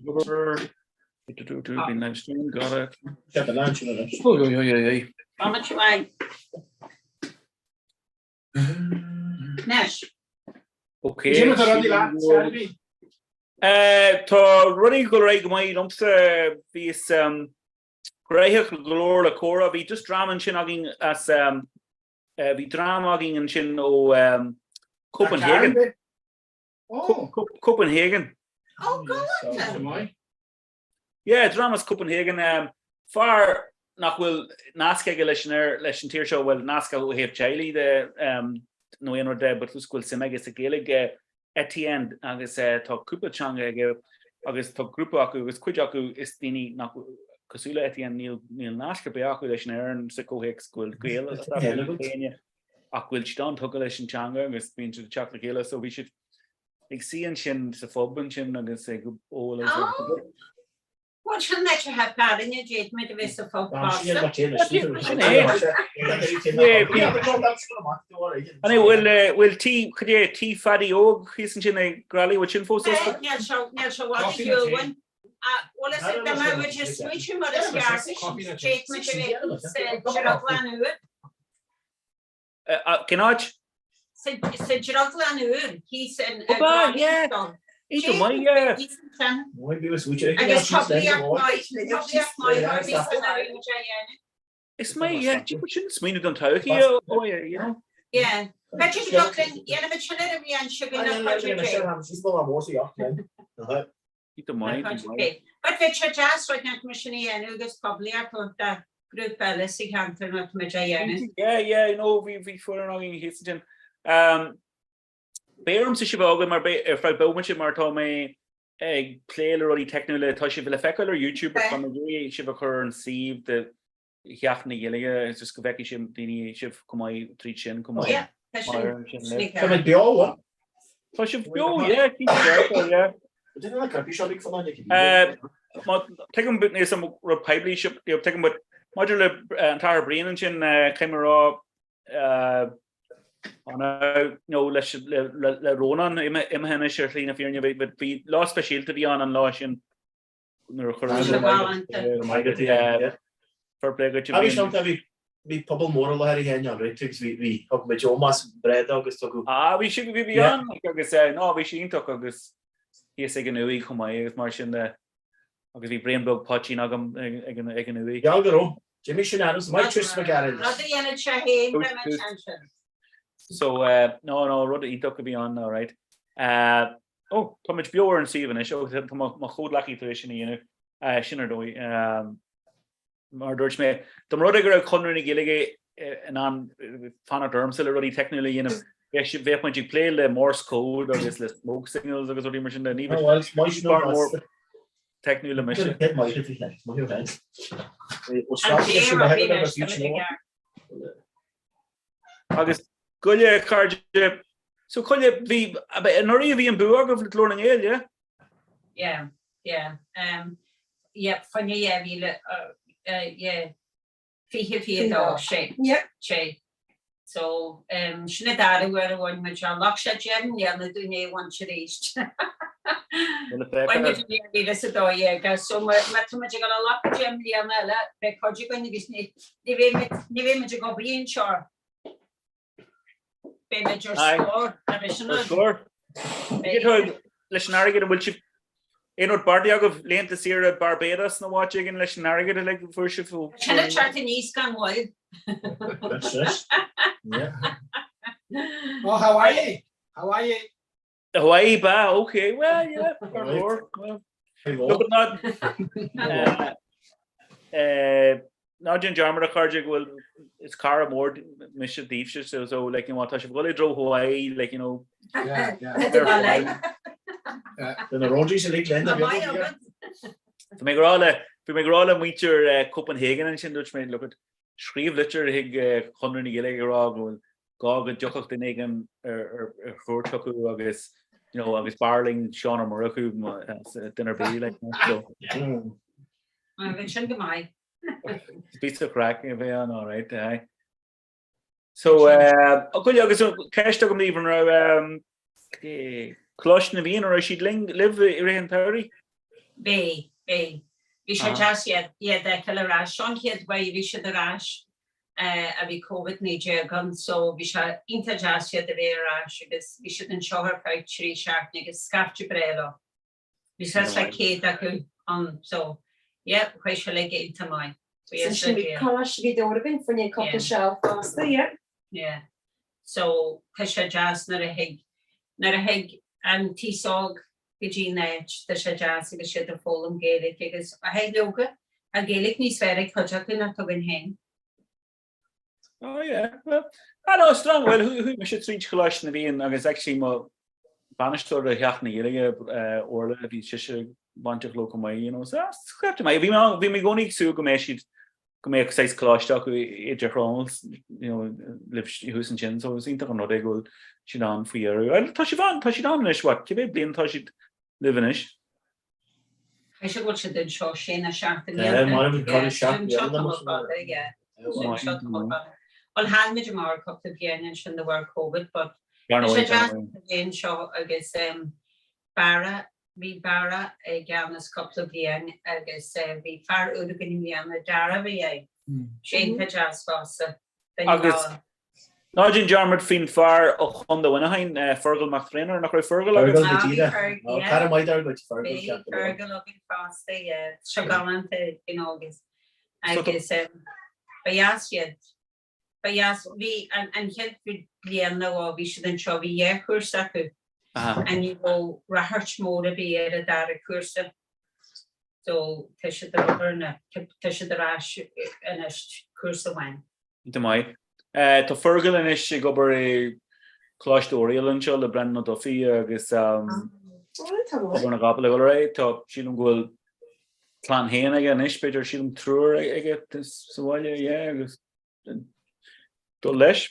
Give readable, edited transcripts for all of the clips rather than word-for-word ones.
Been live stream, got it. Oi, oi, oi, oi, oi. How much wine? Anois. Okay. Cé tá rudaí leat, Scairby? Tá rudaí ag dul ar aghaidh go maith liomsa. Bhíos gnóthach go leor le comhrá. Bhí just dream ansin againn as bhí dream againn ansin ó Copenhagen. Copenhagen. Ó, galánta! Yeah, dream as Copenhagen. Fear nach bhfuil nasc aige leis an leis an tír seo, bhuel, nasc ó thaobh teaghlaigh de nó aon rud de, but just go bhfuil suim aige sa Ghaeilge, Etienne, agus tá cúpla teanga aige agus tá grúpa acu agus cuid acu is daoine nach cosúil le Etienne, níl níl nasc ar bith acu leis an Éirinn sa chomhthéacs go bhfuil Gael atá ach go bhfuil siad an-tugtha leis an teanga agus bíonn siad ag teacht le chéile so bhí siad ag suí ansin sa phub ansin agus ag ól agus Oh! Bhuel sin áit atá fearainne d'fhéadfaimid a bheith sa phub fosta. Sin é. An é bhfuil bhfuil tí cad é tí Phaddy Óg thíos ansin ag Grallaí bhfuil sin fós oscailte? Níl sé níl sé i bhfad ar shiúl uainn. Bhuel is dá mbeadh muid ag smaoitiú mar is ceart d'fhéadfaimid a bheith sa Drioglann Úr. Cén áit? Sa Drioglann Úr thíos in Ó ba, yeah. Iontach maith, yeah. Thíos ansin. Agus poiblíocht maith, poiblíocht maith ar bith san áireamh muid á dhéanamh. Is maith, yeah. Gee, but sin smaoineamh don todhchaí, oh yeah, you know. Yeah. B'fhéidir go dtiocfaidh linn, dhéanfaimid sin ar an bhliain seo chugainn nach cuid Iontach maith, iontach maith. But bheadh sé deas rud nach mbeadh sin a dhéanamh agus poiblíocht a thabhairt do ghrúpa eile sa cheantar nach mbeidh á dhéanamh. Yeah, yeah, you know, bhí bhí foireann againn thíos ansin. Um, beidh ormsa sibh a fhágáil mar beidh ar feadh bomaite mar tá mé ag plé le rudaí teicniúla, tá sibh le feiceáil ar YouTube tá mé ag iarraidh sibh a chur ar an suíomh de Theach na Gaeilge is just go bhfeicfidh sibh daoine sibh chomh maith tríd sin chomh maith. Yeah, tá sin. Tá mé beo, what? Tá sibh beo, yeah, cinnte dearfa, yeah. Tuigim níos an rud poiblí sibh, tuigim but maidir le an tAthair Brian ansin, caithfidh mé a rá nó leis le Rónán imithe anois ar shlí na fírinne, bhí lá speisialta a bhí ann an lá sin nuair a chuir Fair play duit a Bhí bhí bhí pobal mór i láthair a chéanna an right agus bhí bhí thug muid ómós breá dó agus tugadh Ah bhí sé bhí bhí an agus ná bhí sé iontach agus thíos ag an uaigh chomh maith agus mar sin de agus bhí braon beag poitín agam ag an ag an uaigh. Gheall go raibh. D'imigh sin ann maith tús McGarry. Rud a dhéanann sé féin beidh mé ansin. So no no rud iontach a bhí ann all right. Ó, táimid beo ar an suíomh anois, ó, tá mo chomhghleacaí tar éis sin a dhéanamh, sin ar dóigh. Mar a dúirt mé, dá mba rud é go raibh Conradh na Gaeilge in ann fanacht ormsa le rudaí teicniúla a dhéanamh, bheadh muid ag plé le Morse code agus le smoke signals agus rudaí mar sin de. Ní bheadh fear mór teicniúil mise. Agus goile, a chairde, so goile, bhí, anuraidh a bhí an bua agaibh le Glór na nGael, yeah? Yeah, yeah, um, yeah, fá choinne 2000, uh, yeah, 2022, sé, Yeah. sé. So, um, sin an dara huair a bhain muid é, ghlac sé 10 mbliana dúinn é a bhaint arís. Bhain muid in 2012, so má má tá muid ag dul a ghlacadh 10 mbliana eile, beidh cuid againn agus ní Ní bheidh muid ag obair anseo. Beidh muid ar scor. Ar scor? Leis an airgead an bhfuil sibh aon rud beartaithe agaibh laethanta saoire Barbados nó áit éigin leis an airgead uilig a fuair sibh? Sin ag teacht aníos gan mhoill. Oh, Hawaii! Hawaii! Hawaii, ba, okay, well, yeah, fair more. Well, look at that. Ná déan dearmad a chairde go bhfuil is cara mór mise daoibhse so so like you know tá sibh ag dul i dtreo Hawaii like you know Yeah, yeah. Na Rogers uilig linn a bheag. Bhí mé ag rá le bhí mé ag rá le muintir Copenhagen ansin dúirt mé look at scríobh litir chuig Conradh na Gaeilge ag rá go bhfuil gá go dtiocfadh duine éigin ar chuairt chucu agus you know agus b'fhearr linn Seán Ó Murchú duine ar bith like so. Bheadh sin go maith. Píosa craic a bheith ann all right aye. So uh, agus ceist agam daoibh an raibh um, Coláiste na bhFiann an raibh siad linn libh i rith an tsamhraidh? Bhí, bhí. Bhí sé deas iad a fheiceáil ar ais. Seo an chéad uair a bhí siad ar ais a bhí Covid-19 ann so bhí sé iontach deas iad a bheith ar ais agus bhí siad anseo ar feadh 3 seachtaine agus scaifte breá leo. Bhí suas le 100 acu ann so yeah chuaigh sé uilig iontach maith. Buíochas le Dia. Coláiste Ghaoth Dobhair againn fá choinne cúpla seal fosta, yeah. Yeah. So tá sé deas nuair a thig, nuair a thig an t-aos óg go dtí an áit, tá sé deas agus siad ag foghlaim Gaeilge agus hey leoga, tá Gaeilge níos fearr ag cuid acu ná atá againn féin. Oh yeah, well, I know, strong, well, chuaigh mise tríd Choláiste na bhFiann agus actually mo bainisteoir ar Theach na Gaeilge, Orla, bhí sise bainteach leo chomh maith, you know, so scaifte maith. Bhí mé bhí mé i gcónaí ag súil go mbeidh siad go mbeadh saghas coláiste acu i dTír Chonaill, you know, libh thuas ansin, so is iontach an rud é go bhfuil siad ann faoi dheireadh. Tá siad ann, tá siad ann anois, what, cibé bliain atá siad libh anois? Caithfidh sé go bhfuil siad anseo sé nó seacht i mbliana. Yeah, mar bhí cur isteach anseo tamall fada, yeah. Anseo tamall fada. Bhuel, chaill muid amach ar cúpla bliain ansin de bharr Covid, but tá sé deas a bheith anseo agus Barra, bhí Barra i gceannas cúpla bliain agus bhí fear úr againn i mbliana, Dara a bhí air. Sé iontach deas fosta. Agus ná déan dearmad faoin fear ó Chontae Mhuineacháin, Fergal Mac Thréinir, nach raibh Fergal agat? Fergal go díreach. Cara maith dár gcuid, Fergal. Bhí Fergal againn fosta, yeah. Seo galánta, you know, agus agus ba dheas iad. Ba dheas, bhí an chéad bhliain nó dhó bhí siad anseo, bhí dhá chúrsa acu and ní raibh ráchairt mór ar bith ar an dara cúrsa. So tá siad ag obair na, tá siad ar ais anois cúrsa amháin. Go maith. Tá Fergal anois ag obair i Coláiste Oiriall anseo le Brendan Ó Dufaigh agus obair na gcapall ag dul ar aghaidh. Tá, sílim go bhfuil clann féin aige anois, b'fhéidir, sílim triúr aige sa bhaile, yeah, agus dul leis.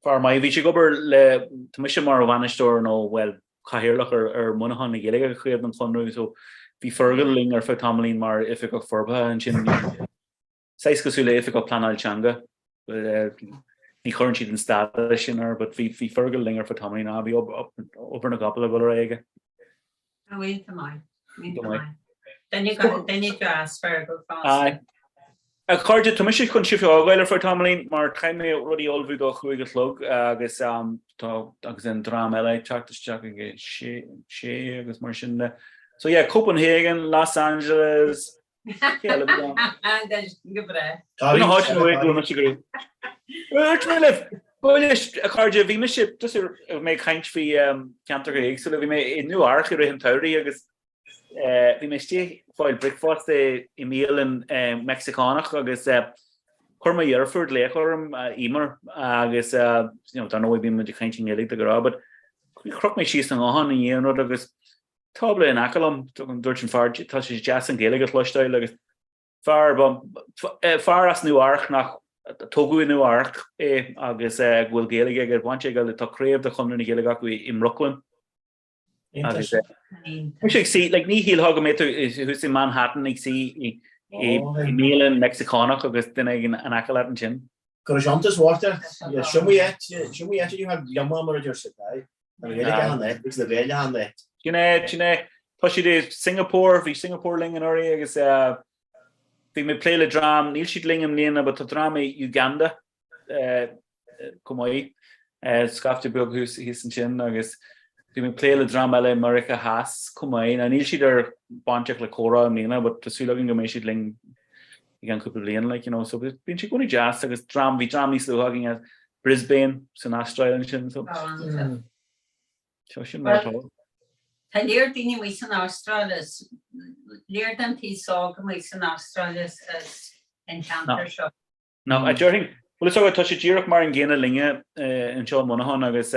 Fear maith, bhí sé ag obair le, tá mise mar bhainisteoir nó, bhuel, cathaoirleach ar ar Muineachán na Gaeilge, craobh den Chonradh, so bhí Fergal linn ar feadh tamaillín mar oifigeach forbartha ansin. Saghas cosúil le oifigeach pleanáil teanga. Ní chuireann siad an stádas sin air, but bhí bhí Fergal linn ar feadh tamaillín, ah, bhí obair na gcapall ag dul ar aghaidh aige. Ó, iontach maith, iontach maith. Duine go, duine deas Fergal fosta. Aye. A chairde, tá mise chun sibh a fhágáil ar feadh tamaillín mar caithfidh mé rudaí a ullmhú do chúig a chlog agus tá agus an dream eile ag teacht isteach ag a sé, sé agus mar sin de. So yeah, Copenhagen, Los Angeles, cé eile a bhí ann? Go breá. Na háiteanna uaidh go bhfuil mise go Dúirt mé libh! Bhuel, a chairde, bhí mise, just mé ag caint faoi ceantracha éagsúla, bhí mé i Nua Eabhrac i rith an tsamhraidh agus bhí mé istigh ag fáil bricfeasta i mbialann Meicsiceánach agus chuir mo dheirfiúr glaoch orm, Emer, agus you know, dar ndóigh bíonn muid ag caint i nGaeilge de ghnáth, but chroch mé síos an guthán i ndiaidh an rud agus tábla in aice liom, dúirt an fear, tá sé deas an Ghaeilge a chloisteáil agus fear, fear as Nua Eabhrac nach, tógadh i Nua Eabhrac é agus go bhfuil Gaeilge aige, baint aige le, tá craobh de Chonradh na Gaeilge acu i mBrooklyn. Agus mise ag suí, like, ní shílfeá go mbeadh tú thuas i Manhattan ag suí i mbialann Meicsiceánach agus duine éigin in aice leat ansin. Go raibh iontas mhórta, sin mo áit, sin mo áit a bheadh liom mar a deir siad, aye. An Ghaeilge achan áit, agus na Gaeil achan áit. Sin é, sin é. Tá siad i Singapore, bhí Singapore linn anuraidh agus bhí mé ag plé le dream, níl siad linn i mbliana but tá dream i Uganda chomh maith, scaifte beag thuas thíos ansin agus bhí mé ag plé le dream eile i Meiriceá Theas chomh maith. Now níl siad ar bainteach le comhrá i mbliana but tá súil againn go mbeidh siad linn i gceann cúpla bliain like, you know, so bíonn sé i gcónaí deas agus dream, bhí dream níos luaithe againn as Brisbane san Astráil ansin so so sin mar atá. Tá léar daoine amuigh san Astráil is léar den taos óg amuigh san Astráil is an ceantar seo. Ná, a déarfainn, bhuel is dócha tá sé díreach mar an gcéanna linne anseo i Muineachán agus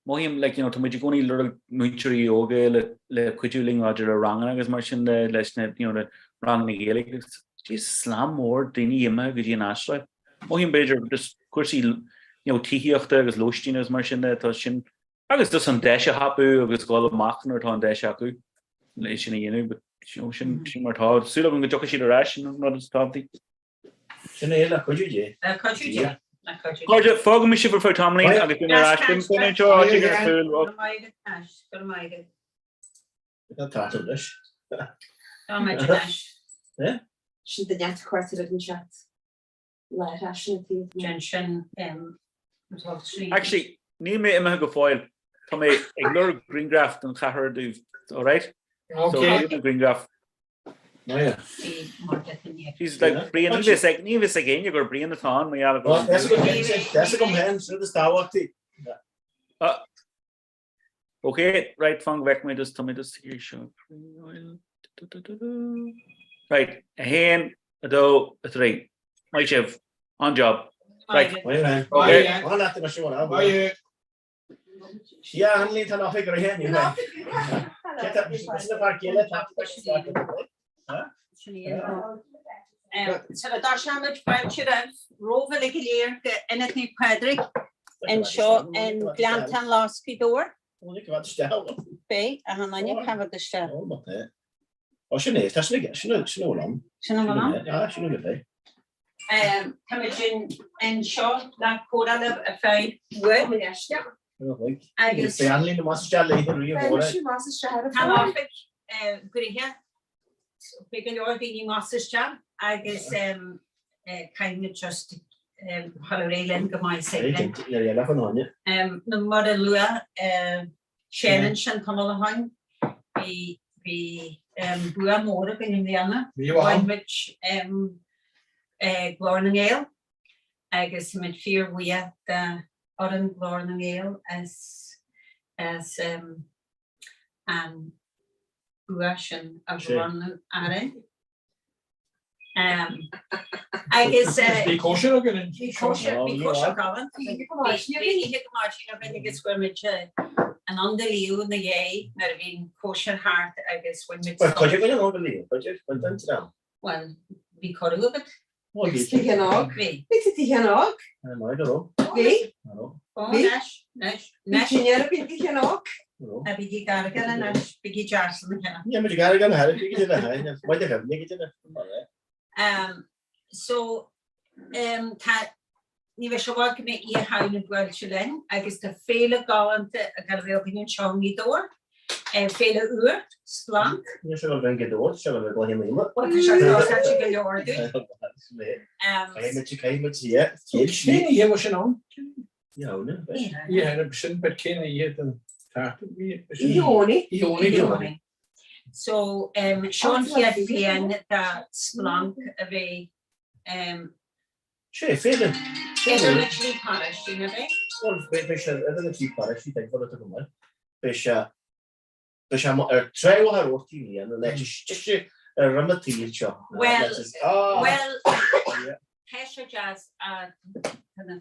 Mothaím like you know tá muid i gcónaí ag lorg múinteoirí óga le le cuidiú linn maidir le ranganna agus mar sin de leis na you know na ranganna Gaeilge agus just slám mór daoine imithe go dtí an Astráil. Mothaím b'fhéidir just cúrsaí you know tithíochta agus lóistín agus mar sin de tá sin agus just an deis a thapú agus dhul amach nuair atá an deis acu le sin a dhéanamh but you know sin sin mar atá. Súil agam go dtiocfaidh siad ar ais sin an rud is tábhachtaí. Sin é, le cuidiú Dé. Le cuidiú Dé. Le cuidiú Dé. Cairde, fágfaidh mé sibh ar feadh tamaillín agus beidh mé ar ais. Bím féin anseo áit éigin ar chúl. Go raibh maith agat, Go raibh maith agat. Tá tart anois. Tá muid anois. Sin do neart cuartair ar an chat. Láithreach sin a taobh. Déan sin Actually, níl mé imithe go fóill. Tá mé ag lorg grianghraf den cheathrar daoibh, alright? So, Okay. an grianghraf. She's like, Brian, ní bhfios ag ní bhfios ag éinne gur Brian atá ann, mar gheall go. Tá agam féin, sin is tábhachtaí. Ok, right, fan go bhfeic mé just, tá mé just ag seo. Right, 1, 2, 3. Maith sibh. An-job. Right. Okay. Yeah, Hanley tá nach ag ré ní. Sula dtoiseoimid fáilte roimh romhaibh uilig go léir go Ionad Naomh Pádraig anseo in Gleanntáin Lás Ghaoth Dobhair. Beidh, a Hanlaine, cá bhfad isteach? Ó sin é, tá sin aige, sin a bhfuil ann. Sin a bhfuil ann? Ah, sin a bhfuil é. Táimid anseo le comhrá libh ar feadh uair. Agus. Beidh Annalín amach isteach léi riamh mhór é. Tá an oifig gnoitheach, beidh go leor daoine amach isteach agus caithfimid just dhul ar aghaidh linn go maith is féidir linn. Nó mar a luaigh Séan ansin tamall ó shin, bhí bhí bua mór againn i mbliana. Bhain muid Glór na nGael agus táimid fíorbhuíoch de fhoireann Ghlór na nGael as as an bua sin a bhronnadh orainn. Agus Bhí cóisir againn. Bhí cóisir, bhí cóisir galánta. Bhí oíche go maidin againn agus fuair muid an unbelievable ina dhiaidh nuair a bhí an cóisir thart agus bhain muid Bhuel, cuid againn an unbelievable, cuid, cuid den dream. Bhuel, bhí cuireadh agat. Bhuel, bhí. Bhí tú óg. Bhí. Bhí tú tú óg. Mar go raibh. Bhí. Ó, anois, anois, Bhí anois. tú near bhí tú óg. A bhí gargan anois, bígí deas lena chéile. Ní muid gargan a bhí le haine, muid a ghabh go Um, so, um, tá, ní bheidh sé i bhfad go mbeidh Oíche Shamhna buailte linn agus tá féile galánta ag dul a bheith againn anseo i nGaoth Dobhair, eh, féile úr, Splanc. Ní sé go bhfuil go dóir, sé go bhfuil go híola. Bhuel, tá sé sáite go leor dúinn. Um, Caithfimid, caithfimid, yeah. Cén oíche bhfuil sin ann? Oíche Shamhna, sin but cén oíche den tseachtain? Oíche Dhomhnaigh. Oíche Dhomhnaigh. So um, seo an chéad bhliain de Splanc a bheidh um, Sé, féile. Idir na trí paróistí, na bheidh? Bhuel, beidh sé idir na trí paróistí, beidh go maith. Beidh sé Beidh sé ar Trá Mhachaire Rabhartaigh i mbliana, an áit is deise ar dhroim an tsaoil seo. Bhuel, bhuel, tá sé deas tá na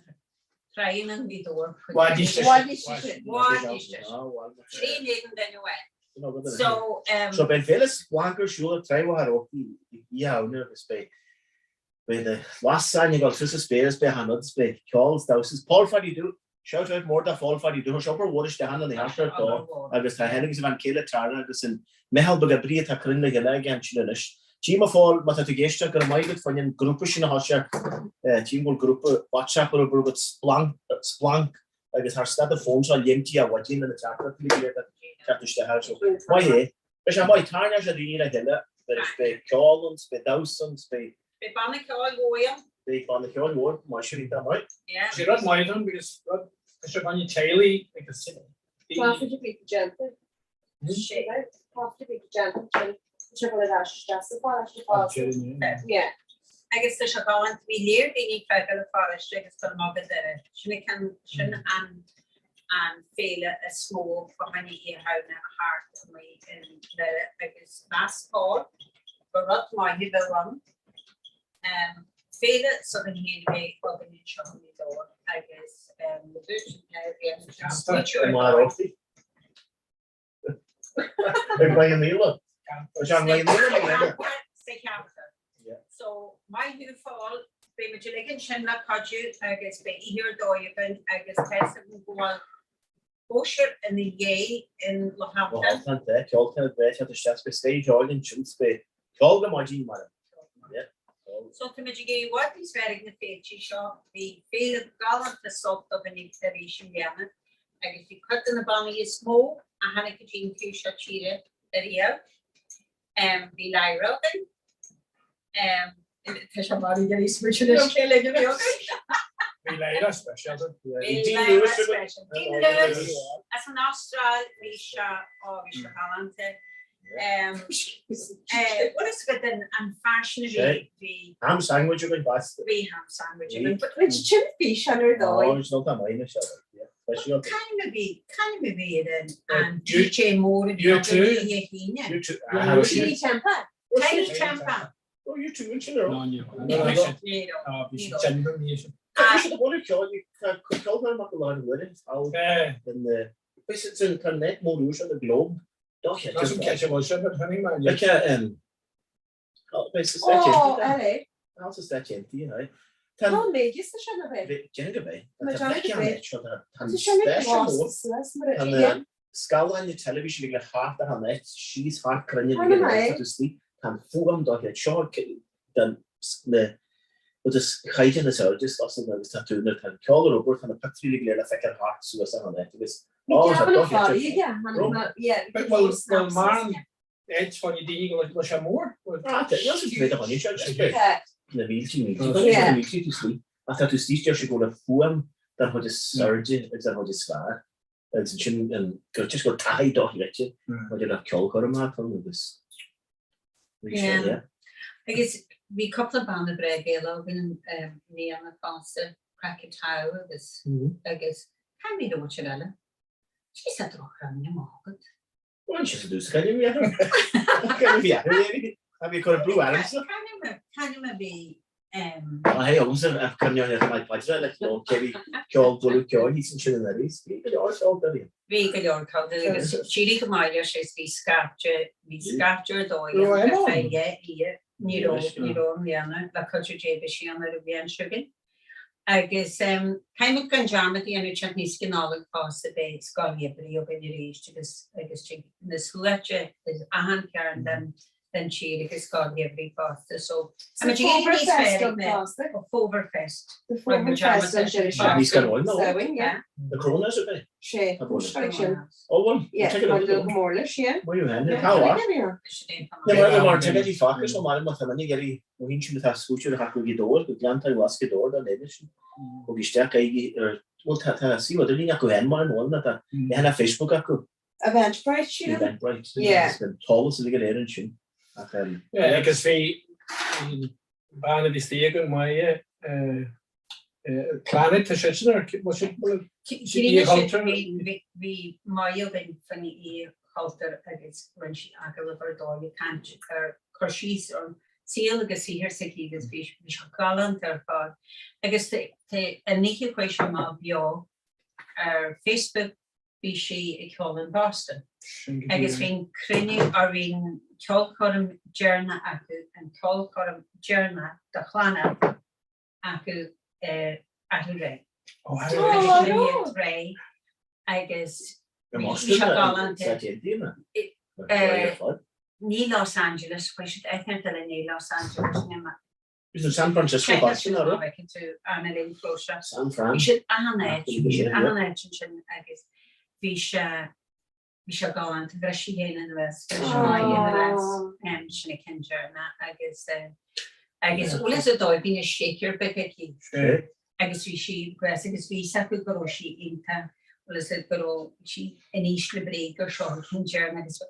tránna i nGaoth Dobhair. Bhfad níos deise. Bhfad níos deise. Bhfad níos deise. Trí éadan duine amháin. So, um. So beidh an féile Splanc ar siúl ar Trá Mhachaire Rabhartaigh Oíche Shamhna agus beidh beidh na lasáin ag dul suas sa spéir is beidh achan rud is beidh ceol is damhsa is Paul Phaddy Dubh Shout out mór do Phól Phaddy Dubh, tá obair mhór istigh ann ina sheasamh dó agus tá é féin agus a bhean chéile Tara agus an meitheal beag oibrithe atá cruinn le chéile aige ansin anois. Tchím a Phóil, má tá tú ag éisteacht, go raibh maith agat fá an grúpa sin a thoiseacht. Tchím go bhfuil grúpa WhatsApp ar obair agat, Splanc, Splanc, agus thar stad an fón seo léimtí a mhaidin lena teachtaireachtaí go léir atá ag teacht isteach air. So, maith é. Beidh sé maith, tarraingeoidh sé daoine le chéile, beidh ceol ann, beidh damhsa ann, beidh. Beidh banna ceoil mhór ann. Beidh banna ceoil mhór, maith sin iontach maith. Yeah. Sé rud maith ann because rud tá sé bainne teaghlaigh agus Taifead a bhí déanta. Taifead a bhí déanta sé go leis isteach sa pharáiste fosta. Yeah. Agus tá sé galánta bhí léir daoine ag fágáil an pharáiste agus dul amach go Doire. Sin an ceann sin an an féile is mó fá choinne Oíche Shamhna a thart amuigh i nDoire agus mheas Paul gur rud maith a bheadh ann. Féile s'againn féin a bheith againn anseo i nGaoth Dobhair agus dúirt an t-ádh a bhí anseo. Ag Maigh an Íola. Tá sé Maigh an Íola. Sa cheantar. So maith thú Phól, beidh muid uilig ansin le cuidiú agus beidh oíche ar dóigh againn agus tá fhios agam go bhfuil cóisir ina dhiaidh in Loch Altan. Loch Altan, tá, ceoltóir breá teacht isteach, beidh scoith ceoil ansin, beidh ceol go maidin mar. So táimid ag iarraidh i bhfad níos fearr ag na féiltí seo. Bhí féile galánta sult againn arís i mbliana agus bhí cuid de na bannaí is mó a tháinig go dtí an taobh seo tíre. Ariamh. Bhí Lyra againn. Tá sé mar ag iarraidh smaointe anois cé le go bhí againn. Bhí Lyra speisialta. Bhí Lyra speisialta. Dean Lewis as an Astráil, bhí sé, ó bhí sé galánta. Bhfuil fhios agat an fear sin a bhí, bhí. Ham sandwich againn fosta. Bhí ham sandwich againn. Rinne sin físeán ar dóigh. Ó, is nó tá maith seo. Speisialta. C'ainm a bhí, c'ainm a bhí ar an an DJ mór a bhí againn Oíche hAoine? U2. Ah, Tinie Tempah. Tinie Tempah. Ó, U2 ansin ar. No, ní raibh. Ní raibh. Ní raibh. Á, bhí siad Denver ní sin. Tá siad ag bailiú ceoil, ceoltóir amach i lár na huaire, thall in the, bhí siad tá an net mór úr seo, the Globe. Tá sin ceite bhfuil sin, but tháinig mé. Like, Ó, LA. Tá sa Stáit Aontaithe, aye. Tá an méid sa sin a bheith. Déanfaidh go mbeidh. Tá Tá déanfaidh go mbeidh. Tá Tá sin ag fás suas mar a Tá na scáileáin na teilifíse ag le thart ar an áit, síos thart cruinne Tá na tá tú istigh, tá an fuaim dochreidte. Seo den na rud is caighdeán is airde is oscailte agus tá tú nuair atá an ceol ar obair tá na pictiúirí go léir le feiceáil thart suas ar an áit agus Bhí ó tá deamhan a dochreidte. chláraí aige, tháinig mé, yeah, bhí Bhuel, go leor snaps mar aige. Áit fá na daoine go bhfuil sé mór. Ah, tá níl sa mhéid a tháinig sé, just Yeah. na mílte mílte, tá Yeah. na mílte tú istigh ach tá tú istigh deir sé go bhfuil an fuaim den chuid is airde agus den chuid is fearr agus ansin an gur just go bhfuil taithí dochreidte maidir le ceolchoirm a ann agus bhí sé, Yeah. yeah. Agus bhí cúpla banna breá Gaelach againn i mbliana fosta, Krakatau agus agus cá mhéad a bhfuil siad eile? Jeez, tá droch-chuimhne amach agat. Bhain sé sa dús cailín bhí athrú. Cailín bhí athrú léi. A bhí cur brú ormsa. C'ainm a bhí Ah hé agamsa a cuimhneoidh ar Mike Paidre le ceol céirí ceol bualadh ceoil thíos ansin in Aris. Bhí go leor ceol deirín. Bhí go leor ceol deirín agus d'éirigh go maith leis agus bhí scaifte bhí scaifte ar dóigh Raibh ar Emma ann? feadh dhá oíche. Ní raibh ní raibh i mbliana le cuidiú Dé beidh sí ann ar an bhliain seo chugainn. Agus caithfidh muid gan dearmad a dhéanamh teacht aníos go Nollaig fosta beidh Scoil Gheimhridh againn arís agus agus tigh na sluaite as achan chearn den den tír agus Scoil Gheimhridh fosta so Sa Fómhar Fest an fosta. Fómhar Fest. The Fómhar Fest an deireadh Níos seachtaine. gan oil ná. Samhain, yeah. The Corona is a bit. Sé. Tá sin. Ó bhuel, Yeah, take it tá over. go mór leis, yeah. Maith thú féin, Yeah, cá bhfad? yeah. Ní mar mar ticéidí fágtha so mar má tá duine ag iarraidh ó shín sin atá scúitear a theacht go Gaoth Dobhair, go Gleanntáin Ghlas Ghaoth Dobhair dá léine sin. Ó bhí isteach aghaidh ar bhuel tá tá suíomh idirlín acu féin mar an bhfuil ná tá leathanach Facebook acu. Eventbrite sin? Eventbrite. Yeah. An t-eolas uilig go léir ansin. Ach um, Yeah, agus bhí bhí bean a bhí istigh againn Máire Clannad tá siad sin ar bhfuil siad bhfuil Oíche Chultúir. Bhí Máire againn faoin Oíche Chultúir agus rinne sí agallamh ar dóigh ag caint ar cur síos ar an saol agus saothar s'aici agus bhí sé galánta ar fad. Agus an oíche chuaigh sí amach beo ar Facebook bhí sí ag ceol in Boston agus bhí an cruinniú or bhí an ceolchoirm deireanach acu, an ceolchoirm deireanach do Chlannad acu arú aréir. Agus agus bhí sé galánta. Ní Los Angeles, chuaigh siad áit inteacht eile ní Los Angeles, ní Bhí siad San Francisco Boston ar San Fran. Bhí siad achan áit, bhí siad achan áit ansin agus bhí sé bhí sé galánta, bhris sí féin anuas, bhris Máire anuas, sin an ceann deireanach agus agus bhfuil fhios agat bhí na shaker beag aici agus bhí sí agus agus bhí fhios acu go raibh sí iontach, bhfuil fhios agat go raibh sí in ísle brí gur seo an ceann deireanach agus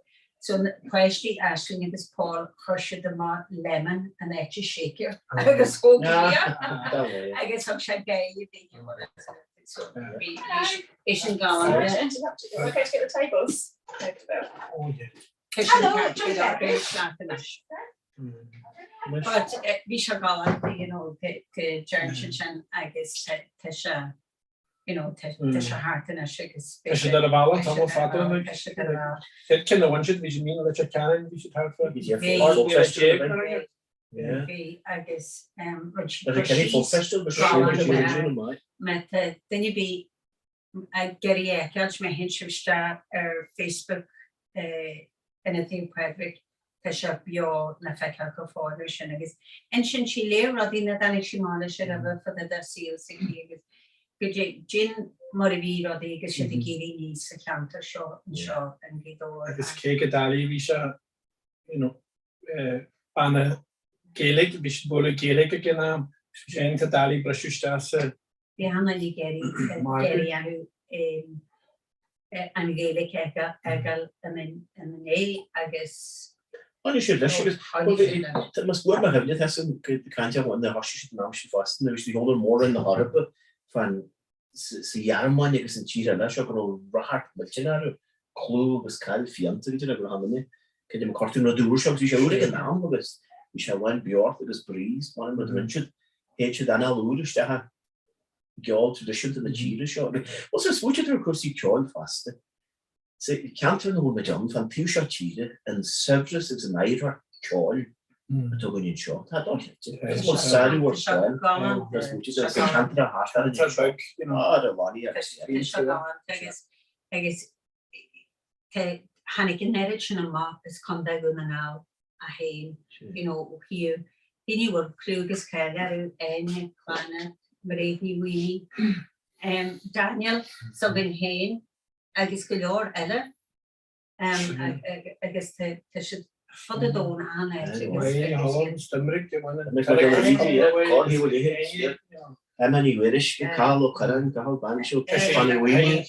So na páistí Aisling agus Paul chuir siad amach lemon in áit an shaker agus thóg sí agus thug sé gáire daoine so bhí bhí sin galánta. Okay to get the tables. Hello, But bhí sé galánta you know go dtearn siad sin agus tá sé you know, tá sé thart anois agus Tá siad ar a bhealach, tá mo fada anois. Tá siad ar a bhealach. Céard cinn a bhain siad, bhí siad míle Leitir Ceanainn, bhí siad thart fá. Bhí. Bhí agus rud siad Tá Kenny Folk Festival, bhí siad Má tá duine ar bith ag iarraidh a fheiceáil, má théann sibh isteach ar Facebook Ionad Naomh Pádraig, tá sé beo le feiceáil go fóill ar sin agus insíonn sí léir rudaí nach dtáinig sí amach leis roimhe fá dtaobh dá saol s'aici agus. Goidé mar a bhí rudaí agus siad ag éirí aníos sa cheantar seo anseo i nGaoth Dobhair. Agus cé chomh doiligh a bhí sé, you know, banna Gaeilge, bhí siad ag bualadh Gaeilge ag an am, bhí sé iontach doiligh briseadh isteach sa. Bhí achan duine ag iarraidh orthu an Ghaeilge a fhágáil ina ndiaidh agus. Tháinig siad leis agus más buan mo chuimhne, tá san caint a bhain thoisigh siad an am sin fosta nuair a bhí siad ag ceol ar mhór-roinn na hEorpa fan sa Ghearmáin agus in tíortha eile seo go raibh ráchairt millteanach orthu, clú agus cáil fiánta go dtí go raibh an duine creidim ag cortú an rud úr seo agus bhí sé úr ag an am agus bhí sé bhain beocht agus brí is bhain an rud a rinne siad, théid siad anáil úr isteach i gceol traidisiúnta na tíre seo. Bhuel sea, smaoitigh ar chúrsaí ceoil fosta. Sa cheantar ina bhfuil muid ann, fán taobh seo tíre, an saibhreas agus an oidhreacht ceoil atá againn anseo, tá dochreidte. Is bhfuil sárú ar fáil nuair a smaoitigh ar sa cheantar a thart orainn anseo. Á, ar lánaí agus Tá sé galánta agus agus tháinig an oiread sin amach as Contae Dhún na nGall a féin, you know, ó thaobh daoine a bhfuil clú agus cáil orthu, Áine, Clíona, Mairéad Ní Mhaonaigh, Daniel s'againn féin agus go leor eile agus tá siad ar fud an domhain achan áit agus Emma Ní Mhuiris, Cathal Ó Curráin, Cathal Banjo, Connie Whelan.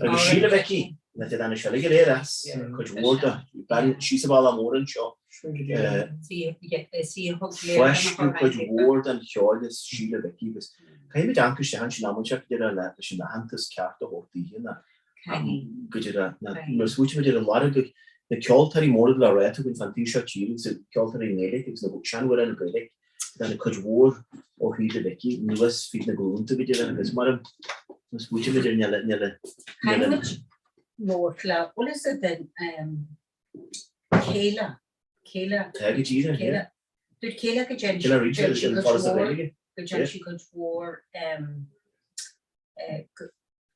Agus Síle Mhicí, na te dana seo go léir as cuid mhór de bean sí sa bhaile mór anseo. Fáisceadh cuid mhór den cheol as Síle Mhicí agus caithfimid amharc isteach ansin am anseo go dtí leis an aitheantas ceart a thabhairt daoithe ná go dtí nuair a smaoitímid ar an lorg na ceoltóirí móra le rá againn fán taobh seo tíre agus ceoltóirí nGaeilge agus na seanamhráin Gaeilge Tá cuid mhór ó Shíle Mhicí anuas fríd na glúnta go deimhin agus mar a smaoitímid ar níl níl Caithfimid labhairt le bhfuil fhios agat Kayla Kayla Tá go díreach yeah. Dúirt Kayla go dtéann Kayla Reid leis an Foras na Gaeilge. Go dtéann sí cuid mhór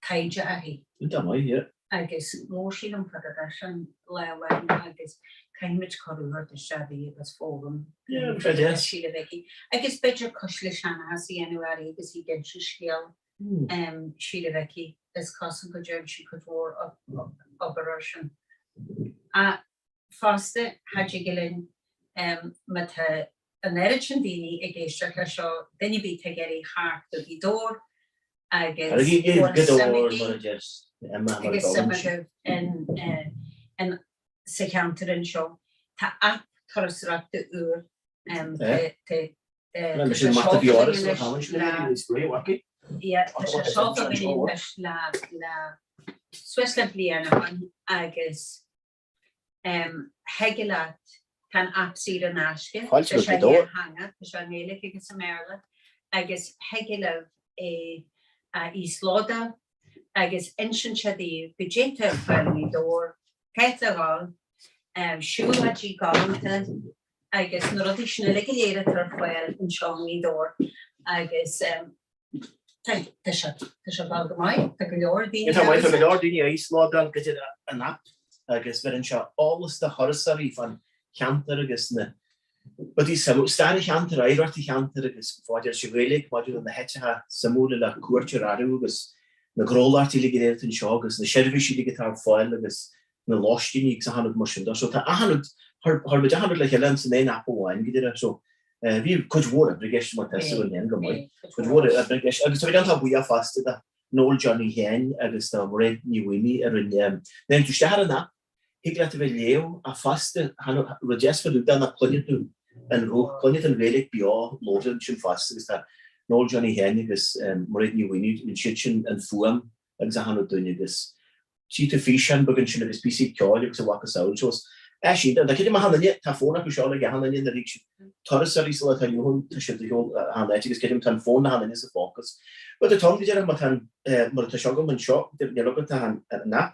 taighde uirthi. Iontach maith, yeah. Agus labhair sí liom fá dtaobh de sin lá amháin agus caithfimid cuireadh a thabhairt isteach di agus foghlaim Yeah, bheadh sé deas. Síle Mhicí. Agus b'fhéidir cuisle seanchas a dhéanamh uirthi agus í ag inse scéal Síle Mhicí. Is cosúil go dtearn sí cuid mhór obair air sin. Ach fosta, cha dtig linn, má tá an oiread sin daoine ag éisteacht leis seo, duine ar bith atá ag iarraidh theacht go Gaoth Dobhair agus agus suim agaibh in sa cheantar anseo. Tá aip turasóireachta úr tá sé seolta againn anois le suas le bliain ó shin agus Thig leat, tá an aip saor in aisce, tá sé dhátheangach, tá sé i nGaeilge agus i mBéarla, agus thig libh é a íoslódáil agus insíonn sé daoibh goidé tá ar fáil i nGaoth Dobhair, cá háit le dhul, siúlóidí galánta agus na rudaí sin uilig go léir atá ar fáil anseo i nGaoth Dobhair agus Tá sé tá sé ag dul go maith, tá go leor daoine Tá maith, tá go leor daoine ag íoslódáil go dtí an aip agus bheireann sé eolas do thurasóirí fán cheantar agus na rudaí suimiúla, stair an cheantair, oidhreacht an cheantair agus maidir leis an Ghaeilge, maidir le na háiteacha suimiúla le cuairt a orthu agus na gnólachtaí uilig go léir atá anseo agus na seirbhísí uilig atá ar fáil agus na lóistíní agus achan rud mar sin de. So tá achan rud, chuir muid achan rud le chéile ins an aon aip amháin go díreach. So bhí cuid mhór oibre i gceist mar tá a fhios againn féin go maith. Cuid mhór oibre i gceist agus tá muid iontach buíoch fosta do Noel Johnny Sheáin agus do Mhairéad Ní Mhaonaigh a rinne, nuair a théann tú isteach ar an aip, thig leat a bheith ag léamh ach fosta, rud deas fá dtaobh de ná cluinfidh tú an ghuth, cluinfidh tú an Ghaeilge beo labhartha ansin fosta agus tá Noel Johnny Sheáin agus Mairéad Ní Mhaonaigh, rinne siad sin an fuaim agus achan rud dúinn agus Tchí tú físeán beag ansin agus píosaí ceoil agus a mhacasamhail so is áis iontach. Tá creidim achan duine, tá fón acu seo ag achan duine nuair a thig siad turasóirí sa lá atá inniu ann, tá siad ag siúl achan áit agus creidim tá an fón achan duine sa phóca. Rud atá ann go deireadh má tá an, mar atá seo agam anseo, níl agat ach an aip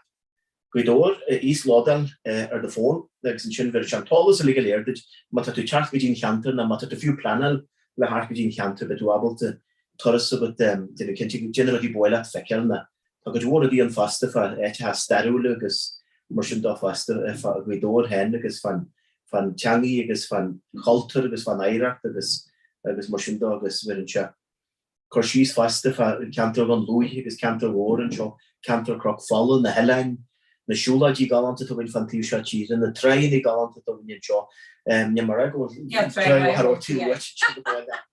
Gaoth Dobhair a íoslódáil ar do fón agus ansin bheir sé an t-eolas uilig go léir duit má tá tú ag teacht go dtí an cheantar nó má tá tú fiú pleanáil le theacht go dtí an cheantar beidh tú ábalta turas agat déanamh cinnte goidé na rudaí ba mhaith leat feiceáil ná Tá cuid mhór rudaí ann fosta fá áiteacha stairiúla agus mar sin dó fosta, fá Ghaoth Dobhair féin agus fán fán teangaidh agus fán chultúr agus fán oidhreacht agus agus mar sin dó agus bheireann sé cur síos fosta fá cheantar Dhún Lúiche agus ceantar Mhór anseo, ceantar Chnoc Fola, na hoileáin, na siúlóidí galánta atá againn fán taobh seo tíre, na tráigheanna galánta atá againn anseo. Níl mé ag rá go bhfuil Trá Mhachaire Rabhartaigh uait ansin go fóill ach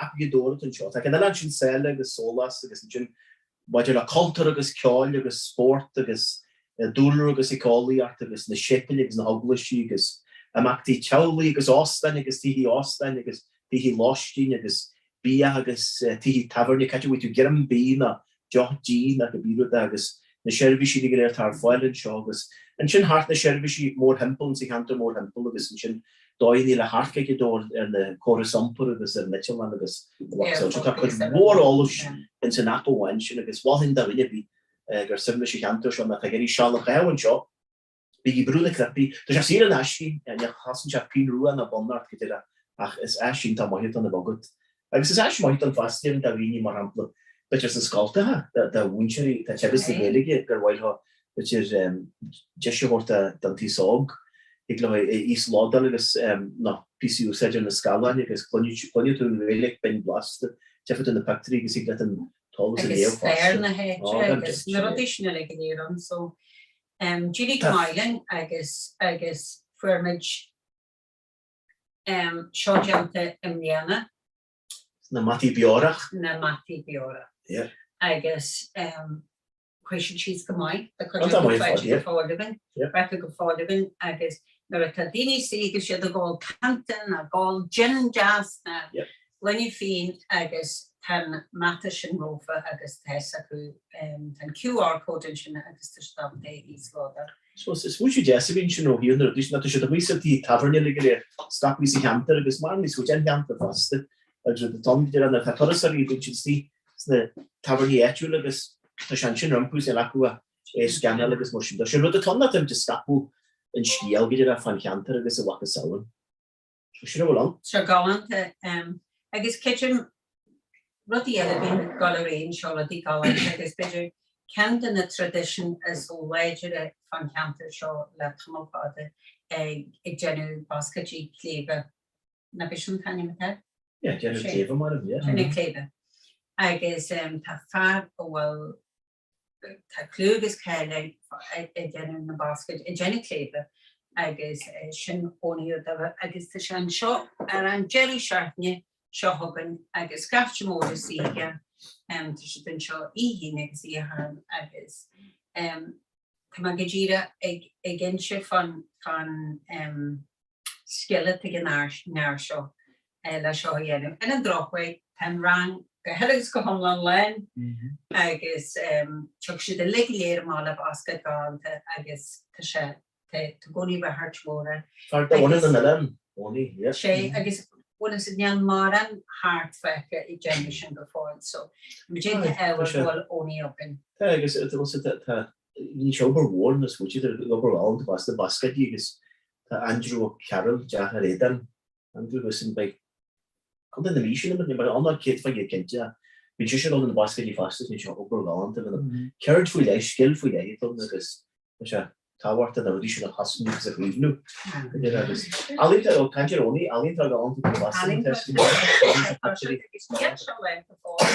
Aip Ghaoth Dobhair atá anseo. Tá an oileán sin sáile agus sólás agus ansin maidir le cultúr agus ceol agus spórt agus dúlra agus éiceolaíocht agus na séipéil agus na heaglaisí agus imeachtaí teaghlaigh agus óstáin agus tithe óstáin agus tithe lóistín agus bia agus tithe tábhairne, cá háit a bhfaighidh tú greim bídh nó deoch dí nó cibé rud é agus na seirbhísí go léir atá ar fáil anseo agus ansin thart na seirbhísí mórthimpeall sa cheantar mórthimpeall agus ansin dóigheanna le theacht chuig Gaoth Dobhair ar na córais iompair agus ar an eitleán agus a mhacasamhail. So tá cuid mhór eolais ins an aip amháin sin agus mholfainn do dhuine ar bith gur suim leis an cheantar seo nó atá ag iarraidh seal a chaitheamh anseo, bígí ag brú na cnaipí. Tá sé saor in aisce, ní chosain sé pingin rua ná bonn ort go díreach ach is áis iontach maith atá ann a bheith agat. Agus is áis maith atá ann fosta do dhaoine, mar shampla, b'fhéidir sna scoltacha, do mhúinteoirí atá ag teagasc na Gaeilge gur mhaith leo, b'fhéidir, deis a thabhairt don taos óg, thig leo é íoslódáil agus nó píosa a úsáid ar na scáileáin agus cluinfidh tú an Ghaeilge binn blasta, tchífidh tú na pictiúirí agus thig leat an t-eolas a Agus léamh stair fosta. na háite agus na rudaí sin uilig go léir ann so d'éirigh go maith linn agus agus fuair muid Seo déanta i mbliana. Na mataí beorach. Na mataí beorach. Yeah. Agus chuaigh siad síos go maith. Tá cuid acu faighte go fóill againn. Faighte go fóill againn agus nuair atá daoine istigh agus iad ag ól pionta nó ag ól gin deas nó gloine fíon agus tá an mata sin rompu agus tá fhios acu tá an QR code ansin agus tá siad ábalta é a íoslódáil. So is foinse deas a bhíonn sin ó thaobh na rudaí sin, tá siad amuigh sa tí tábhairne uilig go léir, scaipthe sa cheantar agus mar níos faide an cheantar fosta agus rud atá ann, b'fhéidir nuair atá turasóirí bíonn siad istigh sna tábhairní áitiúla agus tá sé ansin rompu is níl acu ach é a scannáil agus mar sin de. Sin rud atá ann atá ag scaipeadh an scéal go díreach fán cheantar agus a mhacasamhail. Sin a bhfuil ann. Seo galánta. Agus creidim rudaí eile a bhíonn ag dul ar aghaidh anseo, rudaí galánta agus b'fhéidir ceann de na traidisiúin is láidre fán cheantar seo le tamall fada ag déanamh bascaeidí cléibhe. Nach é sin an t-ainm atá air? Yeah, déanamh cléibhe mar a bhí. Déanamh cléibhe. Agus tá fear a bhfuil Tá clú agus cáil air ag déanamh na mbascaed, ag déanamh cléibhe agus sin ón Iarthar agus tá sé anseo ar an deireadh seachtaine seo chugainn agus scaifte mór istigh aige. Tá siad anseo oíche Aoine agus oíche Shathairn agus tá mé go díreach ag inse fán scil atá ag an fhear seo le seo a dhéanamh. Ar an drochuair, tá an rang go huile agus go hiomlán lán agus tiocfaidh siad uilig go léir amach le bascaed galánta agus tá sé tá i gcónaí ráchairt mhór air. Fear de bhunadh na n-oileán, Tony, yeah. Sé agus bhfuil fhios a'd níl mórán thart feicthe ag déanamh sin go fóill so muid iontach ádhúil go bhfuil Owenie againn. Tá agus tá Ní sé obair mhór nó smaointe idir obair ghalánta fosta, bascaeidí agus tá Andrew Ó Cearúil, deartháir Aodán, Andrew agus an beidh Contae na Mí sin amuigh, mar ann ná 100% cinnte ach bíonn sise ag dul do na bascaeidí fosta is níl sé obair ghalánta bheith ann. Ceird faoi leith, scil faoi leith atá ann agus tá sé tábhachtach na rudaí sin a chosaint agus a chaomhnú. Agus ealaíontóir, ó caint ar Owenie, ealaíontóir galánta do na bascaeidí, tá sé Agus níl sé lán go fóill,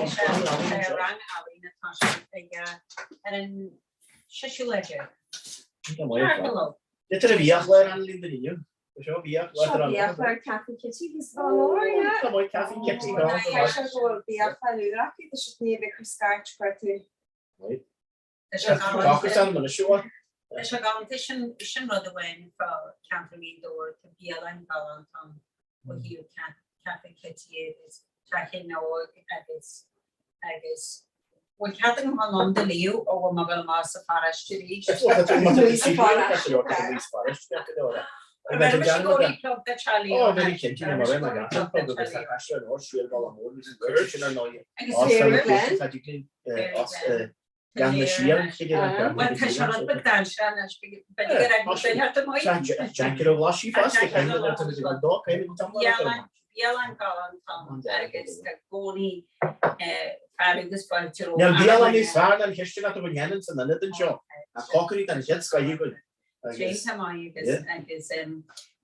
is é rang ealaíne atá sé ag ar an seisiú lá déag. Deirtear a bhiachlár an líon den inniu. Seo biachlár Seo biachlár Café Kitty thíos fá lár, yeah. Tá maith Café Kitty ná. Tá sé go bhfuil biachlár úr acu, tá siad ní bheidh cur scairt chuir tú. Tá sé galánta. Tá sé galánta sin sin rud amháin fá cheantar Ghaoth Dobhair, tá bialann galánta ann ó thaobh Café Kitty agus Teach Fhinn Óg agus agus bhfuil cead agam dhul ann do Leo ó bhfuil mé ag dul amach sa pharáiste arís? Lean na siar an chigir an ceart. Bhuel tá sé rud beag dainséarach anois, b'fhéidir gur fhág muid thart amuigh. Sean ar bhlas sí fosta, caitheann an tuige gan dó, caitheann an t-iomlán Bialann, bialann galánta ann agus tá i gcónaí fear agus fáilte romhainn. Níl bialann níos fearr ná an chistin atá againn féin san ionad anseo, ach cócairí den chéad scoith againn. Agus. Tá maith agus agus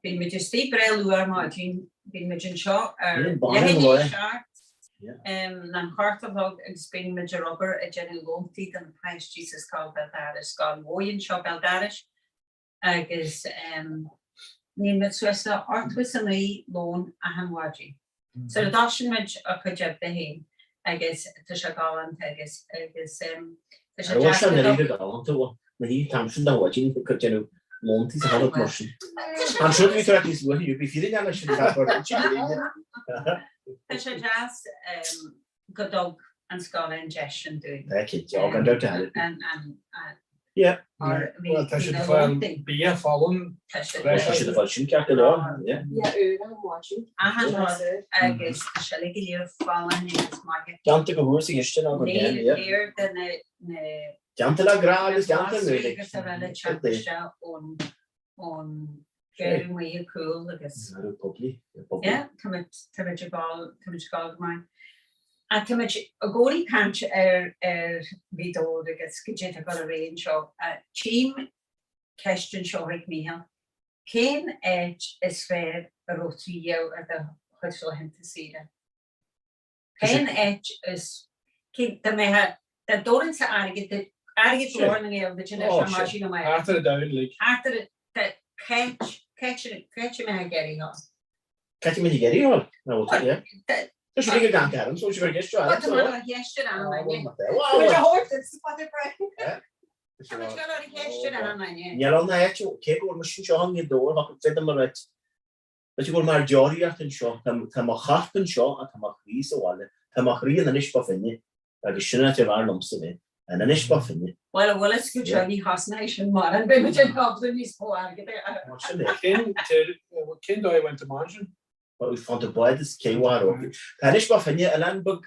bíonn muid istigh breá luath ar maidin, bíonn muid anseo ar leath i ndiaidh a 7, nó an ceathrú a chlog agus bíonn muid ar obair ag déanamh lóntaí do na páistí sa scoil Béal Dorais, scoil mhór anseo Béal Dorais agus níonn muid suas le 89 lón achan mhaidin. Sula dtosaíonn muid ár gcuid oibre féin agus tá sé galánta agus agus tá sé deas go dtug. Galánta bhuel na hí tam sin dá mhaidin ag cur déanamh lóntaí sa halla mar sin. An siúd bhí tú níos luaithe bhí fírinne ann sin Tá sé deas go dtug an scoil an deis sin dúinn. Tá cinnte, ó gan dabht ar bith. Yeah. Bhuel tá siad ag fáil bia folláin. Tá siad ag fáil sin ceart go leor. Yeah. Yeah, úr achan mhaidin. Achan rud agus tá sé uilig go léir folláin agus maith. Déanta go húr sa chistin agam féin, yeah. Léir de na Déanta le grá agus déanta le Gaeilge. Agus araile teacht isteach ón ón gceathrú amuigh ar cúl agus. Ceathrú poiblí. Yeah, táimid táimid ag gabháil táimid ag gabháil go maith. Ach táimid i gcónaí ag caint ar ar Ghaoth Dobhair agus goidé atá ag dul ar aghaidh anseo. Tchím ceist anseo chuig Mícheál. Cén áit is fearr a raibh tú riamh ar do chuid laethanta saoire? Cén áit is, cén, dá mbeadh, dá dtabharfainnse airgead duit, airgead Ghlór na nGael duit anois ar maidin amárach. Thart ar an domhan uilig. Thart ar, dá, c'áit, c'áit, c'áit a mbeifeá ag iarraidh a ghabháil? C'áit a mbeinn ag iarraidh a ghabháil? Ná bhfuil tú, yeah. Tá sé ag gan cearn, so sé gur seo. Tá mé ar cheist ar an aine. Tá thabhairt duit sa Father Brian. Tá mé ar cheist ar an aine. Níl ann áit, cé go bhfuil mise anseo i nGaoth Dobhair, féadaim a ráit, B'fhéidir go bhfuil mé ar deoraíocht anseo, tá mo chorp anseo ach tá mo chroí sa bhaile, tá mo chroí in Inis Bó Finne agus sin an áit arbh fhearr liomsa bheith, in Inis Bó Finne. Bhuel, a bhfuil fhios agat seo, ní chosnóidh sin mórán, beidh muid ag gabháil níos mó airgid a. Bhuel, sin é. Cén tír, cén dóigh a bhaint amach ansin? Bhuel, fanta bád is cé mhaith rompu. Tá Inis Bó Finne, oileán beag,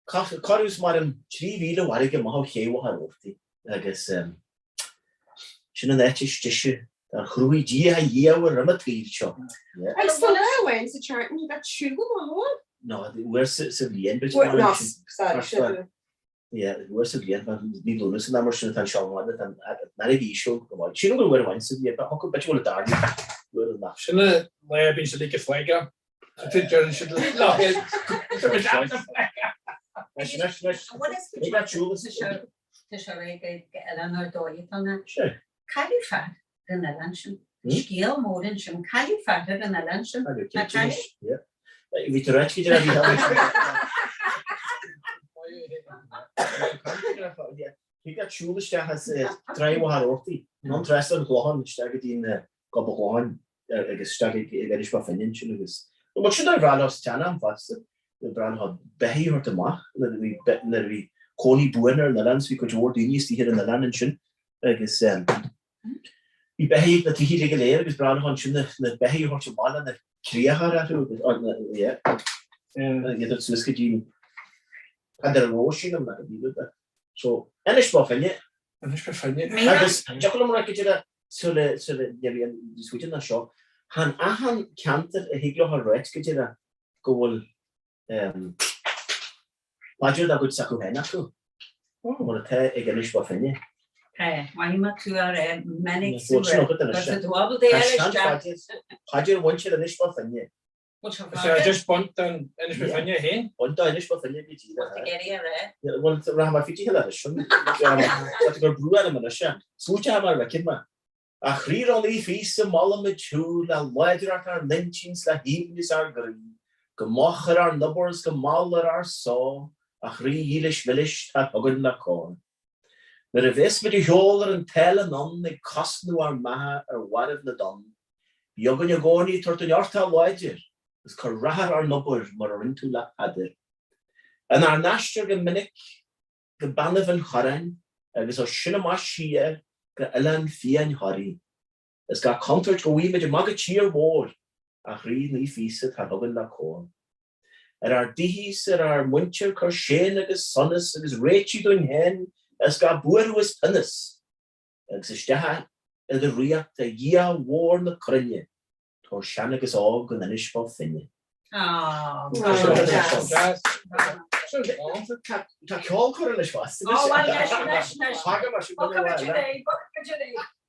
corradh is mar an 3 mhíle farraige amach ó Ché Mhachaire Rabhartaigh agus sin an áit is deise dar chruthaigh Dia a dhiabhal roim an tsaoil seo. Agus tá lá amháin sa tseachtain go siúl amach ann. No, uair sa bhliain b'fhéidir. Uair, no, sorry, sin. Yeah, uair sa bhliain, mí Lúnasa an am mar sin atá an seó ann, tá an airgead íseal go maith. Sílim gur uair amháin sa bhliain, but b'fhéidir go bhfuil an darna uair an Sin an lá a bíonn siad ag fleadh. Deireann siad lá Tá sé réidh ag oileán ar dóigh atá ann. Cailleadh fear ar an oileán sin. Scéal mór ansin. Cailleadh fear ar an oileán sin. Nach cailleadh? Bhí tú ráite go dtí Thig leat siúl isteach as Traigh Mhachaire Rabhartaigh, anonn trasna an Chlocháin isteach go dtí an Gob an Chlocháin agus isteach ag Inis Bó Finne ansin agus bhuel sin dóigh bhreá leo sa tsean-am fosta, bhreá leo beithígh a thabhairt amach nuair a bhí nuair a bhí cónaí buan ar an oileán so bhí cuid mhór daoine istigh ar an oileán ansin agus bhí beithígh ag na tithe uilig go léir agus bhreá leo ansin na na beithígh a thabhairt amach lena créachadh orthu agus yeah iad a suas go dtí an ar an sílim nach bhí So Inis Bó Finne. Inis Bó Finne. Agus deoch liom rá go dtí sula sula bhíonn sweetener ná seo, chan achan ceantar a thig leo a ráit go díreach go bhfuil paidir dá gcuid s'acu féin acu, mar atá ag Inis Bó Finne. Tá, mhaith mé tú a rá minic sa rud, tá tú ábalta é a isteach. Paidir mhuintir Inis Bó Finne. Sea, just baint den Inis Bó Finne féin. Baint de Inis Bó Finne go díreach. Bhfuil tú ag iarraidh a rá? Bhuel, rachaidh mé fite leis sin. Tá tú ag cur brú orm anois. Smaointeoidh mé ar fheicfidh mé. A chroí Naomh Íosa molaimid thú le láidreacht ár n-intinn 's le haoibhneas ár gcroí, go moch ar ár n-obair 's go mall ar ár só, a chroí dhílis mhilis tar chugainn le cóir. Nuair a bheas muid a sheol ar an tsaol anonn ag cosnú ár mbeatha ar mhairbh na dtonn, Bí againn i gcónaí tabhair dúinn artá láidir agus cuir rath ar ár n-obair mar a rinn tú le Peadar. Inár n-aistear go minic go Beannaibh an Chorráin agus ó sin amach siar go Oileán Fiáin Thoraí, is gach contúirt go bhfaighimid amach go tír mhór, a chroí Naofa Íosa tar chugainn le cóir. Ar ár dtithe 's ar ár muintir cuir séan agus sonas agus réitigh dúinn féin as gach buaireamh is tinneas. agus isteach i do ríocht a Dhia mhór na cruinne, tabhair sean agus óg in Inis Bó Finne. Tá ceol curtha leis fosta.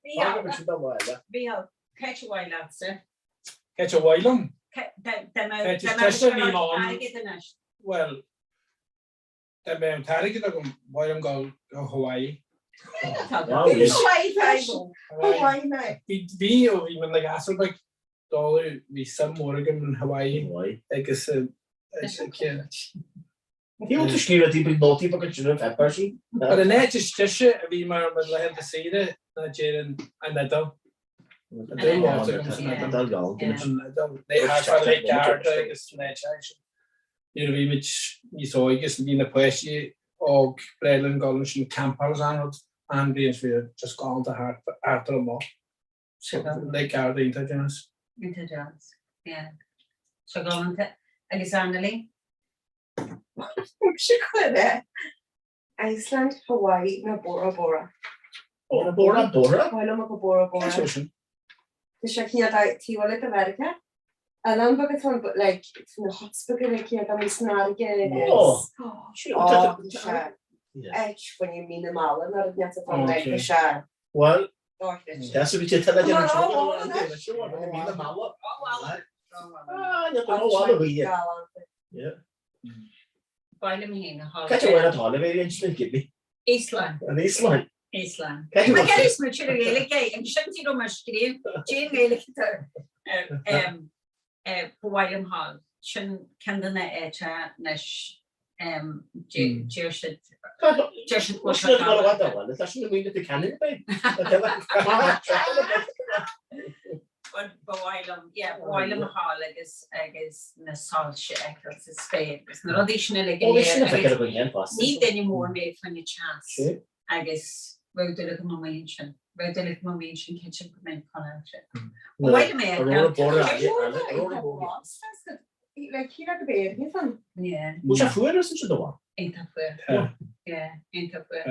Fágfaidh muid sin do lá eile. Mícheál, Cá háit ar mhaith leatsa? Cá háit ar mhaith liom? Cá háit is deise a bhí ann? Bhuel, dá mbeadh an t-airgead agam, ba mhaith liom dul go Hawaii. Bhí, ó bhí mé ina ghasúr beag, dul, bhí suim mhór agam in Hawaii agus Ní bhfuil tú scríobh rudaí beag nótaí beaga ansin ar pháipéar sí. But an áit is deise a bhí mé ar mo laethanta saoire ná déarfainn an Iodáil. An Iodáil galánta. An Iodáil. Thart fá Lake Garda agus an áit sin. Nuair a bhí muid níos óige is bhí na páistí óg breá linn dul ansin campáil is an rud an-bhíonn sé just galánta thart ar amuigh. Lake Garda iontach deas. Iontach deas, yeah. Seo galánta. Agus Annalie? Mise chuile. Iceland, Hawaii nó Bora Bora. Bora Bora? Ba mhaith liom go Bora Bora. Cé sin? Tá sé cineál taobh eile de Mheiriceá. Oileán beag atá ann but like tá na huts beaga like cineál amuigh san fharraige agus Oh! Oh, tá sé áit fá choinne mí na meala nó rud inteacht atá ann like tá sé Bhuel, Íoslainn. An Íoslainn. Íoslainn. Má ceir is muid ar Ghaeilge é, agus sin tí mar scríobh, déan Gaeilge ba mhaith liom thall. Sin ceann de na áiteacha anois deir siad deir siad go bhfuil sé galánta. Tá sin i do ceann Ba mhaith liom, yeah, ba mhaith liom a ghabháil agus agus na soilse a fheiceáil sa spéir agus na rudaí sin uilig go léir agus ní duine mór mé fá choinne teas agus bheadh dúil agam amuigh ansin, bheadh dúil agam amuigh ansin cinnte go mbeinn codlata. Ba mhaith liom é a fheiceáil. Like, shílfeá go b'éirinn é san. Yeah. Bhfuil sé fuar ansin sa domhan? Iontach fuar. Yeah, iontach fuar.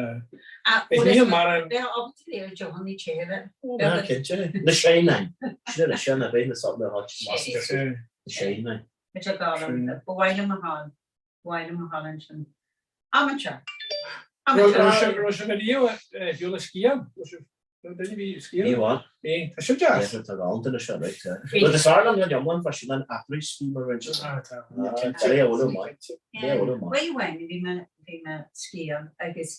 Is níl mar an. Bheadh ábalta léir deochanna te a bheith. Ná cinnte. Na Séanáin. Sin na sin a bheith na sop na háit. Na Séanáin. Tá sé galánta. Ba mhaith liom a ghabháil. Ba mhaith liom a ghabháil ansin. Am anseo. Am anseo. Raibh sibh ariamh ar shiúl ag sciáil? Duine bhí sciáil? Ní bhain. Bhí. Tá sin deas. Tá galánta na seo, right? Rud is fearr liom an iomlán fá sin an après-ski mar rinne. Ah, tá. Tá é a bhfuil maith. É a bhfuil maith. Uair amháin bhí mé bhí mé sciáil agus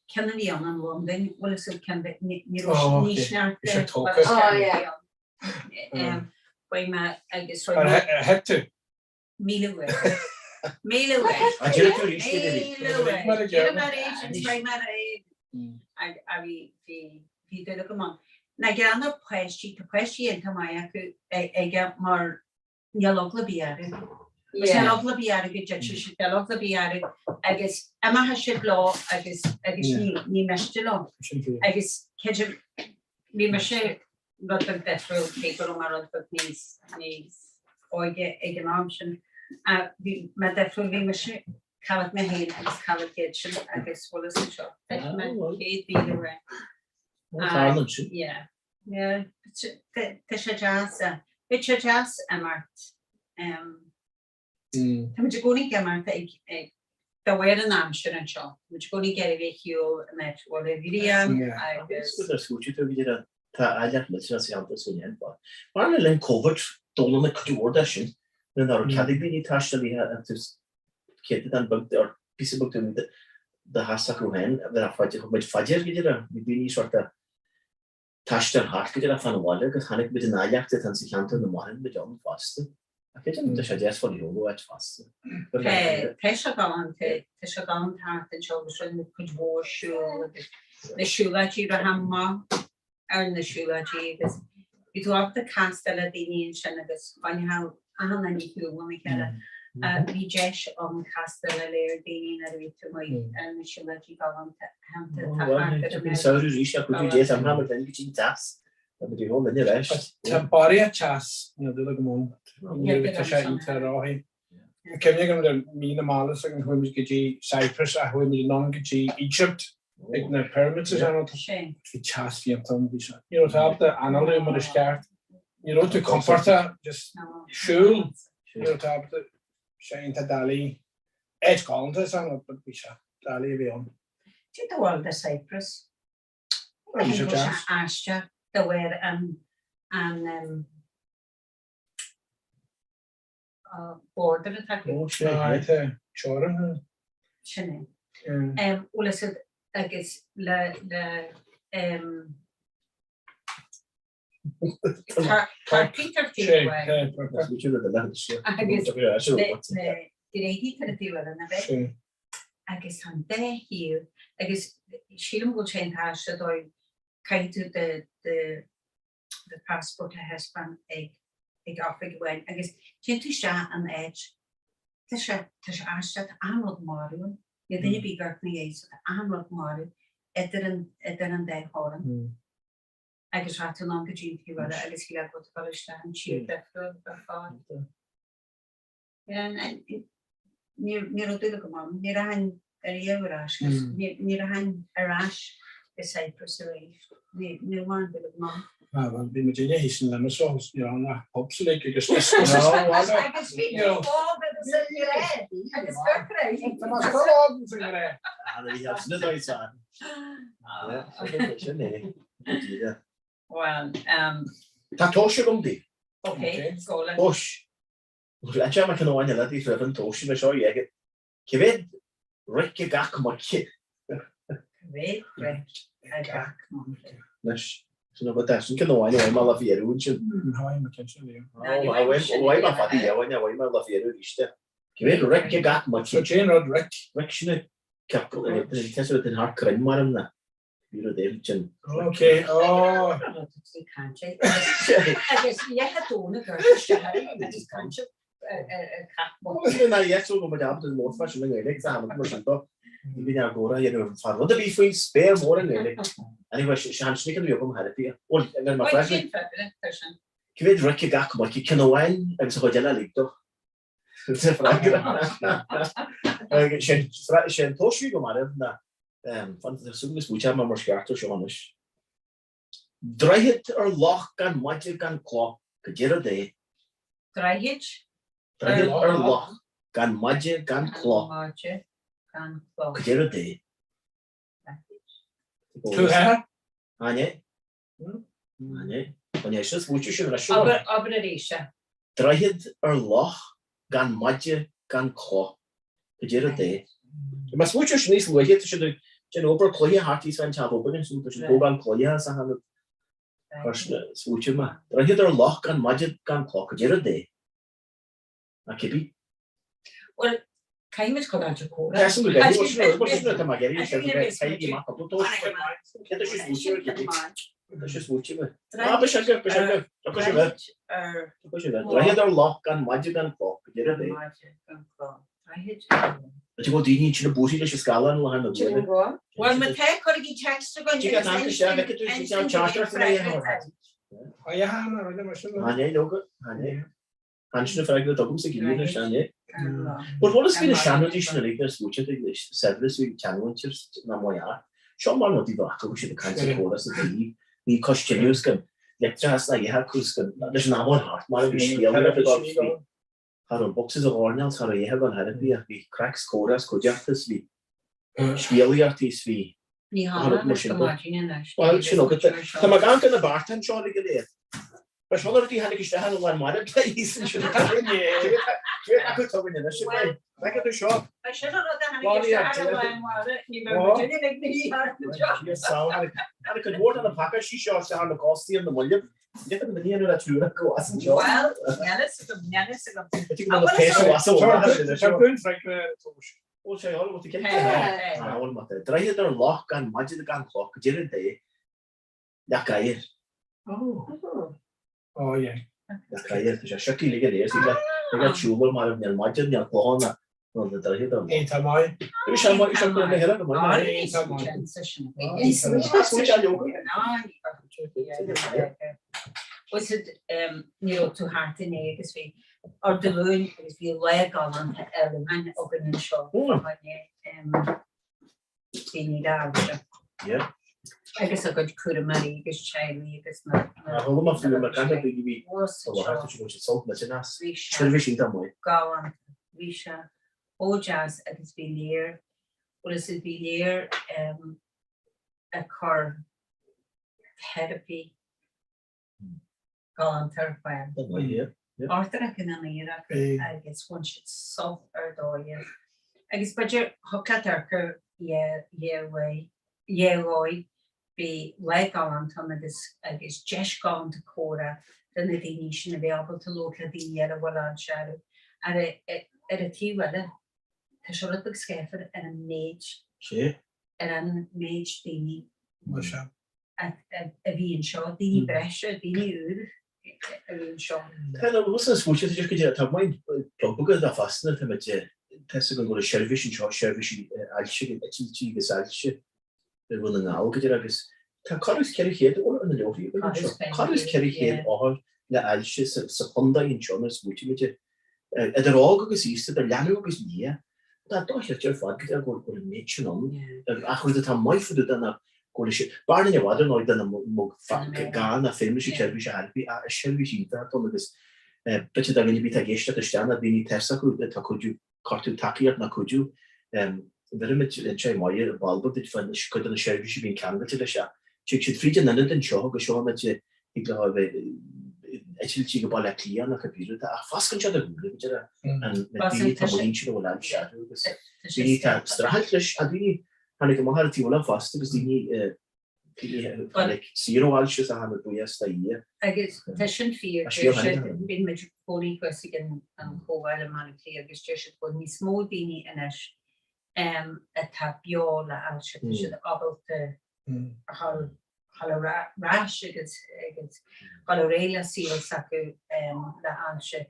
ceann a bhí ann in Londain, bhfuil fhios agat ceann de ní raibh ní sneachta. Bhí sé tógtha. Oh, yeah. Beidh mé agus Ar thit tú? 1000 uair. 1000 uair. An dtiocfaidh tú arís, Lily? 1000 uair. Déarfaidh mé arís agus beidh mé ar éigean. A bhí, bhí, bhí dúil agam ann. Na gceanna páistí, tá páistí iontach maith acu aige mar níl eagla ar bith orthu. Agus níl eagla ar bith orthu go dtitfidh siad, níl eagla ar bith orthu agus imeochaidh siad leo agus, agus ní, ní miste leo. Agus creidim, bhí mise rud beag difriúil, cé go raibh mé rud beag níos, níos óige ag an am sin. Bhí mé difriúil, bhí mise cailleadh mé féin agus cailleadh iad sin agus bhfuil fhios anseo. Thit mé 100,000 uair. Tharla sin. Yeah. Yeah. Tá sé deas. Bhí sé deas imeacht. Tá muid i gcónaí ag imeacht ag de bharr an aimsir anseo. Tá muid i gcónaí ag iarraidh bheith ar shiúl in áit a bhfuil an ghrian agus. Is ar scuaite tú go dtí tá áilleacht millteanach sa cheantar sin féin. Mar le linn Covid, d'fhoghlaim mé cuid mhór de sin nuair nach raibh cead ag daoine taisteal oíche an tús céatadán beag or píosa beag de theas acu féin a bheith faighte, thug muid fá dear go dtí bhí daoine sort of taisteal thart go dtí fán bhaile agus chonaic muid an áilleacht atá sa cheantar na maireann muid ann fosta. Ach creidim tá sé deas fáil ar shiúl ó áit fosta. Tá sé galánta, tá sé galánta thart anseo agus rinne muid cuid mhór siúl agus na siúlóidí rith amach ar na siúlóidí agus bhí tú ábalta castáil le daoine ansin agus choinneáil achan duine ar shiúl óna chéile. Bhí deis ann castáil le léir daoine nuair a bhí tú amuigh ar na siúlóidí galánta aitheanta atá thart ar an Bhí samhradh arís ach cuidiú Dé tá mé mar duine go dtí an teas. Tá muid ag dul linn ar ais. Tá barraíocht teas níl dúil agam ann. Ní raibh tá sé iontach ráthaí. Tá cuimhne agam le mí na malla agus chuaigh muid go dtí Cyprus ach chuaigh muid anonn go dtí Egypt ag na pyramids is ann. Bhí teas fiánta ann bhí sé. Ní raibh tú ábalta análú mar is ceart. Ní raibh tú compordach just siúl. Ní raibh tú ábalta sé iontach doiligh. Áit galánta is ann but bhí sé doiligh a bhí ann. Cad é do bharúil de Cyprus? I think go bhfuil sé aisteach de bharr an an border atá acu. Ó sé tá teorainn. Sin é. Bhfuil fhios agat agus le le Turkey ar taobh amháin. Agus na Gréagaigh ar an taobh eile, nach ea? Agus tá an dá thaobh, agus sílim go bhfuil sé an t-aisteach dóibh, caithfidh tú do do passport a thaispeáint ag ag oifig amháin agus téann tú isteach in áit, tá sé tá sé aisteach, tá achan rud marbh ann, níl duine ar bith ag amharc ina dhiaidh so tá achan rud marbh idir an idir an dá theorainn. Agus rachaidh tú anonn go dtí an taobh eile agus shílfeá go bhfuil tú ag dul isteach in tír difriúil ar fad. Ní raibh dúil agam ann. Ní rachainn ariamh ar ais. Ní rachainn ar ais go Cyprus arís. Ní raibh mórán dúil agam ann. Ah, bhuel, bhí muid inné thíos in Limassol, ní raibh ann ach pubs uilig agus Agus bhí tú óg agus i ngrá agus gur Tá mé still óg agus i ngrá. Sin é. Well, Tá tomhas agam daoibh. Ok, go le. Tomhas. Leite mar ceann amháin eile daoibh roimh an tomhas a bheith seo dhéag. Cé mhéad roic ag gach muice? Cé mhéad roic ag gach muice? Anois, sin rud é, sin ceann amháin a bhfuil mé le fíorú ansin. Tháinig mé cinnte riamh. Bhfuil mé fada dhéanfainn, bhfuil mé le fíorú arís de. Cé mhéad roic ag gach muice? So cén rud roic? Roic sin é, ceap, tá den thart cruinn mar an na. Bhí rud éigin sin. Ok, oh. Agus leath dóna gur agus caint Ná yes ó go mbeadh ábalta an mór sin i nGaeilge agus a mar sin dó. Ní bhíonn ar gcóra dhéanamh an fear rud a bhí faoin spéir mhór i nGaeilge. Anyway, sé an snic an agam therapy. Bhuel, ar mar freisin. Cé mhéad roic ag gach muice ceann amháin agus a chuid eile uilig dó. Freagra. Sé an tomhas go maireann ná fan agus buaitear mar mar sceartar seo anois. Droichead ar loch gan maide gan cloch cad é rud é. Droichead Droichead ar loch gan maide gan cloch maide gan cloch. Cad é rud é. Tú he? Aine? Aine? An é sin smaointe sin leis Abair abair arís é. Droichead ar loch gan maide gan cloch. Cad é rud é. Má smaointe sin níos luaithe tá siad ag déanamh obair cloiche thart thíos fán teach obair ansin tá siad ag tógáil cloiche as a tháinig smaointe mé. Droichead ar loch gan maide gan cloch. Cad é rud é. Ná cibé. Bhuel, caithfimid coinneáil de comhrá. Tá sin go deimhin, sin rud, sin rud atá mé ag iarraidh, sé go mbeidh caithfidh amach cúpla tomhas. Cé tá sé smaointe ar cibé? Tá sé smaointe mé. Ah, ba sin go, ba sin go. Tá sé bheith. Tá sé bheith. Droichead ar loch gan maide gan cloch, cad é rud é. Maide gan cloch. Droichead ar loch. Tá go daoine sin a buaite leis an scáileán le haghaidh na buaile. Bhuel, má tá, cuirigí text chugainn Tig an tanc isteach, feiceann tú, sin teachtaireacht in aghaidh an áit. Tá a hana, rinne mar sin. Tháinig, leoga, tháinig. Ansin an freagra agamsa go dtí anois, an é? But what is faoi na seanrudaí sin uilig ar smaointe ag saibhreas bhí tseanmhuintir ná maigh ea. Seo mar rudaí bheadh acu siad ag caint sa chomhrá sa taobh, bhí cois tine is gan leictreachas ná ithe acu is gan leis an am thart mar a bhí scéalaíocht ag dul faoi. Cha raibh boxes a ghairneáil, cha raibh ithe gan therapy ach bhí craic 's comhrá 's cuideachta is bhí scéalaíocht is bhí Ní hannamh anois go maidin anois. Bhuel, sin agat. Tá mé gan na beartáin seo uilig go léir. Ba seo na rudaí a tháinig isteach ar an lán mara thíos ansin. Cé acu tugann anois a bheidh? Feiceann tú seo? Ba sin an rud a tháinig isteach ar an lán mara, ní bheidh muid uilig ag na híochtar seo. Tháinig cuid mhór de na pacáistí seo isteach ar na cóstaí ar na mallaibh. Ní dhéanamh le triúr acu as anseo. Bhuel, níl fhios agam, níl fhios agam. Tá na péas as a bhfuil. Tá dún freagra ar an tomhas. Bhfuil sé ann, bhfuil tú cinnte? Ah, bhfuil maith. Droichead ar loch gan maide gan cloch, cad é rud é leac oighir. Oh. Oh, yeah. Leac oighir, tá sé siocaí le go léir, so ag an siúl mar níl maide, níl cloch ann, nó na droichead ar loch. Tá maith. Bhí sé maith, sé maith le go maith. Tá maith. Smaointe leoga. Was it ní raibh tú thart inné agus bhí ar Dé Luain agus bhí lá galánta oileáin againn anseo daoine láidre. Agus a gcuid cúramóirí agus teaghlaigh agus na. Chuala mé faoi na caithfidh daoine bhí Bhí sé seirbhís iontach maith. Galánta. Bhí sé chomh deas agus bhí léir, bhuel is bhí léir ag cur. therapy galánta ar fáil. Ochtar acu in Iarthar agus bhain siad sult ar dóigh. Agus b'fhéidir thug leat amharc ar dhá dhóigh, bhí lá galánta ann agus agus deis galánta comhrá do na daoine sin a bheith ábalta labhairt le daoine eile a bhfuil ailse orthu. Ar an taobh eile, tá sé rud beag scáfar ar an méid ar an méid daoine a bhí anseo, daoine breise, daoine úr a bhí anseo. Tá na rudaí is fuaite idir go dtí tá muid plug dá fosta tá muid tá fhios agam go bhfuil seirbhís anseo, seirbhísí ailse, eitiltí agus ailse i Dhún na nGall go dtí agus tá corradh is 400 othar ar na leabharthaí againn anseo. Corradh is 400 othar le ailse sa chontae anseo nuair a smaoitímid muid Idir óg agus aosta, idir leanbh agus liath, tá dochreidte ar fad go dtí go bhfuil an méid sin ann. Ach rud atá maith fá dtaobh de ná go bhfuil sé, b'fhearr linn i bhfad ar ndóigh dá mbeadh gá ná feidhm leis an tseirbhís a thairfí ach is seirbhís iontach atá ann agus b'fhéidir do dhuine ar bith atá ag éisteacht isteach ná daoine tá fhios acu atá cuidiú, cuartú tacaíocht ná cuidiú. Bheirimid inse maith ar ball beag duit fá cuid de na seirbhísí a bhíonn ceangailte leis ach tig siad fríd an ionad anseo agus seo an áit a thig leo a bheith eitiltí go Baile Átha Cliath nó cibé rud ach foscann siad a shúile go deireadh na daoine atá muinín siad a bhfuil ailse orthu agus daoine atá ag streachailt leis ach daoine tháinig amach ar an taobh eile fosta agus daoine daoine tháinig saor ó ailse is a tháinig buíochas do Dhia. Agus tá sin fíor, deir siad, bíonn muid i gcónaí thuas ag an chomhdháil i mBaile Átha Cliath agus deir siad go bhfuil níos mó daoine anois atá beo le ailse, tá siad ábalta a dhul dhul ar ais agus agus dhul ar aghaidh le saol s'acu le ailse.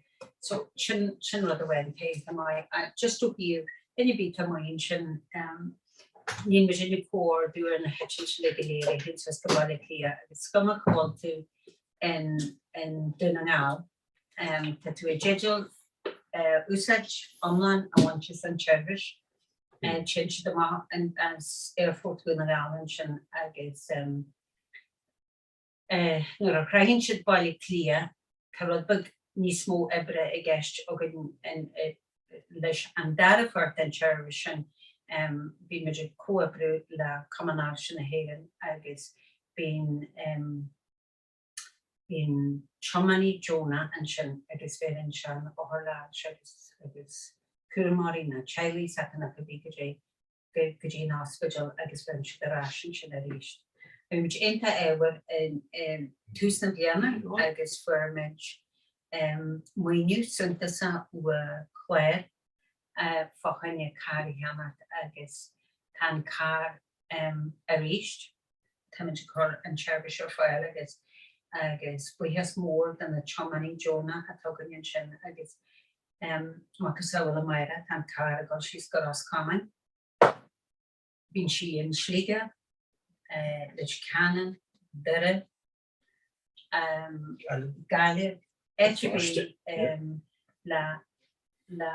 So sin sin rud amháin atá iontach maith. Just ó thaobh duine ar bith atá amuigh ansin níl muid ag comhordú ar na heitiltí go léir a théann suas go Baile Átha Cliath agus is cuma cá bhfuil tú in in Dún na nGall tá tú i dteideal úsáid iomlán a bhaint as an tseirbhís. Téann siad amach as Aerfort Dhún na nGall ansin agus nuair a shroicheann siad Baile Átha Cliath tá rud beag níos mó oibre i gceist againn leis an dara pháirt den tseirbhís sin. Bíonn muid ag comhoibriú le Cumann Ailse na hÉireann agus bíonn Bíonn tiománaí deonach ansin agus bheireann sé na hothair le hailse agus agus cúramóirí nó teaghlaigh s'acu nó cibé go dtí go dtí an ospidéal agus bheireann siad ar ais ansin arís. Bhí muid iontach ádhmhar i tús na bliana agus fuair muid maoiniú suntasach ó chlár fá choinne carr a cheannacht agus tá an carr arís. Táimid ag cur an tseirbhís ar fáil agus agus buíochas mór do na tiománaí deonach atá againn ansin agus macasamhail amárach tá an carr ag dul síos go Ros Comáin. Bíonn sí in Sligeach, Leitir Ceanainn, Doire, Gaillimh, áit ar bith le le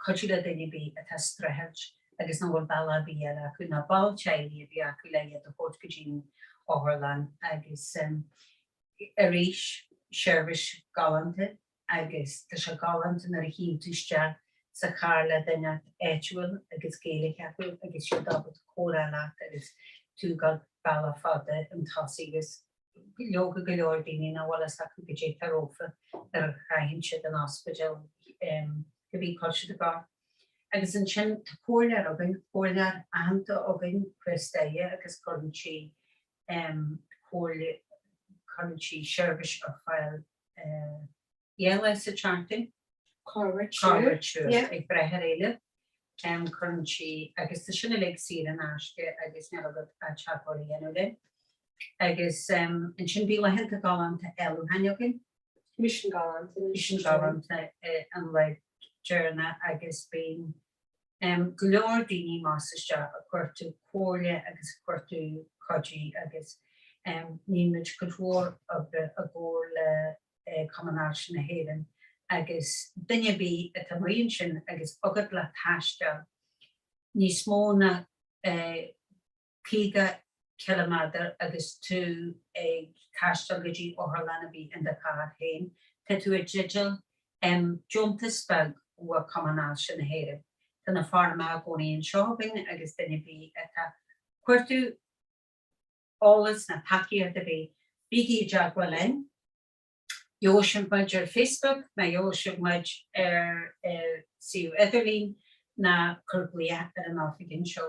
cuidiú le duine ar bith atá ag streachailt agus nach bhfuil bealach ar bith eile acu ná ball teaghlaigh ar bith acu le iad a thabhairt go dtí an otharlann agus arís seirbhís galánta agus tá sé galánta nuair a shuíonn tú isteach sa charr le duine áitiúil agus Gaeilge acu agus iad ábalta comhrá leat agus tú ag dul bealach fada chun tosaigh agus leoga go leor daoine nach bhfuil fhios acu goidé atá rompu nuair a shroicheann siad an ospidéal cibé cá bhfuil siad ag dul. Agus ansin tá comhairleoir againn, comhairleoir aitheanta againn, Chris Dyer, agus cuireann sí comhairle, cuireann sí seirbhís ar fáil Dhá lá sa tseachtain. Corruair siúr ag brath ar éileamh. Cuireann sí, agus tá sin uilig saor in aisce agus níl agat ach teagmháil a dhéanamh linn. Agus ansin bhí laethanta galánta ullmhúcháin againn. Bhí sin galánta. Bhí sin galánta an lá deireanach agus bíonn go leor daoine amach is isteach ag cuartú comhairle agus ag cuartú cuidiú agus níonn muid cuid mhór oibre i gcomhar le Cumann Ailse na hÉireann agus duine ar bith atá amuigh ansin agus agat le taisteal níos mó ná 50 ciliméadar agus tú ag taisteal go dtí otharlann ar bith in do charr féin, tá tú i dteideal deontas beag ó Chumann Ailse na hÉireann. Tá na foirmeacha i gcónaí anseo againn agus duine ar bith atá ag cuartú. Eolas ná tacaíocht ar bith, bígí i dteagmháil linn. Gheobhaidh sibh muid ar Facebook ná gheobhaidh sibh muid ar suíomh idirlín ná cuir glaoch ar an oifig anseo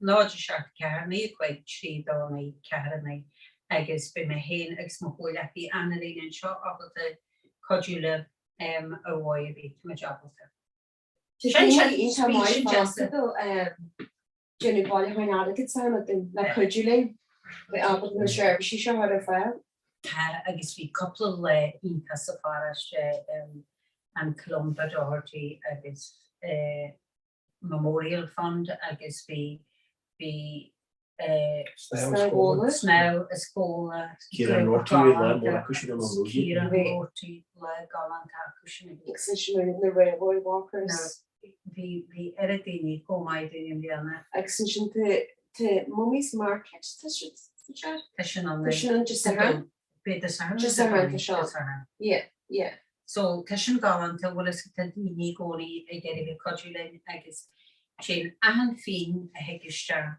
0 7 4 9 5 3 2 9 4 9 agus beidh mé féin agus mo chomhghleacaí Annalene anseo ábalta cuidiú libh ar dhóigh ar bith, tá muid ábalta. Tá daoine iontach maith fosta though. déanamh bailiúcháin airgid sa dúinn le cuidiú linn bheith ábalta na seirbhísí seo a chur ar fáil. Tá agus bhí cúpla lá iontach sa pharóiste, an Columba Doherty agus Memorial Fund agus bhí bhí Snámh is Góla, Ciarán Roarty bhí lá mór acu sin an Luain. Ciarán Roarty lá galánta acu sin agus. Agus ansin na Railway Walkers. Bhí bhí oiread daoine chomh maith dúinn i mbliana. Agus ansin tá tá Mummy's Market tá siad tá sé Tá sin ann tá sin ann Dé Sathairn. Beidh Dé Sathairn Dé Sathairn tá seo. Dé Sathairn. Yeah yeah. So tá sin galánta bhfuil fhios agat tá daoine i gcónaí ag iarraidh cuidiú linn agus téann achan phingin a thig isteach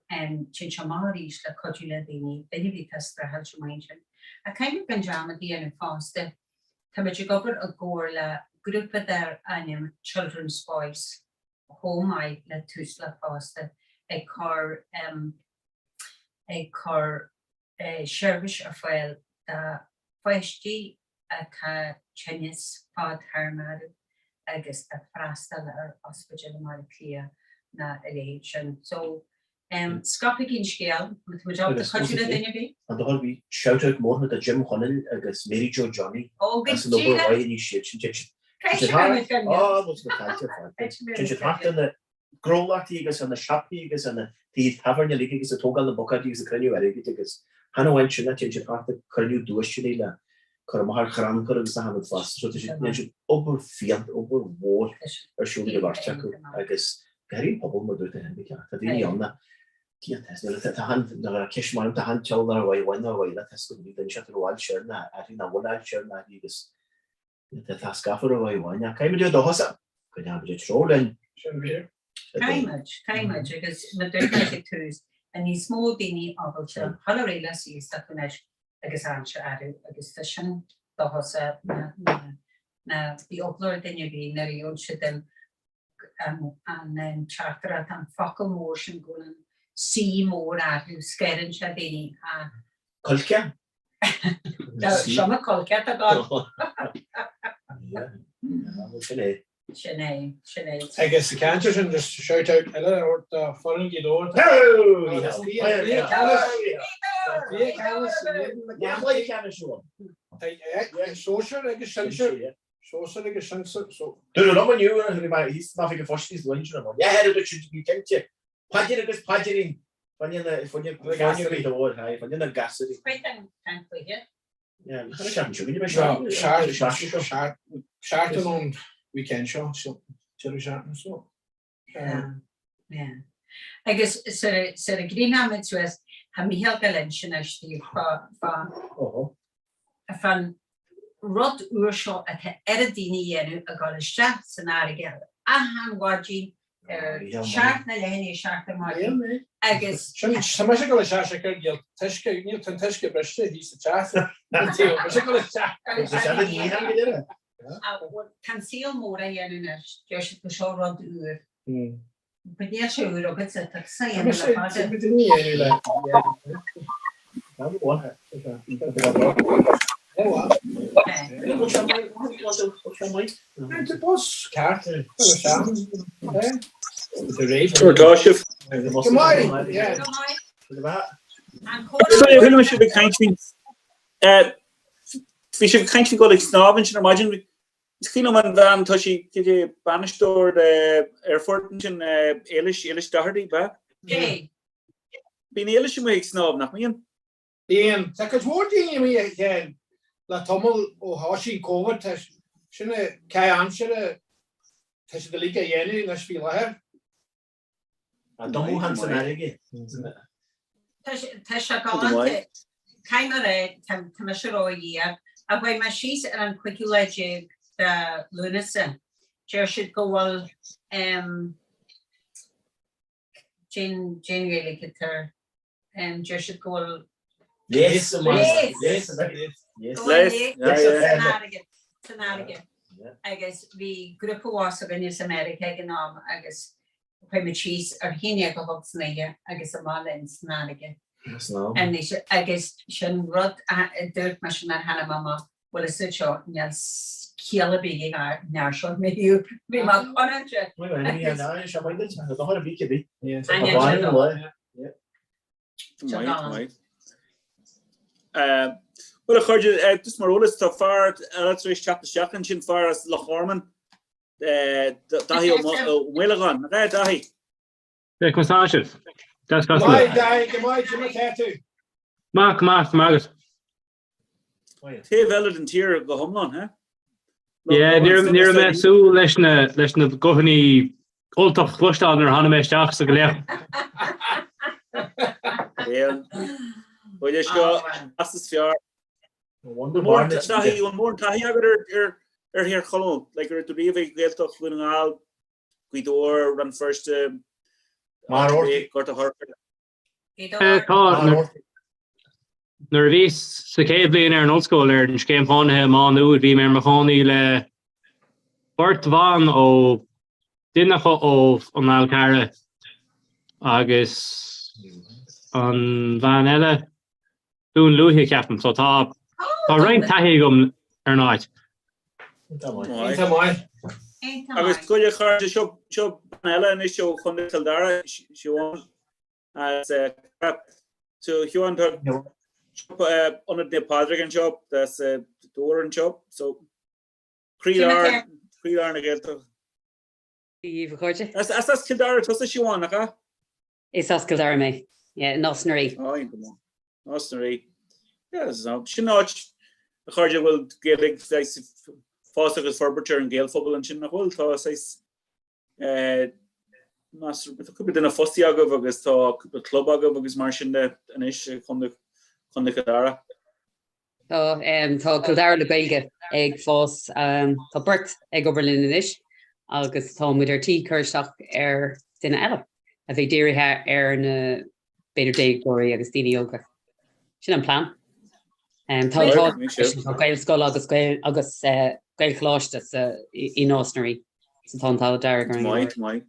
téann sé amach arís le cuidiú le daoine, duine ar bith atá streachailt amuigh ansin. Ach caithfidh mé gan dearmad a dhéanamh fosta, táimid ag obair i gcomhar le grúpa dar ainm Children's Voice chomh maith le Tusla fosta ag cur ag cur seirbhís ar fáil do pháistí atá tinneas fadtéarmach orthu agus ag freastal ar ospidéal i mBaile Átha Cliath ná a leithéid sin. So, scaipigí an scéal má tá muid ábalta cuidiú le duine ar bith. An dóigh bhí shout out mór do Jim Chonaill agus Mary Jo Johnny Ó, go as an obair díreach! mhaith a rinne siad sin. Téann siad Caithfidh sé mé féin. Á, bhfuil sna tailte ar fad. Téann siad thart ar na gnólachtaí agus ar na siopaí agus ar na tithe tábhairne uilig agus ag tógáil na buicéidí agus ag cruinniú airgid agus chan amháin sin ach téann siad thart ag cruinniú duaiseanna le cur amach ar chrannchur agus achan rud fosta. So tá siad, déanann siad obair fiánta, obair mhór ar siúl ag an bheirt acu agus go háirithe an pobal mar dúirt tú féin, ba cheart. Tá daoine ann a Dia tá nuair atá tá an nuair a ceist mar tá an teol ar mhaith bhain ar mhaith le tá go bhfuil duine sé ar bhaill siar na airí na bhfuil siar na airí agus Tá scafa ar mhaith amháin ach caithfimid é dóchas go ndeachaigh muid treo linn. Sin fíor. Caithfimid, caithfimid agus mar dúirt mé ag tús, tá níos mó daoine ábalta dhul ar aghaidh le suí isteach anois agus ailse orthu agus tá sin dóchasach ná bhí eagla ar duine ar bith nuair a gheobhann siad an an teachtaireacht, an focal mór sin go bhfuil an C mór orthu, scanraíonn sé daoine ach. Coilce? Seo mo coilce atá gone. Sin é. Sin é, sin é. Agus sa cheantar sin, just shout out eile a thabhairt do foireann Ghaoth Dobhair. Sóisear agus sinsear. Sóisear agus sinsear. Dúradh liom inniu bhí mé thíos san oifig an phoist níos luaithe ansin amháin. Leathair a dúirt siad bhí cinnte. Paidir agus paidirín. Fáinne na fáinne fáinne Ghaoth Dobhair, aye, fáinne na gasúirí. Cuid den den chluiche. Yeah, cad é seachtain seo? Bhí mé seo. Seachtain ón weekend seo, so deireadh seachtaine so. Yeah, yeah. Agus sar sar a gcríochnóimid suas, tá Mícheál ag dul inse anois daoibh fá fá fán rud úr seo atá oiread daoine a dhéanamh ag dul isteach san fharraige achan mhaidin ar sheacht nó leath i ndiaidh a seacht ar maidin agus Tá mise ag dul isteach sic ar níl t-uisce níl tá an t-uisce briste thíos sa teach. Tá mise ag dul isteach. Tá sé an ní go deireadh. Tá an saol mór á dhéanamh anois, deir siad go seo rud úr. But níl sé úr agatsa, tá tusa á dhéanamh le fada. Tá sibh. Go maith, yeah. Sorry, chuala mé sibh ag caint faoin Bhí sibh ag caint faoi dhul ag snámh ansin ar maidin. Is cuimhin liom an bhean, tá sí, cad é, bainisteoir aerfoirt ansin, Éilis, Éilis Doherty, ab ea? Bíonn Éilis amuigh ag snámh, nach mbíonn? Bíonn. Tá cuid mhór daoine amuigh a Sheáin le tamall ó thosaigh Covid, tá sin caitheamh aimsire, tá siad uilig á dhéanamh anois faoi láthair. Dumhadh san fharraige. Tá sé galánta. Caithfidh mé a rá, tá mise ródhaor. Ach chuaigh mé síos ar an chúigiú lá déag de Lúnasa. Deir siad go bhfuil cén Ghaeilge atá air. Deir siad go bhfuil Léas Léas! Léas san fharraige, san fharraige. Agus bhí grúpa abhus againne sa Meiriceá ag an am agus chuaigh muid síos ar haon déag a chlog san oíche agus amach linn san fharraige. Anois agus sin rud a dúirt mise nár tháinig mé amach, bhfuil a fhios agat seo, níl ciall ar bith ag an fhear seo mé bhí mé conáilte. Bhuel a chairde, just mar eolas, tá fear eile tar éis teacht isteach ansin, fear as Loch Garman, Daithí Ó Maolagáin. Nach ea, Daithí? Sea, conas tá sibh? Deas casadh libh. Maith, Daithí, go maith, cad é mar tá tú? Maith, go maith, go maith agat. Taobh eile den tír go hiomlán, he? Yeah, ní raibh mé ag súil leis na leis na guthanna Ultach a chloisteáil nuair a tháinig mé isteach sa ghléach. Bhuel, seo as is fearr. Taithí, an mórán taithí agat ar ar Thír Chonaill, like ar do riamh ag Gaeltacht Dhún na nGall, Gaoth Dobhair, Rann Feirste, Gort a' Choirce. Tá. Nuair a bhíos sa chéad bhliain ar an ollscoil ar an scéim chónaithe i Má Nuad bhí mé ar mo chónaí le beirt bhan ó duine acu ó an Fhál Carrach agus an bhean eile Dún Lúiche ceapaim so tá tá roinnt taithí agam ar an áit. Iontach maith. Agus go a chairde seo seo bean eile anois ó Chontae Chill Dara, Siobhán. As so Siobhán tá Ionad Naomh Pádraig anseo, that's Dobhar anseo, so croílár croílár na Gaeltachta. Dia daoibh a chairde. As as Cill Dara tusa Siobhán, nach ea? Is as Cill Dara mé, yeah, i Nás na Rí. Oh, go maith. Nás na Rí. Yeah, sin áit a chairde a bhfuil Gaeilge fás agus forbairt ar an Ghaelphobal ansin nach bhfuil? Tá saghas Más tá cúpla duine fostaithe agaibh agus tá cúpla club agaibh agus mar sin de anois i Contae Chill Dara. Tá, tá Cill Dara le Gaeilge ag fás. Tá beirt ag obair linn anois agus tá muid ar tí cur isteach ar duine eile a bheidh dírithe ar na b'fhéidir déagóirí agus daoine óga. Sin an plean. Tá tá Gaelscoil agus agus Gaelcholáiste sa i Nás na Rí. So tá an t-ádh dearg orainn. Maith, maith.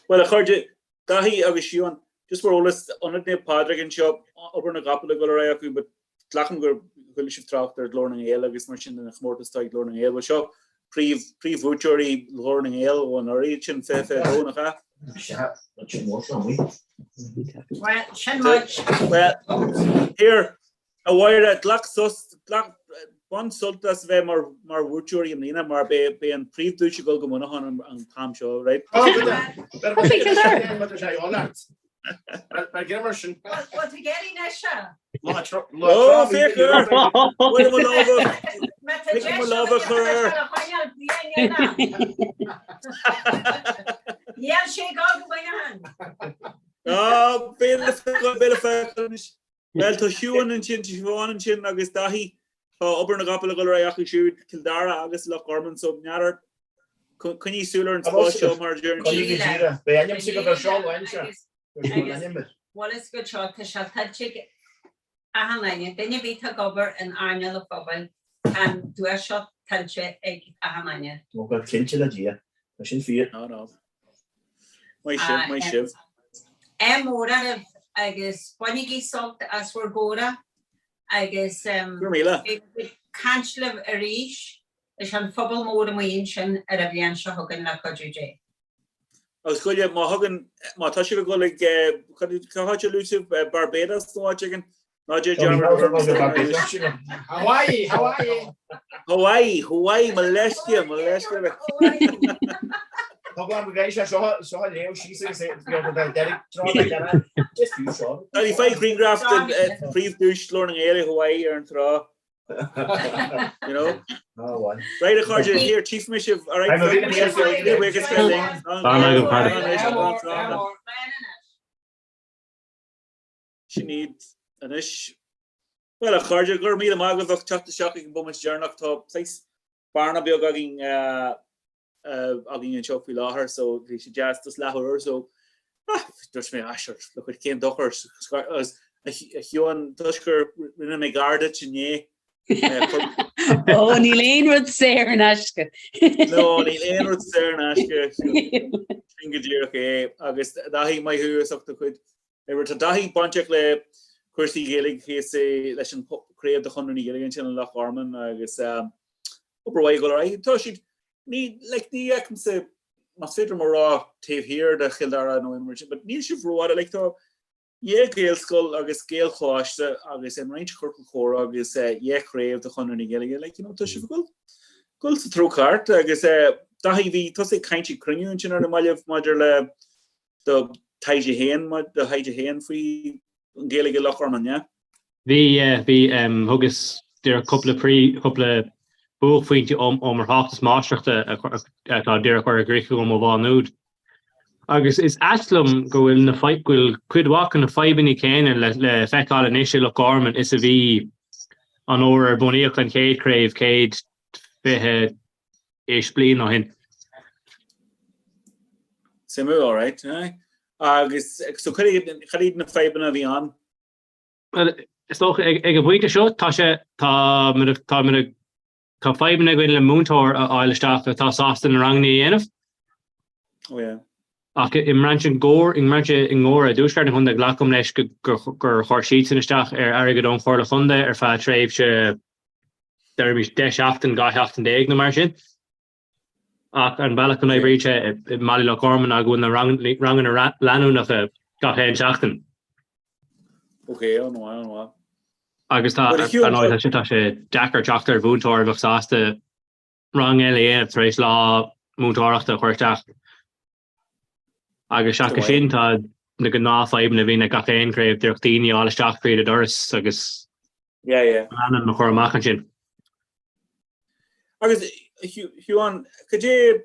Bhuel, a chairde, Daithí agus Siún, just mar eolas, Ionad Naomh Pádraig anseo, obair na gcapall ag dul ar aghaidh acu, but glacaim gur chuala sibh trácht ar Ghlór na nGael agus mar sin den chomórtas atá ag Glór na nGael. Bhuel seo príomh, príomhbhuaiteoirí Ghlór na nGael ó anuraidh, sin 2022, nach ea? Sea, sin mór seo amuigh. Bhuel, sin muid. Bhuel, here, a Mháire, glac sos, glac, bain sult as bheith mar, mar bhuaiteoirí i mbliana mar beidh, beidh an príomhduais ag dul go Muineachán an, an t-am seo, right? Oh, Mar sin. Bhuel, tá Gary anois. Ó, féach air! Bhuel, mo lámha, mo lámha chur air. Níl sé ag dul go Muineachán. Á, béal le feiceáil anois. Bhuel, tá Siún ansin, tá Siobhán ansin agus Daithí. Tá obair na gcapall ag dul ar aghaidh acu siúd, Cill Dara agus Loch Garman, so n'fheadar, coinnigh súil ar an spás seo mar a deireann siad. Beidh ainm sa go bhfuil seo uainn seo. Bhuel is go seo tá sé tuillte ag achan duine, duine ar bith atá ag obair in earnáil an phobail, tá an duais seo tuillte ag achan duine. Ó go cinnte le Dia, tá sin fíor. No, no. Maith sibh, maith sibh. Ádh mór oraibh agus bainigí sult as bhur gcomhrá agus Go raibh míle. beidh ag caint libh arís leis an phobal mór amuigh ansin ar an bhliain seo chugainn le cuidiú Dé. Agus chuile, má thugann, má tá sibh ag dul ag, cá háit a luaigh sibh, Barbados nó áit éigin? Ná déan dearmad ar an Hawaii, Hawaii! Hawaii, Hawaii, mo leithscéal, mo leithscéal. Tá go gcaithfidh sé seo seo a léamh síos agus é deiridh tráth na gceann just fiú seo. Tá faigh grianghraf den príomhduais Ghlór na nGael i Hawaii ar an trá. You know? Oh, why? Right, a chairde, here, tchífidh mé sibh. All right, I'm a bit buíochas le linn. Slán agaibh, Pádraig. Sin iad anois. Bhuel, a chairde, go raibh míle maith agaibh as teacht isteach ag an bomaite deireanach. Tá saghas bearna beag againn againn anseo faoi láthair, so bhí sé deas just leathuair so. Ah, dúirt mé, ah, sure, look it, cén dochar, agus a Shiúin, toisc gur rinne mé gar duit inné. Ó, níl aon rud saor in aisce. No, níl aon rud saor in aisce. Sin go díreach é. Agus Daithí, maith thú as ucht do chuid oibre. Tá Daithí bainteach le cúrsaí Gaeilge thíos leis an chraobh de Chonradh na Gaeilge ansin i Loch Garman agus obair mhaith ag dul ar aghaidh. Tá siad, ní, like, ní fheicimse, más féidir liom a rá, taobh thiar de Chill Dara nó aon rud sin, but níl sibh rófhada, like, tá dhá Ghaelscoil agus Gaelcholáiste agus an roinnt ciorcal comhrá agus dhá chraobh de Chonradh na Gaeilge, like, you know, tá sibh ag dul sa treo ceart agus Daithí, bhí tusa ag caint ag cruinniú ansin ar na mallaibh maidir le do taighde féin, do thaighde féin faoi an Ghaeilge i Loch Garman, yeah? Bhí, yeah, bhí, thugas díreach cúpla prí, cúpla buaicphointe ó mo thráchtas máistreachta atá díreach curtha i gcrích agam ó Mhá Nuad. Agus is ait liom go bhfuil na, go bhfuil cuid mhaith de na fadhbanna céanna le le feiceáil anois i Loch Garman is a bhí an uair ar bunaíodh an chéad chraobh 120 ish bliain ó shin. Suimiúil, alright, aye. Agus so cad iad na fadhbanna a bhí ann? Bhuel, is dócha ag an bpointe seo tá sé, tá, tá, tá fadhbanna againn le múinteoir a fháil isteach atá sásta na ranganna a dhéanamh. Oh yeah. Ach i mbrainse Ngor, i mbrainse i nGuaire, i dtuaisceart an chontae, glacaim leis gur gur chuir siadsan isteach ar airgead ón Chomhairle Chontae ar feadh tréimhse, deirimis, 10 seachtain, 12 sheachtain nó mar sin. Ach an bealach go n-oibríonn sé i mBaile Loch Garman ná go bhfuil na ranganna leanúnacha gach aon seachtain. Ok, an-mhaith, an-mhaith. Agus tá, ar ndóigh, tá sé deacair teacht ar mhúinteoir a bheadh sásta rang eile a dhéanamh tar éis lá múinteoireachta a chur isteach. Agus seachas sin, tá na gnáthfhadhbanna a bhíonn ag gach aon chraobh, díreach daoine a fháil isteach tríd an doras agus an ainm a chur amach ansin. Agus Shiúán, cad é,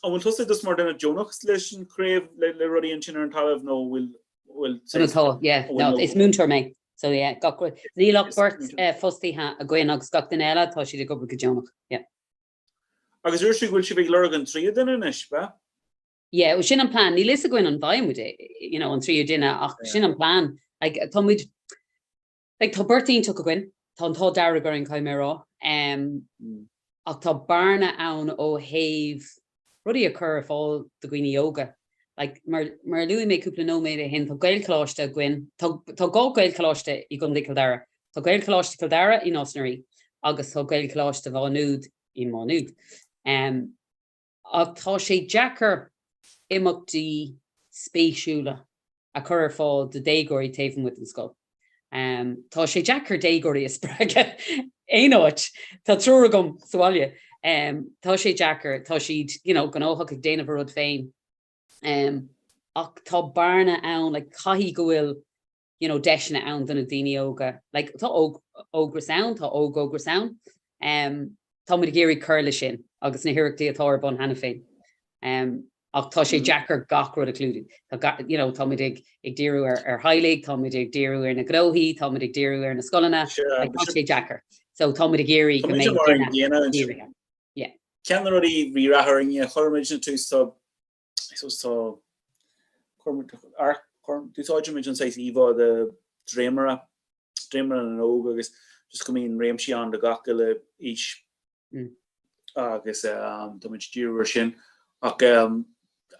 an bhfuil tusa just mar duine deonach leis an chraobh le le rudaí ansin ar an talamh nó bhfuil bhfuil Tá, yeah, no, is múinteoir mé. So yeah, gach rud. Níl ach beirt fostaithe againn agus gach duine eile, tá siad ag obair go deonach, yeah. Agus dúirt tú go bhfuil sibh ag lorg an tríú duine anois, ab ea? Yeah, well sin an plean. Níl fhios againn an bhfaighidh muid é, you know, an tríú duine ach sin an plean. Like, tá muid, like, tá beirt iontach againn, tá an t-ádh dearg orainn, caithfidh mé a rá. Um, ach tá bearna ann ó thaobh rudaí a chur ar fáil do dhaoine óga. Like, mar, mar a luaigh mé cúpla nóiméad ó shin, tá Gaelcholáiste againn, tá, tá dhá Ghaelcholáiste i gContae Chill Dara. Tá Gaelcholáiste Chill Dara i Nás na Rí agus tá Gaelcholáiste Mhá Nuad i Má Nuad. Um, Ach tá sé deacair imeachtaí spéisiúla a chur ar fáil do dhéagóirí taobh amuigh den scoil. Tá sé deacair déagóirí a spreagadh aon áit. Tá triúr agam sa bhaile. Tá sé deacair, tá siad you know gnóthach ag déanamh a rud féin. Ach tá bearna ann, like caithfidh go bhfuil you know, deiseanna ann do na daoine óga. Like, tá Ógras ann, tá Óg-Ógras ann. Um, tá muid ag iarraidh cur le sin agus na hiarrachtaí atá ar bun cheana féin. Um, ach tá sé mm. deacair gach rud a chlúdú. Tá, you know, tá muid ag, ag díriú ar, ar theaghlaigh, tá muid ag díriú ar na gnóthaí, tá muid ag díriú ar na scoileanna, sure, like, tá sé deacair. So tá muid ag iarraidh go mbeidh dírithe. Yeah. Ceann de na rudaí bhí rath orainn, chuir muid na tús tá I suppose tá úsáidimid an saghas íomhá de dréimire, dréimire na nÓg agus just go mbíonn réimsí ann do gach uile aois agus táimid ag díriú ar sin. Ach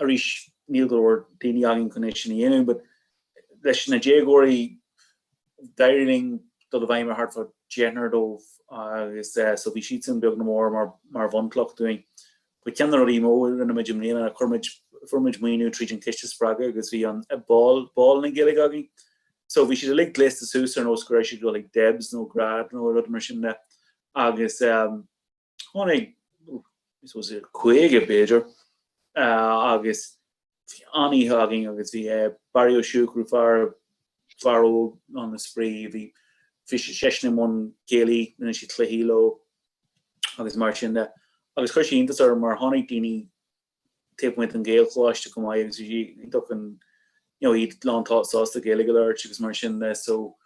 arís níl go leor daoine againn chun é sin a dhéanamh but leis na déagóirí d'éirigh linn dul i bhfeidhm ar thart fá deichniúr dóibh agus so bhí siadsan beag nó mór mar mar bhunchloch dúinn. But ceann de na rudaí mó a rinne muid i mbliana, chuir muid, fuair muid maoiniú tríd an Chiste Spreagadh agus bhí an ball, ball na Gaeilge againn. So bhí siad uilig gléasta suas ar nós go raibh siad ag dul ag Debs nó Grad nó rud mar sin de agus tháinig, I suppose 50 b'fhéidir agus bhí an-oíche againn agus bhí Barry Ó Siúcra, fear, fear óg an-spraoi, bhí, bhí seisean i mbun céilí, rinne siad cluichí leo agus mar sin de. Agus chuir sé iontas orm mar tháinig daoine taobh amuigh den Ghaelcholáiste chomh maith agus bhí sé iontach an, you know, iad lán sásta Gaeilge a labhairt agus mar sin de. So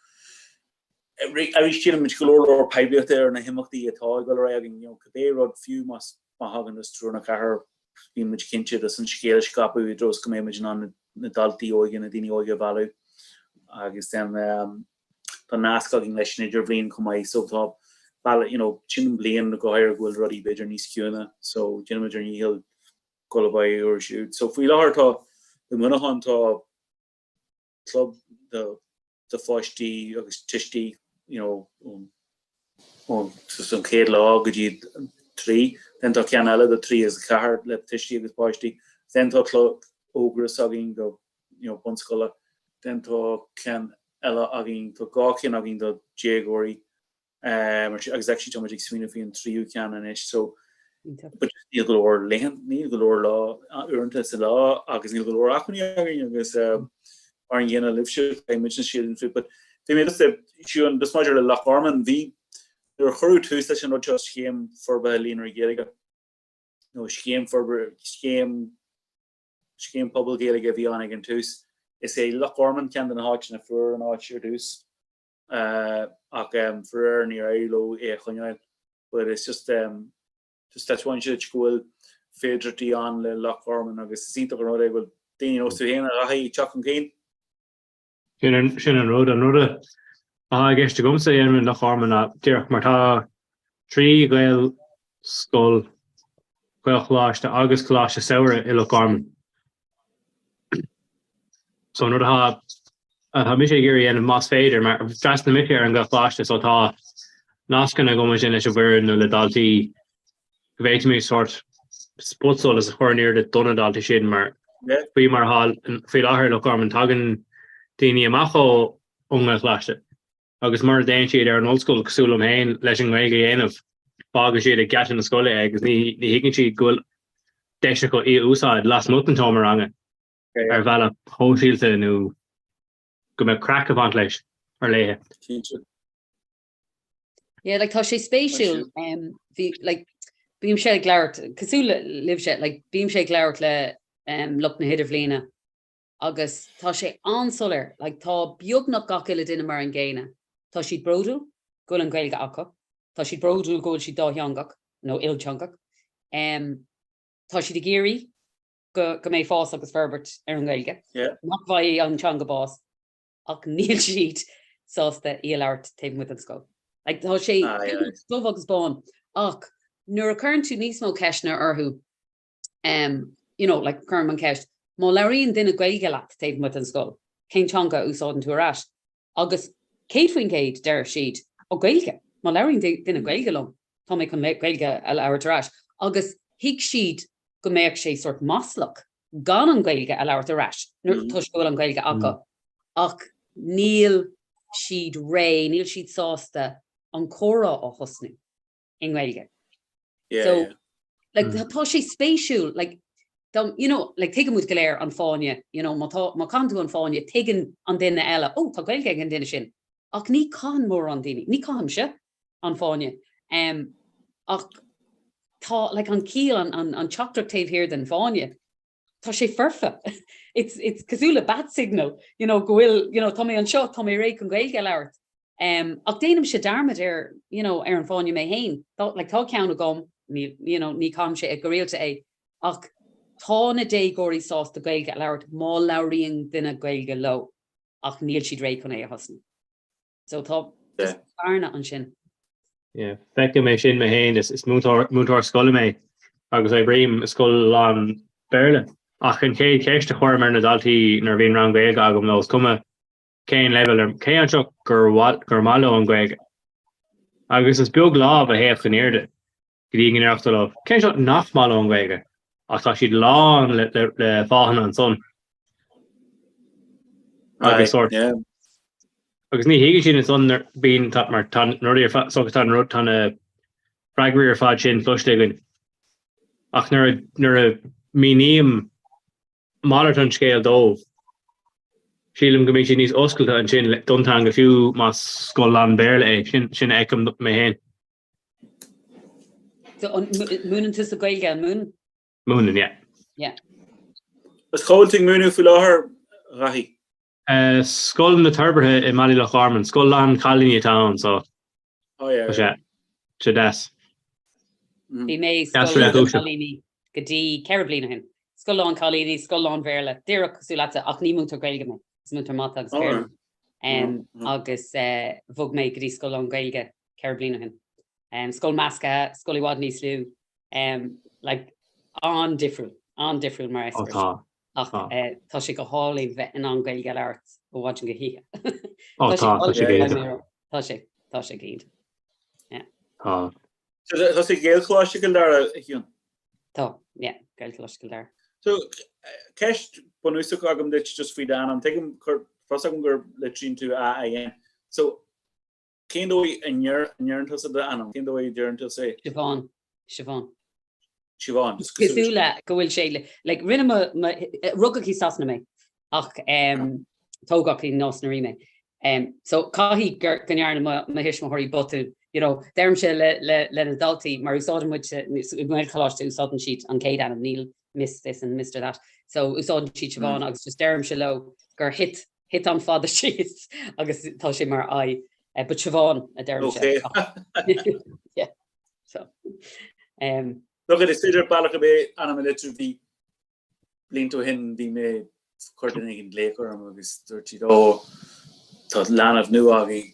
arís déanaimid go leor leor poiblíochta ar na himeachtaí atá ag dul ar aghaidh againn, you know, cibé rud fiú más má thagann just triúr nó ceathrar. bíonn muid cinnte just an scéal a scaipeadh i dtreo is go mbeidh muid in ann na daltaí óige, na daoine óige a mhealladh agus then tá nasc againn leis an idirbhliain chomh maith so tá bealach, you know, sin an bliain go háirithe go bhfuil rudaí b'fhéidir níos ciúine so déanaimid ár ndícheall dul i bhfeidhm orthu siúd. So faoi láthair tá i Muineachán tá club do do pháistí agus tuistí you know ón ón ón chéad lá go dtí 3, then tá ceann eile do 3 agus 4 le tuistí agus páistí, then tá club Ógras againn do you know bunscoile, then tá ceann eile againn, tá 2 cheann againn do déagóirí agus actually tá muid ag smaoineamh faoi an tríú ceann anois so but just níl go leor laethanta, níl go leor lá uaireanta sa lá agus níl go leor acmhainní againn agus mar an gcéanna libhse beidh muidne siad faoi but bhí mé just Siún just maidir le Loch Garman bhí nuair a cuireadh tús leis an rud seo scéim forbartha líonraí Gaeilge nó scéim forbartha scéim Scéim Pobal Gaeilge a bhí ann ag an tús. Is é Loch Garman ceann de na háiteanna a fuair an áit ar dtús. Ach faraor níor éirigh leo é a choinneáil. But it's just just taispeánann sé duit go bhfuil féidearthachtaí ann le Loch Garman agus is iontach an rud é go bhfuil daoine ar nós tú féin a Dhaithí ag teacht chun cinn. Sin an rud, an rud atá i gceist agamsa a dhéanamh i Loch Garman ná díreach mar tá 3 Ghaelscoil, Gaelcholáiste agus Coláiste Samhraidh i Loch Garman. So an rud atá atá mise ag iarraidh a dhéanamh más féidir, mar d'fhreastail mise ar an Ghaelcholáiste so tá nascanna agam ansin leis an bhfoireann nó le daltaí go bhféadfaimis sórt spotsolas a chur in airde do na daltaí sin mar faoi mar atá faoi láthair i Loch Garman tagann daoine amach ó ón nGaelcholáiste agus mura dtéann siad ar an ollscoil cosúil liom féin leis an nGaeilge a dhéanamh fágann siad ag geata na scoile é agus ní ní thuigeann siad go bhfuil deis acu í a úsáid lasmuigh den tseomra ranga ar bhealach shóisialta nó go mbeadh craic ag baint leis ar léithe. Cinnte. Yeah, like tá sé spéisiúil um, bhí like bímse ag labhairt cosúil libhse like bímse ag labhairt le um, lucht na hidirbhliana agus tá sé an-soiléir, like tá beagnach gach uile duine mar an gcéanna, tá siad bródúil go bhfuil an Ghaeilge acu, tá siad bródúil go bhfuil siad dátheangach nó ilteangach, um, tá siad ag iarraidh go, go mbeidh fás agus forbairt ar an nGaeilge, yeah. nach bhfaighidh an teanga bás, ach níl siad sásta í a labhairt taobh amuigh den scoil. Like, tá sé ah, yeah. dubh agus bán, ach nuair a chuireann tú níos mó ceisteanna orthu, Um, you know, like, cuirim an ceist, má labhraíonn duine Gaeilge leat taobh amuigh den scoil, cén teanga a úsáideann tú ar ais? Agus 100% deir siad, ó Gaeilge, má labhraíonn duine Gaeilge liom, tá mé chun Gaeilge a labhairt ar ais. Agus thuig siad go mbeadh sé sort maslach gan an Ghaeilge a labhairt ar ais nuair toisc go bhfuil an Ghaeilge acu. Ach níl siad réidh, níl siad sásta an comhrá a thosnú. i nGaeilge. Yeah, So yeah. like tá tá sé spéisiúil like dom you know like tuigeann muid go léir an fáinne you know má tá má caitheann tú an fáinne tuigeann an duine eile oh tá Gaeilge ag an duine sin ach ní caitheann mórán daoine ní caithimse an fáinne um, ach tá like an ciall an, an, an teachtaireacht taobh thiar den fáinne tá sé foirfe. It's, it's cosúil le bat signal, you know, go bhfuil, you know, tá mé anseo, tá mé réidh chun Gaeilge a labhairt. Um, ach déanaimse dearmad ar, you know, ar an fáinne mé féin. Tá, like, tá ceann agam, ní, you know, ní chaithimse go rialta é, ach tá na déagóirí sásta Gaeilge a labhairt má labhraíonn duine Gaeilge leo, ach níl siad réidh chun é a thosnú. So tá Yeah. bearna ansin. Yeah, feicim é sin mé féin, is, is múinteoir, múinteoir scoile mé agus oibrím i scoil lán Béarla. Ach an chéad cheist a chuirim ar na daltaí nuair a bhíonn rang Gaeilge agam leo is cuma cén leibhéal ar cé anseo gur mhaith, gur maith leo an Ghaeilge. Agus is beag lámh a théadh in airde go dtí go ndéarfá leo cé anseo nach maith leo an Ghaeilge ach tá siad lán le, le, le fáthanna ansan. Agus sórt Yeah. agus ní thuigeann siad ansan nuair bíonn tá mar tá na rudaí ar fad so tá na rud tá na freagraí ar fad sin cloiste againn. Ach nuair a nuair a míním malairt an scéil dóibh, sílim go mbíonn siad níos oscailte ansin don teanga fiú más scoil lán Béarla é, sin sin a fheicim mé féin. So an múineann tusa Gaeilge an múineann? Múineann, yeah. Yeah. Is cá bhfuil tú ag múineadh faoi láthair, a Dhaithí? Scoil na Toirbhirte i mBaile Loch Garman, scoil lán cailíní atá ann so Oh yeah, tá sé yeah. sé deas. Bhí mé i Deas scoil réchúiseach. cailíní. go dtí 4 bliain ó shin. Scoil lán cailíní, scoil lán Bhéarla, díreach cosúil leatsa ach ní múinteoir Gaeilge mé, is múinteoir mata agus Béarla. Agus bhog mé go dtí scoil lán Gaeilge 4 bliain ó shin. Scoil measctha, scoil i bhfad níos lú, like an-difriúil, an-difriúil mar eispéireas. Tá. Ach tá sé go hálainn bheith in ann Gaeilge a labhairt ó mhaidin go hoíche. Ó tá, tá sé go hiontach. Tá sé, tá sé go hiontach. Yeah. Tá. Tá sé Gaelcholáiste Chill Dara, a Shiún? Tá, yeah, Gaelcholáiste Chill Dara. So, ceist bunúsach agam duit just faoi d'ainm. Tuigim, tá fhios agam gur litríonn tú A-I-N. So, cén dóigh a ndeireann tusa d'ainm? Cén dóigh a deireann tusa é? Siobhán. Siobhán. Siobhán. Cosúil le go bhfuil sé, like, rinne mo, mo, rugadh i Sasana mé ach um, tógadh i Nás na Rí mé. Um, so caithfidh gur, go ndearna mo, mo thuismitheoirí botún. You know, deirimse le, le, le na daltaí mar úsáideann muid i nGaelcholáiste úsáideann siad an chéad ainm, níl Miss this and Mister that. So úsáideann siad Siobhán mm. agus just deirimse leo gur thit thit an fada síos agus tá sé mar I. Uh, but Siobhán a deirimse. Okay. yeah. So, um, Look, is féidir bealach ar bith ainm a litriú bhí blianta ó shin bhí mé chuir duine éigin glaoch orm agus dúirt siad ó tá leanbh nua againn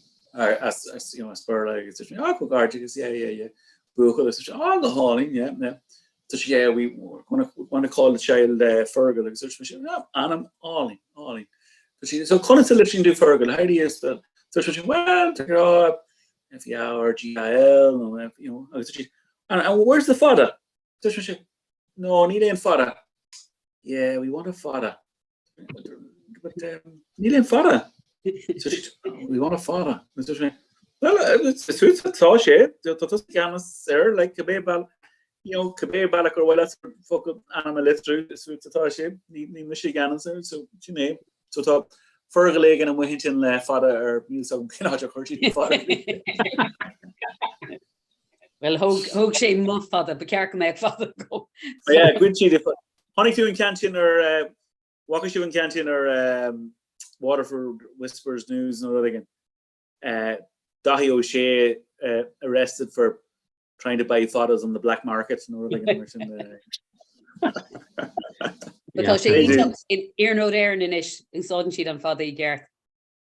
as as you know as Béarla agus dúirt mé ah comhghairdeas yeah yeah yeah buachaill agus dúirt sé ah go hálainn yeah yeah Tá sé yeah we want to want to call the child uh, Fergal agus dúirt mise ah ainm álainn álainn Tá sí so conas a litríonn tú Fergal how do you spell dúirt mise well tá F E R G A L nó F you know agus dúirt sí and, and where's the fada Dúirt mise no níl aon fada yeah we want a fada but um, níl aon fada so she, we want a fada dúirt mé well tá sé tá tú i gceannas air like cibé bealach you know cibé bealach ar mhaith leat focal ainm a litriú is fút atá sé ní ní mise i gceannas air so sin é so tá Fergal éigin amuigh ansin le fada ar níl 's agam cén áit ar chuir siad an fada. Well thóg thóg sé mo fada ba cheart go mbeadh fada agam. Yeah, ghoid siad Chonaic tú an ceann sin ar eh, bhfaca sibh an ceann sin ar eh, Waterford Whispers News nó rud éigin. Eh, Daithí Ó Sé eh, arrested for trying to buy fadas on the black market nó rud éigin mar sin. eh. But tá sé iontach in Iarnród Éireann anois úsáideann siad an fada i gceart.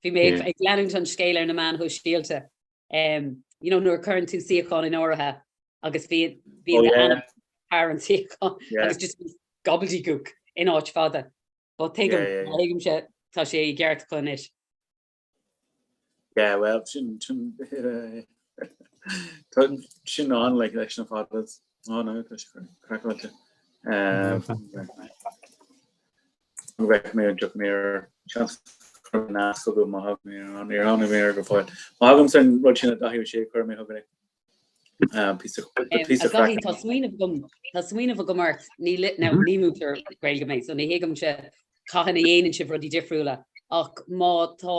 Bhí mé ag leanúint an scéil ar na meáin shóisialta. Um, you know, nuair a chuireann tú suíochán in áirithe agus bhí bhí oh, yeah. thar an suíochán yeah. agus just gobbledygook in áit fada. But tuigim yeah, yeah, yeah. tuigimse tá sé i gceart acu anois. Yeah, well, sin sin sin an like leis na fadas. Oh no, tá sé craiceáilte. An bhfeic mé an dtiocfaidh mé ar seans chur nasc agam má thagann mé ar níor tháinig mé air go fóill. Má thagaimse ar an rud sin a Daithí Ó Sé cuirfidh mé chugat é. Píosa píosa craic. Tá smaoineamh agam tá smaoineamh agam ort ní now ní múinteoir Gaeilge mé so ní thuigimse cathain a dhéanann sibh rudaí difriúla ach má tá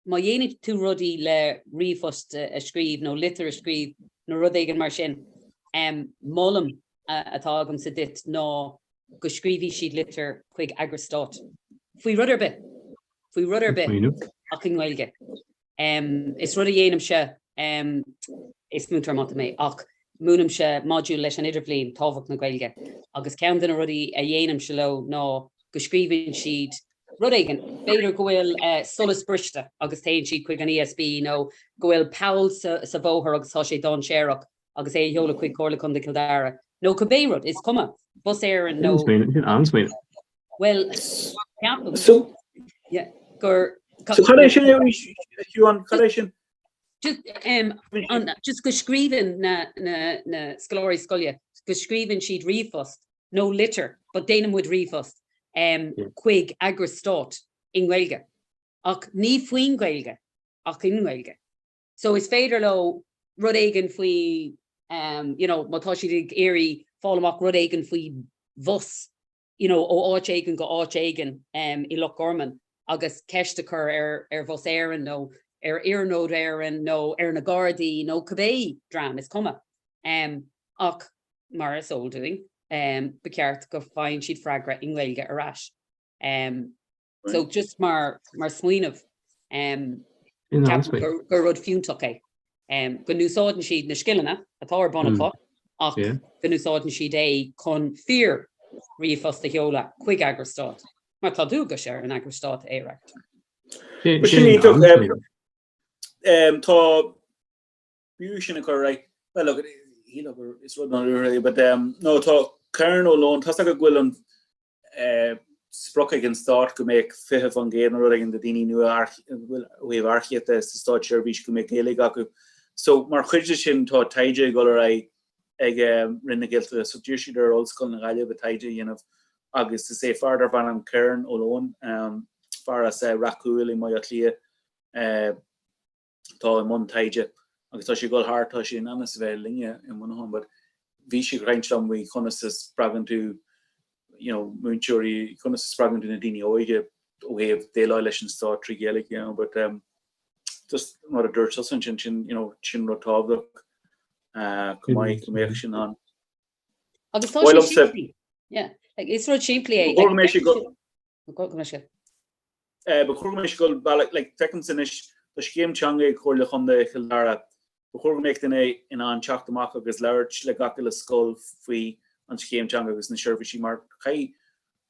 má dhéanann tú rudaí le ríomhphost a scríobh nó litir a scríobh nó rud éigin mar sin, moladh atá agamsa duit ná go scríobhfaidh siad litir chuig eagras stáit faoi rud ar bith, faoi rud ar bith ach i nGaeilge. Is rud a dhéanaimse, is múinteoir mata mé, ach múinimse modúl leis an Idirbhliain, tábhacht na Gaeilge, agus ceann de na rudaí a dhéanaimse leo ná go scríobhann siad rud éigin, b'fhéidir go bhfuil solas briste agus téann siad chuig an ESB nó go bhfuil poll sa bhóthar agus tá sé dainséarach agus é a sheoladh chuig Comhairle Contae Chill Dara nó cibé rud, is cuma, Bus Éireann nó. An-smaoineamh. Bhuel, ceapaim yeah, gur. So cad é sin a Shiúan, cad é sin? Just, um, an, just go scríobhann na, na, na scoláirí scoile, go scríobhann siad ríomhphost nó litir, but déanann muid ríomhphost, um, chuig eagras stáit i nGaeilge. Ach ní faoin Ghaeilge, ach i nGaeilge. So is féidir leo rud éigin faoi, you know, má tá siad ag iarraidh fáil amach rud éigin faoi bhus, you know, ó áit éigin go áit éigin i Loch Gorman agus ceist a chur ar ar Bhus Éireann nó ar Iarnród Éireann nó ar na Gardaí nó cibé dream, is cuma. Ach mar is eol dúinn, ba cheart go bhfaigheann siad freagra i nGaeilge ar ais. So just mar mar smaoineamh um, ceapaim gur, gur rud fiúntach é. Um, go n-úsáideann siad na scileanna atá ar bun acu mm. Ach go n-úsáideann siad é chun fíor ríomhphost a sheoladh chuig eagras stáit, mar tá dualgais ar an eagras stáit é a fhreagairt. Sin iontach. Tá b'fhiú sin a chur ar aghaidh. Well look, shíl gur is rud nádúrtha é, but no tá Kerron Ó Loin, tá's agat go bhfuil an sprioc ag an stát go mbeadh 20% nó rud éigin de daoine nua ó thaobh earcaíochta sa státseirbhís go mbeadh Gaeilge acu. So mar chuid de sin tá taighde ag dul ar aghaidh ag Roinn na Gaeltachta. So d'iarr siad ar Ollscoil na Gaillimhe taighde a dhéanamh agus is é fear darb ainm Kerron Ó Loin, fear as Rath Cúil i mBaile Átha Cliath, atá i mbun taighde agus tá sé ag dul thart, tá sé in ainm is a bheith linne i Muineachán but bhí sé ag caint liom faoi conas a spreagann tú you know múinteoirí, conas a spreagann tú na daoine óige ó thaobh déileáil leis an stát trí Ghaeilge you know but um, just mar a dúirt tusa ansin sin you know sin rud tábhachtach uh, go mbeidh go mbeadh sin ann. Agus tá sé simplí. Yeah, like, is rud simplí é. Go mbeidh sé go Go mbeidh sé. Ba chóir go mbeadh sé ag dul bealach, like, feicimse anois, tá scéim teanga ag Comhairle Chontae Chill Dara, ba chóir go mbeadh duine in ann teacht amach agus labhairt le gach uile scoil faoi an scéim teanga agus na seirbhísí mar caithfidh,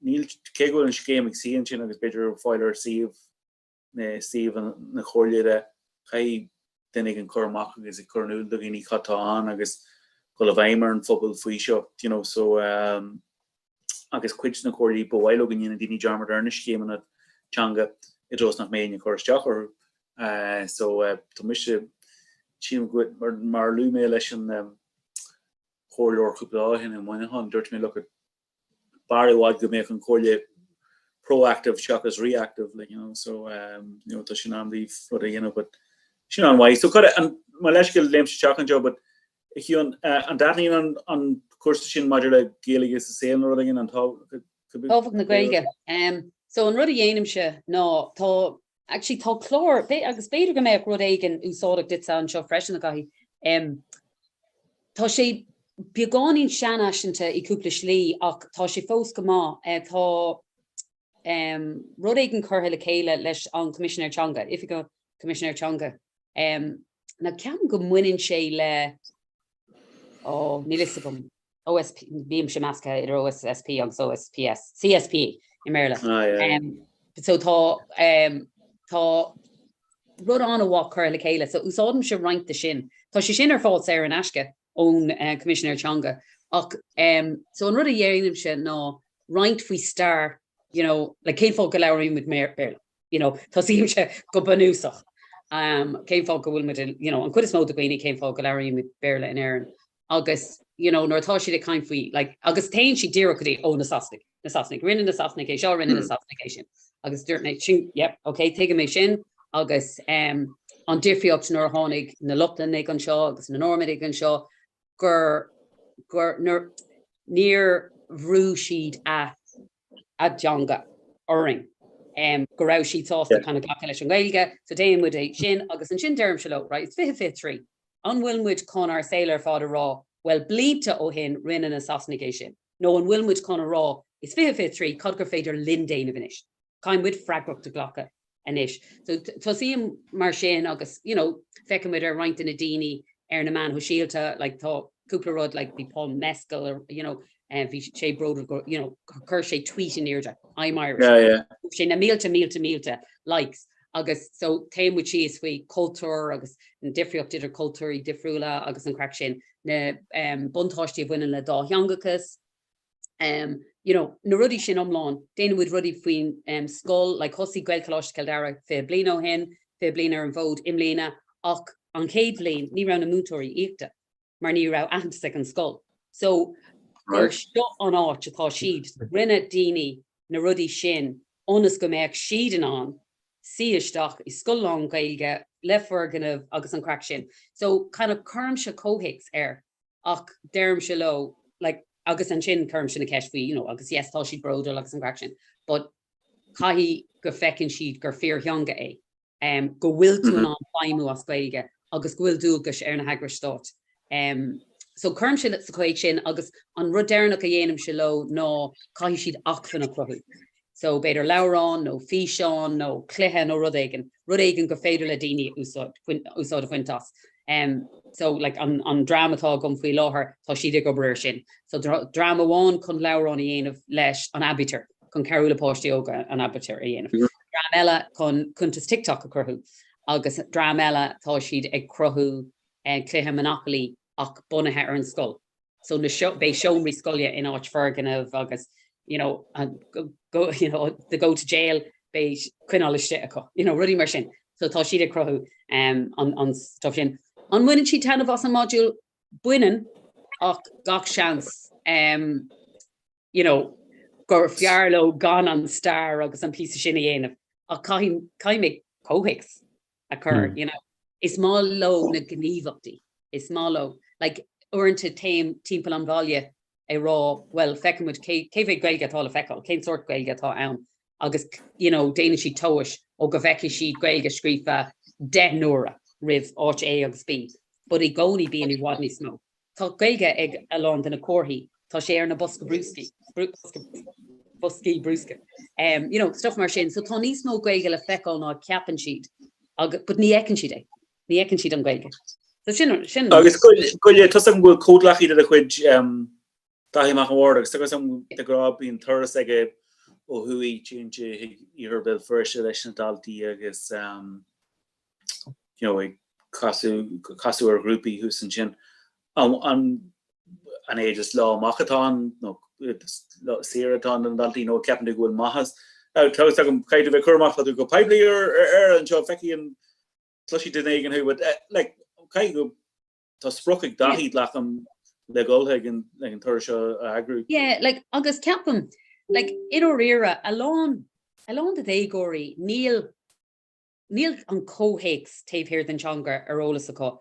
níl, cé go bhfuil an scéim ag suí ansin agus b'fhéidir ar fáil ar suíomh na suíomh na Comhairle de, caithfidh duine éigin cur amach agus ag cur in iúl do dhaoine cad tá ann agus dul i bhfeidhm ar an phobal faoi seo, you know, so um, agus cuid de na comhairlí ba mhaith leo go ndéanfaidh daoine dearmad ar na scéimeanna teanga i dtreo is nach mbeidh éinne ag cur isteach orthu. Uh, so uh, tá mise sílim go mar, mar luaigh mé leis an um, chomhairleoir cúpla lá ó shin i Muineachán, dúirt mé look b'fhearr i bhfad go mbeadh an comhairle proactive seachas reactive like, you know, so um, you know, tá sin am daoibh rud a dhéanamh but sin an-mhaith. So cad an mo leithscéal léim isteach anseo but a Chian, an dtaitníonn an an cúrsa sin maidir le Gaeilge sa saol nó rud éigin an tábhacht Tábhacht na Gaeilge. Um, so an rud a dhéanaimse ná tá actually tá clár agus b'fhéidir go mbeadh rud éigin úsáideach duitse anseo freisin a Dhaithí. Um, tá sé beagáinín seanfhaiseanta i cúpla slí ach tá sé fós go maith. Uh, tá um, rud éigin curtha le chéile leis an Coimisinéir Teanga, Oifig an Choimisinéir Teanga. Um, na ceapaim go mbaineann sé le ó níl fhios agam OSP bímse measctha idir OSSP agus OSPS CSP i mBéarla. Ah, yeah. Um, so tá um, tá rud an-mhaith curtha le chéile, so úsáidimse roinnt de sin. Tá sé sin ar fáil saor in aisce ón uh, Coimisinéir Teanga ach um, so an rud a dhéanaimse ná roinnt faoi stair you know, like cén fáth go labhraímid Béarla. you know, tosaímse go bunúsach. Um, cén fáth go bhfuil muid, you know, an chuid is mó de dhaoine cén fáth go labhraímid Béarla in Éirinn. Agus, you know, nuair atá siad ag caint faoi, like, agus téann siad díreach go dtí, ó, na Sasanaigh, na Sasanaigh, rinne na Sasanaigh é seo, rinne na Sasanaigh é sin. Agus dúirt mé, sin, yep, ok, tuigim é sin, agus um, an difríocht nuair a tháinig na Lochlannaigh anseo agus na Normannaigh anseo, gur, gur, nuair, níor bhrú siad a a dteanga orainn, go raibh siad sásta kind of glacadh leis an nGaeilge, so déanann muid é sin agus ansin deirimse leo, right, it's 2023, an bhfuil muid chun ár saol ar fad a rá, bhuel blianta ó shin rinne na Sasanaigh é sin, nó an bhfuil muid chun a rá, it's 2023, cad gur féidir linn déanamh anois? Caithfidh muid freagracht a ghlacadh anois. So tosaím mar sin agus, you know, feiceann muid ar roinnt de na daoine ar na meáin shóisialta, like tá cúpla rud, like bhí Paul Mescal, or, you know, eh, bhí sé bródúil go, you know, chuir sé tweet in airde, I'm Irish. Yeah, yeah. Sé na mílte, mílte, mílte likes. Agus so téann muid síos faoi cultúr agus an difríocht idir cultúirí difriúla agus an craic sin, na um, buntáistí a bhaineann le dátheangachas, um, you know, na rudaí sin iomlán, déanann muid rudaí faoin um, scoil, like thosaigh Gaelcholáiste Chill Dara 20 bliain ó shin, 20 bliain ar an bhfód i mbliana, ach an chéad bhliain ní raibh na múinteoirí íocta mar ní raibh aitheantas ag an scoil. So gur seo an áit atá siad, rinne daoine na rudaí sin ionas go mbeadh siad in ann suí isteach i scoil lán Gaeilge le foirgneamh agus an craic sin. So kind of cuirimse comhthéacs air ach deirimse leo like agus ansin cuirimse na ceist faoi you know agus yes tá siad bródúil agus an craic sin but caithfidh go bhfeiceann siad gur fíortheanga é um, go bhfuil tú in ann feidhmiú as Gaeilge agus go bhfuil dualgais ar na heagrais stáit. Um, so cuirimse sa chaoi sin agus an rud deireanach a dhéanaimse leo ná caithfidh siad acmhainn a chruthú. So b'fhéidir leabhrán nó físeán nó cluiche nó rud éigin, rud éigin gur féidir le daoine úsáid úsáid a bhaint as. Um, so like an, an dream atá agam faoi láthair, tá siad ag obair ar sin. So dream amháin chun leabhrán a dhéanamh leis an aibítir, chun cabhrú le páistí óga an aibítir a dhéanamh. Dream eile chun cuntas TikTok a chruthú agus dream eile tá siad ag cruthú eh, cluiche Monopoly ach bunaithe ar an scoil. So na beidh seomraí scoile in áit foirgneamh agus you know, go, go, you know, the go to jail beidh coinneáil istigh acu, you know, rudaí mar sin. So tá siad ag cruthú um, an, an stuff sin. An mbaineann siad taitneamh as an module? Baineann ach gach seans um, you know, gur fearr leo gan an stair agus an píosa sin a dhéanamh. Ach caithfidh, caithfidh mé comhthéacs a chur, you know. Is maith leo na gníomhaíochtaí. Is maith leo, like, uaireanta téim timpeall an bhaile ag rá, bhuel, feicfidh muid cé, cé mhéad Gaeilge atá le feiceáil, cén sórt Gaeilge atá ann agus, you know, déanann siad tomhais ó go bhfeicfidh siad Gaeilge scríofa 10 n-uaire roimh áit A agus B, but i gcónaí bíonn i bhfad níos mó. Tá Gaeilge ag a lán de na comharthaí, tá sé ar na bosca brúscaí, boscaí brúscair, you know, stuff mar sin. So tá níos mó Gaeilge le feiceáil ná a cheapann siad, agus, but ní fheiceann siad é, ní fheiceann siad an Ghaeilge. So sin, sin. Agus goile, tá a fhios agam go bhfuil comhghleacaí de do chuid Dáithí Mac an Bhaird agus tá a fhios agam de ghnáth bíonn turas aige ó thuaidh, téann sé chuig iarthar Bhéal Feirste leis na daltaí agus you know, ag casadh, casadh ar ghrúpaí thuas ansin. An, an é just lá amach atá ann nó lá saoire atá ann do na daltaí nó ceapann tú go bhfuil maitheas? Tá a fhios agam, caithfidh tú bheith cúramach, tá tú go poiblí ar, ar anseo, feicfidh an, cloisfidh duine éigin thú, but like, caithfidh go, tá sprioc ag Dáithí glacaim le dhul chuig an, ag an turas seo a eagrú. Yeah, like, agus ceapaim, like, i ndáiríre, a lán, a lán de dhéagóirí, níl, níl an comhthéacs taobh thiar den teanga ar eolas acu.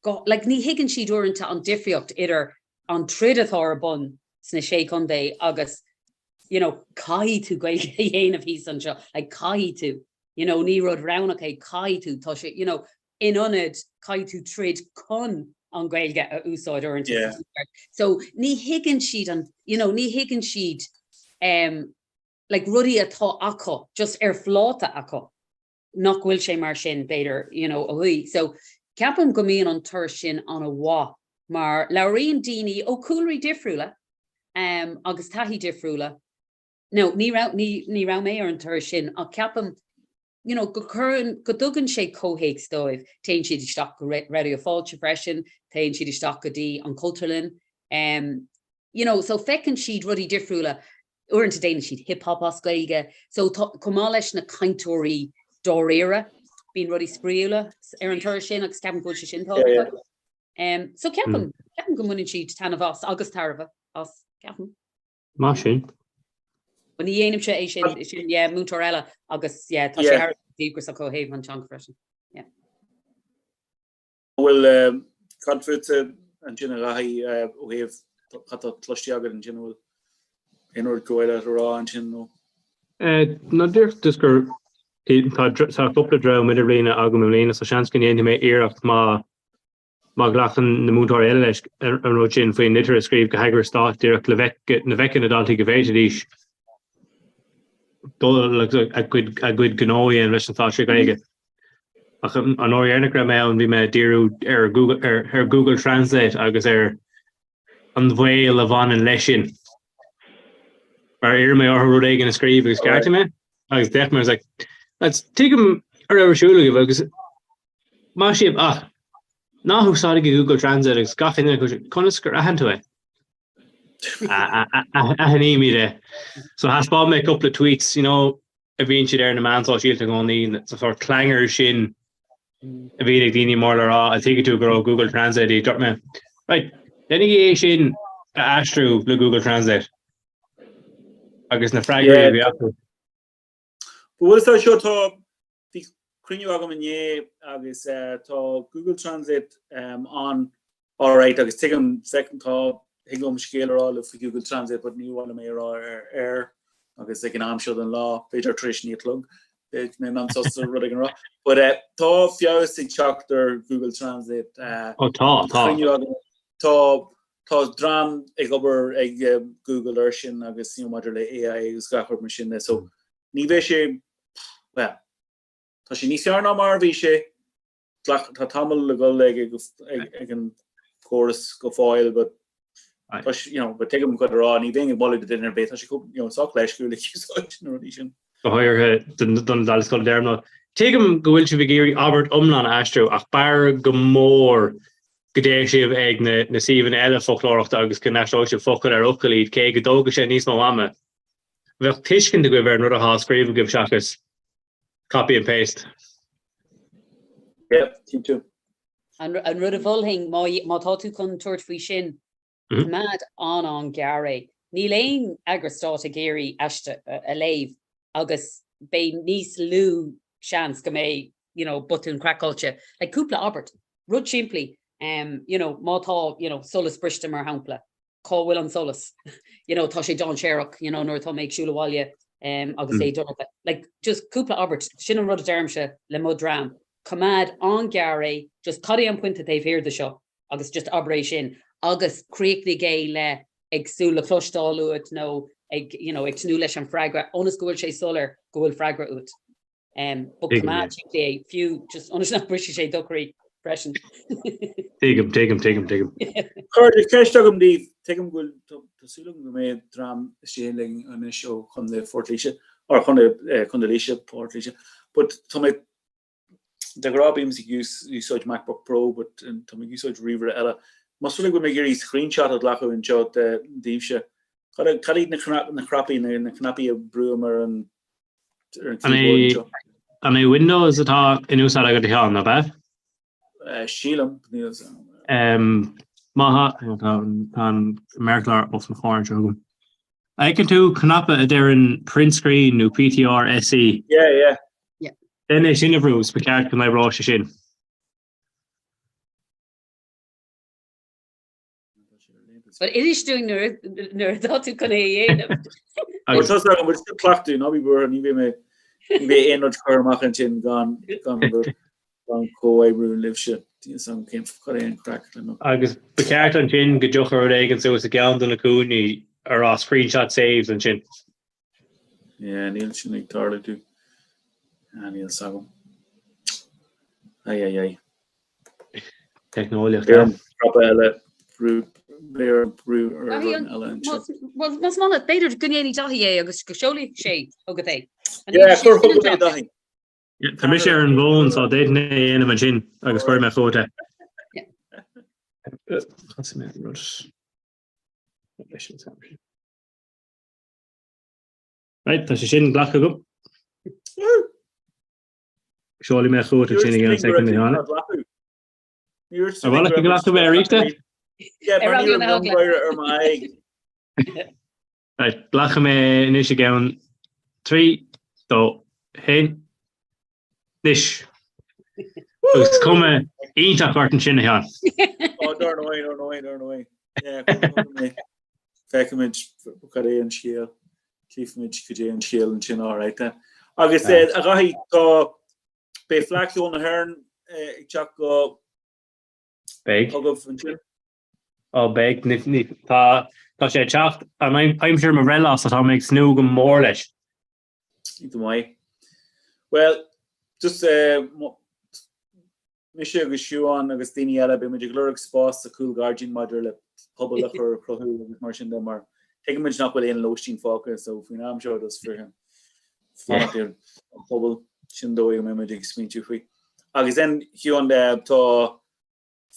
Go, like, ní thuigeann siad uaireanta an difríocht idir an troid atá ar bun sna Sé Chontae agus, you know, caithfidh tú Gaeilge a dhéanamh thíos anseo, like, caithfidh tú, you know, ní rud roghnach é, caithfidh tú, tá sé, you know, in ionad caithfidh tú troid chun an Ghaeilge a úsáid uaireanta sa Tuaisceart. So ní thuigeann siad an, you know, ní thuigeann siad, um, like rudaí atá acu just ar phláta acu nach bhfuil sé mar sin b'fhéidir you know ó thuaidh. So ceapaim go mbíonn an turas sin an-mhaith mar labhraíonn daoine ó chúlraí difriúla um, agus taithí difriúla. No, ní raibh, ní, ní raibh mé ar an turas sin ach ceapaim you know, go cuireann, go dtugann sé comhthéacs dóibh. Téann siad isteach go Raidió Fáilte freisin, téann siad isteach go dtí an Chultúrlann. Um, you know, so feiceann siad rudaí difriúla Uaireanta déanann siad hip hop as Gaeilge, so tá, chomh maith leis na cainteoirí dáiríre, bíonn rudaí spraíúla ar an turas sin agus ceapaim go bhfuil sé sin tábhachtach. Um, so ceapaim, ceapaim go mbaineann siad taitneamh as agus tairbhe as, ceapaim. Maith sin. But ní dhéanaimse é sin, sin, yeah, múinteoir eile agus, yeah, tá sé thar a bheith díograiseach ó thaobh an teanga freisin. Yeah. Bhfuil cad fútsa ansin a Dhaithí ó thaobh cad tá cloiste agat ansin an bhfuil aon rud gur mhaith leat a rá ansin nó? Ná díreach just gur tá cúpla dream idirbhliana agam i mbliana so seans go ndéanfaidh mé iarracht má má ghlacann na múinteoirí eile leis an rud sin faoin litir a scríobh go heagrais stáit díreach le bheith na bhfeiceann na daltaí go bhféadfaidís dul a gcuid a gcuid gnó a dhéanamh leis an stát trí Ghaeilge. Ach an uair dheireanach go raibh mé ann bhí mé ag díriú ar Google, ar, ar Google Translate agus ar an bhaol a bhaineann leis sin. Mar iarr mé orthu rud éigin a scríobh agus ceartaigh mé agus d'fhéach mé like, lads, tuigim a raibh ar siúl agaibh agus maith sibh ach ná húsáidigí Google Translate agus gach duine acu conas gur aithin tú é? Aithnímid é. So thaispeáin mé cúpla tweets, you know, a bhíonn siad ar na meáin sóisialta i gcónaí, sa sórt clanger sin a bhíonn ag daoine mór le rá, a tuigfidh tú gur ó Google Translate é. Dúirt mé, right, déanaigí é sin a aistriú le Google Translate. Agus na freagraí a bhí acu. Bhuel, seo tá Bhí cruinniú agam inné agus tá Google Translate an alright agus tuigim feicim tá thig liom scéal a rá libh faoi Google Translate but ní mhaith liom é a rá ar air agus ag an am seo den lá, b'fhéidir tar éis 9 a chlog, beidh mé in ann sásta rud éigin a rá. But tá feabhas ag teacht ar Google Translate. Ó tá, tá. Tá tá dream ag obair ag Google air sin agus you know, maidir le AI agus gach rud mar sin de so ní bheidh sé, bhuel, tá sé níos fearr ná mar a bhí sé. Tá tamall le dhul ag ag an gcóras go fóill but tá sé, you know, but tuigim cad a rá, ní bheinn ag moladh do duine ar bith, tá sé chomh, you know, sách leisciúil ag úsáid na rudaí sin. Go háirithe don dalta scoile deireanach. Tuigim go bhfuil sibh ag iarraidh abairt iomlán a aistriú ach b'fhearr go mór go dtéadh sibh ag na na suíomhanna eile foclóireachta agus go n-aistreodh sibh focal ar fhocal iad, cé go dtógfaidh sé níos mó ama. Bheadh tuiscint agaibh ar an rud atá á scríobh agaibh seachas Copy and paste. Yep, cinnte. An rud a mholfainn, má tá tú chun tabhairt faoi sin, coimeád an-an-ghearr é. Níl aon eagras stáit ag iarraidh aiste a léamh agus beidh níos lú seans go mbeidh you know, botún craiceáilte. Like cúpla abairt, rud simplí, you know, má tá you know, solas briste mar shampla, cá bhfuil an solas? You know, tá sé dainséarach, you know, nuair atá mé ag siúl abhaile um, agus é dorcha. Like, just cúpla abairt, sin an rud a deirimse le mo dream. Coimeád an-ghearr é, just cad é an pointe taobh thiar de seo agus just abair é sin agus críochnaigh é le ag súil le cloisteáil uait nó ag, you know, ag tnúth leis an freagra ionas go bhfuil sé soiléir go bhfuil freagra uait. But coimeád simplí é, fiú just ionas nach mbrisfidh sé do chroí freisin. Tuigim, tuigim, tuigim, tuigim. Cairde, ceist agam daoibh, tuigim go bhfuil, tá súil agam go mbeidh dream istigh linn anois ó Chontae Phort Laoise, or Chontae, Contae Laoise, Port Laoise, but tá mé, de ghnáth bím ag úsáid MacBook Pro, but tá mé ag úsáid ríomhaire eile. Más rud é go bhfuil mé ag iarraidh screenshot a ghlacadh anseo de daoibhse, cad iad na cnaipí, na cnaipí a brúim ar an An é Windows atá in úsáid agat a Sheáin, ab ea? Sílim. Má tá tá an méarchlár os mo chomhair anseo agam. An bhfeiceann tú cnaipe a deireann print screen nó PTR SE? Yeah, yeah. Déan é sin a bhrú is ba cheart go n-oibreoidh sé sin. But inis dúinn nuair atá tú chun é a dhéanamh. Agus tá agam bhfuil tú cleachtadh ná bí buartha ní bheidh mé ní bheidh aon rud curtha amach ansin gan gan gan comhoibriú libhse san cén cad é an craic le mo. Agus ba cheart ansin go dtiocfadh rud éigin suas i gceann de na cúinní a rá screenshot saved ansin. Yeah, níl sin ag tarlú. Ah, níl 's agam. Ai, ai, ai. Teicneolaíocht. Beidh orm cnaipe eile brú beidh orm brú ar rud eile anseo. Más maith leat, b'fhéidir go ndéanfaidh Daithí é agus go seolfaidh sé chugat é. Yeah, cuir chugam é Daithí. Tá mise ar an bhfón so d'fhéadfainn é a dhéanamh ansin agus cuirfidh mé chugat é. Thosaigh mé an rud. Leis an t-am sin. Right, tá sé sin glactha agam. Seolfaidh mé chugat ansin i gceann soicind a Sheáin. Ar mhaith leat go nglacfaidh mé arís é? Right, glacfaidh mé anois i gceann 3, 2, 1. Anois. Agus cuma iontach ort ansin, a Sheáin. Ó, dar ndóigh, dar ndóigh, dar ndóigh. Feicfimid cad é an scéal. Cífimid cad é an scéal ansin, all right then. Agus a Dhaithí, tá, beidh Fleadh Cheoil na hÉireann ag teacht go Beidh. chugaibh ansin. Ó, beidh. Tá, tá sé ag teacht an aimsir mo bhreithlá so tá mé ag tnúth go mór leis. Go maith. Well, just uh, mise agus Siubhán agus daoine eile, beidh muid ag lorg spás sa chúl gairdín maidir le puball a chur cruthú agus mar sin de mar tuigimid nach bhfuil aon lóistín fágtha so faoin am seo just freisin fanacht ar an phuball sin dóigh a mbeidh muid ag smaointiú faoi. Agus then Shiubhán tá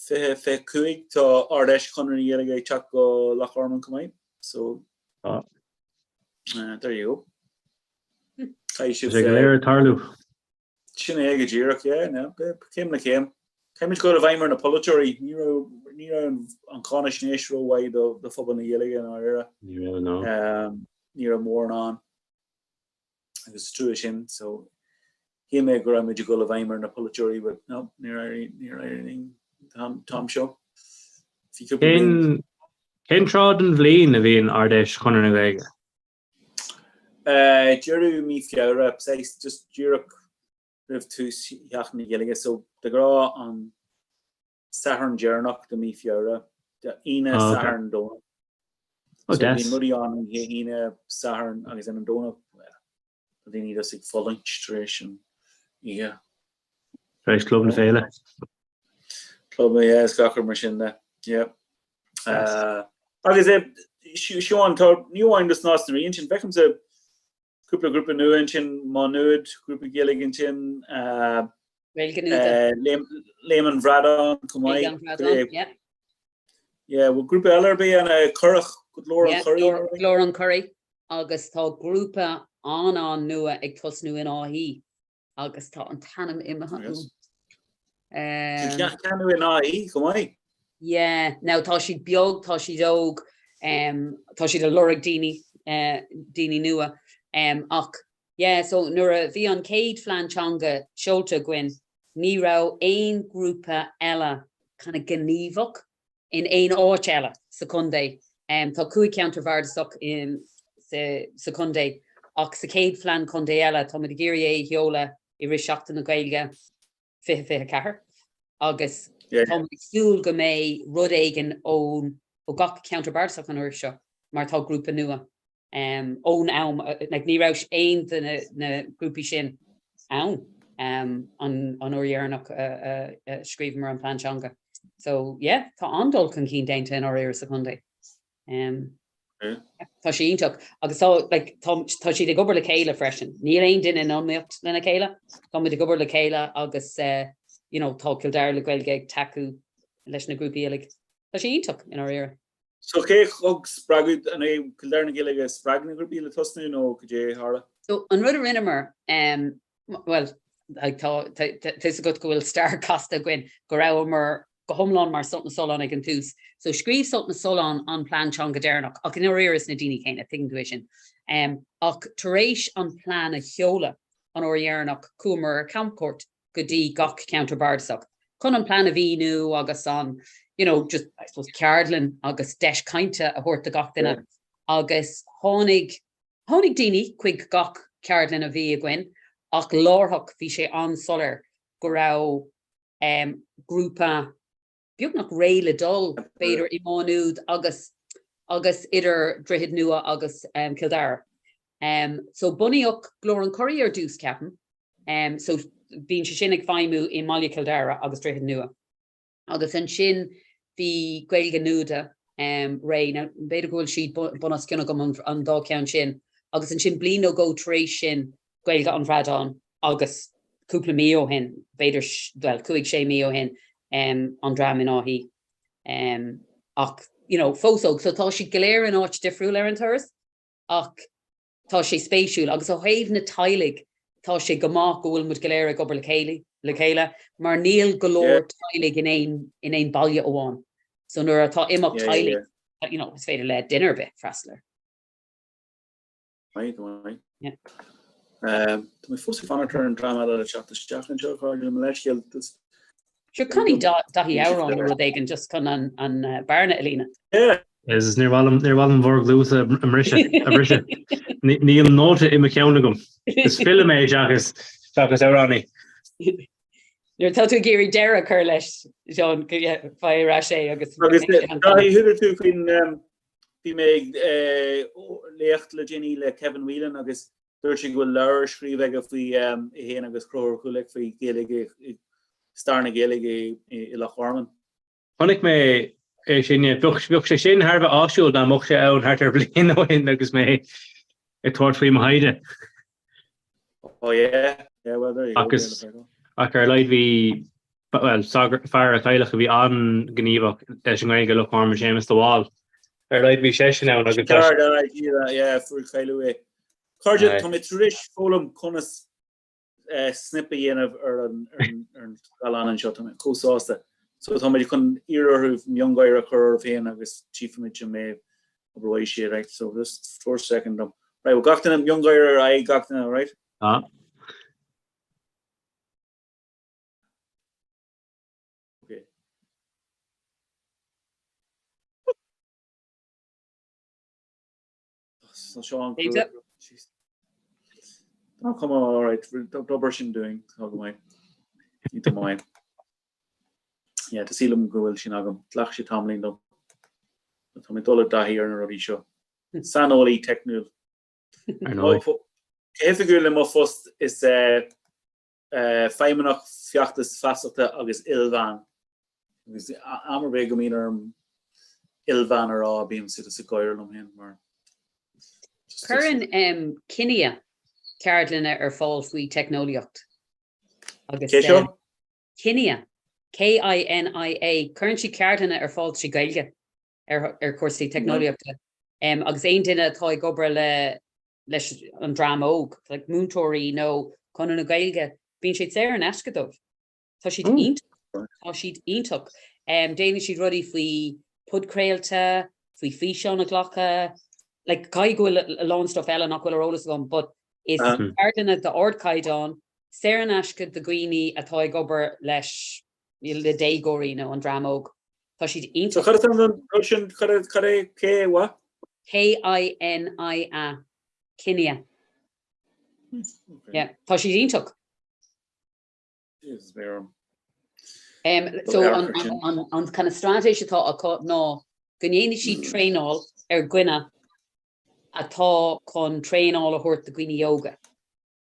20, 25, tá Ard-Fheis Chonradh na Gaeilge ag teacht go Loch Garman chomh maith, so Tá. Uh, there you go. Caithfidh sibh. Tá sé go léir ag tarlú. Sin é go díreach, yeah, no, céim le céim. Caithfimid dul i bhfeidhm ar na polaiteoirí. Ní raibh ní raibh an cháinaisnéis rómhaith do do phobal na Gaeilge i ndáiríre. Ní raibh, no. Um, ní raibh mórán ann. Agus is trua sin, so shíl mé go raibh muid ag dul i bhfeidhm ar na polaiteoirí but no, níor éirigh níor éirigh linn an t-am seo. Bhí cúpla bliain. Cén cén tráth den bhliain a bhíonn Ard-Fheis Chonradh na Gaeilge? Uh, deireadh mí Feabhra, saghas just díreach roimh tús Sheachtain na Gaeilge, so de ghnáth an Satharn deireanach de mí Feabhra, Aoine, Ah, ok. Satharn, Domhnach. Oh, So deas. bíonn rudaí ann an Aoine, Satharn agus ar an Domhnach, well, tá daoine just ag fulaingt tar éis an oíche. Tar éis Club na Féile. Club, yeah, is gach rud mar sin de. Yeah. Uh, agus é Siobhán, tá ní amháin just Nás na Rí ansin, feicimse cúpla grúpa nua ansin, Má Nuad, grúpa Gaeilge ansin, uh, Gaeilge Nuada. Uh, Léim an Bhradáin chomh maith. Léim an Bhradáin, yeah. Yeah, bhfuil grúpa eile ar bith ann, Currach, Glór an Churraigh? Glór an Churraigh agus tá grúpa an-an-nua ag tosnú in Áth Í agus tá an t-ainm imithe uaim. Ceann nua in Áth Í chomh maith? Yeah, now tá siad beag, tá siad óg, tá siad ag lorg daoine, daoine nua ach yeah, so nuair a bhí an chéad phlean teanga seolta againn, ní raibh aon ghrúpa eile kind of gníomhach in aon áit eile sa chontae. Tá 5 cheantar bhardasach sa chontae ach sa chéad phlean contae eile, táimid ag iarraidh é a sheoladh i rith Seachtain na Gaeilge 2024 agus táimid ag súil go mbeidh rud éigin ó gach ceantar bardasach an uair seo mar tá grúpa nua ón am, like ní raibh aon de na grúpaí sin ann an uair dheireanach a scríobhamar an plean teanga. So yeah, tá an-dul chun cinn déanta i ndáiríre sa chontae. Tá sé iontach agus tá like tá tá siad ag obair le chéile freisin. Níl aon duine in iomaíocht lena chéile. Tá muid ag obair le chéile agus you know tá Cill Dara le Gaeilge ag tacú leis na grúpaí uilig. Tá sé iontach i ndáiríre. So cé a thug spreagadh, an é Cill Dara le Gaeilge a spreag na grúpaí le tosnú nó cad é a tharla? So an rud a rinneamar, bhuel, tá fhios agat go bhfuil stair casta againn, go rabhamar go hiomlán mar Sult na Sollán ag an tús. So scríobh Sult na Sollán an plean teanga deireanach, ach i ndáiríre is na daoine céanna, tuigeann tú é sin. Ach tar éis an plean a sheoladh an uair dheireanach, chuamar ar camchuairt go dtí gach ceantar bardasach chun an plean a mhíniú agus an, you know, just, I suppose, ceardlann agus deis cainte a thabhairt do gach duine. Agus tháinig, tháinig daoine chuig gach ceardlann a bhí againn ach láithreach bhí sé an-soiléir go raibh em grúpa, beagnach réidh le dul, b'fhéidir, i Má Nuad agus agus idir Droichead Nua agus Cill Dara. So bunaíodh Glór an Churraigh ar dtús, ceapaim. So bíonn sé sin ag feidhmiú i mBaile Chill Dara agus Droichead Nua. Agus ansin bhí Gaeilge Nuada réidh, now b'fhéidir go bhfuil siad bun os cionn agam an dá cheann sin. Agus ansin bliain nó dhó tar éis sin Gaeilge an Bhradáin agus cúpla mí ó shin, b'fhéidir, bhuel, cúig, sé mí ó shin, an dream in Áth Í. Ach, you know, fós óg, so tá siad go léir in áit difriúil ar an turas, ach tá sé spéisiúil. Agus ó thaobh na teaghlaigh, tá sé go maith go bhfuil muid go léir ag obair le chéile, le chéile, mar níl go leor teaghlaigh in aon, in aon baile amháin. So nuair atá imeacht teaghlaigh, you know, is féidir le duine ar bith freastal air. Maith, maith. Yeah. Tá mé fós ag fanacht ar an dream eile le teacht isteach anseo, a chairde, mo leithscéal. Sure, canfaidh Daithí amhrán nó rud éigin just chun an bearna a líonadh. Yeah. Is níor mhaith liom, níor mhaith liom bhur gcluasa a mbriseadh, a bhriseadh. Níl nóta i mo cheann agam. Is file mé seachas, seachas amhránaí. Nuair atá tú ag iarraidh deireadh a chur leis, Seán, faigh ar ais é agus. Agus Daithí, chuala tú faoin Bhí mé ag léacht le déanaí le Kevin Whelan agus dúirt sé go bhfuil leabhar scríofa aige faoi é féin agus Conchúr Ó Cúlaigh faoi Ghaeilge, stair na Gaeilge i Loch Garman. Chonaic mé é sin, bheadh sé sin thar a bheith áisiúil dá mbeadh sé ann thart ar bhliain ó shin agus mé ag tabhairt faoi mo thaighde. Oh yeah, yeah, well there you go. Agus ach ar a laghad bhí well fear a teaghlach a bhí an-ghníomhach leis an nGaeilge i Loch Garman, Séamus de Bhál. Ar a laghad bhí seisean ann agus tá Ceard, yeah, fuair cailleadh é. Cairde, tá mé tar éis foghlaim conas snip a dhéanamh ar an scáileán anseo, tá mé chomh sásta. So tá mé chun iarraidh orthu miongháire a chur oraibh féin agus tchífimid an mbeidh oibreoidh sé, right? So just for a second dom. Right, well gach duine miongháire ar aghaidh gach duine, right? Ah. Okay. Tá Seán Tá cuma all right, d'obair sin dúinn, tá go maith. Ní tá maith. Yeah, tá sílim go bhfuil sin agam. Ghlac sé tamaillín dom. Tá mé dul i dtaithí ar na rudaí seo. Saineolaí teicniúil. Ar ndóigh. Oifigiúil i mo phost is eh. Feidhmeannach feachtas feasachta agus ilmheán. Agus am ar bith go mbíonn orm ilmheán a rá, bím just ag gáire liom féin mar. Cuireann Kinia ceardlanna ar fáil faoi teicneolaíocht. Agus Cé seo? Kinia, K-I-N-I-A, cuireann siad ceardlanna ar fáil trí Ghaeilge ar chúrsaí teicneolaíochta. Agus aon duine atá ag obair le leis an dream óg, like múinteoirí nó Conradh na Gaeilge, bíonn siad saor in aisce dóibh. Tá siad iontach. Tá siad iontach. Déanann siad rudaí faoi podchraolta, faoi físeáin a ghlacadh, like caithfidh go bhfuil a lán stuff eile nach bhfuil ar eolas agam, but is ceardlanna d'ardchaighdeán, saor in aisce do dhaoine atá ag obair leis le déagóirí nó an dream óg. Tá siad iontach. So cad is ainm don rud sin, cad é, cad é, K what? K-I-N-I-A, Kinia. Yeah, tá siad iontach. Jesus, mé orm. Um, so an, an, an, an kind of straitéis atá acu ná go ndéanfaidh siad traenáil ar dhuine atá chun traenáil a thabhairt do dhaoine óga.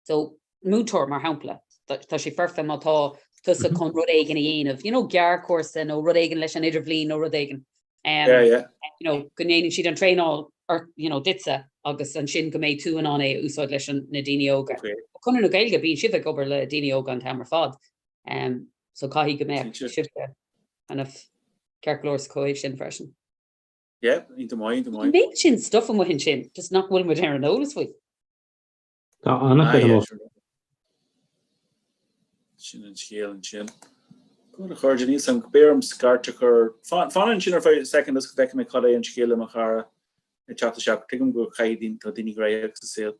So, múinteoir, mar shampla, tá sé foirfe má tá tusa chun rud éigin a dhéanamh, you know, gearrchúrsa nó rud éigin leis an idirbhliain nó rud éigin. Um, yeah, yeah. You know, go ndéanann siad an traenáil or, you know, duitse agus ansin go mbeidh tú in ann é a úsáid leis an, na daoine óga. Okay. Conradh na Gaeilge, bíonn sibh ag obair le daoine óga an t-am ar fad. Um, so caithfidh go mbeadh sibh kind of ceart go leor sa chomhthéacs sin freisin. Yeah, iontach maith, iontach maith. Méid sin stuff amuigh ansin, just nach bhfuil muid ar an eolas faoi. Tá an-chuid amuigh. Sin an scéal ansin. Good a chairde, níl 's a'm, beidh orm scairt a chur. Fan ansin ar feadh soicind is go bhfeicfidh mé cad é an scéal le mo chara ag teacht isteach. Tuigim go caithfidh daoine, tá daoine gnóthach sa saol.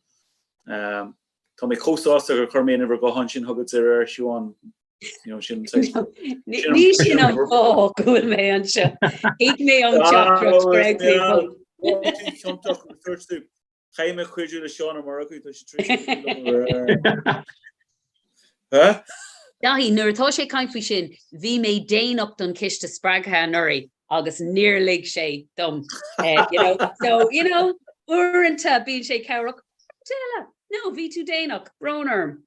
Tá mé chomh sásta gur chuir mé an uimhir ghutháin sin chugat aréir, Siobhán. You know, sin Ní sin an fáth go bhfuil mé anseo. Thuig mé ón teachtaireacht go raibh tú ciontach. Dúirt tú, Caithfidh mé cuidiú le Seán Ó Murchú, tá sé tar éis Huh? Daithí, nuair atá sé ag caint faoi sin, bhí mé déanach don chiste spreagtha anuraidh agus níor lig sé dom, you know. So, you know, uaireanta bíonn sé cabhrach, uaireanta eile, no, bhí tú déanach, brón orm.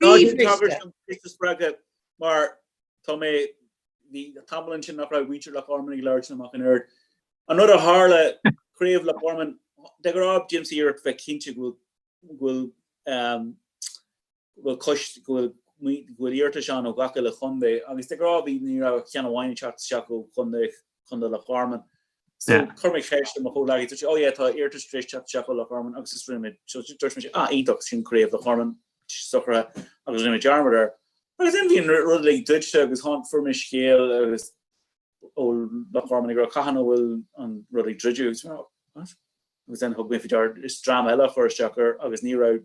Ná déan ciste spreagtha mar tá mé, bhí tamall ansin nach raibh muintir Loch Garman ag labhairt amach in ord. An rud a tharla, Craobh Loch Garman, de ghnáth déanaimse iarracht bheith cinnte go bhfuil go bhfuil coiste, go bhfuil go bhfuil iarratais ann ó gach uile chontae agus de ghnáth bhí ní raibh ach ceann amháin ag teacht isteach ó chontae Chontae Loch Garman. So chuir mé ceist ar mo chomhghleacaí, dúirt sé, oh yeah, tá iarratas tar éis teacht isteach ó Loch Garman agus is rinne mé, so dúirt mé, ah iontach, sin Craobh Loch Garman socraithe agus rinne mé dearmad air. Agus then bhí an rud uilig druidte agus tháinig, fuair mé scéal agus ó Loch Garman ag rá cathain a bhfuil an rud ag druidim agus mé what? Agus then thug mé faoi deara is dream eile a chuir isteach air agus ní raibh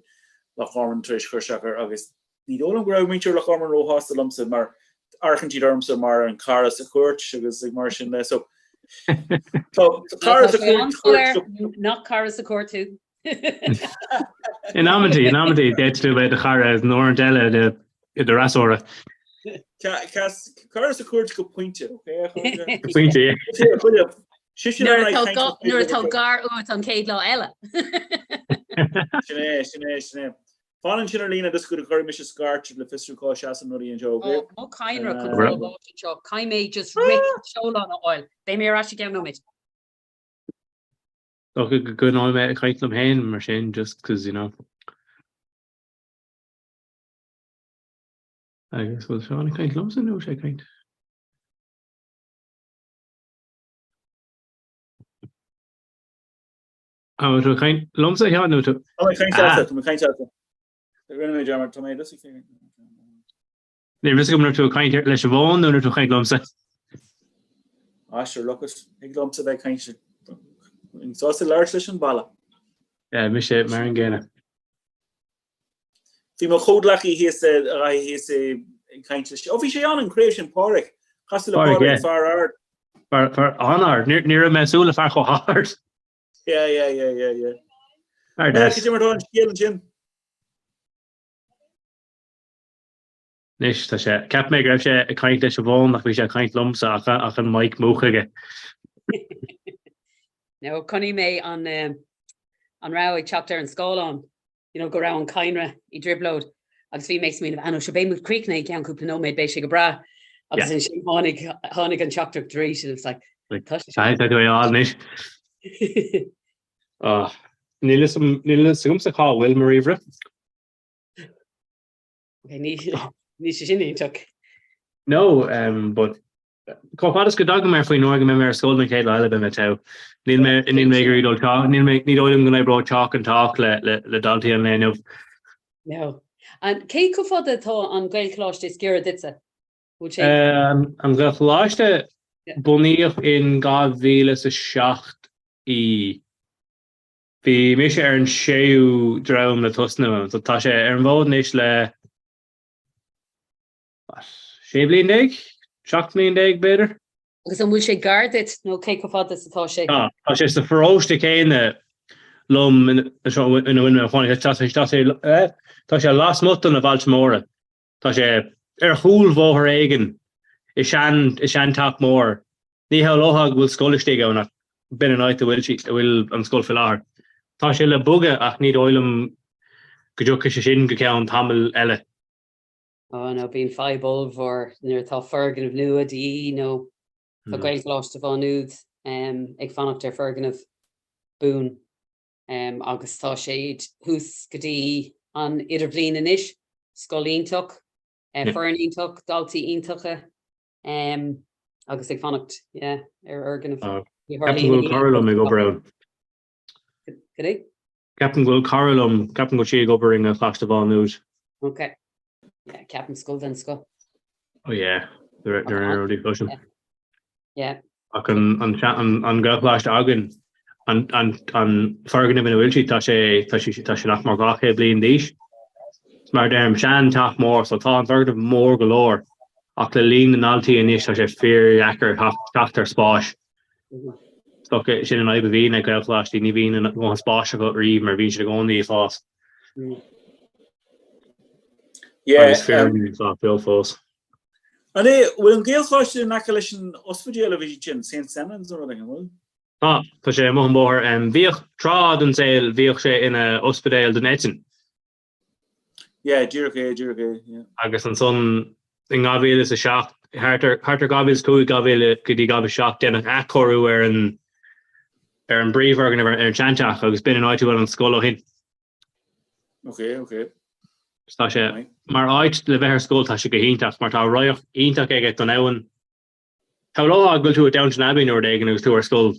Loch Garman tar éis cur isteach air agus ní dóigh liom go raibh muintir Loch Garman róshásta liomsa mar amharcann siad ormsa mar an cara sa chúirt agus ag mar sin de so tá cara sa chúirt Nach cara sa chúirt tú. In amantaí, in amantaí, d'fhéadfadh tú bheith i do chara is in uaireanta eile i do fhreasúra. Cara sa chúirt go pointe, okay? Go pointe, yeah. Nuair atá gar uait an chéad lá eile. Sin é, sin é, sin é. Fan ansin ar líne just go gcuirfidh mise scairt le fiosrú cá seasann rudaí anseo, okay? Ó, mo chadhnra chun fáil áit anseo. Caithfidh mé just rith seolán a fháil. Beidh mé ar ais i gceann nóiméid. Dócha go gcoinneoidh mé ag caint liom féin mar sin just 'cause you know. Agus bhfuil Seán ag caint liomsa nó sé ag caint? Á tú ag caint liomsa Sheán nó tú? Tá mé ag caint leatsa, tá mé ag caint leatsa. Rinne mé dearmad, tá mé just ag Ní raibh a fhios agam an raibh tú ag caint leis an bhfón nó an raibh tú ag caint liomsa. Ah sure, look it, thig liomsa bheith ag caint sásta labhairt leis an bhalla. Yeah, mise mar an gcéanna. Bhí mo chomhghleacaí thíos a dhaithí thíos ag caint leis. Ó bhí sé ann an craobh sin Pádraig. Chas tú le Pádraig, fear ard. Fear an-ard. Ní raibh mé ag súil le fear chomh hard. Yeah, yeah, yeah, yeah, yeah. Fear deas. Cad é mar atá an scéal ansin? Anois tá sé, cheap mé go raibh sé ag caint leis an bhfón ach bhí sé ag caint liomsa ach ach an mic múchta aige. No, chonaic mé an an raibh ag teacht ar an scáileán, you know, go raibh an cadhnra i dtrioblóid. Agus bhí mé ag smaoineamh, ah no, sure beidh muid críochnaithe i gceann cúpla nóiméad, beidh sé go breá. Agus ansin tháinig, tháinig an teachtaireacht arís and it was like, tá sé seo. Tá tú é fháil anois. Ah, níl fhios agam, níl fhios agamsa cá bhfuil mo ríomhaire. Okay, ní, níl sé sin iontach. No, um, but Chomh fada is go dtagaim air faoin uair go mbeidh mé ar scoil don chéad lá eile beidh mé togha. Níl mé níl mé ag iarraidh dul teach níl mé ní dóigh liom go n-oibreoidh chalk and talk le le le daltaí an lae inniu. No. An cé chomh fada atá an Gaelcholáiste is giorra duitse? Bhfuil sé? An Ghaelcholáiste bunaíodh in 2007 í. Bhí mise ar an séú dream le tosnú ann, so tá sé ar an bhfód anois le 16 bliain? 17 mbliain b'fhéidir? Agus an bhfuil sé gar duit nó cé chomh fada is atá sé? Tá, tá sé sa pharóiste céanna liom ina bhfuil mé i mo chónaí. Tá sé, tá sé, tá sé lasmuigh de na bailte móra. Tá sé ar chúl bhóthar éigin i sean, i seanteach mór. Ní shamhlófá go bhfuil scoil istigh ann ach b'in an áit a bhfuil sí, a bhfuil an scoil faoi láthair. Tá sé le bogadh ach ní dóigh liom go dtiocfaidh sé sin go ceann tamaill eile. Oh no, bíonn fadhb ollmhór nuair atá foirgneamh nua de dhíth nó tá Gaelcholáiste Mhá Nuad ag fanacht ar foirgneamh buan agus tá siad thuas go dtí an idirbhliain anois, scoil iontach, foireann iontach, daltaí iontacha agus ag fanacht yeah, ar fhoirgneamh. Ceapaim go bhfuil cara liom ag obair ann. Cad é? Ceapaim go bhfuil cara liom, ceapaim go bhfuil sí ag obair i nGaelcholáiste Mhá Nuad. Ok. Yeah, ceapaim scoil den scoth. Oh yeah, they're they're in rudaí freisin. Yeah. Ach an an an an Gaelcholáiste againn, an an an foirgneamh ina bhfuil sí, tá sé tá sé tá sé nach mór 200 bliain d'aois. Mar a deirim, sean teach mór, so tá an foirgneamh mór go leor, ach le líon na ndaltaí anois tá sé fíordheacair teacht ar spáis. Is sin an fhadhb a bhíonn ag Gaelcholáistí, ní bhíonn a ndóthain spáis acu riamh mar bhíonn siad i gcónaí ag fás. Agus foirgneamh ag fás beo fós. An é, bhfuil an Gaelcholáiste in aice leis an ospidéal a bhí sin, St Senan's nó rud éigin, an bhfuil? Tá, tá sé amuigh an bóthar. Bhíodh, tráth den saol, bhíodh sé ina ospidéal don eitinn. Yeah, díreach é, díreach é, yeah. Agus ansan in 2007, thart ar, thart ar 2005, 2000 go dtí 2007, déanadh athchóiriú ar an, ar an bpríomhfhoirgneamh, ar an seanteach agus b'in an áit a bhfuil an scoil ó shin. Ok, ok. Tá sé, mar áit le bheith ar scoil, tá sé go hiontach mar tá radharc iontach aige don abhainn. Shamhlófá go bhfuil tú i Downton Abbey nó rud éigin agus tú ar scoil.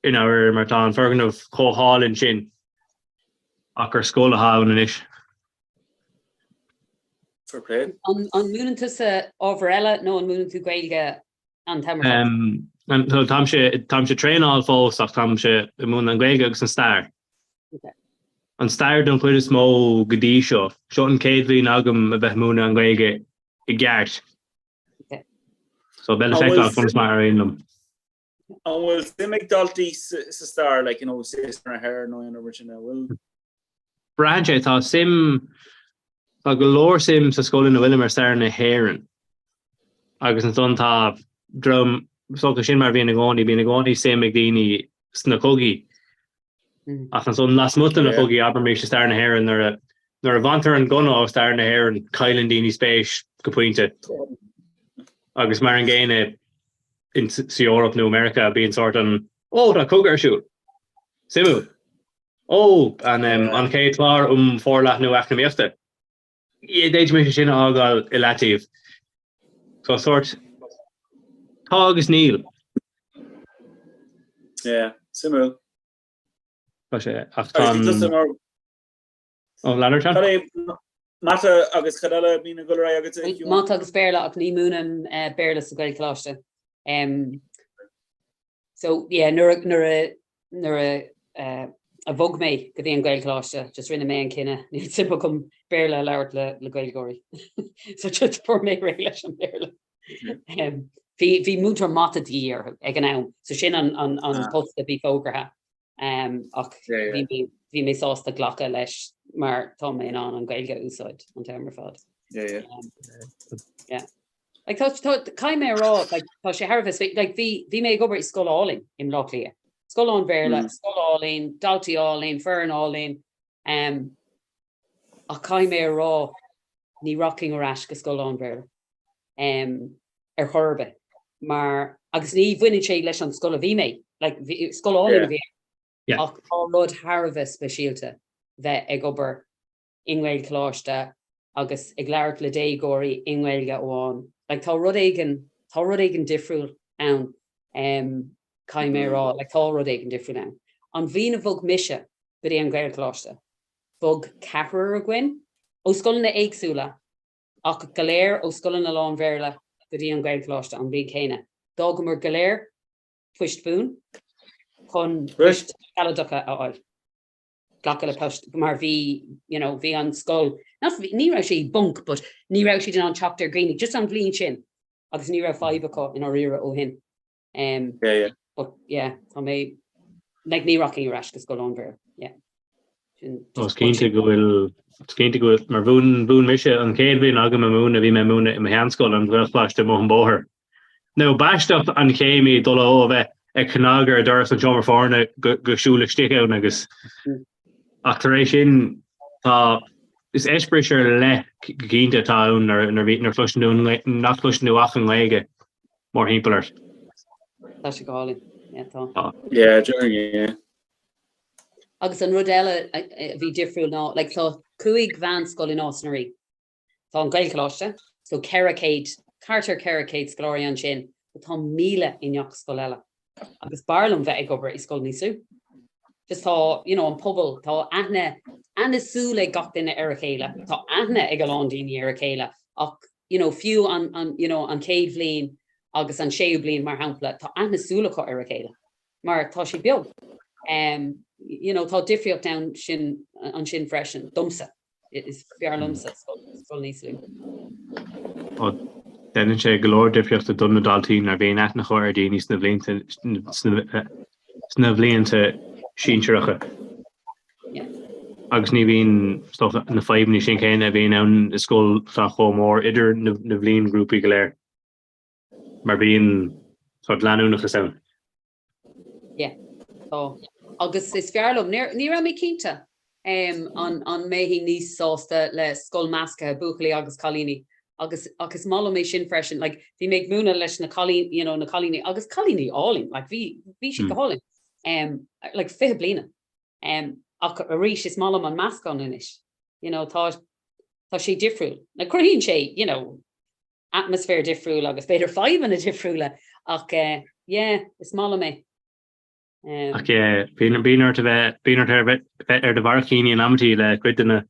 i ndáiríre mar tá an foirgneamh chomh hálainn sin ach gur scoil atá ann anois. Fair play. An múineann tusa ábhar eile nó an múineann tú Gaeilge an t-am ar fad? Táimse táimse ag traenáil fós ach táimse ag múineadh an Ghaeilge agus an stair. An stair don chuid is mó go dtí seo. Seo an chéad bhliain agam a bheith ag múineadh an Ghaeilge i gceart. So beidh le feiceáil conas mar a éiríonn liom. An bhfuil suim ag daltaí sa stair, like, you know, stair na hÉireann nó aon rud mar sin, an bhfuil? Braitheann sé, tá suim, tá go leor suim sa scoil ina bhfuilim ar stair na hÉireann agus ansan tá dream, is dócha sin mar a bhíonn i gcónaí, bíonn i gcónaí suim ag daoine sna cogaí ach ansan lasmuigh de na cogaí, abraimis, i stair na hÉireann, nuair a, nuair a bhaintear an gunna ó stair na hÉireann, cailleann daoine spéis go pointe agus mar an gcéanna, in sa Eoraip nó Meiriceá bíonn sórt an Ó, tá cogadh ar siúl! Suimiúil. Ó, an an chéad chlár um forleathnú eacnamaíochta. D'fhéadfaimis é sin a fhágáil i leataobh. So sórt tá agus níl. Yeah, suimiúil. Tá sé ach tá an Ó, lean ort, Seán. Cad é Mata agus cad eile a bhíonn ag dul ar aghaidh agat, a Shiún? Mata agus Béarla ach ní mhúinim Béarla sa Ghaelcholáiste. So yeah, nuair a nuair a nuair a a bhog mé go dtí an Gaelcholáiste, just rinne mé an cinneadh, níl suim agam Béarla a labhairt le le Gaeilgeoirí. So just fuair mé réidh leis an Béarla. Bhí bhí múinteoir mata de dhíth orthu ag an am, so sin an an an post a bhí fógartha. Ach bhí mé sásta glacadh leis mar tá mé in ann an Ghaeilge a úsáid an t-am ar fad. Caithfidh mé a rá tá sé thar a bheith like bhí bhí mé ag obair i scoil álainn i mBleá Cliath. Scoil lán-Bhéarla, scoil álainn, daltaí álainn, foireann álainn. Ach caithfidh mé a rá. ní rachainn ar ais go scoil lán-Bhéarla ar chor ar bith mar, agus ní bhaineann sé leis an scoil a bhí mé, like scoil álainn a bhí ann ach tá rud thar a bheith speisialta bheith ag obair i nGaelcholáiste agus ag labhairt le déagóirí i nGaeilge amháin. Like tá rud éigin, tá rud éigin difriúil ann, caithfidh mé a rá, like tá rud éigin difriúil ann. An bhliain a bhog mise go dtí an Gaelcholáiste, bhog ceathrar againn ó scoileanna éagsúla ach go léir ó scoileanna lán-Bhéarla go dtí an Gaelcholáiste an bhliain chéanna. D'fhágamar go léir poist bhuan chun poist shealadacha a fháil. Glacadh le post mar bhí, you know, bhí an scoil, not, ní raibh sé i bponc but ní raibh siad in ann teacht ar dhaoine just an bhliain sin agus ní raibh fadhb acu i ndáiríre ó shin. Um, yeah, yeah. But yeah, tá mé, like ní rachainn ar ais go scoil lán-Bhéarla, yeah. Sin just Is cinnte go bhfuil, is cinnte go bhfuil, mar mhúin, mhúin mise an chéad bhliain agam ag múineadh, bhí mé ag múineadh i mo sheanscoil, an Ghaelcholáiste amuigh an bóthar. Now, b'aisteach an chéim í dul ó a bheith ag cnag ar doras an tseomra foirne go go siúl istigh ann agus ach tar éis sin tá is eispéireas ar leith go cinnte atá ann nuair nuair a chloiseann tú nach gcloiseann tú ach an Ghaeilge mórthimpeall ort. Tá sé go hálainn. Yeah, tá. Tá. Yeah, yeah. Agus an rud eile a bhí difriúil ná, like, tá 5 mheánscoil i Nás na Rí. Tá an Gaelcholáiste, so 400, thart ar 400 scoláirí ansin, but tá 1,000 i ngach scoil eile. Agus b'fhearr liom bheith ag obair i scoil níos lú. Just tá, you know, an pobal, tá aithne, aithne súl ag gach duine ar a chéile, tá aithne ag a lán daoine ar a chéile, ach, you know, fiú an, an, you know, an chéad bhliain agus an séú bliain, mar shampla, tá aithne súl acu ar a chéile. mar tá sé beag. You know, tá difríocht ann sin ansin freisin, domsa. Is fearr liomsa scoil níos lú. Déanann sé go leor difríochta do na daltaí nuair a bhíonn aithne acu ar dhaoine sna blianta sna blianta sinsearacha. Agus ní bhíonn na fadhbanna sin céanna a bhíonn ann i scoil atá chomh mór idir na bliainghrúpaí go léir. Mar bíonn sórt leanúnachas ann. Yeah, tá. Agus is fearr liom, ní raibh mé cinnte an an mbeinn níos sásta le scoil measctha, buachaillí agus cailíní, agus ach is maith liom é sin freisin. Like, bhí mé ag múineadh leis na cailíní, you know, na cailíní, agus cailíní álainn, like, bhí, bhí siad go hálainn. Um, like, 20 bliana. Um, ach arís, is maith liom an meascán anois. You know, tá, tá sé difriúil. Like, cruthaíonn sé, you know, atmaisféar difriúil agus b'fhéidir fadhbanna difriúla ach yeah, is maith liom é. Ach yeah, bíonn ort a bheith, bíonn ort a bheith ar do bharraicíní in amantaí le cuid de na,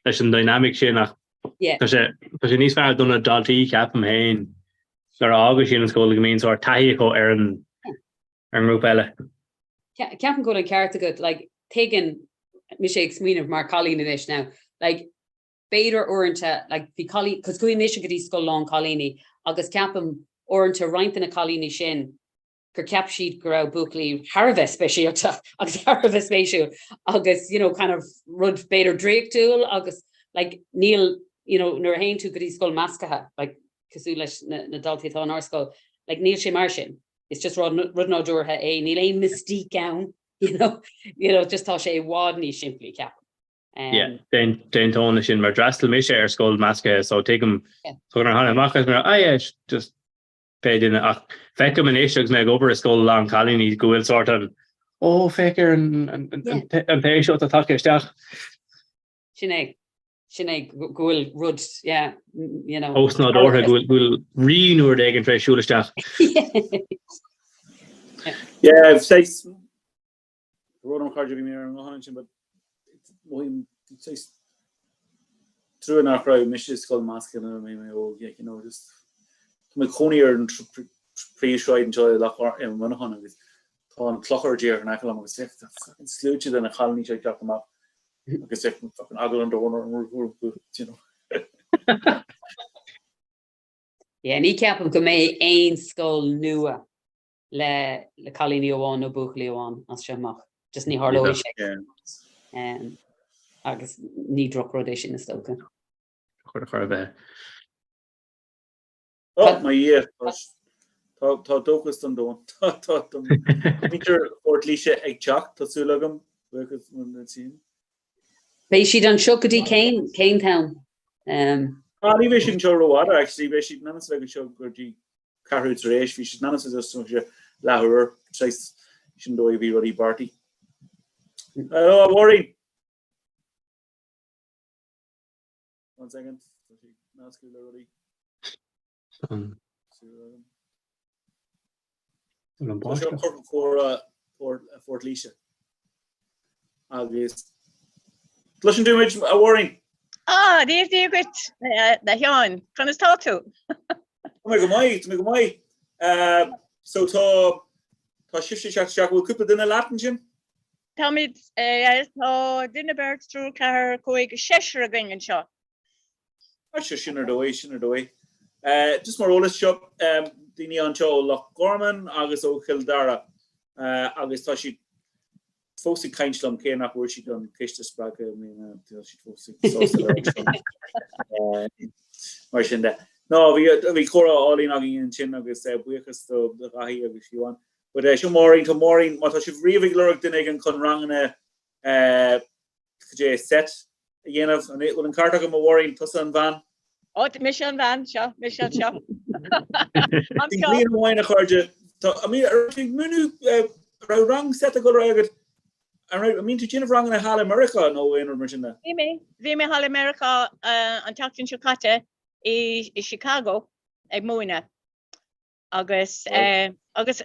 leis an dynamic sin ach tá sé, tá sé níos fearr do na daltaí ceapaim féin nuair a fhágann siad an scoil go mbíonn sórt taithí acu ar an, ar an ngrúpa eile. Ceapaim go bhfuil an ceart agat, like, tuigeann mise ag smaoineamh mar cailín anois now, like, b'fhéidir uaireanta, like, bhí cailín, cos chuaigh mise go dtí scoil lán cailíní agus ceapaim uaireanta roinnt de na cailíní sin gur cheap siad go raibh buachaillí thar a bheith speisialta agus thar a bheith spéisiúil agus, you know, kind of rud b'fhéidir draíochtúil agus, like, níl, you know, nuair a théann tú go dtí scoil measctha, like, cosúil leis na, na daltaí atá inár scoil, like, níl sé mar sin. It's just rud, rud nádúrtha é, níl aon mystique ann, you know, you know, just tá sé i bhfad níos simplí, ceapaim. Yeah, d'aontóinn leis sin mar d'fhreastail mise ar scoil measctha so tuigim so nuair a tháinig amach as mé ah yeah just pé duine ach feicim anois agus mé ag obair i scoil lán cailíní go bhfuil sórt an ó féach ar an an té seo atá tagtha isteach. Sin é sin é go bhfuil rud yeah you know. Osnádúrtha go bhfuil rí nó rud éigin tar éis siúl isteach. Yeah, saghas Rud an chairde bhí mé ar an nguthán ansin but mothaím saghas trua nach raibh mise i scoil measctha nuair a bhí mé óg, like, you know, just tá mé i mo chónaí ar an príomhshráid anseo i Loch i Muineachán agus tá an clochar díreach in aice liom agus féach tá fucking sluaite de na cailíní seo ag teacht amach agus féach fucking eagal an domhain orm you know. Yeah, ní ceapaim go mbeidh aon scoil nua le le cailíní amháin nó buachaillí amháin as seo amach. Just ní tharlóidh sé. Um, agus ní drochrud é sin is dócha. Chur chur a bheith. Oh, my Dhia, tá tá dóchas don domhan. Tá tá muintir Phort Laoise ag teacht, tá súil agam. Buíochas na sin. Beidh siad anseo go dtí cén cén t-am? Um. Ah, ní bheidh siad anseo rófhada, actually, beidh siad in ainm is a bheith anseo go dtí ceathrú tar éis, bhí siad in ainm is a bheith leathuair, saghas, sin dóigh a bhí rudaí beartaithe. Hello, a Mháirín! One second, tá sí nascadh le rudaí. Tá seo Ciorcal Comhrá Phort Laoise. Agus cloiseann tú muid, a Mháirín? Ah, Dia Dia dhuit, a Sheáin. Conas tá tú? Tá mé go maith, tá mé go maith. So tá tá sibhse ag teacht isteach, bhfuil cúpla duine leat ansin? Táimid, tá duine, beirt, triúr, ceathrar, cúig, seisear againn anseo. Ah, sure, sin ar dóigh, sin ar dóigh. Just mar eolas seo, daoine anseo ó Loch Garman agus ó Chill Dara agus tá siad fós ag caint liom cé nach bhfuair siad an ciste spreagtha i mbliana, tá siad fós ag sásta labhairt liom. Mar sin de. No, bhí bhí comhrá álainn againn ansin agus buíochas do Dhaithí agus Siobhán. But seo Máirín, tá Máirín, má tá sibh riamh ag lorg duine éigin chun ranganna Cad é seit a dhéanamh? An bhfuil an ceart agam, a Mháirín? Tusa an bhean? Ó, mise an bhean seo, mise anseo. Bhí bliain amháin, a chairde, tá, an raibh tú ag múineadh, raibh rang seit ag dul ar aghaidh agat? An raibh, an mbíonn tú ag déanamh ranganna thall i Meiriceá nó aon rud mar sin de? Bhí mé, bhí mé thall i Meiriceá an tseachtain seo caite i Chicago ag múineadh. Agus agus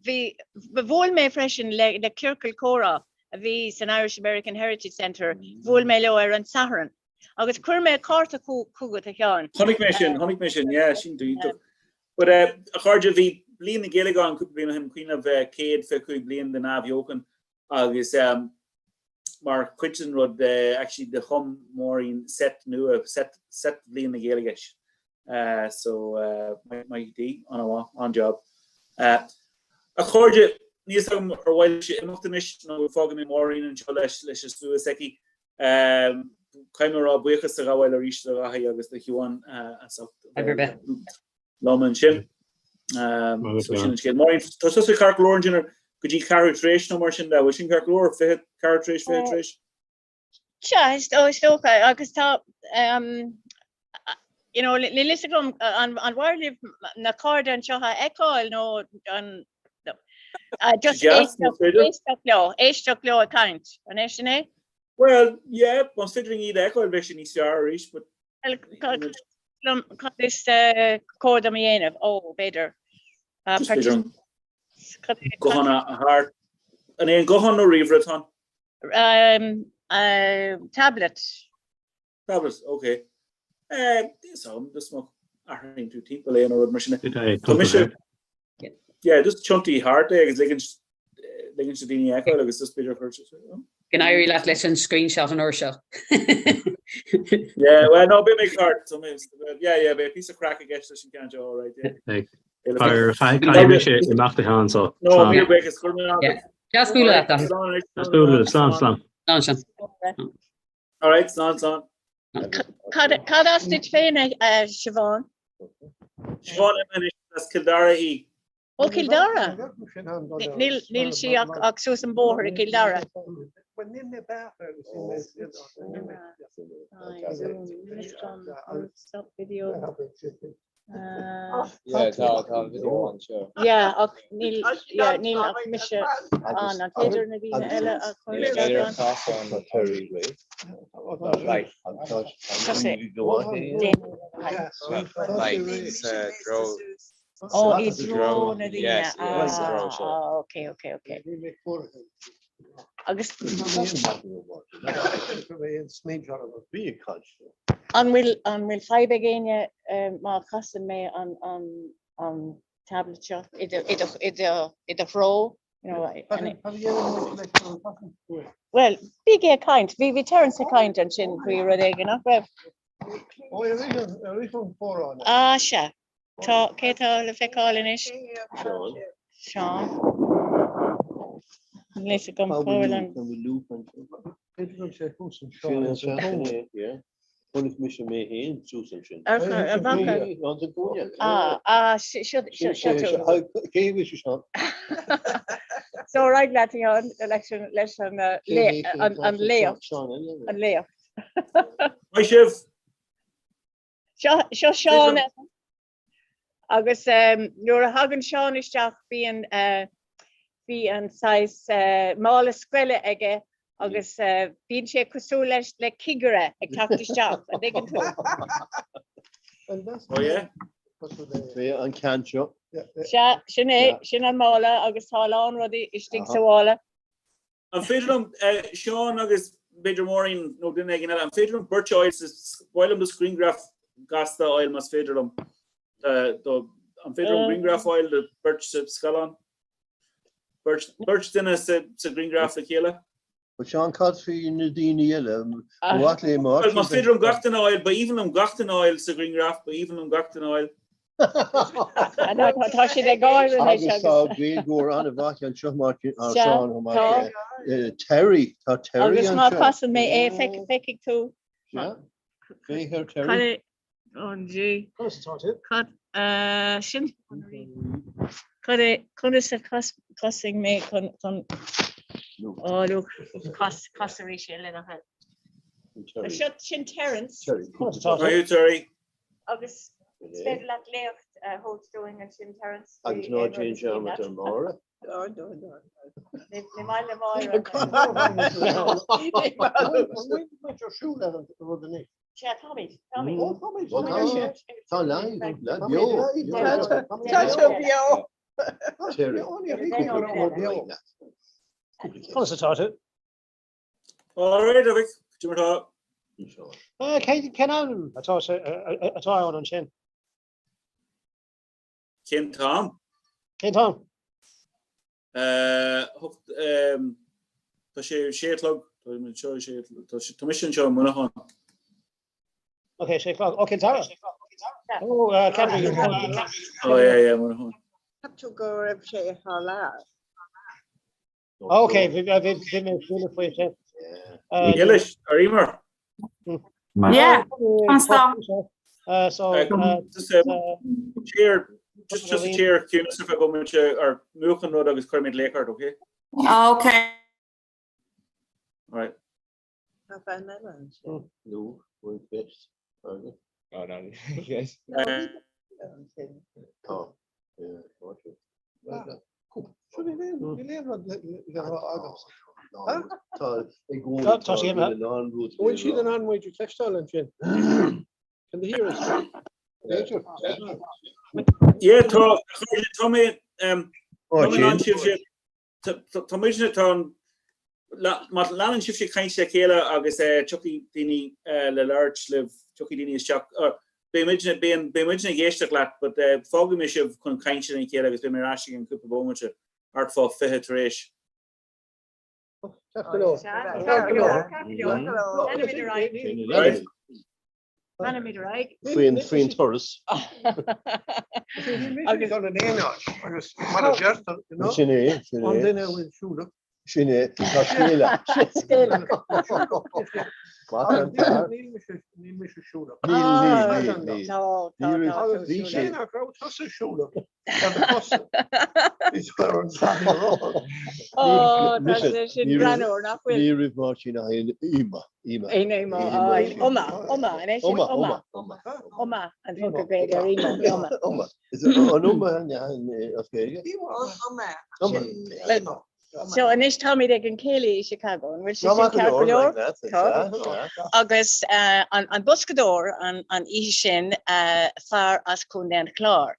bhí, bhuail mé freisin le le ciorcal comhrá a bhí san Irish American Heritage Centre, bhuail mé leo ar an Satharn. Agus chuir mé cárta chugat, a Sheáin. Chonaic mé sin, chonaic mé sin, yeah, sin iontach. But a chairde, bhí Bliain na Gaeilge ann cúpla bliain ó shin, cuimhneamh 125 bliain den athbheochan agus mar chuid den rud, actually do chum Máirín seit nua, seit, seit Bhliain na Gaeilge. So maith di, an-mhaith, an-job. A chairde, níl 'fhios agam ar mhaith libhse imeacht anois nó fágfaidh mé Máirín anseo leis leis an slua s'aici. Caithfidh mé a rá buíochas a ghabháil arís do Dhaithí agus do Shiobhán as ucht liom ansin. So sin an scéal. Máirín, tá tusa ceart go leor ansin go dtí ceathrú tar éis nó mar sin de, bhfuil sin ceart go leor, 24 tar éis, 20 tar éis? Sea, is dócha, agus tá, you know, níl fhios agam an mhaith libh na cairde anseo a fheiceáil nó an just éisteacht leo, éisteacht leo ag caint, an é sin é? Well, yeah, más féidir linn iad a fheiceáil bheadh sé níos fearr arís, but Cad is cóir dom a dhéanamh? Ó, b'fhéidir. Guthán a thart. An é an guthán nó ríomhaire atá ann? Um, uh, tablet. Tablet, ok. Eh, is am, just má athraíonn tú timpeall é nó rud mar sin. Tá mise, yeah, just tiontaigh thart é agus ligint ligint do daoine fheiceáil agus just b'fhéidir chur Go n-éirí leat leis an screenshot an uair seo. Yeah, well, no, beidh mé ceart. So, yeah, yeah, beidh píosa craic i gceist leis an ceann seo, all right, yeah. Caithfidh mise imeacht a Sheáin so. No, míle buíochas, go raibh maith agat. Deas bualadh leat, Daithí. Deas bualadh, slán, slán. Slán, Seán. All right, slán, slán. Cad as duit féin, a Siobhán? Siobhán anois as Cill Dara í. Ó Cill Dara? Níl sí ach suas an bóthar i gCill Dara. Stop video. Yeah, tá tá an video anseo. Yeah, ach níl yeah, níl ach mise ann. An féidir na daoine eile a chur Ní isteach féidir ann? casadh an Right. Seo sé. Like sa treo Ó, i dtreo na daoine. Yes, yeah, sa treo seo. Ah, ok, ok, ok. Agus an bhfuil an bhfuil fadhb ag éinne má chasann mé an an an tablet seo i do i do i do i do threo? You know, Well, bígí ag caint, bhí bhí Terence ag caint ansin faoi rud éigin nach raibh? Ah, sea. Tá, cé tá le feiceáil anois? Seán. Seán. An bhfuil a fhios agam cá bhfuil an. Chonaic mise mé féin suas ansin. Ar bhfaca? Ah, ah, seo tú. Cé bhí sé Seán? So ar aghaidh leat, a Sheáin, leis an leis an an léacht. An léacht. Maith sibh! Seo Seán agus nuair a thagann Seán isteach bíonn bíonn saghas mála scoile aige agus bíonn sé cosúil leis le cigire ag teacht isteach, an dtuigeann tú? Oh yeah? An ceann seo. Sea, sin é, sin an mála agus tá a lán rudaí istigh sa mhála. An féidir liom, Seán agus b'fhéidir Máirín nó duine éigin eile, an féidir liom beirt a fháil sa, ba mhaith liom just grianghraf gasta a fháil más féidir liom. An féidir liom grianghraf a fháil de beirt sa scáileán? Beirt, beirt duine sa, sa ghrianghraf le chéile? But Seán, cad faoi na daoine eile? Ba mhaith le Máirtín. Más féidir liom gach duine a fháil, ba aoibhinn liom gach duine a fháil sa ghrianghraf, ba aoibhinn liom gach duine a fháil. Tá siad ag gáire anois agus. Agus tá Gaeilgeoir an-mhaith anseo, Máirtín, Seán Ó Mac Terry, tá Terry anseo. Agus má chasann mé é, feicfidh tú. Sea, féach ar Terry. Cad é, Cad sin, cad é, conas a chasfaidh mé chun, ó, look, cas, cas arís é le do thoil. Seo, sin Terence. Terry. How are you, Terry? Agus is féidir leat léacht a thabhairt dúinn ansin, Terence, faoi Agus ná déan dearmad ar Mháire. Ní maith le Máire. Muid ar siúl ar an rud anois. Sea, táimid, táimid. Ó, táimid. Ó, tá, tá live, live, beo. Tá sé beo. Terry. Conas atá tú? All right, a mhic, cad é mar atá. Cén am atá atá ann ansin? Cén t-am? Cén t-am? Tá sé sé a chlog, tá mise anseo i Muineachán. Ok, sé a chlog. Ó, Cill Dara? Ó, ceapaim. Ó, yeah, yeah, Muineachán. Cheap tú go raibh sé thar lear? Ok, bhí mé ag smaoineamh faoi sin. Gillis, ar Emer? Yeah, conas tá? So, Cheer, just just a cheer, ciúnas ar feadh bomaite ar múch an rud agus cuirfimid glaoch ort, okay? Ok. All right. Tá bean eile ansin. No, bhfuil fios agaibh? Oh, no, yes. Ansin. Tá. Yeah, tá sé. Níl aon rud le rá agamsa. Tá i gcónaí Tá sé imithe. Bhfuil siad in ann muid a chloisteáil ansin? Can they hear us? B'fhéidir. Yeah, tá, tá mé, um, tá mé in ann sibhse Tá muidne, tá an, má leanann sibhse ag caint le chéile agus tiocfaidh daoine le labhairt libh, tiocfaidh daoine isteach, beidh muidne, beidh muidne ag éisteacht leat but fágfaidh mé sibh chun cainte lena chéile agus beidh mé ar ais i gceann cúpla bomaite, thart fá 20 tar éis. Ceart go leor. Ceart go leor. Right? Leanfaimid ar aghaidh. Faoin, faoin turas. Agus dul in aon áit agus mar a deirtear, you know, Sin é, sin é. An duine a bhfuil siúlach. Sin é, tá scéal agat. Scéal agat. Maith an fear. Níl mise, níl mise siúlach. Níl, níl, níl, níl. Tá, tá, Ní tá. raibh, bhí Cé sé. nach raibh tusa siúlach ar do chosa? Bhí tú ar an saol. Ó, tá sé sin greannmhar, nach bhfuil? Ní raibh Máirtín ach in Uma. Uma. In Uma, in Uma, Uma, anois in Uma, Uma. Uma, Uma. Uma, an focal Gaeilge ar Uma, Uma. Uma. Is an Uma as Gaeilge? Uma. Uma. Sin So anois táimid ag an céilí i Chicago, an bhfuil sé sin ceart go leor? Tá. Agus an boscadóir an oíche sin, fear as Contae an Chláir.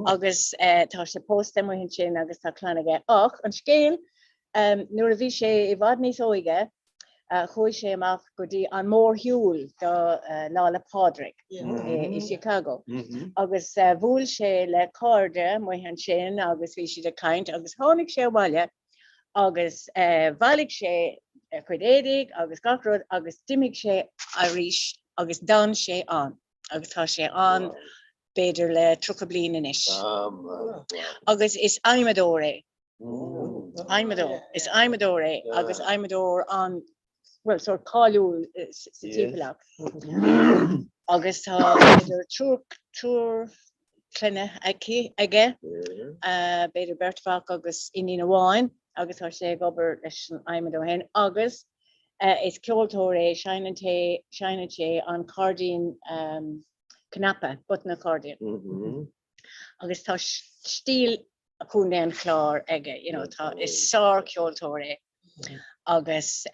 Agus tá sé pósta amuigh ansin agus tá clann aige. Ach an scéal, nuair a bhí sé i bhfad níos óige, chuaigh sé amach go dtí an mórshiúl do Lá 'le Pádraig i Chicago agus bhuail sé le cairde amuigh ansin agus bhí siad ag caint agus tháinig sé abhaile agus bhailigh sé a chuid éadaigh agus gach rud agus d'imigh sé arís agus d'fhan sé ann agus tá sé ann b'fhéidir le 30 bliain anois. Agus is adhmadóir é. Adhmadóir. Is adhmadóir é agus adhmadóir an, bhuel, sórt cáiliúil sa timpeallacht. Agus tá b'fhéidir triúr, triúr clainne aici, aige, b'fhéidir beirt mhac agus iníon amháin agus tá sé ag obair leis an adhmad ó shin agus is ceoltóir é, seinneann sé, seinneann sé an cairdín. Cnaipe, button accordion. Agus tá stíl Chontae an Chláir aige, you know, tá, is sárcheoltóir é agus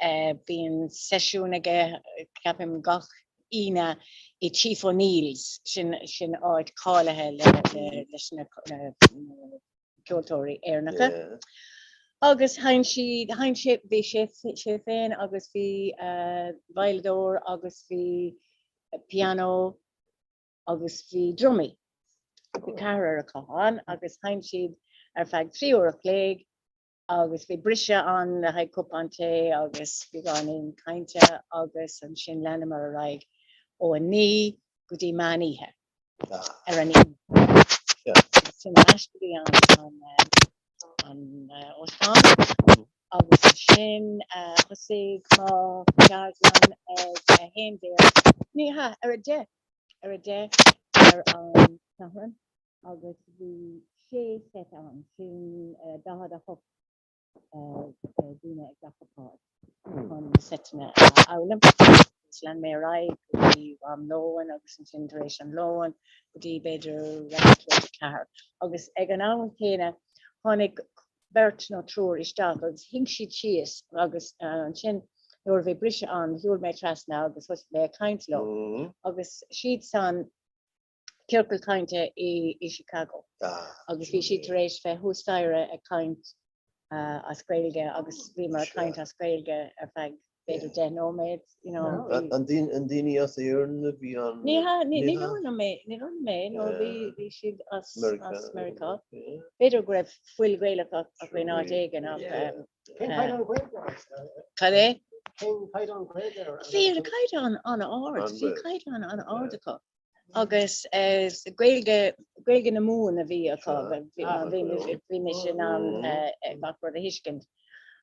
bíonn seisiún aige, ceapaim, gach Aoine i Chief O'Neill's, sin, sin áit cáilithe le, le, leis na, na, na ceoltóirí Éireannacha. Agus sheinn siad, sheinn sé, bhí sé, sé féin agus bhí veidhleadóir agus bhí pianó agus bhí drumaí. Bhí ceathrar acu ann agus sheinn siad ar feadh 3 uair a chloig agus bhí briseadh ann le haghaidh cupán tae agus beagáinín cainte agus ansin leanamar ar aghaidh ó 9 go dtí meán oíche ar an Aoine. Sin ar ais go dtí an óstán agus ansin thosaigh mo cheardlann ag 11, ní hea, ar a 10, ar a 10 ar an Satharn agus bhí sé set ann, sin 48 daoine ag glacadh páirt chun na seiteanna a fhoghlaim. Agus lean mé ar aghaidh go dtí am lóin agus ansin tar éis an lóin go dtí b'fhéidir leathuair tar éis a ceathair. Agus ag an am céanna tháinig beirt nó triúr isteach agus shuigh siad síos agus ansin nuair a bhí briseadh ann shiúil mé trasna agus thosaigh mé ag caint leo agus siad san ciorcal cainte i Chicago agus bhí siad tar éis bheith thuas staighre ag caint as Gaeilge agus bhíomar ag caint as Gaeilge ar feadh b'fhéidir 10 nóiméad, you know. An daoine as Éirinn a bhí ann? Ní hea, ní dhearna mé, ní dhearna mé, nó bhí bhí siad as as Meiriceá. B'fhéidir go raibh fuil Ghaelach acu in áit éigin ach Cén caighdeán Gaeilge? Cad é? Cén caighdeán Gaeilge? Bhí an caighdeán an-ard, bhí caighdeán an-ard acu. Agus Gaeilge, Gaeilge na Mumhan a bhí acu, bhí mise in ann gach rud a thuiscint.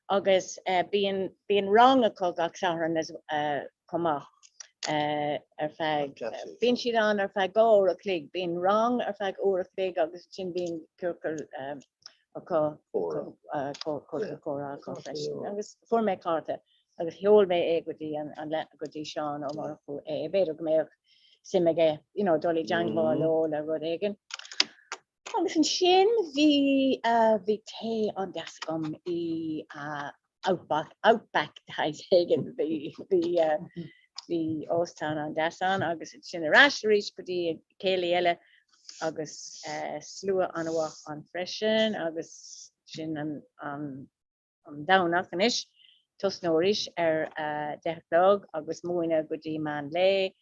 Agus bíonn, bíonn rang acu gach Satharn chomh maith ar feadh, bíonn siad ann ar feadh 2 uair a chloig, bíonn rang ar feadh uair a chloig agus ansin bíonn ciorcal acu, comhrá acu freisin. Agus fuair mé cárta agus sheol mé é go dtí an, go dtí Seán Ó Murchú é, b'fhéidir go mbeadh suim aige you know, dul i dteangmháil leo le rud éigin. Agus ansin bhí bhí tae an-deas agam i Outback, Outback áit éigin, bhí bhí bhí óstán an-deas ann agus ansin ar ais arís go dtí céilí eile agus slua an-mhaith ann freisin agus sin an an an Domhnach anois, tosnú arís ar a 10 a chlog agus múineadh go dtí meán lae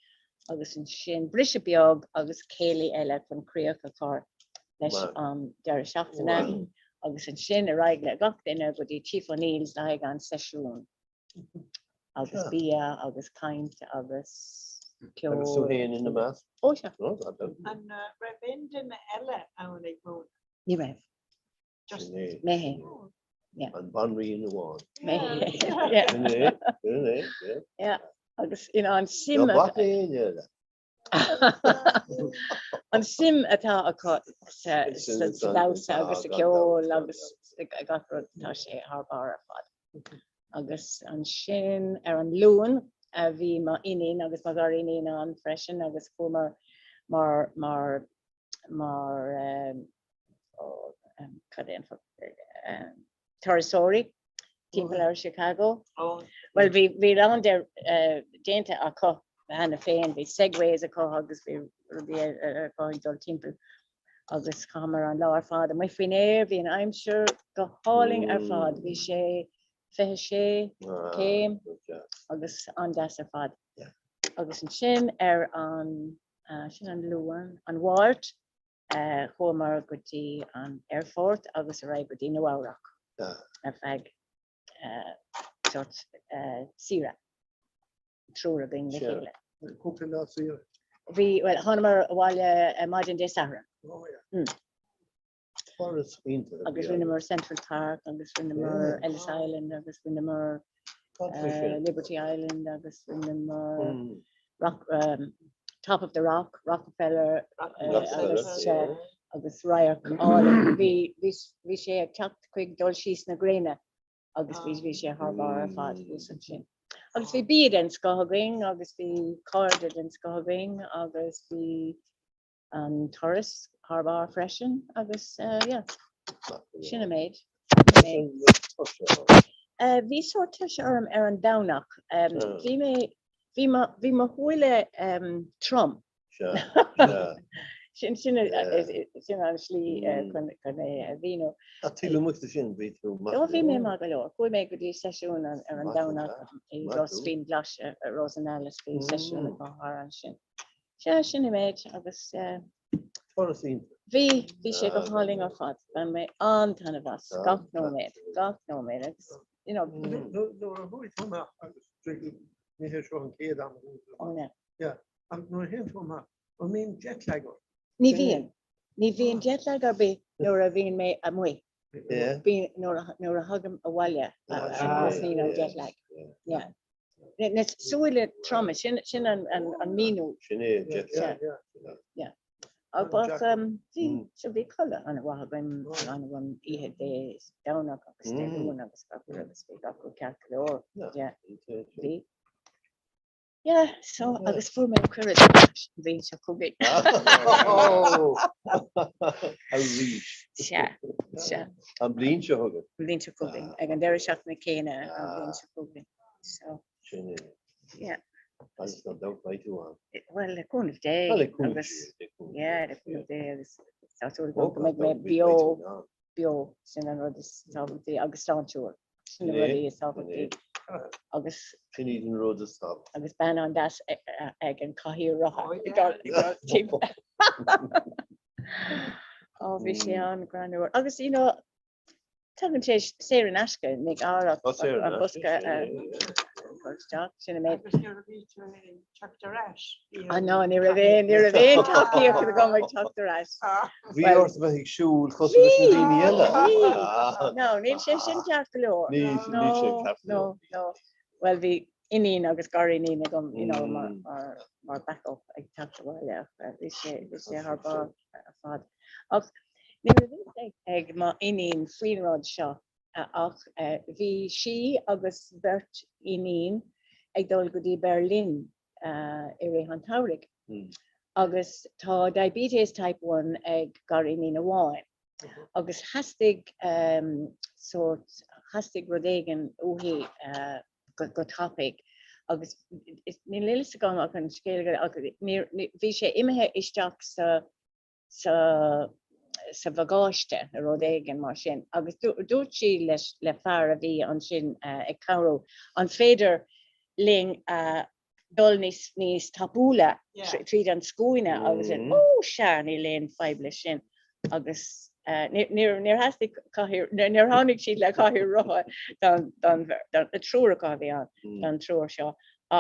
agus ansin briseadh beag agus céilí eile chun críoch a chur leis an deireadh seachtaine agus ansin ar aghaidh le gach duine go dtí Chief O'Neill's le haghaidh an seisiún agus bia agus caint agus ceol. Agus tú féin ina measc? Ó sea. An raibh aon duine eile ann ag múineadh? Ní raibh. Sin é. Mé féin. Yeah. An banríon amháin. Mé féin. Yeah. Sin é. Sin é. Yeah. Yeah. Agus you know, an suim Ná bac éinne eile. An suim atá acu sa sa damhsa agus sa ceol agus gach rud tá sé thar barr ar fad. Agus ansin ar an Luan a bhí mo iníon agus mo ghariníon ann freisin agus chuamar mar mar mar cad é an focal turasóirí timpeall ar Chicago. Bhuel bhí bhí a lán de déanta acu cheana féin, bhí segways acu agus bhí rudaí acu ag dul timpeall agus chaitheamar an lá ar fad amuigh faoin aer, bhí an aimsir go hálainn ar fad, bhí sé 26 céim agus an-deas ar fad. Agus ansin ar an Sin an Luan. An Mháirt, chuamar go dtí an aerfort agus ar aghaidh go dtí Nua Eabhrac ar feadh sórt saoire, triúr againn le chéile. Cúpla lá saoire. Bhí, bhuel, thánamar abhaile maidin Dé Sathairn. Oh yeah. Turas iontach a bhí Agus ann. rinneamar Central Park agus rinneamar Ellis Island agus rinneamar Liberty Island agus rinneamar Rock, Top of the Rock, Rockefeller agus agus radharc álainn. Bhí bhí sé ag teacht chuig dul síos na gréine agus bhí bhí sé thar barr ar fad thuas ansin. Agus bhí bia den scoth againn agus bhí cairde den scoth againn agus bhí an turas thar barr freisin agus yeah, sin an méid. Bhí sórt tuirse orm ar an Domhnach. Bhí mé, bhí mo, bhí mo shúile trom. Sin sin sin an slí chun chun é a mhíniú. Ach taobh amuigh de sin, bhí tú maith go leor. Bhí mé maith go leor. Chuaigh mé go dtí seisiún ar an Domhnach i Ros Fhionnghlas i Ros an Mheal is bhí seisiún ag thar ansin. Sea, sin an méid agus Turas iontach. Bhí, bhí sé go hálainn ar fad. Bhain mé an-taitneamh as gach nóiméad, gach nóiméad agus you know. Nuair a chuaigh tú amach agus ní hé seo an chéad am a chuaigh tú. Ó no. Yeah, ach nuair a théann tú amach, an mbíonn jet lag ort? Ní bhíonn. Ní bhíonn jet lag ar bith nuair a bhíonn mé amuigh. Yeah. Bíonn nuair a nuair a thagaim abhaile a thosnaíonn an jet lag. Yeah. Na súile troma, sin sin an an an míniú. Sin é jet lag. Yeah. Yeah. Ach bhí so bhí codladh an-mhaith agam an an oíche Dé Domhnach agus Dé Luain agus gach rud agus bhí gach rud ceart go leor. Yeah. Bhí. Yeah, so agus fuair mé cuireadh an bhliain seo chugainn. Arís. Sea, sea. An bhliain seo chugainn. An bhliain seo chugainn, ag an deireadh seachtaine céanna an bhliain seo chugainn. So. Sin é. Yeah. Agus gan dabht beidh tú ann. Well, le cúnamh Dé. Well, le cúnamh Dé. Yeah, le cúnamh Dé agus tá súil agam go mbeidh mé beo, beo, sin an rud is tábhachtaí agus sláintiúil. Sin na rudaí is tábhachtaí. Agus. Sin iad an rud is tábhachtaí. Agus bean an-deas ag an cathaoir rotha. Ó bhí sé an-ghreannmhar. Agus you know, tagann sé saor in aisce ní gá ach an bosca a chur isteach sin an méid. Agus nuair a bhí tú ag teacht ar ais. Ah no, ní raibh aon ní raibh aon tacaíocht agam ag teacht ar ais. Bhí ort a bheith ag siúl cosúil leis na daoine eile. No, níl sé sin ceart go leor. Níl sé ceart go leor. No, no. Well, bhí iníon agus gariníon agam, you know, mar, mar, mar backup ag teacht abhaile ach bhí sé, bhí sé thar barr ar fad. Ach ní raibh fhios ag, ag m'iníon faoin rud seo ach bhí sí agus beirt iníon ag dul go dtí Berlin i rith an tsamhraidh. Agus tá diabetes type 1 ag gariníon amháin. Agus theastaigh sórt, theastaigh rud éigin uaithi go tapaidh. Agus níl a fhios agam ach an scéal, bhí sé imithe isteach sa sa sa bhagáiste nó rud éigin mar sin agus dúirt sí leis le fear a bhí ansin ag cabhrú an féidir linn dul níos níos tapúla tríd an scuaine agus ó sea níl aon fadhb leis sin agus níor níor theastaigh cathaoir níor tháinig siad le cathaoir rotha don don don triúr acu a bhí ann don triúr seo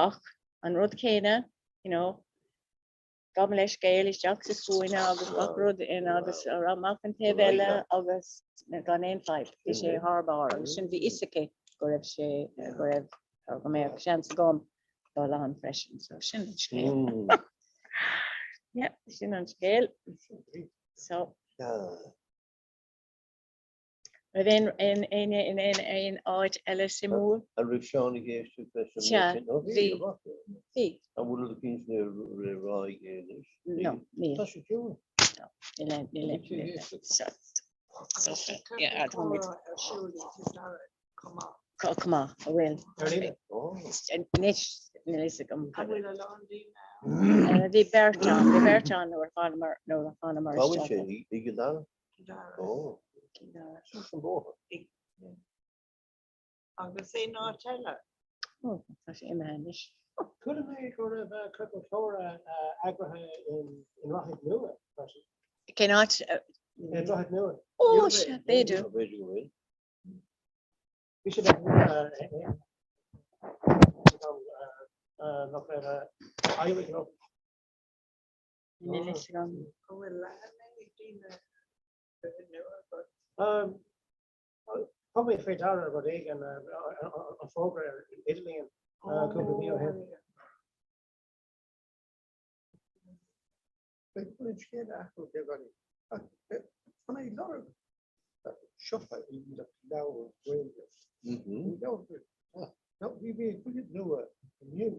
ach an rud céanna you know Gabh mo leithscéal isteach sa scuaine agus gach rud in agus amach an taobh eile agus gan aon fadhb. Bhí sé thar barr agus sin bhí fhios aici go raibh sé go raibh go mbeadh seans agam dul ann freisin. So sin an scéal. Yeah, sin an scéal. So. Raibh aon aon éinne in aon aon áit eile suimiúil? An raibh Seán ag éisteacht leis an Sea, méid sin? Ó, bhí. Bhí. An bhfuil rud eicínt le rá aige anois? No, níl. Tá sé ciúin. No, níl aon, níl aon, níl aon. So, so, yeah, tá muid. Ar siúl i Cill Dara chomh maith. Chomh maith, a bhfuil. Ar líne? Anois, níl a fhios agam. An bhfuil a lán daoine ann? Bhí beirt ann, bhí beirt ann nuair a thánamar, nuair a thánamar Cá bhfuil isteach. sé? I gCill Dara? Ó, suas an bóthar. Agus aon áit eile? Ó, tá sé imithe anois. Chuala mé go raibh ciorcal comhrá eagraithe i nDroichead Nua freisin. Cén áit? I nDroichead Nua. Ó, sea, b'fhéidir. B'fhéidir go bhfuil. Bhí sé nach raibh éirigh leo. Níl fhios agam. An bhfuil leathanaigh ag daoine nua agat? Thug mé faoi deara rud éigin, an fógra ar an idirlíon cúpla mí ó shin. Beidh an scéal a athrú beagáinín. Ach tá mé ag lorg siopa i leabhar Gaeilge. Leabhar Gaeilge. No, bhí bhí buidéal nua inniu.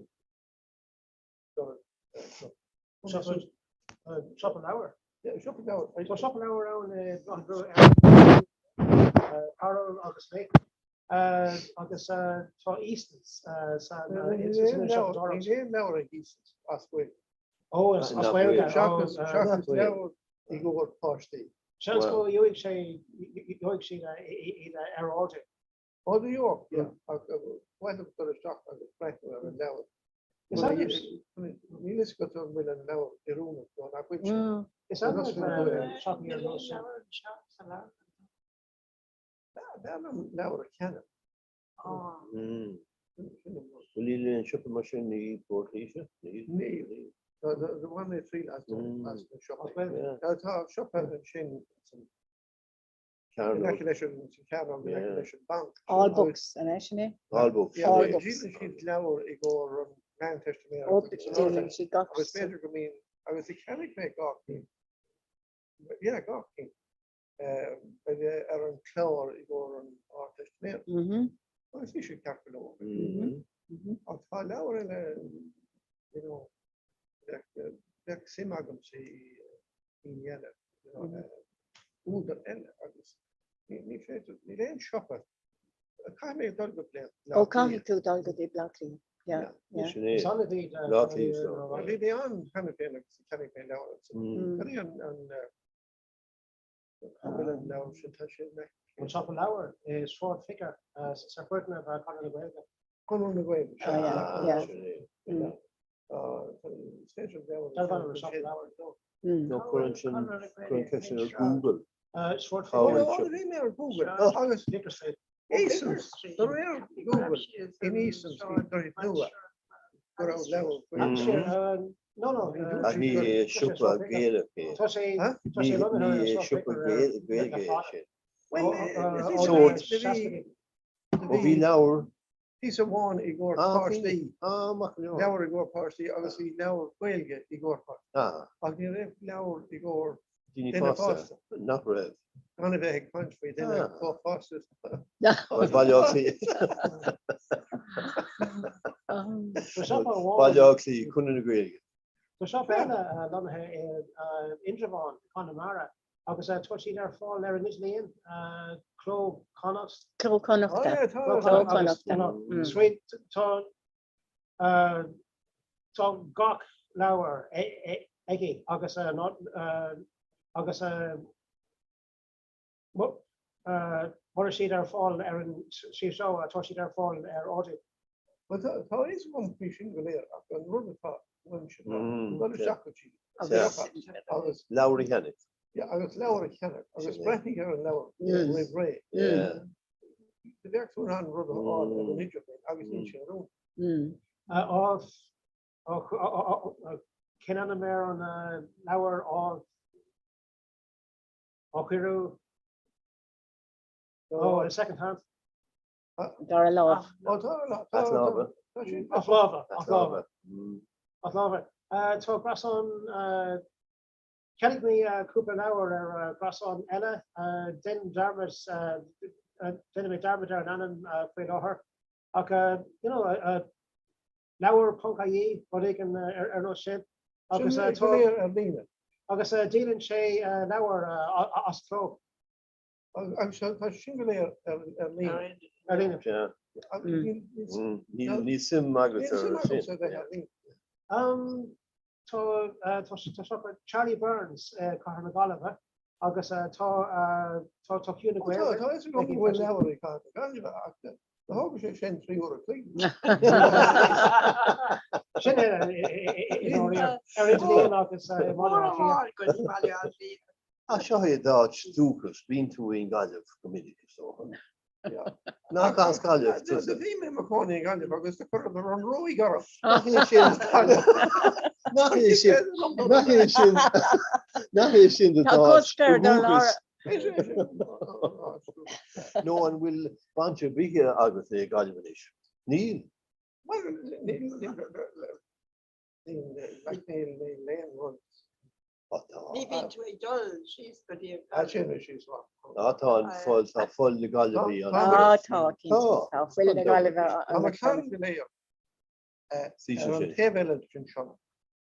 Siopa leabhar. Siopa leabhar. Tá siopa leabhar ann Carroll agus Lake. Agus tá Easton's san Níl aon leabhar ag Easton's as Gaeilge. Ó, as Gaeilge. Seachas leabhar i gcomhair páistí. Seans go gheobhaidh sé gheobhaidh siad iad ar ordú. Ó New York, yeah. Ach ba mhaith liom dul isteach agus breathnú ar an leabhar. Is annamh. Níl a fhios agat an bhfuil an leabhar oiriúnach nó nach bhfuil sé. Is annamh siopaí ar nós sin. B'fhearr liom leabhar a cheannach. Bhfuil níl aon siopa mar sin i bPort Laoise? Níl. Níl. Do bhain mé triail as na siopaí. Tá siopa ansin san In aice leis an Chearnóg, in aice leis an banc. All Books, an é sin é? All Books. All Books. Díolann siad leabhair i gcomhair an Mheánteistiméireacht. Díolann siad gach. Agus b'fhéidir go mbíonn, agus do cheannaigh mé dhá cinn, yeah, dhá cinn, a bheith ar an chlár i gcomhair an Ardteistiméireacht. Agus bhí siad ceart go leor. Ach tá leabhair eile, you know, bheadh suim agamsa i daoine eile, you know, údar eile agus ní féidir, níl aon siopa, caithfidh mé dul go Bleá Ó caithfidh tú dul go dtí Bleá Cliath, yeah, yeah. Sin é, Bleá Cliath so. Bhí mé ann cheana féin agus cheannaigh mé leabhar ansin. Cad é an, an, an bhfuil an leabhar sin, tá sé in An siopa leabhar i Sráid Ficker sa foirgneamh Conradh na Gaeilge. Conradh na Gaeilge, Oh yeah, yeah. Sin é. Nó cuireann sin cuireann ceist sin ar Google. Bhí mé ar Google agus Easons, de réir Google in Easons i nDroichead Nua go raibh leabhar faoi. Ach ní hé siopa Gaelach é. Ní hé siopa Gaeilge é sin. Ó bhí leabhar Píosa amháin i gcomhair páistí, leabhar i gcomhair páistí agus bhí leabhar Gaeilge i gcomhair páistí. Ach ní raibh leabhar i gcomhair duine fásta. Nach raibh. Gan a bheith ag caint faoi duine chomh fásta. Baile Átha Cliath. Baile Átha Cliath, Conradh na Gaeilge. Tá siopa eile lonnaithe i Indreabhán, Conamara, Agus tá siad ar fáil ar an idirlíon, Cló Connacht. Cló Connachta. Cló Connachta. Tá tá gach leabhar aige agus agus mura siad ar fáil ar an suíomh seo, tá siad ar fáil ar ordú. Bhuel tá a fhios agam faoi sin go léir ach an rud atá uaimse ná dul isteach go dtí agus leabhar a cheannach. Yeah, agus leabhar a cheannach agus breathnaigh ar an leabhar roimh ré. Do bheadh tú in ann rud a fháil ar an idirlíon agus níl sé oiriúnach. Cén ainm ar an leabhar á á cuireadh ó second hand? Dara lámh. As lámha. As lámha. As lámha. As lámha. Tá greasán Cheannaigh mé cúpla leabhar ar greasán eile. Dein dearmad déanfaidh mé dearmad ar an ainm faoi láthair. Ach you know leabhar.ie rud éigin ar nós sin. Agus tá ar líne. Agus díolann sé leabhar as cló. Agus tá sin go léir ar líne. Ar líne. Níl suim agat ar sin. Tá tá siopa Charlie Byrne's Cathair na Gaillimhe agus tá tá tá Ciú na Gaeilge. Tá fhios agam go bhfuil leabhar i Cathair na Gaillimhe ach do thóg sé sin 3 uair a chloig. Sin é ar idirlíon agus i mBaile Átha Cliath. Ach seo é d'áit dúchais, bíonn tú i nGaillimh go minic, is dócha. Nach as Gaillimh tusa? Do bhí mé i mo chónaí i nGaillimh agus do chuireadar an ruaig orm. Nach é sin Nach é sin Nach é sin Nach é sin do Tá d'áit cosc ar do dhúchais? lár. Nó an bhfuil baint ar bith agat le Gaillimh anois? Níl. Bhuel, níl níl aon rud. Ní bhíonn tú ag dul síos go dtí an Ah, sin é síos. Á tá an fuil, tá fuil na Gaillimhe ann. Á tá, cinnte, tá fuil na Gaillimhe ann. Tá na clann go léir ar an taobh eile den Sionainn.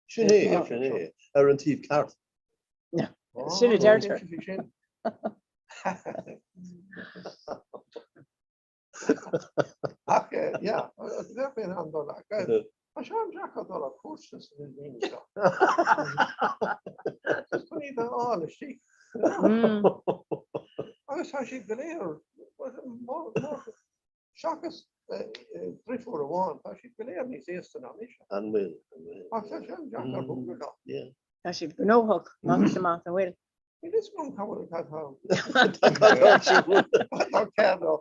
Sin é, sin é, ar an taobh ceart. Sin a deirtear. Ach, yeah, bheadh mé in ann dul ach tá sé an-deacair dul ar cuairt sna daoine seo. Just chun iad a fháil istigh. Agus tá siad go léir, seachas driofúr amháin, tá siad go léir níos aosta ná mise. An bhfuil? An bhfuil? Ach tá sé an-deacair bualadh leo. Tá siad gnóthach, amach is amach, an bhfuil? Níl fhios agam cá bhfuil cad tá cead ó.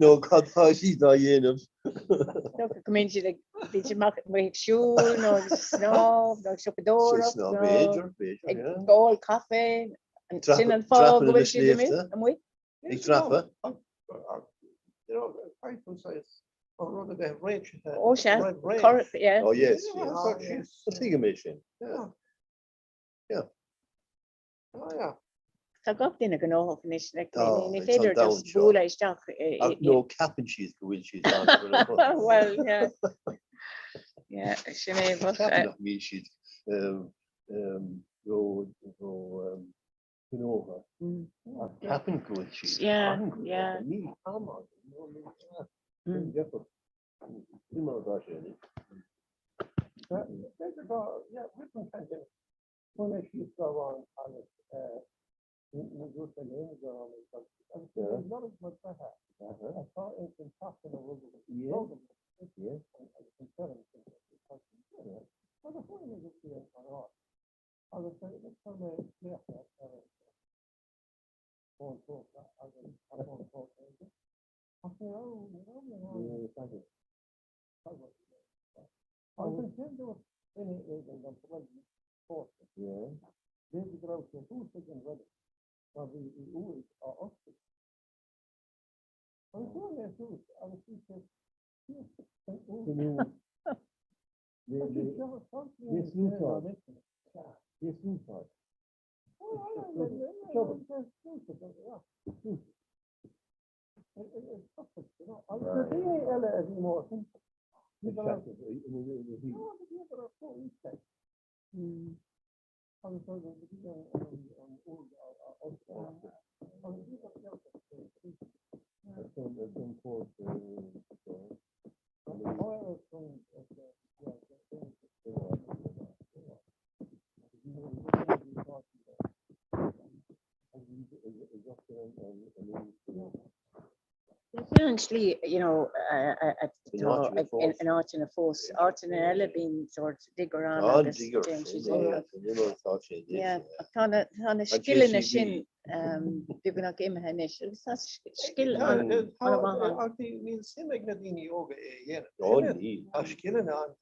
Nó cad tá siad á dhéanamh. Go mbíonn siad ag bíonn siad amach ag siúl nó ag snámh nó ag siopadóireacht nó ag ól caife. Sin an fáth go bhfuil siad amuigh. Ag dreapadh. An rud a bheith réitithe. Ó sea, yeah. Oh yes, yes. Tuigim é sin. Yeah. Oh yeah. Tá gach duine gnóthach anois, like, Tá, ní it's féidir an domhan just seo. bualadh isteach i- Ach i- nó ceapann siad go bhfuil siad an Well, yeah. Yeah, sin é, but, Ceapann uh, nach mbíonn siad um, um, ró ró um, gnóthach. Ach ceapann go bhfuil siad Yeah, an-ghnóthach. yeah. Níl am againn, nó níl sin deifir. Sin mar atá sé anois. B'fhéidir go, yeah, rith an caint Chuaigh mé síos lá amháin agus ní dúirt mé le héinne go raibh mé ag dul síos. Agus bhí mé ag lorg mo dheartháir atá ins an teach ina rugadh mé agus an feirm sin Agus chuaigh mé go dtí an áit agus chuir mé glaoch ar an bhfón póca agus an fón póca aige. Ach ní raibh ní raibh mé in ann Agus ansin dúirt duine éigin liom go bhfuil fórsa. B'fhéidir go raibh sé thuas ag an reilig mar bhí a uaigh á oscailt. Agus chuaigh mé suas agus bhí sé thíos san uaigh. Agus na daoine eile a bhí mór timpeall, Sin an tslí, you know, in áiteanna fós, áiteanna eile bíonn sórt digger ann agus déanann siad é. Tá na scileanna sin beagnach imithe anois agus tá scil an-mhaith ann. Ach níl suim ag na daoine óga é a dhéanamh. Tá scileanna ann,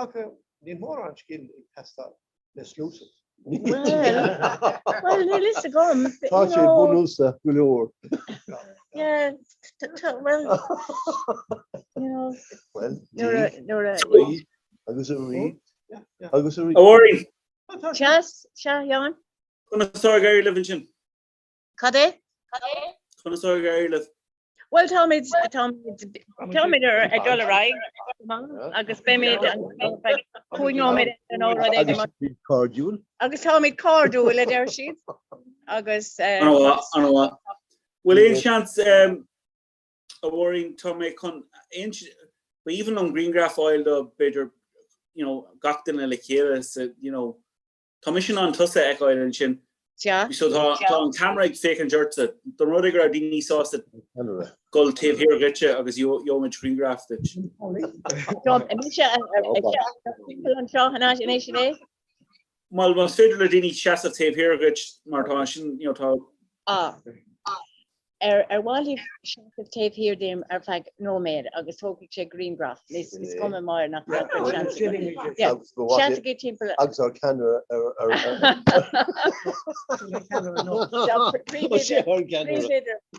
ach níl mórán scil ag teastáil. le sluasaid. Well, níl fhios agam. Tá sé bunúsach go leor. Yeah, well, you know, Well, nuair a. Agus a rí. Agus a rí. A Mháirín! Seas, sea, Sheáin? Conas atá ag éirí libh ansin? Cad é? Conas atá ag éirí libh? Bhuel, táimid, táimid, táimid ar ag dul ar aghaidh agus beimid 5 nóiméad nó rud éigin Agus siad cairdiúil. Agus táimid cairdiúil, a deir siad. Agus An-mhaith, an-mhaith. Bhfuil aon seans a Mháirín, tá mé chun aon ba aoibhinn liom grianghraf a fháil do b'fhéidir you know, gach duine le chéile sa you know, Tá mise in ann tusa a fheiceáil ansin. Sea. So tá tá an ceamara ag féachaint ortsa. Dá mba rud é go raibh daoine sásta dul taobh thiar dhuitse agus gheobhaimid grianghraf duit. Tá mise timpeall anseo anois anois é. Bhuel, más féidir le daoine seasamh taobh thiar dhuit mar tá sin, you know, tá. Ah. Ar mhaith libh seasamh taobh thiar díom ar feadh nóiméad agus tógfaidh sé grianghraf? Is cuma mar nach mbeadh an seans agat. Yeah, seasaigí timpeall. Agus ár ceannaire ar ar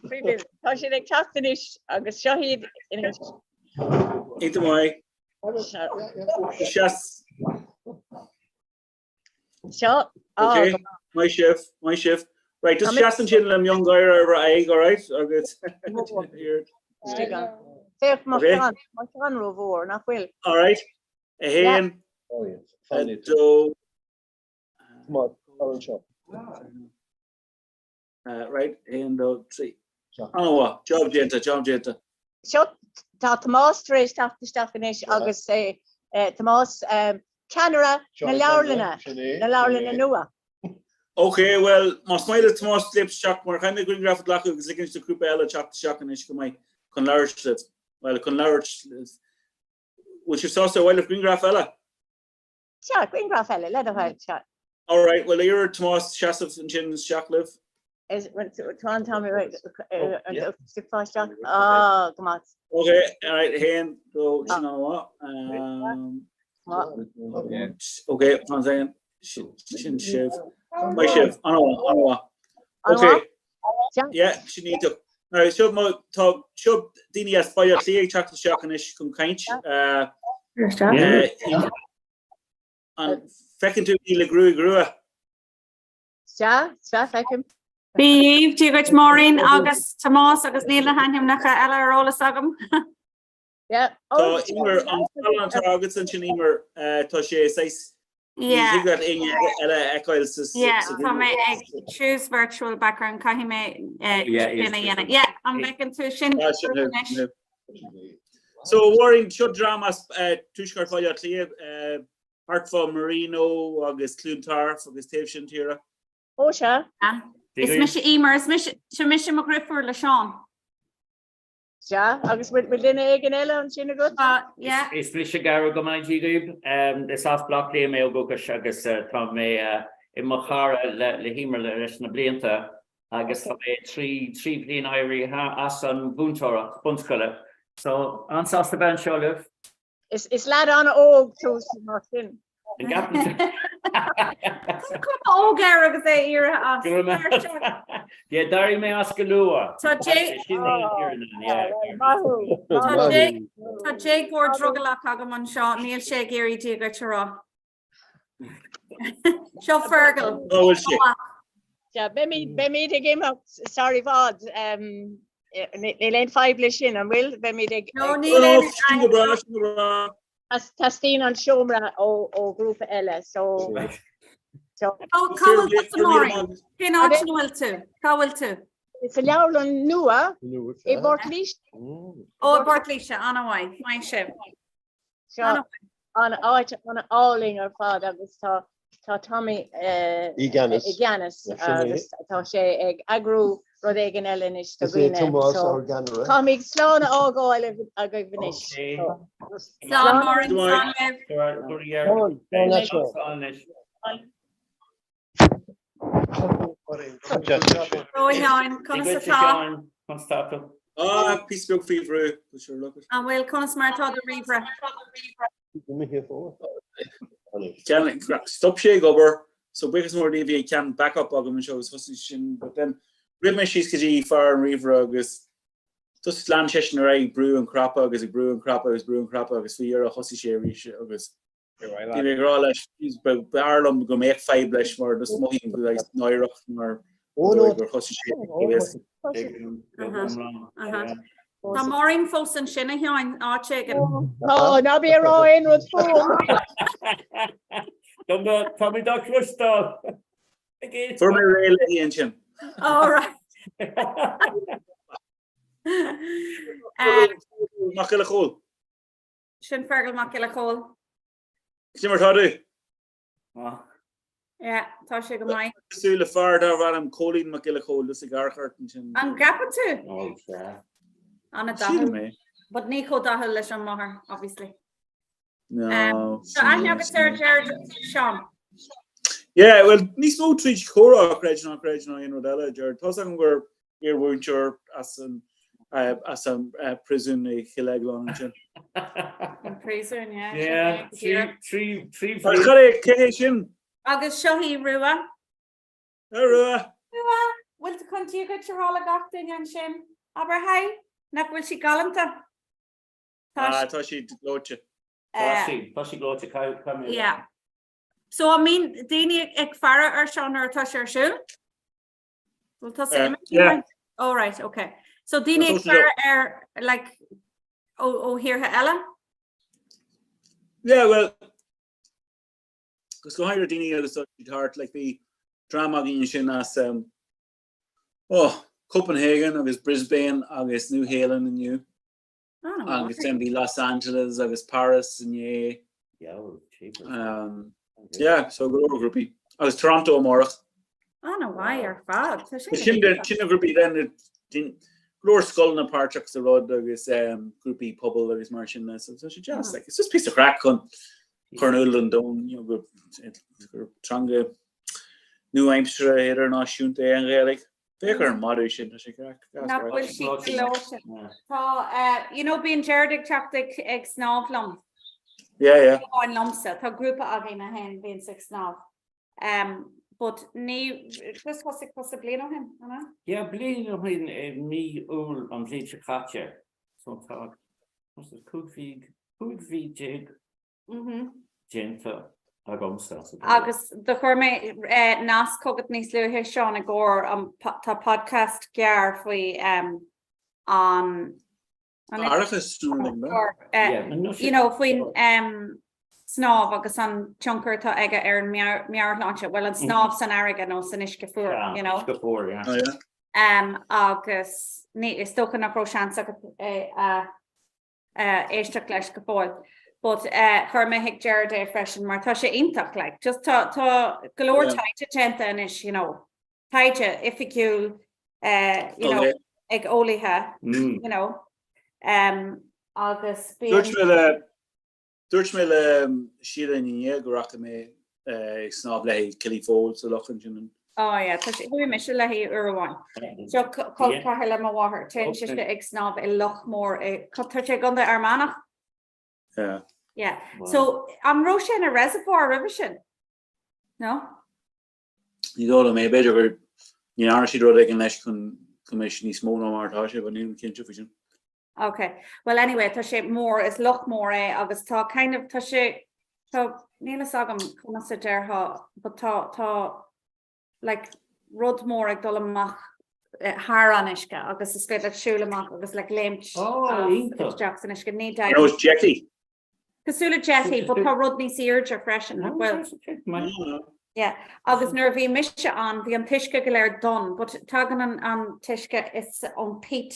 Príomhoide, Tá siad ag teacht anois agus seo iad anois. Iontach maith. Seas. Seo. Ok, maith sibh, maith sibh. Right, just seas ansin le miongháire ar bhur aghaidh, all right? Agus Féach mo cheann, mo cheann rómhór, nach bhfuil? All right. 1, 2, Right, 1, 2, 3. An-mhaith, job déanta, job déanta. Seo, tá Tomás tar éis teacht isteach anois agus é, Tomás, ceannaire na leabharlainne, na leabharlainne nua. Ok, bhuel, más maith le Tomás léimt isteach, mar chaithfidh mé grianghraf a ghlacadh agus ligint do ghrúpa eile teacht isteach anois go maith chun labhairt libh. Bhuel, chun labhairt libh. Bhfuil sibh sásta ar mhaith libh grianghraf eile? Sea, grianghraf eile, le do thoil, sea. All right, bhuel, iarr ar Tomás seasamh ansin isteach libh. Is, tá an t-am stiocfá isteach? Ah, go maith. Ok, all right, 1, 2, sin an-mhaith. Ok, one second. Sin sibh. Maith sibh, an-mhaith, an-mhaith. Ok, yeah, sin iontach. Now, seo mo, tá, seo daoine as Baile Átha Cliath ag teacht isteach anois chun caint. An bhfeiceann tú í le gruaig rua? Sea, sea, feicim. Dia dhaoibh, Dia dhuit Máirín agus Tomás agus níl na hainmneacha eile ar eolas agam. Yeah. Tá Emer, an scáileán atá agat ansin Emer, tá sé saghas, ní thig leat éinne eile a fheiceáil sa Yeah, tá mé ag choose virtual background, caithfidh mé sin a dhéanamh. Yeah, an bhfeiceann tú sin anois? So Máirín, seo dream as Tuaisceart Bhaile Átha Cliath, thart fá Marino agus Cluain Tarbh agus taobh sin tíre. Ó sea. Is mise Emer, is mise, seo mise mo dheirfiúr le Seán. Sea, agus bhfuil duine éigin eile ansin agat? Tá, yeah. Is mise Gearóid go mbeannaí Dia dhaoibh. Is as Baile Átha Cliath mé ó dhúchas agus tá mé i mo chara le hEmer leis na blianta agus tá mé 3 bhliain éirithe as an mhúinteoireacht bunscoile. So, an-sásta bheith anseo libh. Is leaid an-óg tú mar sin. An gceapann tú? Tá cuma óg air agus é éirithe as. Go raibh maith. Yeah, d'éirigh mé as go luath. Tá Sin é an fhírinne, yeah. Tá déagóir drogallach agam anseo, níl sé ag iarraidh Dia dhuit a rá. Seo Fergal. Cá bhfuil sé? Sea, beimid, beimid ag imeacht sar i bhfad. Níl aon fadhb leis sin, an bhfuil? Beimid ag... No, níl aon... Sin go breá, sin go breá. Teastaíonn an seomra ó ghrúpa eile, so... Ó, cá bhfuil tusa, Máirín? Cén áit ina bhfuil tú? Cá bhfuil tú? Sa leabharlann nua i bPort Laoise. Ó, i bPort Laoise, an-mhaith, maith sibh. Seo an áit an-álainn ar fad agus tá tá Tommy i gceannas i gceannas agus tá sé ag eagrú rud éigin eile anois do Is é dhaoine. Tomás So ár gceannaire. Caithfimid slán a fhágáil agaibh anois. Slán Máirín, slán libh. Slán. Ó Sheáin, conas atá? Conas tá tú? Ah, píosa beag faoi bhrú. An bhfuil conas mar atá do ríomhaire? Stop sé ag obair, so buíochas mór Dia bhí ceann backup agam anseo agus thosaigh sin, but then rith mé síos go dtí fear an ríomhaire agus just lean seisean ar aghaidh ag brú an cnaipe agus ag brú an cnaipe agus brú an cnaipe agus faoi dheireadh thosaigh sé arís agus Bhí mé ag rá leis, b'fhearr liom go mbeadh fadhb leis mar just mothaím go raibh náireach mar gur thosaigh sé ag éasca. Tá Máirín fós ansin a Sheáin, áit éigin. Tá, ná bí ag rá aon rud fúm. Tá mé dá cloisteáil. Fuair mé réidh léi ansin. All right. Mac Giolla Chóill. Sin Fergal Mac Giolla Chóill. Cad é mar atá tú? Yeah, tá sé go maith. Cosúil le fear darbh ainm Cóilín Mac Giolla Chóill just ag amharc ort ansin. An gceapann tú? Ó, sea. An-dathúil. Sílim é. But ní chomh dathúil leis an máthair, obviously. No. Tá aithne agat ar Gerard Seán. Yeah, well, níos mó tríd chomhrá, creid ná creid ná aon rud eile, Gerard. Tá's agam gur iarmhúinteoir as an as an príosún i Chill Aighleann ansin. An príosún, yeah. Yeah, trí trí Cad é cé hé sin? Agus seo í Rua. Hi Rua. Rua, bhfuil tú chun Dia dhuit a rá le gach duine ansin? Abair hi, nach bhfuil sí galánta? Tá tá sí gleoite. Tá sí, tá sí gleoite caithfidh mé. Yeah. So I mean, daoine ag faire ar seo nuair atá sé ar siúl? Bhfuil tusa imithe? Yeah. Oh right, okay. So daoine ag cur ar like ó ó thíortha eile? Yeah, well, agus go háirithe daoine agus tá siad thart, like bhí dream againn ansin as um, oh, Copenhagen agus Brisbane agus New Zealand inniu. Agus then bhí Los Angeles agus Paris inné. Um, yeah, so go leor grúpaí. Agus Toronto amárach. An-mhaith ar fad. Tá sé Sin de- sin na grúpaí then go leor scoileanna páirteach sa rud agus um, grúpaí pobail agus mar sin de. So tá sé deas. Like, it's just piece of craic chun cur in iúl don domhan you know, gur gur teanga nua-aimseartha idirnáisiúnta é an Ghaeilge. Féach ar an madadh sin, tá sé craic. Nach bhfuil sí gleoite. Tá, you know, bíonn Gerard ag teacht ag ag snámh liom. Yeah, yeah. Amháin liomsa, tá grúpa againn a théann bhíonns ag snámh. Um, but ní, just thosaigh tusa bliain ó shin, an ea? Yeah, bliain ó shin i mí Iúil an bhliain seo caite. So tá, 15 mhí, 15 mhí déanta agamsa. Agus do chuir mé nasc chugat níos luaithe, Seán, i gcomhair an, tá podcast gearr faoi an, Aireachas you know, faoin snámh agus an tionchar atá aige ar an meabhairshláinte, bhuel an snámh san fharraige nó san uisce fuar, you know. Uisce fuar, yeah. Oh, yeah. Agus ní, is dócha nach raibh seans agat é a éisteacht leis go fóill. But chuir mé chuig Gerard é freisin mar tá sé iontach like just tá tá go leor taighde déanta anois you know taighde oifigiúil you know ag eolaithe you know um, agus Dúirt mé le Dúirt mé le Síle inné go rachaidh mé ag snámh léi Killyfold sa loch ansin. Oh yeah, tá sé, chuaigh mise léi uair amháin. Seo col ceathar le mo mháthair, téann sise ag snámh i loch mór i, tá sé i gContae Fhear Manach? Yeah. Yeah. So, an raibh sé ina reservoir roimhe sin? No? Ní dóigh liom é, b'fhéidir gur ní dhearna siad rud éigin leis chun go mbeidh sé níos mó ná mar atá sé, but nílim cinnte faoi sin. Ok, well anyway tá sé mór, is loch mór é agus tá kind of, tá sé, tá, níl fhios agam conas a déarfá but tá, tá like rud mór ag dul amach thar an uisce agus is féidir leat siúl amach agus like léimt Oh, iontach. isteach san uisce, ní Ar nós jetty. Cosúil le jetty, but tá rud níos airde freisin, nach bhfuil? Yeah, agus nuair a bhí mise ann, bhí an t-uisce go léir donn, but tagann an an t-uisce is ón peat,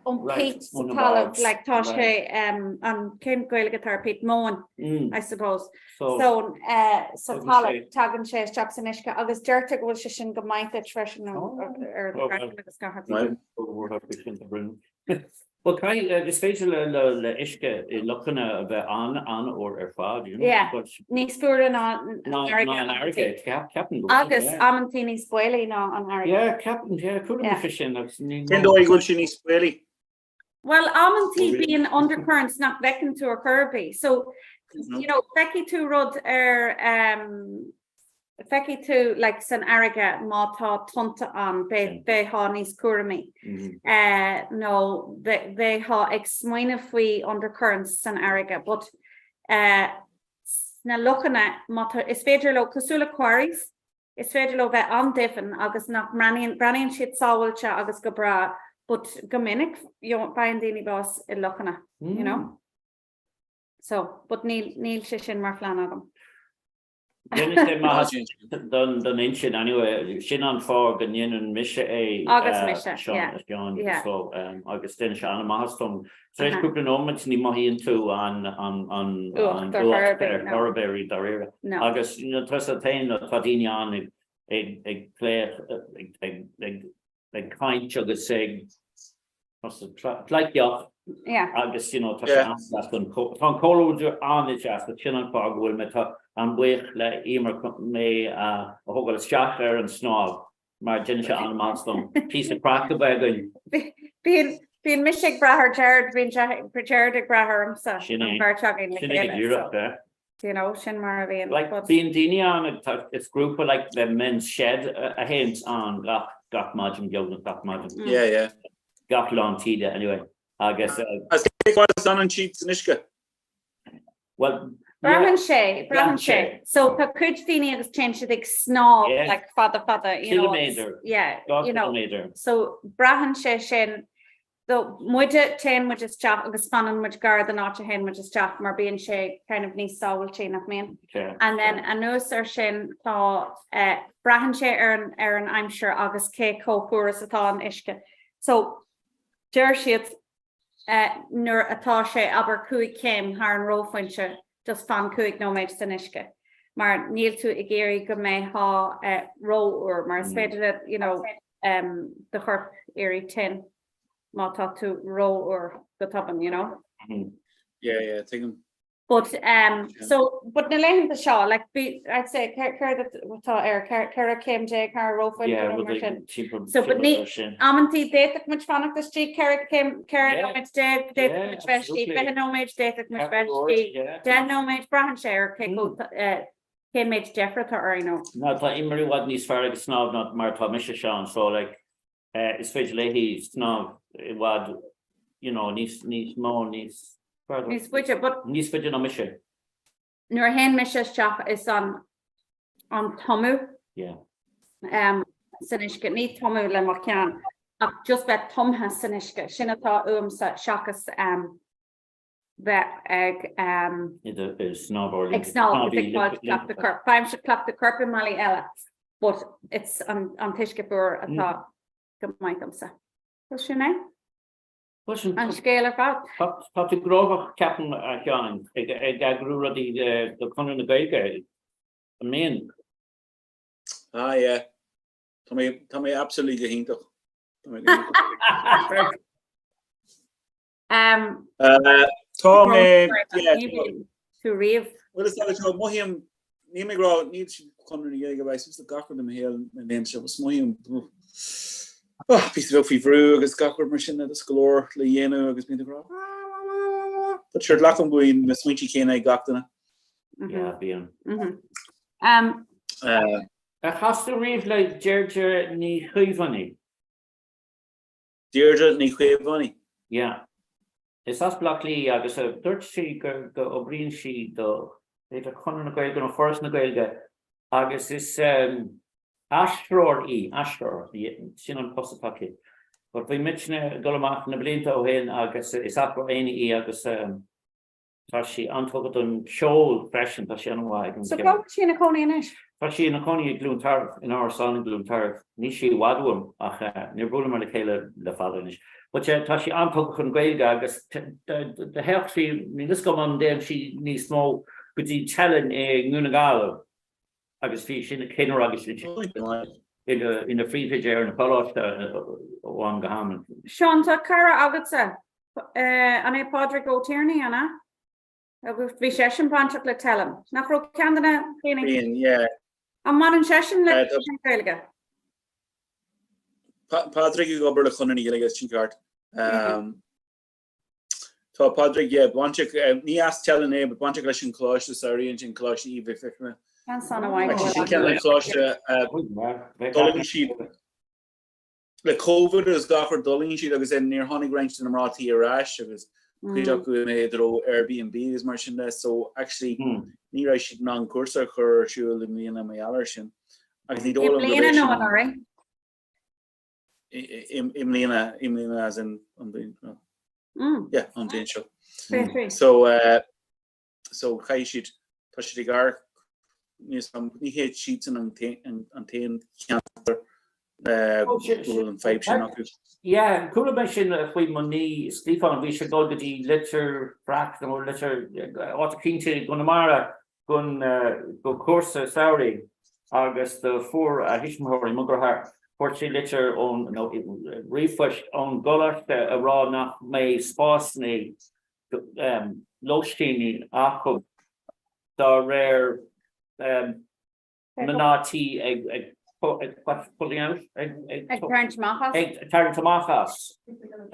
ón peat sa talamh, like tá sé um, an cén Gaeilge atá ar peat? Móin, I suppose. So uh, sa talamh tagann sé isteach san uisce agus deirtear go bhfuil sé sin go maith duit freisin ar do chraiceann agus gach rud. Bhuel, caithfidh, is féidir le le uisce i lochanna a bheith an-an-fhuar ar fad, you know, Yeah, but níos fuaire ná an ná fharraige ná an amantaí. fharraige, ceap ceapaim go bhfuil, Agus yeah. amantaí níos baolaí ná an fharraige. Yeah, ceapaim, yeah, chuala Yeah. mise sin agus ní Cén dóigh go bhfuil sé níos baolaí? Bhuel, amantaí Oh, really? bíonn undercurrents nach bhfeiceann tú ar chor ar bith. So, you know, feicfidh tú rud ar um, Feicfidh tú like san fharraige má tá tonnta ann bheifeá níos cúramaí nó bheifeá ag smaoineamh faoi undercurrents san fharraige but sna lochanna má tá is féidir leo cosúil le quarries is féidir leo bheith an-doimhin agus nach mbreathnaíonn breathnaíonn siad sábháilte agus go breá but go minic faigheann daoine bás i lochanna you know so but níl níl sé sin mar phlean agam. Déanann sé maitheas don intinn anyway, sin an fáth go ndéanann mise é Agus mise, yeah. Seán yeah. so agus déanann sé an-mhaitheas dom. Tar éis cúpla nóiméad ní mothaíonn tú an Uacht ar chor ar bith, ar chor ar bith i dáiríre. No. Agus tá sé féin tá daoine ann ag ag plé ag ag ag caint agus ag pleidhcíocht agus you know tá sé an-deas don tá an comhluadar an-deas agus sin an fáth go bhfuil mé tá an-bhuíoch le Emer mé a thógáil isteach ar an snámh mar déanann sé an-mhaitheas dom píosa craic a bheith againn. Bíonn bíonn mise ag brath ar Gerard, bíonn Gerard ag brath ormsa Sin é. an bheirt againn le Sin é go chéile. díreach, So. eh. You know, sin mar a bhíonn. Like, But bíonn daoine ann ag tá is grúpa like the Men's Shed a théanns ann gach gach maidin beagnach gach maidin. Mm. Yeah, yeah. Gach lán taoide anyway. Agus uh, As cé chomh fada is a fhanann siad san uisce? Well, Braitheann sé, braitheann sé. So tá cuid daoine agus téann siad ag snámh like fada fada, you know. Ciliméadar. Yeah, you know. So braitheann sé sin So muide, téann muid isteach agus fanann muid gar don áit a théann muid isteach mar bíonn sé kind of níos sábháilte, nach mbíonn? And then anuas ar sin tá eh, braitheann sé ar an, ar an aimsir agus cé chomh fuar is atá an uisce. So deir siad eh, nuair atá sé abair 5 chéim thar an reophointe, just fan 5 nóiméad san uisce mar níl tú ag iarraidh go mbeifeá eh, rófhuar mar is féidir le, you know, um, do chorp éirí tinn má tá tú rófhuar go tobann, you know? Yeah, yeah, tuigim. But um, so but na laethanta seo like be I'd say céard atá ar 14 céim thar reophointe nó mar sin. So but ní amantaí d'fhéadfadh muid fanacht istigh 14 céim 14 nóiméad d'fhéadfadh muid bheith istigh 20 nóiméad d'fhéadfadh muid bheith istigh 10 nóiméad braitheann sé ar cé eh, cén méid deifre atá orainn nó. Ná tá Eimear i bhfad níos fearr ag snámh ná mar atá mise Seán so like eh is féidir léi snámh i bhfad you know níos níos mó níos further Níos faide but níos faide ná mise. Nuair a théann mise isteach is an an tumadh Yeah. um san uisce ní tumadh le mo cheann ach just bheith tumtha san uisce sin atá uaimse seachas um bheith ag snámh ag snámh is ag fáil cleachtadh coirp. Faighimse cleachtadh coirp i mbealaí eile but it's an an t-uisce fuar atá go maith domsa. So sin é. An scéal ar fad. Tá tú gnóthach ceapaim a Sheáin ag eagrú rudaí do Chonradh na Gaeilge an mbíonn? Ah yeah. Tá mé tá mé absolutely go hiontach. Tá mé go hiontach. Tá mé tú riamh. Bhuel is dócha tá mothaím níl mé ag rá níl siad Conradh na Gaeilge bheith suas le gach rud i mo shaol na blianta seo agus mothaím píosa beag faoi bhrú agus gach rud mar sin agus go leor le dhéanamh agus bíonn ag rá But sure glacaim go bhfuil na smaointe céanna ag gach duine. Yeah, bíonn. Ar chas tú riamh le Deirdre Ní Chaomhánaigh? Deirdre Ní Chaomhánaigh. Yeah. Is as Baile Átha Cliath í agus dúirt sí go go oibríonn sí do b'fhéidir Conradh na Gaeilge nó Foras na Gaeilge agus is aistritheoir í, aistritheoir, sin an post atá aici. But bhí muidne ag dul amach na blianta ó shin agus is as Ráth Éanaigh í agus Tá sí an-tugtha don cheol freisin, tá sí an-mhaith ag an So cá bhfuil sí ina cónaí anois? Tá sí ina cónaí i gCluain Tarbh, in árasán i gCluain Tarbh. Níl sí i bhfad uaim ach níor bhuaileamar le chéile le fada anois. But tá sí an-tugtha chun Gaeilge agus do théadh sí, níl fhios agam an dtéann sí níos mó, go dtí Teileann i nDún na nGall agus bhí sí ina ceannaire agus ina phríomhoide ar an choláiste ó am go ham. Seán, tá cara agatsa An é Pádraig Ó Tiarnaigh, an ea? Agus bhí seisean bainteach le Teileann. Nach raibh ceann de na daoine? Bíonn, yeah. An mbaineann seisean le an Ghaeilge? Pádraig ag obair le Conradh na Gaeilge, sin ceart. Tá Pádraig, yeah, bainteach, ní as Teileann é, but bainteach leis an Choláiste Samhraidh ansin, Coláiste Uíbh Mhic Fhiachrna. Seans an-mhaith. Actually, sin ceann den choláiste, d'fhulaing siad, Le Covid agus gach rud d'fhulaing siad agus then níor tháinig roinnt de na mná tí ar ais agus cuid acu imithe i dtreo Airbnb agus mar sin de so actually ní raibh siad in ann cúrsa a chur ar siúl i mbliana mar gheall air sin. Agus ní dóigh liom gurb é sin an i mbliana, i mbliana as in an bhliain, yeah, an bhliain seo. So So caithfidh siad, tá siad ag amharc níos, ní hiad siadsan an t-aon cheantar go bhfuil an fadhb sin acu. Yeah, chuala mé sin faoi mo nia Stiofán, bhí sé ag dul go dtí Leitir Fraic nó Leitir, áit eicínt i gConamara chun go cúrsa samhraidh agus do fuair a thuismitheoirí, mo dheartháir, fuair sé litir ón, nó ríomhphost ón gcoláiste a rá nach mbeidh spásanna lóistíní acu dá réir mná tí ag pulling out, ag tarraingt amach as, ag tarraingt amach as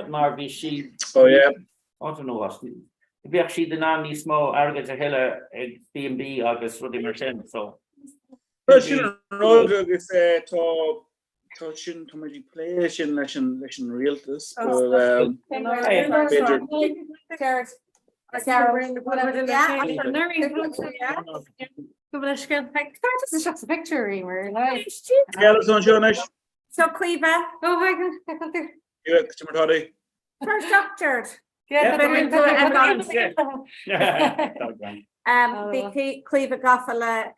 mar bhí siad, oh yeah, I don't know what, bheadh siad in ann níos mó airgid a thuilleadh ag B&B agus rudaí mar sin, so. Sin an rud agus tá Tá sin, tá muid ag plé sin leis an, leis an rialtas, but b'fhéidir. So Caoimhe. Oh, hi, First Gerard. Bhí Caoimhe gafa le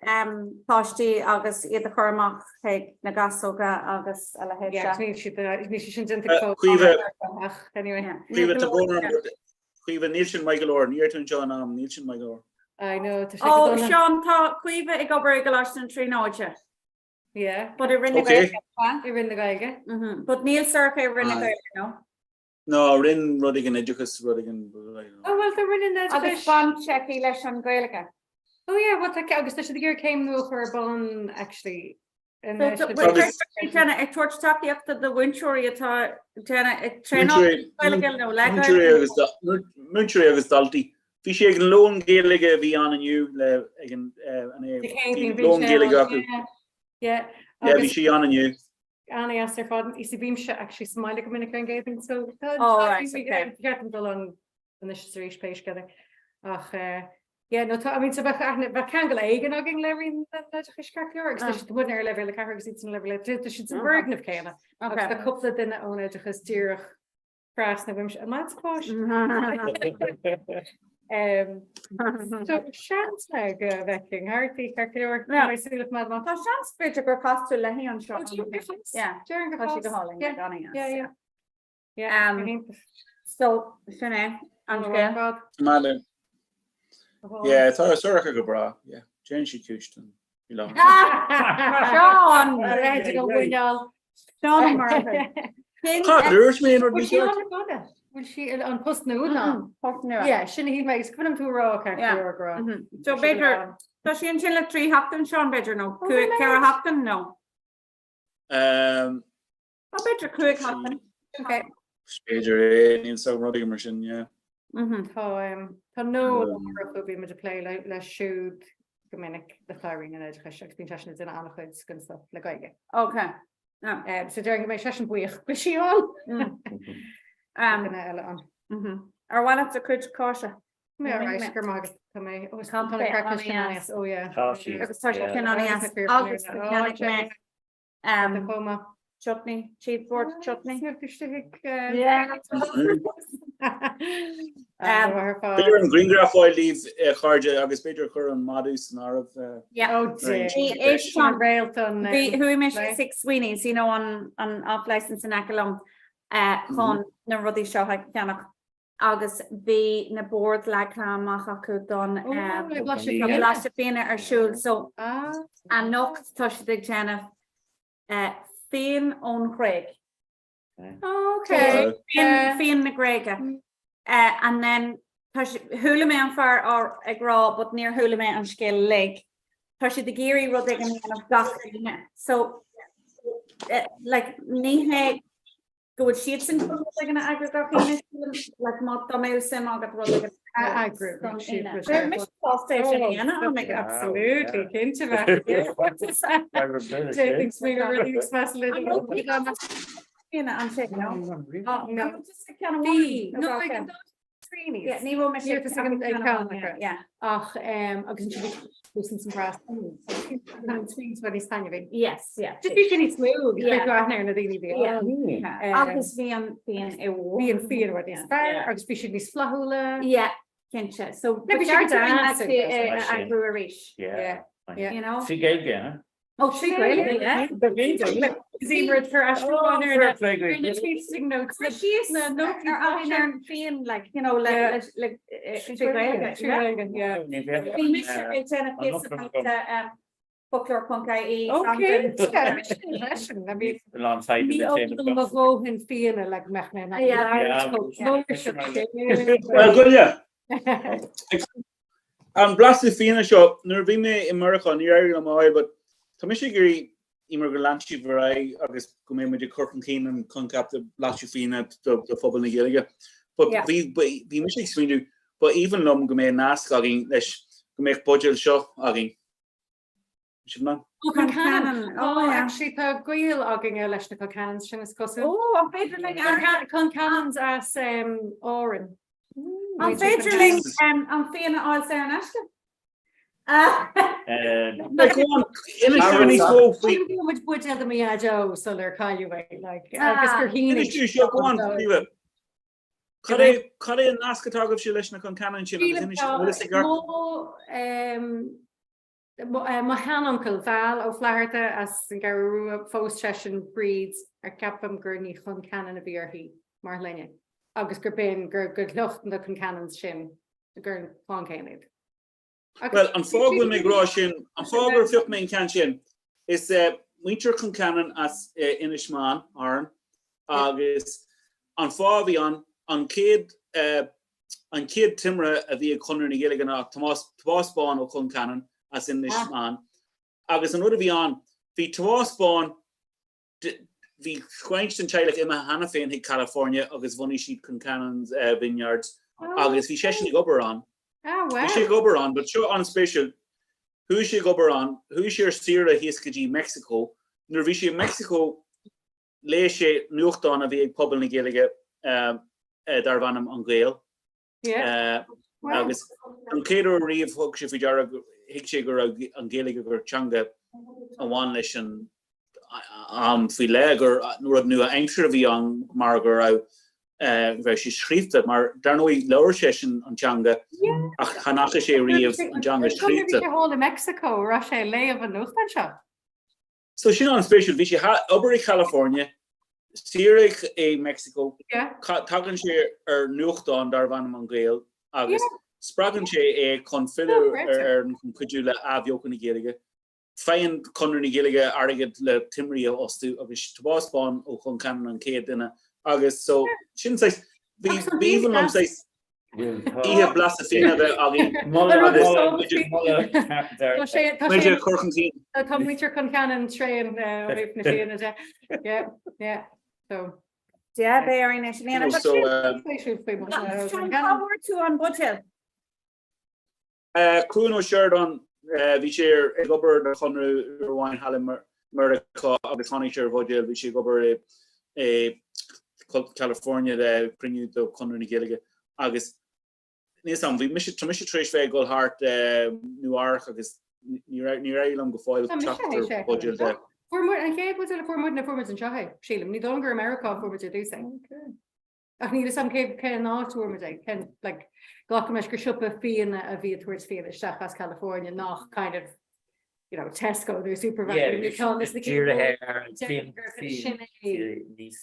páistí agus iad a chur amach chuig na gasóga agus a leithéid seo. Níl sé sin déanta Caoimhe, Caoimhe, níl sin maith go leor, ní raibh tú anseo in am, níl sin maith go leor. I know, tá sé go dona. Ó, Seán, tá Caoimhe ag obair i gColáiste na Tríonóide. Yeah. But i Roinn na Gaeilge. I Roinn na Gaeilge. But níl Sorcha i Roinn na Gaeilge, no? No, Roinn rud éigin oideachas, rud éigin. Oh, well, tá Roinn an Oideachais. Agus baint aici leis an Ghaeilge. Oh yeah, well, tá, agus tá siad ag iarraidh céim nua a chur ar bun, actually. Ag tabhairt tacaíochta do mhúinteoirí atá ag traenáil Gaeilge nó le Gaeilge. Múinteoirí agus daltaí. Bhí sí ag an lón Gaeilge a bhí ann inniu le ag an bhí lón Gaeilge acu. Yeah, bhí sí ann inniu. An-deas ar fad. Is bímse actually sa mbaile go minic ar an gCéadaoin so ceart dul ann anois is arís pé scéal é. Ach yeah, no tá, I mean, so bheadh aithne, bheadh ceangal éigin againn le Roinn an Oideachais ceart go leor agus tá siad muidne ar leibhéal 4 agus iad san leibhéal 3, tá siad san bhfoirgneamh céanna. Agus tá cúpla duine ón oideachas díreach trasna uaimse an maith spáis. So seans le go bhfeicfinn thart í ceart go leor. Tá mé súil le coimeád amach. Tá seans b'fhéidir gur chas tú léi anseo. Yeah. Déarfainn gur Tá sí chas. go hálainn, Yeah, gan yeah, yeah. Yeah, Um, go hiontach. So sin é an Go scéal. fad. Maith linn. Yeah, tá Sorcha go breá. Yeah, déanann sí cúis den i láthair. Seán! Leithéid go bhfuinneáil. Seán Murphy. Cad dúirt mé an rud Bhfuil níos sí ceart? ann ar fad? Bhfuil sí an post nua ná? Post nua. Yeah, sin a shíl mé, is cuimhin liom tú a rá ceart go leor go raibh. Mhm. So b'fhéidir, tá sí ansin le 3 sheachtain, Seán, b'fhéidir, nó 4 sheachtain, nó? Um, Ó, b'fhéidir 5 sheachtain. Okay. B'fhéidir é, níl so rud éigin mar sin, yeah. Mhm. Tá um, tá Noel Ó Murchú bíonn muid ag plé le leis siúd go minic le Roinn an Oideachais agus bíonn seisean ag déanamh an-chuid den stuff le Gaeilge. Okay. Yeah. Um, so déarfainn go mbeidh seisean buíoch go bhfuil sí ann. Um, Duine eile ann. mhm. Ar mhaith leat do chuid cáise? Mé ar ais gur maith agat tá mé ó is tá na crackers sin an-deas, oh yeah. Tá sí. Agus tá sé sin an-deas agus cheannaigh mé Um, chutney, cheeseboard chutney. B'fhéidir an grianghraf a fháil daoibh a chairde agus b'fhéidir cur an madadh san áireamh. Chuaigh mé chuig Sweeney's, you know, an an off licence in aice liom chun na rudaí seo a cheannach agus bhí na boird leagtha amach acu don blaiseadh fíona ar siúl so anocht tá siad ag déanamh fíon ón Ghréig. Okay. Fíon na Gréige. And then chuala mé an fear ag rá but níor chuala mé an scéal uilig. Tá siad ag iarraidh rud éigin a dhéanamh gach aoine. So like ní hé go bhfuil siadsan chun rud éigin a eagrú gach aoine, sílim, like má dá mbeadh suim agat rud éigin a eagrú don aoine. Bheadh mise sásta é sin a dhéanamh, I'm like, Absolutely, cinnte bheith. D'fhéadfainn smaoineamh ar rudaí níos measa le déanamh. Aoine ansin, no? No. Just ceann amháin. Bhí, no, ag an Sweeney's. Yeah, ní raibh mise Níor fhios agam ag ceann acu. Yeah. Ach agus ansin bhí Susan san preas. An Sweeney's bhí níos taitneamhaí. Yes, yeah. Just bhí sé níos mó, bhí Yeah. go aithne ar na daoine bhí. Yeah. Agus bhí an fíon i bhfad. Bhí an fíon rud níos fearr agus bhí siad níos flaithiúla. Yeah, cinnte. So No, bhí siad deas deas. a eagrú arís. Yeah. Yeah. You know? Sí Gaeilge, huh? Ó, 3 Gaeilge, yeah. Zimmer for aistriúchán ar na ar na tasting notes. Cur síos na nótaí ar aghaidh ar an fíon, like, you know, le Yeah. le le 3 Gaeilge. 3 Gaeilge, yeah. Bhí mise ag déanamh píosa cainte foclóir.ie Okay, yeah, mise freisin, I mean, ní ólaim mo dhóthain fíona le go mbeadh mé in ann Yeah. labhairt chomh flúirseach sin. Well, Gulya, An blaiseadh fíona seo, nuair a bhí mé i Meiriceá, níor éirigh liom a fháil, but tá mise ag iarraidh Emer go leanfaidh sibh ar aghaidh agus go mbeidh muid ag cur chun cinn an coincheap de bhlaiseadh fíona do phobal na Gaeilge. But Yeah. bhí bhí mise ag smaoineamh, ba aoibhinn liom go mbeadh nasc againn leis, go mbeadh buidéal seo againn. Sibh in ann? Ó, Concannon. Oh, Ó, yeah. actually tá gaol againne leis na Concannons sin is cosúil. Ó, an féidir linn Concannons as um, Árainn. An féidir linn an fíon a fháil saor in aisce? Inis dúinn níos mó faoi. Bhí muid buidéal do mo dhaideo sular cailleadh é, like, agus gur shínigh. Inis dúinn seo, go on, Caoimhe. Cad é cad é an nasc atá agaibhse leis na Concannon sin agus inis an bhfuil fhios ag Mo mo sheanuncail, Val Ó Flatharta as an gCeathrú Rua, phós seisean Bríd ar ceapaim gur Ní Chonceanainn a bhí uirthi mar shloinne agus gur b'in gur gur shliocht na Concannons sin gur an clann céanna iad. Bhuel, an fáth go bhfuil mé ag rá sin, an fáth gur phioc mé an ceann sin, is muintir Concannon as Inis Meáin, Árann, agus an fáth a bhí ann, an chéad an chéad timire a bhí ag Conradh na Gaeilge ná Tomás Tomás Bán Ó Conceanainn as Inis Meáin. Agus an rud a bhí ann, bhí Tomás Bán Bhí roinnt den teaghlach imithe cheana féin chuig California agus bhunaigh siad Concannon's Vineyards agus bhí seisean ag obair ann. Bhí sé ag obair ann, but seo an-spéisiúil, chuaigh sé ag obair ann, chuaigh sé ar saoire thíos go dtí Meicsiceo. Nuair a bhí sé i Meicsiceo léigh sé nuachtán a bhí ag pobal na Gaeilge darbh ainm An Gael. Agus an chéad uair riamh thug sé faoi deara, thuig sé go raibh an Ghaeilge gur teanga a bhain leis an am faoi leith, gur rud nua-aimseartha a bhí ann mar go raibh raibh sé scríofa, mar dar ndóigh labhair seisean an teanga ach chan fhaca sé riamh an teanga scríofa. Bhí sé thall i Meicsiceo, raibh sé ag léamh an nuachtáin seo. So sin an-spéisiúil, bhí sé ag obair i California, saoire i Mexico, tagann sé ar nuachtán darbh ainm An Gael agus spreagann sé é chun filleadh ar Éirinn chun cuidiú le athbheochan na Gaeilge. Faigheann Conradh na Gaeilge airgead le timirí a fhostú agus Tomás Bán Ó Conceanainn an chéad duine agus so sin saghas, bhí b'aoibhinn liom saghas Oíche blaiseadh fíona a bheith againn agus muid ag cur chun cinn. Tá muintir Conceanainn tréan ó thaobh na fíona de. Yeah, yeah. So. Yeah, beidh orainn é sin a dhéanamh. So, Seán, cá bhfuair tú an buidéal? Cuan Ó Seireadáin, bhí sé ag obair do Chonradh uair amháin thall i Meiriceá agus tháinig sé ar bhuidéal, bhí sé ag obair i California le cruinniú do Chonradh na Gaeilge agus níl 'fhios a'm, bhí mise, tá mise tar éis bheith ag dul thart Nua Eabhrac agus níor éirigh liom go fóill teacht ar bhuidéal de. Fuair muid, an chéad bhuidéal a fuair muidne, fuair muid anseo é, sílim, ní dóigh liom gur i Meiriceá a fuair muid ar dtús é. Ach níl 'fhios a'm cé cén áit a bhfuair muid é, cén, like, glacaim leis gur siopa fíona a bhí ag tabhairt fíona isteach as California nach kind of, you know, Tesco nó Supervalu nó ceann de na cinn Dírithe ar an fíon sin é. níos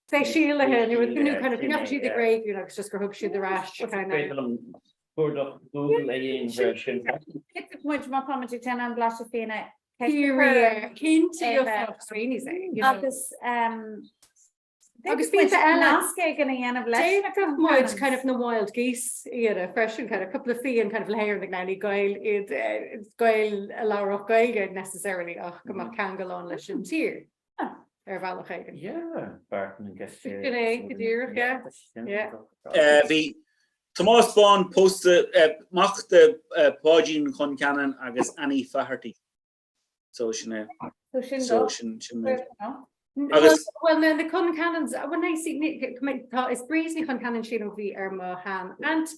speisialaithe nó nó kind of go ndeachaigh siad ag réigiún agus just gur thug siad ar ais kind of. Féidir liom cuardach Google a dhéanamh ar sin. Thit muid má táimid ag déanamh an blaiseadh fíona Cinnte, cinnte, Sweeney's é, you know. Agus um, Agus bíonn eile nasc éigin a dhéanamh leis na D'fhéadfadh muid kind of na wild geese a dhéanamh freisin, kind of cúpla fíon kind of le hÉireannaigh now ní Gaeil iad Gaeil a labhródh Gaeilge necessarily ach go mbeadh ceangal ann leis an tír ar bhealach éigin. Yeah, Barton and Guest. Sin é, go díreach, yeah. Yeah. Bhí Tomás Bán pósta mac de Pháidín Concannon agus Annie Faherty. So sin é. So sin So sin sin é. Agus Well na na Concannons well na see tá is Bríd Ní Chonceanainn sílim a bhí ar mo shean aunt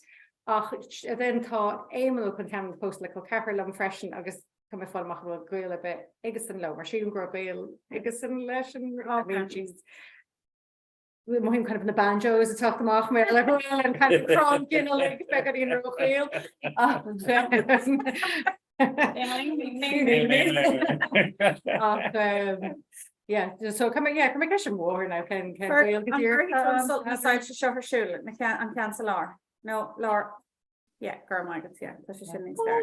ach then tá Éamonn Ó Conceanainn pósta le col ceathrar liom freisin agus tá mé ag fáil amach an bhfuil gaol ar bith aigesan leo mar sílim go raibh gaol aigesan leis an I mean she's mothaím kind of na banjos ag teacht amach mar le bhfuil an kind of crann ginealaigh beagáinín róchaol. Ach yeah, so come yeah, come ceist an mháthair now cén cén gaol go díreach na soilse seo ar siúl an ceann sa lár. No lár Yeah, go raibh maith agat, yeah, tá sé sin níos fearr.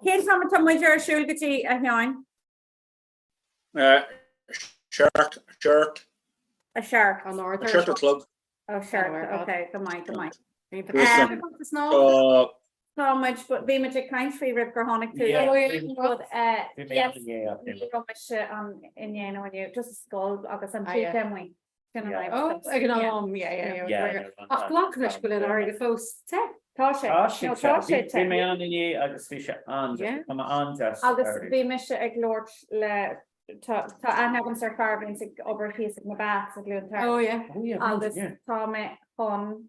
Cén t-am atá muid ar siúl go dtí a Sheáin? Seacht, seacht. A seacht. A seacht a chlog. Ó seacht, ok, go maith, go maith. Tá. Tá muid, bhí muid ag caint faoi roimh gur tháinig tú. Yes, ní raibh mise ann inné nó inniu, just scoil agus an píce amuigh. Sin an fhadhb. Ó, ag an am, yeah, yeah, yeah. Ach glacaim leis go bhfuil an fharraige fós te. Tá sé. Tá sé No, te. tá sé Bhí te. mé ann inné agus bhí sé an-deas. Yeah. Tá mé an-deas Agus air. bhí mise ag labhairt le. Tá aithne agamsa ar fear a bhíonns ag obair thíos ag na Baths i gCluain Tarbh. Oh yeah. Oh yeah. Agus tá mé chun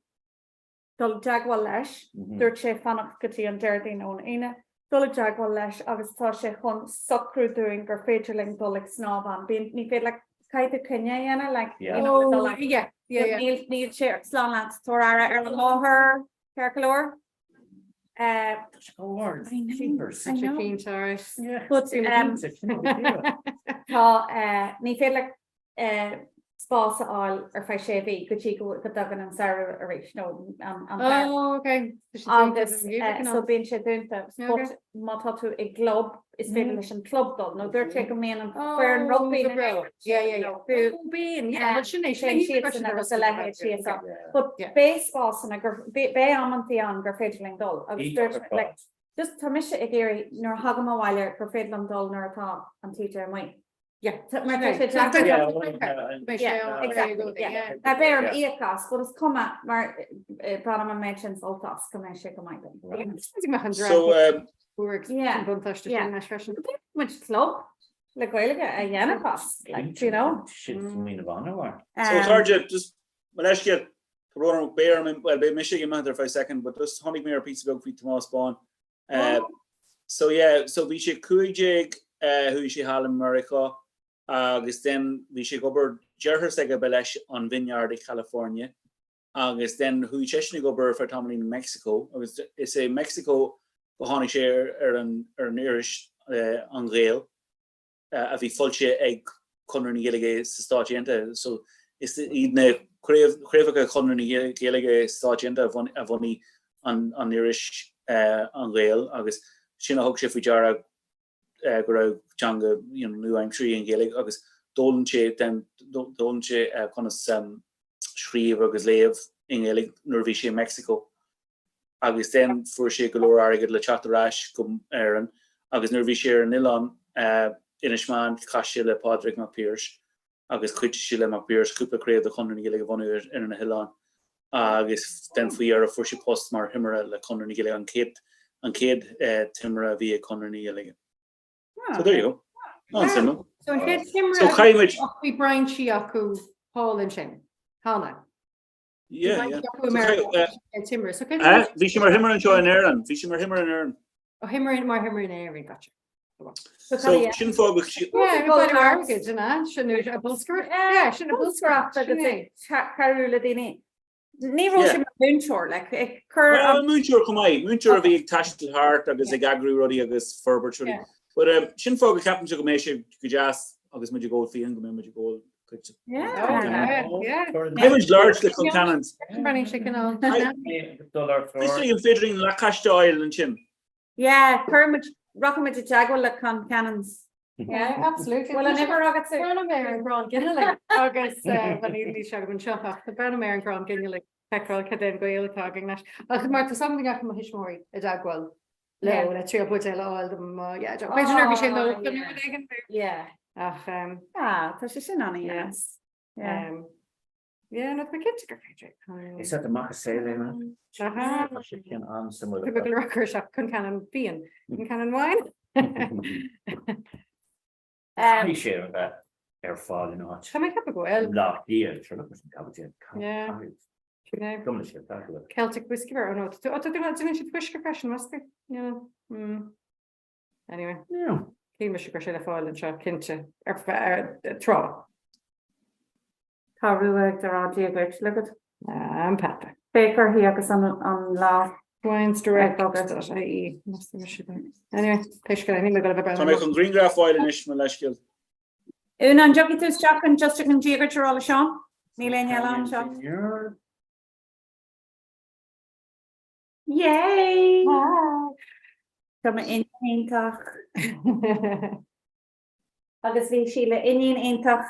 dul i dteagmháil leis. Dúirt sé fanacht go dtí an Déardaoin nó an Aoine, dul i dteagmháil leis agus tá sé chun socrú dúinn gur féidir linn dul ag snámh ann. Bíonn, ní féidir like, caithfidh tú coinne a dhéanamh, like, you know, Oh, dul ag- yeah, yeah, yeah. Níl, níl sé slán leat, tabhair aire ar an láthair, ceart go leor. Uh, Tá sé go hard. I know, Jeepers. I know. Cinnte, all right. Yeah. But, um, tá, uh, ní féidir leat spás a fháil ar feadh sé mhí go dtí go dtagann an samhradh arís nó an an Oh, okay. Agus so bíonn sé dúnta. But má tá tú i gclub is féidir leis an club dul nó dúirt sé go mbíonn an foireann rugbaí Bíonn, yeah, sin é sin siadsan agus a leithéid síos ann. But beidh spásanna gur beidh amantaí ann gur féidir linn dul agus dúirt like just tá mise ag iarraidh nuair a thagaim abhaile gur féidir liom dul nuair atá an taoide amuigh. Yeah, mar tá sé deacair. Yeah, exactly, yeah. Tá beidh orm íoc as, but is cuma mar bainim an méid sin sult as go mbeidh sé go maith dom. So, um, Yeah, yeah. Muid club le Gaeilge a dhéanamh as, like, do you know? Sin smaoineamh an-mhaith. So cairde, just mo leithscéal, tá brón orm, beidh orm, well, beidh mise ag imeacht ar feadh second, but just tháinig mé ar píosa beag faoi Tomás Bán. So yeah, so bhí sé 15 chuaigh sé thall i Meiriceá agus then bhí sé ag obair, deartháir s'aige ba leis an Vineyard i California agus then chuaigh seisean ag obair ar feadh tamaillín i Mexico agus is é Mexico go tháinig sé ar an ar an iris An Gael. a bhí foilsithe ag Conradh na Gaeilge sa Stáit Aontaithe. So is iad na craobhacha Chonradh na Gaeilge sa Stáit Aontaithe a bhunaigh an iris An Gael agus sin a thug sé faoi deara go raibh teanga nua-aimseartha í an Ghaeilge agus d'fhoghlaim sé then d'fhoghlaim sé conas scríobh agus léamh i nGaeilge nuair a bhí sé i Mexico. agus then fuair sé go leor airgead le teacht ar ais go Éirinn agus nuair a bhí sé ar an oileán Inis Meáin chas sé le Pádraig Mac Piarais agus chuidigh sé le Mac Piarais cúpla craobh de Chonradh na Gaeilge a bhunú ar na hoileáin agus then faoi dheireadh fuair sé post mar thimire le Conradh na Gaeilge, an chéad an chéad timire a bhí ag Conradh na Gaeilge. So there you go. An-suimiúil. So an chéad timire So caithfidh muid. ach bhí brainsí acu thall ansin. Cheana. Yeah, yeah. Bhí sé mar thimire anseo in Éirinn. Bhí sé mar thimire in Éirinn. Ó thimire mar thimire in Éirinn, gotcha. So sin fáth go sin a bolscaireacht sin a bolscaireacht agus cabhrú le daoine. Ní raibh sé mar múinteoir le cur múinteoir chomh maith, múinteoir a bhí ag taisteal thart agus ag eagrú rudaí agus forbairt rudaí. But um, sin fáth go ceapaimse go mbeidh sé go deas agus muid ag ól fíon go mbeidh muid ag ól cuid. Beidh muid labhairt le Concannons. Is an féidir linn lacáiste a fháil ansin? Yeah, cuirfidh muid, rachaidh muid i dteagmháil le Concannons. Yeah, absolutely. Bhfuil an uimhir agat? Breathnaigh mé ar an gcrann ginealaigh agus well níl sé agam anseo ach breathnaigh mé ar an gcrann ginealaigh feiceáil cad é an gaol atá againn leis. Ach mar tá sam go mo thuismitheoirí i dteagmháil leo le triail buidéal a fháil dom má yeah, b'fhéidir nuair bhí sé nó go nó rud éigin. Yeah. Ach um, Ah, tá sé sin an-deas. Yeah. um, yeah, nó tá cinnte gur féidir. Is that amach is saol é man? Aha. Tá sé cinn an-suimiúil. Tá go leor cur isteach Concannon fíon. Concannon wine. Caithfidh sé a bheith ar fáil in áit. Tá mé ag ceapadh go bhfuil. Lá Cliath, sure look, cabadéal. Yeah. Gom leis an tacaíocht. Celtic Whiskey Bar, oh no, tá tá déanann siad fuisce freisin, meas tú? Yeah. Mm. Anyway. Yeah. Shíl mise go raibh sé le fáil anseo, cinnte, ar ar tráth. Tá Rua ag rá Dia duit, look at. An peata. Féach uirthi agus an an lá. Wines Direct ie. Anyway, pé scéal é, níl mé ag dul a bheith Tá mé chun grianghraf a fháil anois, mo leithscéal. Úna, an dtiocfaidh tú isteach chun just chun Dia duit a rá le Seán? Níl éinne eile anseo. Yay! Tá m'iníon iontach. Agus bhí sí le iníon iontach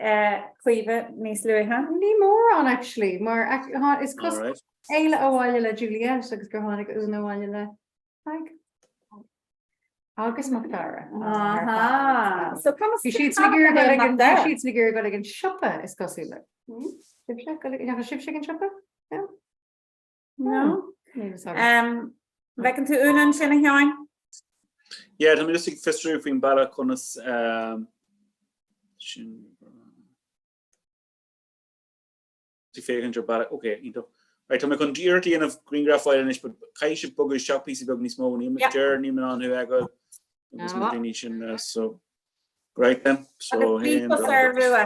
Caoimhe níos luaithe. Ní mórán actually, mar is cosúil Éile abhaile le Juliette agus gur tháinig Úna abhaile le Tadhg. Agus Mac Dara. Aha. So conas Bhí siad ag iarraidh dul ag an bhí siad ag iarraidh dul ag an siopa is cosúil le. Sibhse ag an sibhse ag an siopa? No? No. Um, Bhfeiceann tú Úna ansin a Sheáin? Yeah, tá mé just ag fiosrú faoin bealach conas um... Sin Ag féachaint ar bealach, ok, iontach. Right, tá mé chun iarracht a dhéanamh grianghraf a fháil anois, but caithfidh sibh bogadh isteach píosa beag níos mó, níl mé, deir, níl mé in ann thú a fheiceáil agus na daoine sin, so, right then, so, Agus haon, bíos ar Rua.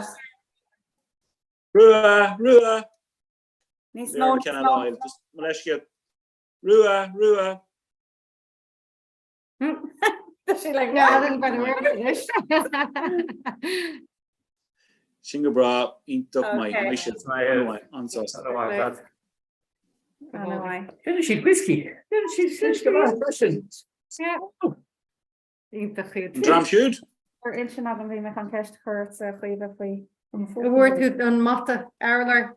Rua, Rua! Níos mó, níos mó. Just mo leithscéal. Rua, Rua! Tá sé like, No, I didn't find it. Sin go breá, iontach maith, Okay. maith sibh, an-mhaith, an-sásta. An-mhaith. Déanann siad whiskey. Déanann siad whiskey go maith freisin. Yeah. Iontach iad. An dream siúd? Ar intinn agam bhí mé chun ceist a chur ortsa a Chaoimhe faoi. An bhfuair tú an mata urláir?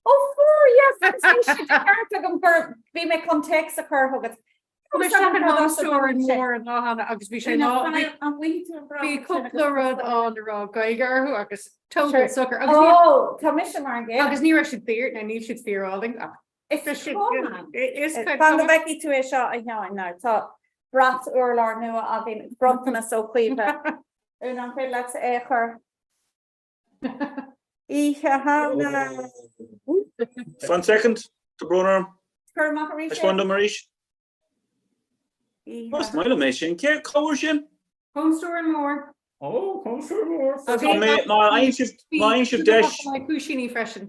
Ó fuair, yes, agus bhí sé de cheart agam gur bhí mé chun téacs a chur chugat. Bhí sé in Home Store an mór an lá cheana agus bhí sé lá bhí cúpla rud ann a raibh Gaeilge orthu agus total socair agus ní Ó, tá mise mar an gcéanna. agus ní raibh siad daor, nó níl siad fíorálainn ach Is tá siad cuma. is kind Fan go bhfeicfidh tú é seo a Sheáin now. Tá brat urláir nua againn, bronntanas ó Chaoimhe. Úna, an féidir leat é a chur? Oíche Shamhna. Fan second, tá brón orm. Cuir amach arís é. Taispeáin dom arís. Is maith liom é sin. Cé cá bhfuair sin? Home Store an Mór. Ó, Home Store Mór. Tá mé, má fhaigheann sibh, má fhaigheann sibh deis. Cúisíní freisin.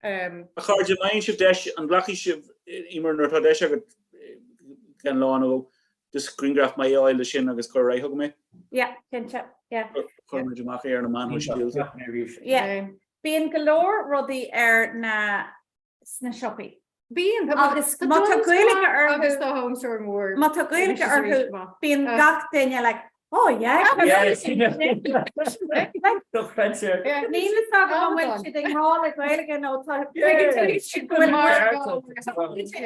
A chairde, má fhaigheann sibh deis, an nglacfaidh sibh, Emer, nuair atá deis agat gan lá nó just grianghraf maith a fháil de sin agus cur ar aghaidh chugam é? Yeah, cinnte, yeah. Cuirfidh muid amach é ar na meáin shóisialta. Yeah. Bíonn go leor rudaí ar na sna siopaí. Bíonn, Agus má tá Gaeilge orthu agus tá Home Store mór. Má tá Gaeilge orthu, bíonn gach duine like, oh yeah. Níl fhios agam an bhfuil siad ag rá le Gaeilge nó tá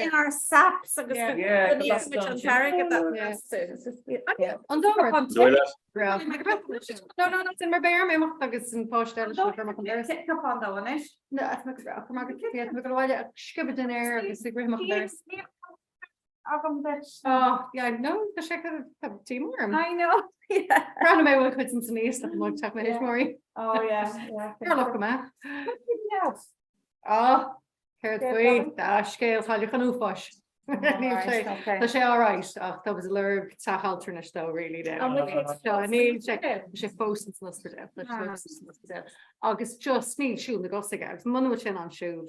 inár saps agus go an t-airgead An No, no, no, sin mar b'fhéidir mé amach agus an páiste eile seo amach an doras. Cupán dó anois. No, Bhí mé go bhaile ag sciobadh dinnéar agus ag rith amach an doras. Agam duit. Oh, yeah, no, tá sé tá díomá orm. I know. Yeah. Breathnaigh mé bhfuil chuid san níos le mo teach na thuismitheoirí. Oh yeah, yeah. Cearlach go mbeadh. Oh, céard faoi? Tá scéal chailleach an uafáis. Níl sé tá sé alright ach tá muid ag lorg teach altranais dó really now. An bhfuil sé Seo níl sé tá sé fós san ospidéal tá sé fós san ospidéal. Agus just níl siúl na gcos aige agus muna bhfuil sé in ann siúl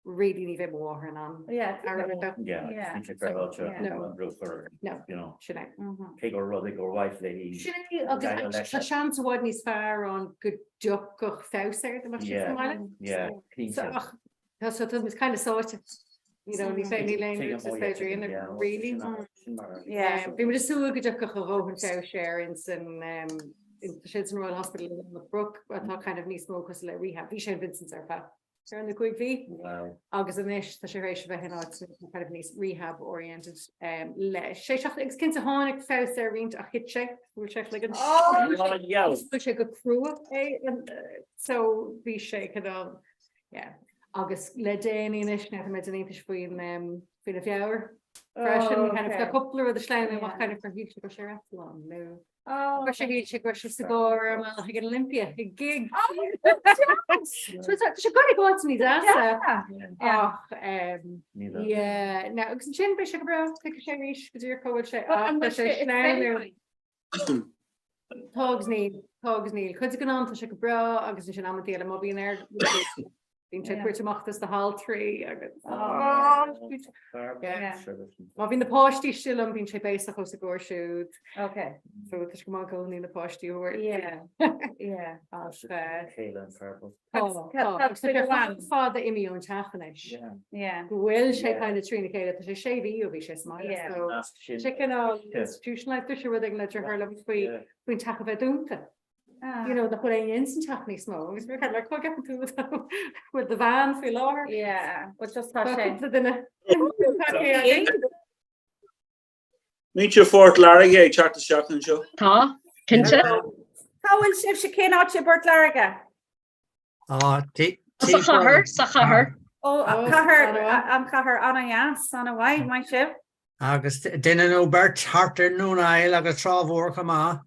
really ní bheidh mo mháthair in ann Yeah. aire a thabhairt dó. Yeah, Yeah. níl sé féaráilte No. an brú chur, No. you know, Sin é. cé gur rud é gur mhaith léi. Sin é agus Daniel leis. tá seans i bhfad níos fearr ann go dtiocfadh feabhas air dá mbeadh sé sa Yeah. mbaile. Yeah, So cinnte. ach tá so tá muid kind of sáite. You know, ní féidir níl aon rud is féidir a dhéanamh really. Yeah. Bhí muid ag súil go dtiocfadh a dhóthain feabhais air in san um, in sin san Royal Hospital in Brook atá kind of níos mó cosúil le rehab. Bhí sé in Vincent's ar feadh ar na 5 mhí. Wow. Agus anois tá sé tar éis a bheith in áit kind of níos rehab oriented um, le sé seachtain agus cinnte tháinig feabhas air roinnt ach thit sé bhuail sé a chloigeann. Oh, yeah. Bhuail sé go crua é uh, so bhí sé cineál Yeah. Agus le déanaí anois tá muid in iontas faoin um, faoina mheabhair freisin. Oh, Kind of okay. tá cúpla rud a sleamhnaigh Yeah. amach kind of gur shíl sé go raibh sé ar eitleán nó Oh, gur sé shíl sé go raibh sé sa gcarr ar an mbealach ag an Olympia ag gig. So tá sé go go ní deasa Yeah. ach um, Ní le- yeah, now agus ansin beidh sé go breá tiocfaidh sé arís go dtí ar cá bhfuil sé But ach an tá bhfuil sé sé is sleamhnú. féidir? Tá agus níl, tá agus níl. Cuid den am tá sé go breá agus ansin amantaí eile má bhíonn air bíonn sé ag tabhairt amach dos na haltraí agus Má bhíonn na páistí istigh liom bíonn sé béasach os a gcomhair siúd. Okay. So tá sé go maith i gcónaí na páistí a thabhairt. Yeah. Yeah. Ach eh, Chéile an feargal. Tá, tá. Agus tá sé fada imithe ón teach anois. Yeah. Go bhfuil sé Yeah. kind of trína chéile, tá sé sé mhí ó bhí sé sa mbaile. Yeah. So Nasc sin. sé cineál Yeah. institutionalized, dúirt sé rud éigin le deartháir liom faoi Yeah. faoin teach a bheith dúnta. Ah. You know, nach bhfuil éinne ins an teach níos mó. Agus bhí kind of like, cá gceapann tú bhfuil do bhean faoi láthair? Yeah. But just tá Tá sé. cúpla duine. Muintir Phort Láirge ag teacht isteach anseo. Tá, cinnte. Cá bhfuil sibhse cén áit i bPort Láirge? Á, tí- Sa chathair, sa chathair. Ó, Ó, cathair, an-mhaith. an chathair an-dheas, an-mhaith, maith sibh. Agus duine nó beirt thart ar Dún Aill agus Trá Mhór chomh maith.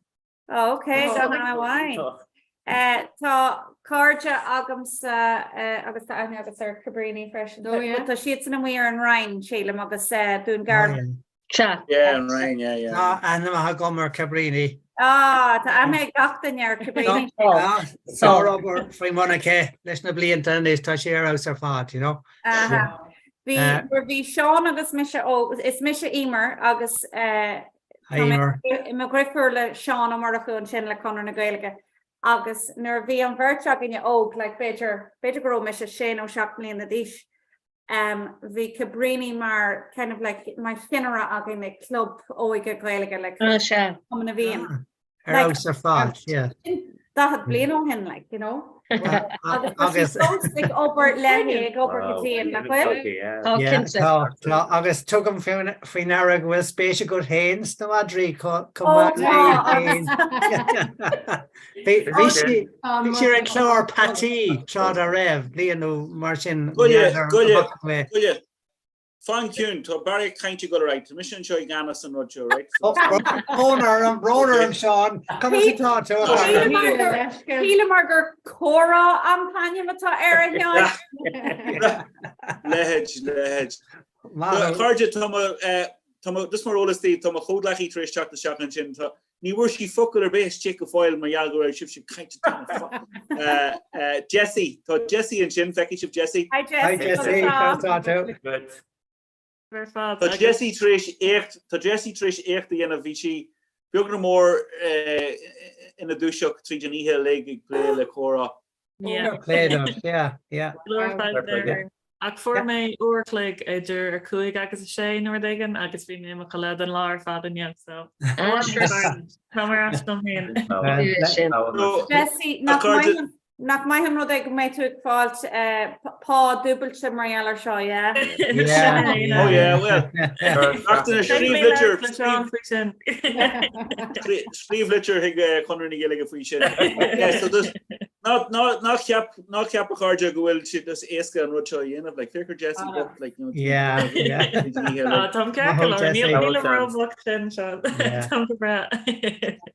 Ó, ok, go han-mhaith. Tá cairde agamsa agus tá aithne agat ar Cabrini freisin. Oh, yeah. Tá siadsan amuigh ar an Rinn, sílim, agus Dún Garbhán. Sea. Yeah, an Rinn, yeah, yeah. Tá aithne maith agam ar Cabrini. Ah, tá aithne ag gach duine ar Cabrini. Tá sárobair faoi mbun aici leis na blianta anois, tá sé ar fheabhas ar fad, you know. Aha. Bhí, nuair bhí Seán agus mise óg, is mise Emer agus eh, Hi Emer. i mo dheirfiúr le Seán Ó Murchú ansin le Conradh na Gaeilge agus nuair a bhí an bheirt againne óg, like b'fhéidir, b'fhéidir go raibh mise sé nó 7 mbliana d'aois, um, bhí Cabrini mar kind of like mar chinnire againn ag club óige Gaeilge like Ah, sea. Cumann na bhFiann. Ar fheabhas ar fad, yeah. 40 bliain ó shin, like, you know. Agus tá sí fós ag obair léi, ag obair go dian, nach bhfuil? Tá, cinnte. Tá, tá, agus tugaim faoi ndeara go bhfuil spéis agat féin sna madraí chomh maith léi féin. Bhí sí ar an chlár Peataí tráth dá raibh, bliain nó mar sin. Goille, goille, goille. Fan ciúin, tá barraíocht cainte ag dul ar aghaidh. Tá mise anseo i gceannas an rud seo, right? Brón orm, brón orm, Seán. Conas atá tú, a chara? Shíleamar gur comhrá an t-ainm atá air, a Sheáin. Leithéid, leithéid. A chairde, tá mo, tá mo, just mar eolas daoibh, tá mo chomhghleacaí tar éis teacht isteach ansin. Tá, Ní bhfuair sí focal ar bith istigh go fóill mar gheall go raibh sibhse ag caint tá Jessie, tá Jessie ansin, feicfidh sibh Jessie. Hi Jessie, conas tá tú? Tá Jessie tar éis éacht, tá Jessie tar éis éacht a dhéanamh, bhí sí beag nó mór ina dúiseacht tríd an oíche uilig ag plé le comhrá. Fair play dó, yeah, yeah. Ach fuair mé uair a chloig idir a 5 agus a 6 nó rud éigin agus bhí mé i mo chodladh don lá ar fad inniu so tá mé ar ais dom féin. Jessie, nach maith an nach maith an rud é go mbeidh tú ag fáilt pá dúbailte mar gheall ar seo, yeah? Yeah. Oh yeah, well. Scríobh litir faoi sin. Scríobh litir chuig Conradh na Gaeilge faoi sin. Yeah, so just Ná ceap, ná ceap a chairde go bhfuil sé just éasca an rud seo a dhéanamh, like, féach ar Jessie bocht, like, you know, Yeah, yeah. Ah, Táim ceart go leor, níl níl an róbhocht sin seo. Táim go breá.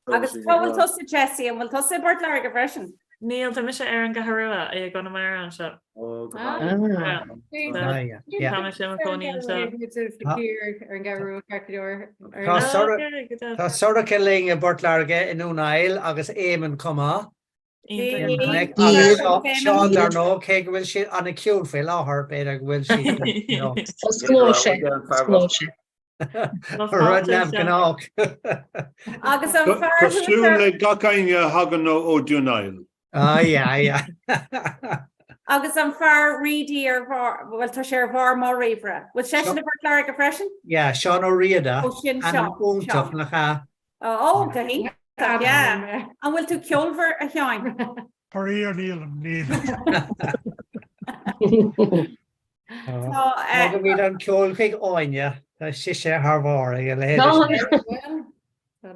Agus cá bhfuil tusa Jessie, an bhfuil tusa i bPort Láirge freisin? Níl, tá mise ar an gCeathrú Rua i gConamara anseo. Ó, go maith. Ah, yeah, yeah. Tá mise i mo chónaí anseo. Ar an gCeathrú Rua ceart go leor. Tá Sorcha Tá Sorcha linn i bPort Láirge i nDún Aill agus Éamonn chomh maith. Seán dar ndóigh, cé go bhfuil siad an-chiúin faoi láthair, b'fhéidir go bhfuil siad, you know. Osclóidh sé, osclóidh sé. Rud neamhghnách. Agus an fear Cosúil le gach éinne a thagann ó Dún Aill. Ah, yeah, yeah. Agus an fear Reidy ar bharr, bhuel tá sé ar bharr mo ríomhaire. Bhfuil seisean i bPort Láirge freisin? Yeah, Seán Ó Riada, Ó sin ainm Seán, iontach Seán. nach ea? Ó, go hiontach, yeah. An bhfuil tú ceolmhar, a Sheáin? Faraor, nílim, nílim. Tá, eh, Fágfaimid an ceol chuig Áine, tá sise thar bharr ag a leithéid sin. Tá.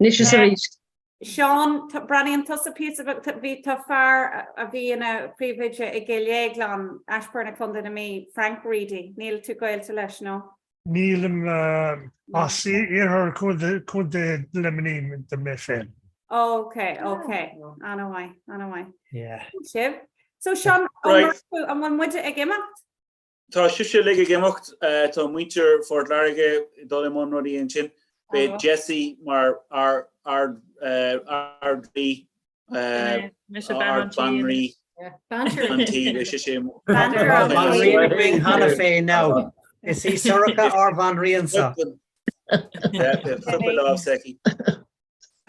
Anois is arís. Seán, breathnaíonn tusa píosa beag, bhí, tá fear a bhí ina phríomhoide i gCill Dhéagláin, Ashburn i Contae na Mí, Frank Reidy, níl tú gaolta leis, nó? Nílim as iarthar Chontae Luimnigh de mé féin. Ok, ok. An-mhaith, an-mhaith. Yeah. Sibh. So Seán, an bhfuil muide ag imeacht? Tá sibhse uilig ag imeacht. Tá muintir Phort Láirge ag dul i mbun rudaí ansin. Beidh Jessie mar Ard-Rí Mise bean an tí. Banrí an tí, beidh sise. Banríon againn cheana féin now. Is í Sorcha ár bhanríonsa. Cúpla lámh s'aici.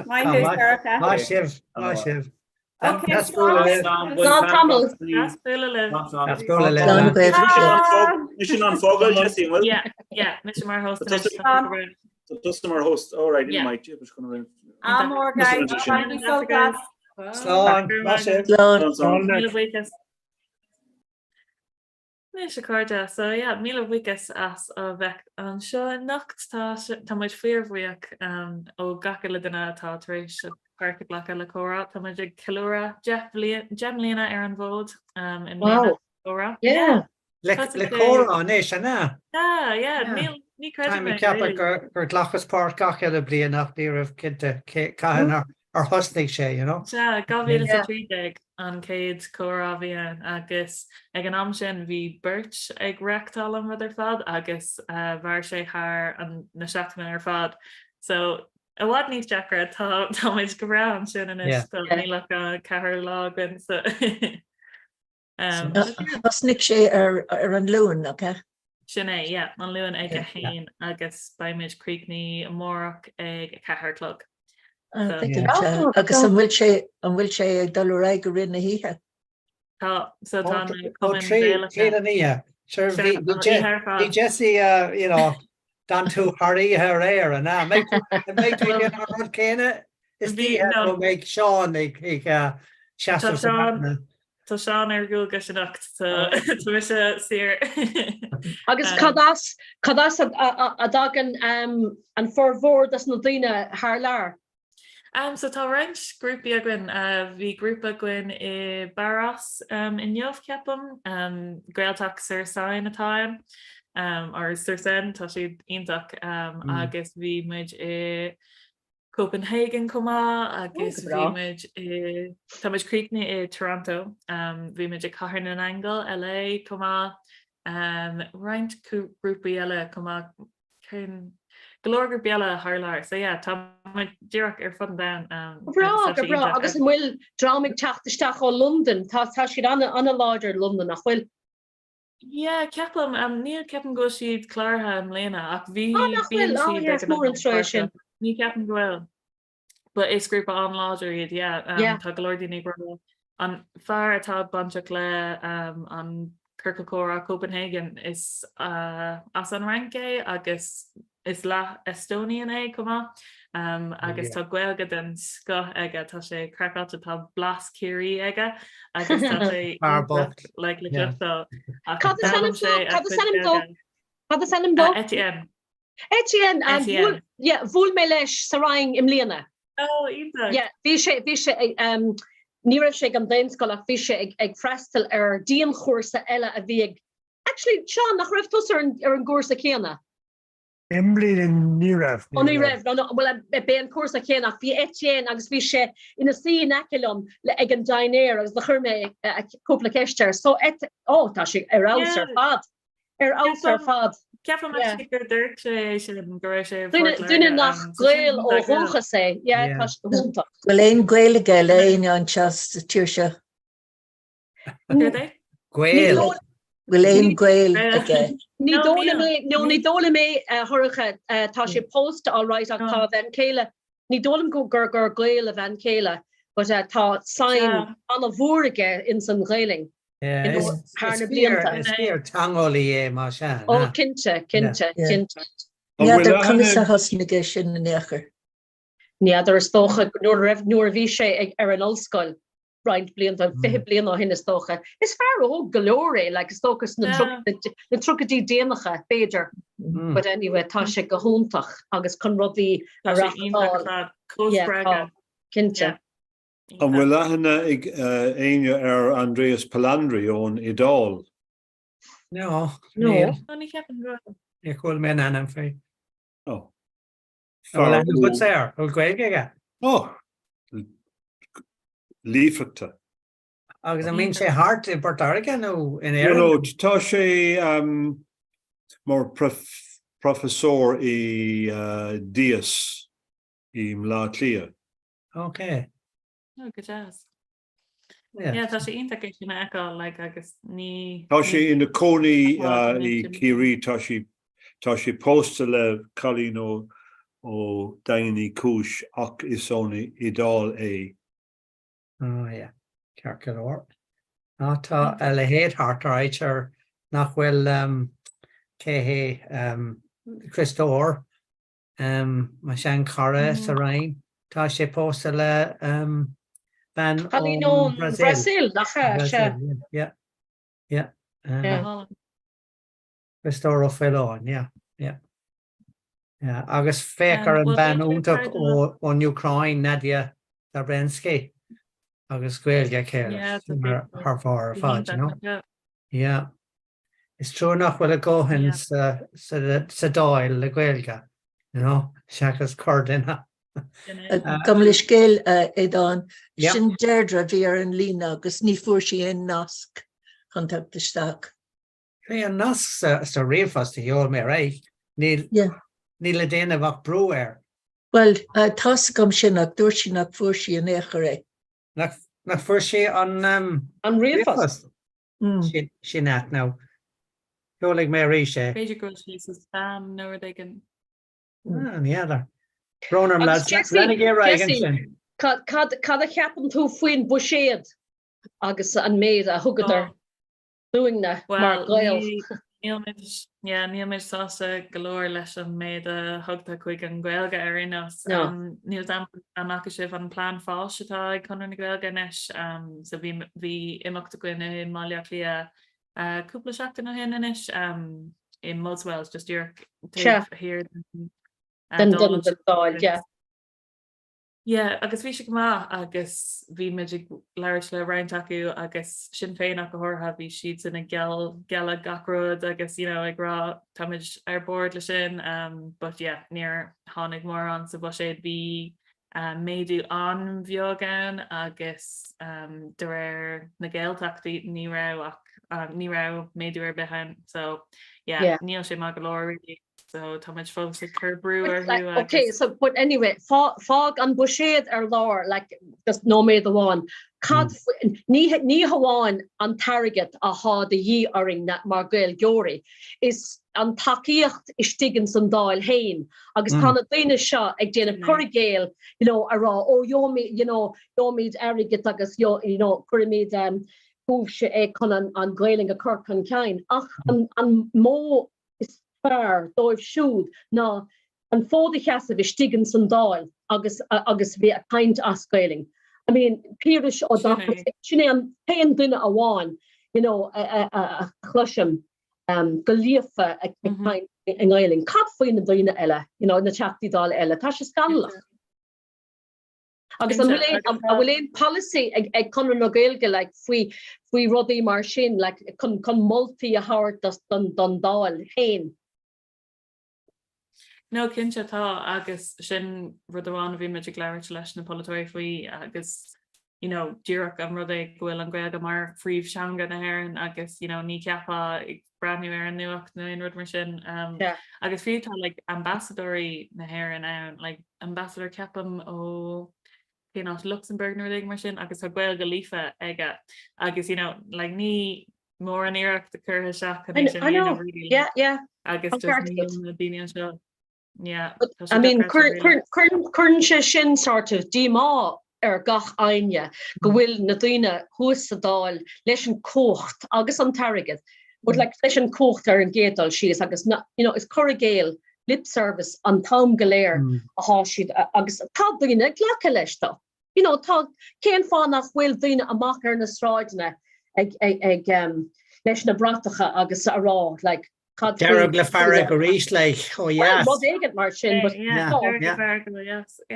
Maith thú, Sorcha. Maith sibh, maith sibh. Okay, Deas bualadh libh. Slán tamall. Deas bualadh libh. Deas bualadh libh. Mise in ann fágáil, Jessie, an bhfuil? Yeah, yeah, mise mar host anois. Tá tusa mar host, all right, in my Ádh mór guys, bainigí sult as. Slán, maith sibh. Slán. Míle buíochas. Anois a chairde, so yeah, míle buíochas as a bheith anseo anocht. Tá tá muid fíorbhuíoch um, ó gach uile duine atá tar éis páirt a ghlacadh le comhrá. Tá muid ag ceiliúradh 10 mbliana ar an bhfód um, i mbliana comhrá. Yeah. Le comhrá anois, an ea? Yeah, yeah, níl, ní creidim Táim ag ceapadh gur ghlacas páirt gach uile bliain ach ní raibh cinnte cathain. Ar thosnaigh sé, you know? Sea, 2013 an chéad chomhrá a bhí ann agus ag an am sin bhí beirt ag reáchtáil an rud ar fad agus mhair sé thar na seachtaine ar fad. So i bhfad níos deacra, tá tá muid go breá ansin anois, níl ach ceathair lá againn so. Thosnaigh sé ar ar an Luan, nach ea? Sin é, yeah, an Luan ag a haon agus beidh muid críochnaithe amárach ag a ceathair a chlog. Agus an bhfuil sé an bhfuil sé ag dul ar aghaidh i rith na hoíche? Tá, so tá na cumainn Gaelacha. Tríd an oíche. Sure, bhí Jessie, you know, d'fhan tú thar oíche aréir, an ea? Mbeidh tú ag déanamh an rud céanna istoíche nó mbeidh Seán ag seasamh sa bhearna? Tá Seán ar dualgas anocht, tá mise saor. Agus cad as, cad as a dtagann an formhór des na daoine thar lear? So tá roinnt grúpaí againn. Bhí grúpa againn i bPáras inniu, ceapaim. Gaeltacht sur Seine atá ann, or sur Seine, tá siad iontach. Agus bhí muid i Copenhagen chomh maith agus bhí muid i, tá muid críochnaithe i Toronto, bhí muid i Cathair na nAingeal, LA chomh maith, roinnt grúpaí eile chomh maith, go leor grúpaí eile thar lear. So yeah, tá muid díreach ar fud an domhain. Go breá, go breá. Agus an bhfuil dream ag teacht isteach ó Londain? Tá siad an-láidir i Londain, nach bhfuil? Yeah, ceapaim, níl ceapaim go bhfuil siad cláraithe i mbliana ach bhí, Ah, nach bíonn bhfuil? Ah, siad yeah, ag is an mór am an trua sin. Ní ceapaim go bhfuil. But is grúpa an-láidir iad, yeah. Yeah. Tá go leor daoine ag rá an fear atá bainteach le an Ciorcal Comhrá Copenhagen is as an Fhrainc é agus Is leath Estonian é chomh maith agus tá Gaeilge den scoth aige, tá sé craiceáilte, tá blas Ciarraí aige agus tá sé iontach like le cloisteáil. Cad is ainm dó? Cad is ainm dó? Cad is ainm dó? Etienne. Etienne, bhuail, yeah, bhuail mé leis sa Rinn i mbliana. Oh, iontach. Yeah, bhí sé, bhí sé ag, ní raibh sé ag an Daonscoil ach bhí sé ag, ag freastal ar dianchúrsa eile a bhí ag, actually, Seán, nach raibh tusa ar an, ar an gcúrsa céanna? I mbliana ní raibh. Ó ní raibh, no, no, bhuel, b'é an cúrsa céanna ach bhí Etienne agus bhí sé ina suí in aice liom le, ag an dinnéar agus do chuir mé cúpla ceist air. So, Et, ó, tá sé ar fheabhas ar fad. Ar fheabhas ar fad. Ceapaim actually gur dúirt sé é sin go raibh sé i Duine, bPort duine Láirge, nach so sin Gael ó iontach, yeah. dhúchas é, yeah, tá sé go hiontach. Bhfuil aon gaol aige le éinne anseo sa tír seo? Céard é? Gael. Bhfuil aon gaol aige? Ní dóigh liom é, no ní dóigh liom é a Shorcha, tá sé pósta all right ach tá a bhean chéile, ní dóigh liom go gur gur Gael a bhean chéile but tá suim an-mhór aige ins an Ghaelainn you know thar na blianta. Is fíor teangeolaí é más ea. Ó cinnte, cinnte, cinnte. N'fheadar conas a thosnaigh é sin in aon chor. N'fheadar is dócha nuair a raibh nuair a bhí sé ag ar an ollscoil roinnt blianta, 20 bliain ó shin is dócha. Is fear óg go leor é, like, is dócha sna na tríochaidí déanacha, b'fhéidir. But anyway, tá sé go hiontach agus chun rudaí a Tá sé iontach ar reáchtáil. fad, Yeah, tá, comhspreagadh. cinnte. An bhfuil aithne ag éinne ar Andreas Palandri ón Iodáil? No, No. níl. No, ní cheapaim go bhfuil. Níor chuala mé an ainm faoi. Oh. An bhfuil aithne agatsa air? An bhfuil Gaeilge aige? Oh! Líofachta. Agus an mbíonn sé thart i bPort Láirge nó in No, Éirinn? no, tá sé mar professor i DIAS i mBleá Cliath. Ok. Oh, go deas. Yeah, tá sé iontach é sin a fheiceáil, like, agus ní. Tá sé ina cónaí i Ciarraí, tá sé tá sé pósta le cailín ó ó Daingean Uí Chúis ach is ón Iodáil é. Oh yeah, ceart go leor. Ná tá a leithéid thart ar áit ar nach bhfuil cé hé Criostóir Mo sheanchara sa Rinn, tá sé pósta le bean Cailín ón ón Bhrasaíl, nach ea? Sea. Yeah, yeah. Criostóir Ó Faoláin, yeah, yeah. Yeah, agus féach ar an bhean iontach ón Úcráin, Nadia Dabrensky, agus Gaeilge aici thar barr ar fad, you know? Yeah. Is trua nach bhfuil a ndóthain sa Dáil le Gaeilge, you know, seachas corrdhuine. Gabh mo leithscéal, a Aodáin. Sin Deirdre a bhí ar an líne agus ní fuair sí aon nasc chun teacht isteach. Bhí an nasc sa ríomhphost a sheol mé ar aghaidh. Níl níl le déanamh ach brú air. Bhuel, tá's agam sin ach dúirt sí nach bhfuair sí in aon chor é. Nach bhfuair sí an An ríomhphost? Sin ait now. Seolfaidh mé arís é. B'fhéidir go bhfuil sé sa spam nó rud éigin. Ah, ní fheadar. Brón orm lads. Leanaigí ar aghaidh ansin. Cad a cheapann tú faoin buiséad agus an méid a thugadar dúinne mar Ghaeil? Níl muid, yeah, níl muid sásta go leor leis an méid a thugtar chuig an Ghaeilge ar aon nós. Níl a fhios agam an bhfaca sibh an plean fáis atá ag Conradh na Gaeilge anois. So bhí bhí imeacht againn i mBaile Átha Cliath cúpla seachtain ó shin anois i mBuswells, just díreach taobh thiar den Dáil, yeah. Yeah, agus bhí sé go maith agus bhí muid ag labhairt le roinnt acu agus Sinn Féin ach go háirithe, bhí siadsan ag gealladh gach rud agus you know ag rá tá muid ar bord le sin um, but yeah, níor tháinig mórán sa bhuiséad, bhí um, méadú an-bheag ann agus um, de réir na Gaeltachtaí ní raibh ach um, ní raibh méadú ar bith ann so yeah, yeah. níl sé maith go leor really. So tá muid fós ag cur brú orthu agus. Okay, so but anyway, fág an buiséad ar lár, like, just nóiméad amháin. Cad hmm. ní ní hamháin an t-airgead athá de dhíth orainn mar Gaeilgeoirí, is an tacaíocht istigh ins an Dáil féin agus tá hmm. na daoine seo ag déanamh hmm. cur i gcéill, you know, a rá ó gheobhaimid, you know, gheobhaimid airgead agus you know, cuirfimid um, fúibhse é chun an, an Ghaelainn a chur chun cinn. Ach an, an modh is fearr dóibh siúd ná an fód a sheasamh istigh ins an Dáil agus agus bheith ag caint as Gaelainn. I mean, Piaras Ó Dochartaigh, sin é an t-aon duine amháin you know, a, a, a chloisim um, go líofa ag mm -hmm. caint i nGaelainn. Cad faoi na daoine eile, you know, na Teachtaí Dála eile, Tá sé scannalach. Agus an bhfuil aon, an bhfuil aon policy ag, ag Conradh na Gaeilge like, faoi, faoi rudaí mar sin like, chun, chun moltaí a thabhairt dos, don, don Dáil féin? No, cinnte tá agus sin rud amháin a bhí muid ag labhairt leis na polaiteoirí faoi agus you know, díreach an rud é go bhfuil an Ghaeilge mar phríomhtheanga na hÉireann agus you know, ní cheapfá ag breathnú ar an nuacht nó aon rud mar sin. Um, yeah. Agus fiú tá like, ambasadóirí na hÉireann ann, like, ambasadóir ceapaim ó cén áit Luxembourg nó rud éigin mar sin agus tá Gaeilge líofa aige agus you know, like, ní mór an iarracht a curtha isteach chun é sin a dhéanamh really, Yeah, yeah. agus just níl na daoine anseo. Yeah, tá sé I mean, dochreidte, really. cuireann sé sin sort of díomá ar gach éinne go bhfuil na daoine thuas sa Dáil leis an cumhacht agus an t-airgead, but like leis an cumhacht ar an gcéad dul síos agus na, you know, is cur i gcéill, lip service an t-am go léir athá siad agus tá daoine ag glacadh leis though. You know, tá, cén fáth nach bhfuil daoine amach ar na sráideanna ag, ag, ag, um, leis na bratacha agus a rá, like, Cad faoi? Dearg le fearg arís, like, ó dheas. Rud éigin mar sin, but Yeah, yeah.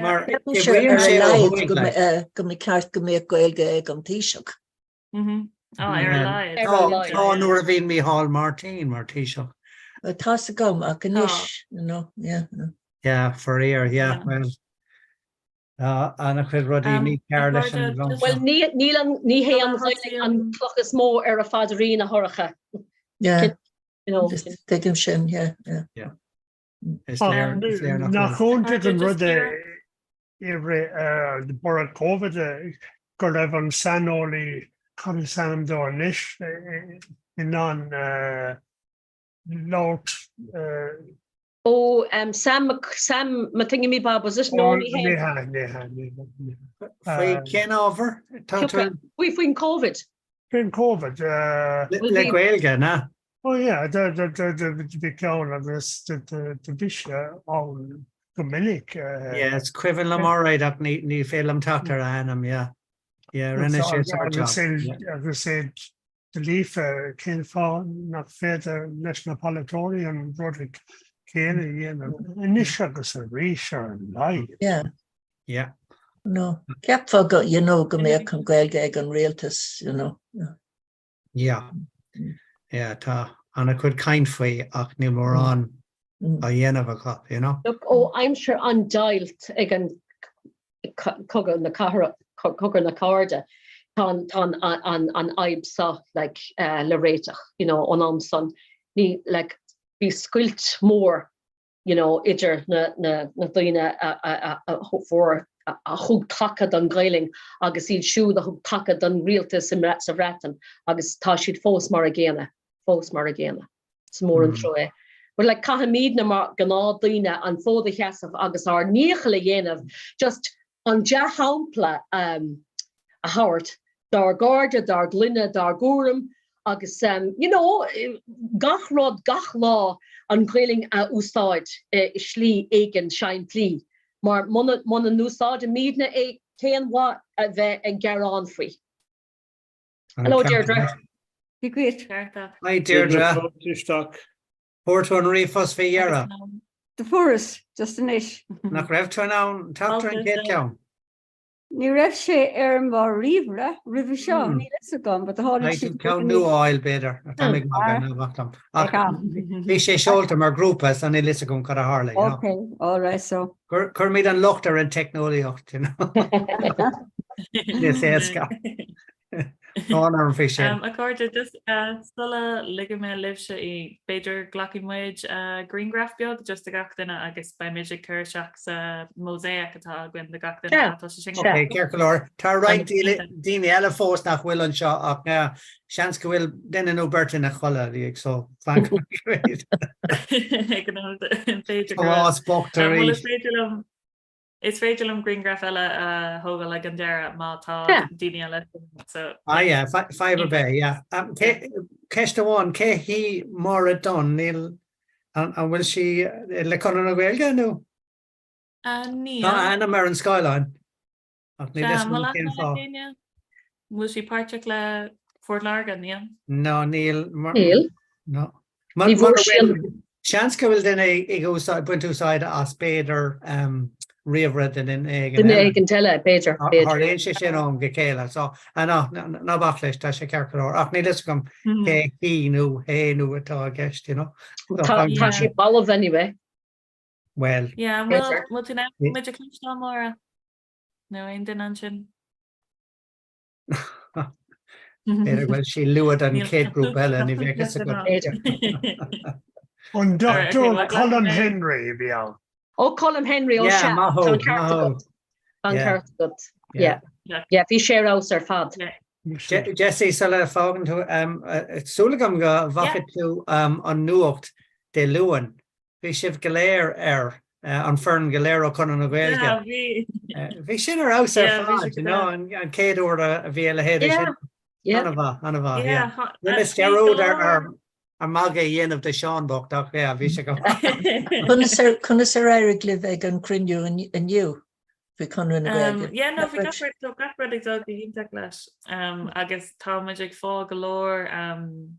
Mar Ceapann sé ar a laghad go mbe- go mba ceart go mbeadh Gaeilge ag an Taoiseach. Mhm. Á, ar a laghad. Ar a laghad. Tá nuair a bhí Micheál Martin mar Taoiseach. Tá's agam ach anois, you know, yeah. Yeah, faraor, yeah, well. Tá an-chuid rudaí mícheart leis an dream seo. Bhuel, ní, níl an, ní hé an Ghaeilge an cloch is mó ar a phaidrín, a Shorcha. Yeah, You know. tuigim sin, yeah, yeah. Yeah. Is léir, is léir nach Nach bhfuil. iontach an rud é i rith borradh Covid go raibh an saineolaí, cad is ainm dó anois, in ann labhairt Ó, Sam Mc, Sam McThingamy Bob, was it? No, ní hé. Ní hea, ní hea, ní hea. Faoi cén ábhar tá tú? Faoi faoin Covid. Faoin Covid. Le Gaeilge, na? Oh yeah, bhí ceann agus bhí sé ann go minic. Yeah, is cuimhin liom alright ach ní ní féidir liom teacht ar a ainm, yeah. Yeah, rinne sé sár job. Agus é líofa, cén fáth nach féidir leis na polaiteoirí an rud céanna a dhéanamh anois agus arís ar a laghad? Yeah. Yeah. No. Cheapfá go, you know, go mbeadh an Ghaeilge ag an rialtas, you know. Yeah. Yeah, tá an-chuid caint faoi ach níl mórán á dhéanamh acu, you know. Look, ó aimsir an deighilt ag an. Cogadh na Cathrach, Cogadh na Cairde, tá an tá an an fhadhb seo like le réiteach, you know, ón am san. Ní like bhí scoilt mór you know idir na na na daoine a a a fuair a thug taca don Ghaelainn agus iad siúd a thug taca don rialtas sa Bhreatain agus tá siad fós mar a gcéanna, fós mar a gcéanna. Is mór an trua é. But like caithfimidne mar gnáthdhaoine an fód a sheasamh agus ár ndícheall a dhéanamh just an dea-shampla um, a thabhairt dár gcairde, dár gclainne, dár gcúram agus um, you know, gach rud, gach lá an Ghaelainn a úsáid i slí éigin simplí mar muna muna n-úsáidimidne é cén mhaith a bheith ag gearán faoi. Hello Deirdre. Dia dhuit. Hi Deirdre. Fuair tú an ríomhphost faoi dheireadh? Do fuaireas, just anois. Nach raibh tú in ann teacht ar an gcéad cheann? Ní raibh sé ar mo ríomhaire roimhe seo, níl fhios agam, but do tháinig sé. Ceann nua a fháil b'fhéidir, tá mé ag magadh, ná bac liom. Ach bhí sé seolta mar grúpa so níl fhios agam cad a tharla. Ok, all right so. Cuirimid an locht ar an teicneolaíocht, you know. Níos éasca. Tá an orm faoi sin. A chairde, just sula ligfidh mé libhse í, b'fhéidir glacfaidh muid grianghraf beag just de gach duine agus beidh muid ag cur isteach sa mosaic atá againn de gach duine. Tá sé sin. Ok, ceart go leor. Tá roinnt daoine eile fós nach bhfuil anseo ach seans go bhfuil duine nó beirt ina chodladh, like, so fan go B'fhéidir go Tomás bocht arís. Is féidir liom Is féidir liom grianghraf eile a thógáil ag an deireadh má tá daoine eile so. Ah yeah, fadhb ar bith, yeah. Ceist amháin, cé hí Máire Dunne? Níl, an bhfuil sí le Conradh na Gaeilge nó? Níl. Tá a ainm ar an scáileán. Ach níl fhios agam cén fáth. An bhfuil sí páirteach le Port Láirge, níl? No, níl. Níl. No. Ní bhfuair sí an. Seans go bhfuil duine ag úsáid, baint úsáide as b'fhéidir ríomhaire duine éigin Duine éigin eile, b'fhéidir, b'fhéidir. Tarlaíonn sé sin ó am go chéile. So, no, ná bac leis, tá sé ceart go leor. Ach níl fhios agam cé hí nó hé nó atá i gceist, you know. Tá sí balbh anyway. Bhuel. Yeah, an bhfuil, bhfuil tú in ann muid a chloisteáil, Máire? Nó aon duine ansin? B'fhéidir go bhfuil sí luath don chéad grúpa eile, ní bheadh fhios agat. B'fhéidir. An Dr Colm Henry a bhí ann. Ó Colm Henry, ó sea, tá an ceart agat. Tá an ceart agat. Yeah. Yeah, bhí sé ar fheabhas ar fad. Jessie, sula fágann tú, súil agam go bhfaca tú an nuacht Dé Luain. Bhí sibh go léir air, an foireann go léir ó Chonradh na Gaeilge. Yeah, bhí. Bhí sin ar fheabhas ar fad, you know, an chéad uair a bhí a leithéid sin. An-mhaith, an-mhaith, yeah. Rinneas dearúd ar ar magadh a dhéanamh de Seán bocht ach yeah, bhí sé go maith. Conas ar éirigh libh ag an cruinniú inniu? faoi Chonradh na Gaeilge. Yeah, no, bhí gach rud, tá gach rud ag dul go hiontach leis agus tá muid ag fáil go leor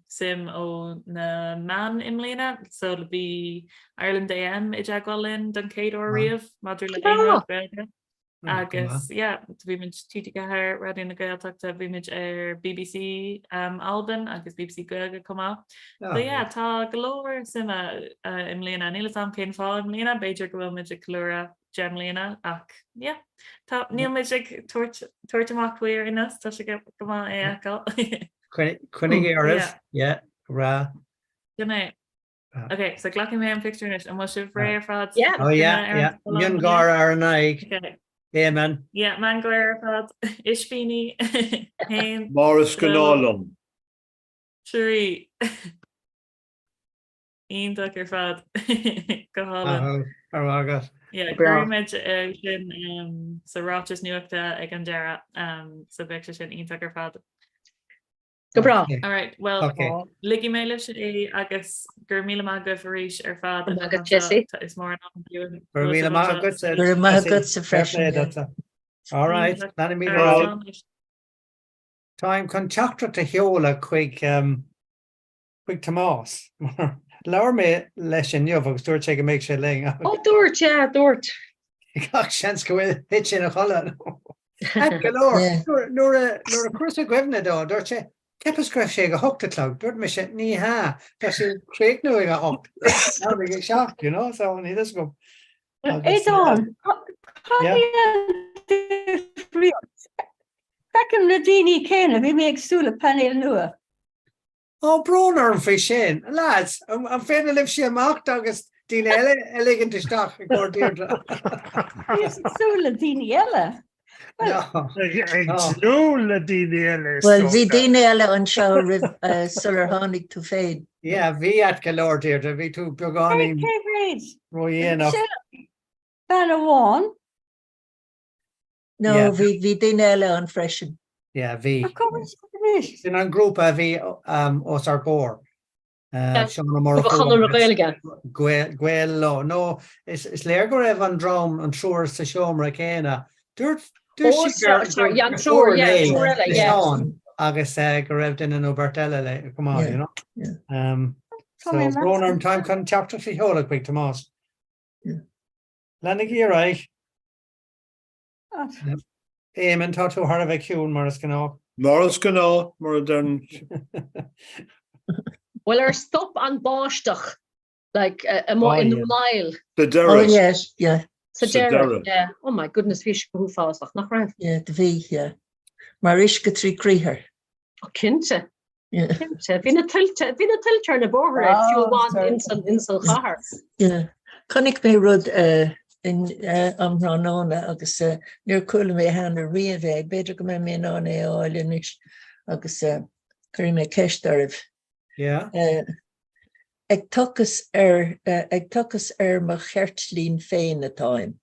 suim ó na meáin i mbliana, so bhí Ireland AM i dteagmháil linn don chéad uair riamh maidir le aon rud Gaeilge agus yeah, bhí muid TG4, Raidió na Gaeltachta, bhí muid ar BBC Albain agus BBC Gaeilge chomh maith. So yeah, tá go leor suime i mbliana, níl 'fhios a'm cén fáth i mbliana, b'fhéidir go bhfuil muid ag ceiliúradh 10 mbliana ach yeah tá níl muid ag tabhairt tabhairt amach faoi ar aon nós tá sé go go maith é a fheiceáil. Coinnigí oraibh, yeah, ra. Sin é. Ok, so glacfaidh mé an pictiúr anois, an bhfuil sibh réidh ar fad? Yeah. Oh yeah, yeah. Miongháire ar an aghaidh. Ok. Amen. Yeah, miongháire ar fad. Ispíní. Haon. Mar is gnáth liom. 3. Iontach ar fad. Go hálainn. Ar mhaith agat. Yeah, cuirfidh muid é sin sa ráiteas nuachta ag an deireadh, so beidh sé sin iontach ar fad. Go breá. All right, well, ligfidh mé libhse é agus go raibh míle maith agaibh arís ar fad. Go raibh maith agat, Jessie. Is mór an onóir dúinn. Go raibh míle maith agatsa. Go raibh maith agatsa freisin. All right, leanfaimid ar aghaidh. Táim chun teachtaireacht a sheoladh chuig chuig Tomás. Labhair mé leis inniu agus dúirt sé go mbeadh sé linn. Ó dúirt, yeah, dúirt. Gach seans go bhfuil thit sé ina chodladh. Ait go leor, nuair a nuair a chuireas i gcuimhne dó, dúirt sé, Cheapas go raibh sé ag a hocht a chlog. Dúirt mise, Ní hea, tá sé ag críochnú ag a hocht. Ag a seacht, you know, so níl fhios agam. Aodán, cad é an Feicim na daoine céanna, bhí mé ag súil le painéal nua. Ó, brón orm faoi sin. Lads, an féidir libhse imeacht agus daoine eile a ligint isteach i gcomhair Deirdre? Bhíos ag súil le daoine eile. Ag tnúth le daoine eile is Bhuel, bhí daoine eile anseo roimh sular tháinig tú féin. Yeah, bhí ait go leor, Deirdre, bhí tú beagáinín Cé mhéad? ródhéanach. Bean amháin. No, bhí bhí daoine eile ann freisin. Yeah, bhí. Sin an grúpa a bhí os ár gcomhair. Seán Ó Murchú. Chonradh na Gaeilge. Gael Leo. No, is léir go raibh an dream, an triúr sa seomra céanna. Dúirt sí gur triúr léi, Seán, agus go raibh duine nó beirt eile léi, come on, you know. So, brón orm, táim chun teachtaireacht a sheoladh chuig Tomás. Leanaigí ar aghaidh. Éamonn, tá tú thar a bheith ciúin, mar is gnáth. Mar is gnáth, mar a deireann. Bhuel, ar stop an báisteach, like, amuigh i nDún Aill? Sa deireadh. Oh yes, yeah. Sa deireadh, yeah. Oh my goodness, bhí sé go huafásach, nach raibh? Yeah, do bhí, yeah. Mar uisce trí criathar. Oh, cinnte. Cinnte. Bhí na tuilte, bhí na tuilte ar na bóithre fiú amháin ins an, ins an chathair. Yeah. Chonaic mé rud in um thráthnóna agus níor chuala mé cheana riamh é. B'fhéidir go mbeidh mé in ann é a fháil anois agus cuirfidh mé ceist oraibh. Yeah. Ag tochas ar, ag tochas ar mo cheirtlín féin atáim.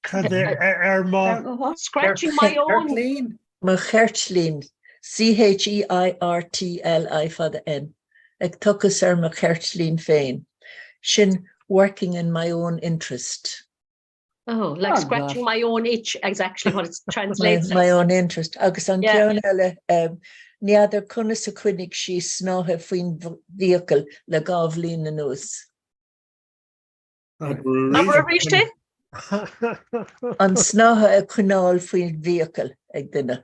Cad é ar mo. Scratching my own. Mo cheirtlín, C-H-E-I-R-T-L-I fada N, ag tochas ar mo cheirtlín féin. Sin working in my own interest. Oh, like scratching my own itch is actually what it translates as. My own interest. Agus an ceann eile, ní fheadar conas a choinnigh sí snáithe faoin bhfiacail le 2 bhliain anuas. Abair arís é? An snáithe a choinneáil faoin bhfiacail ag duine.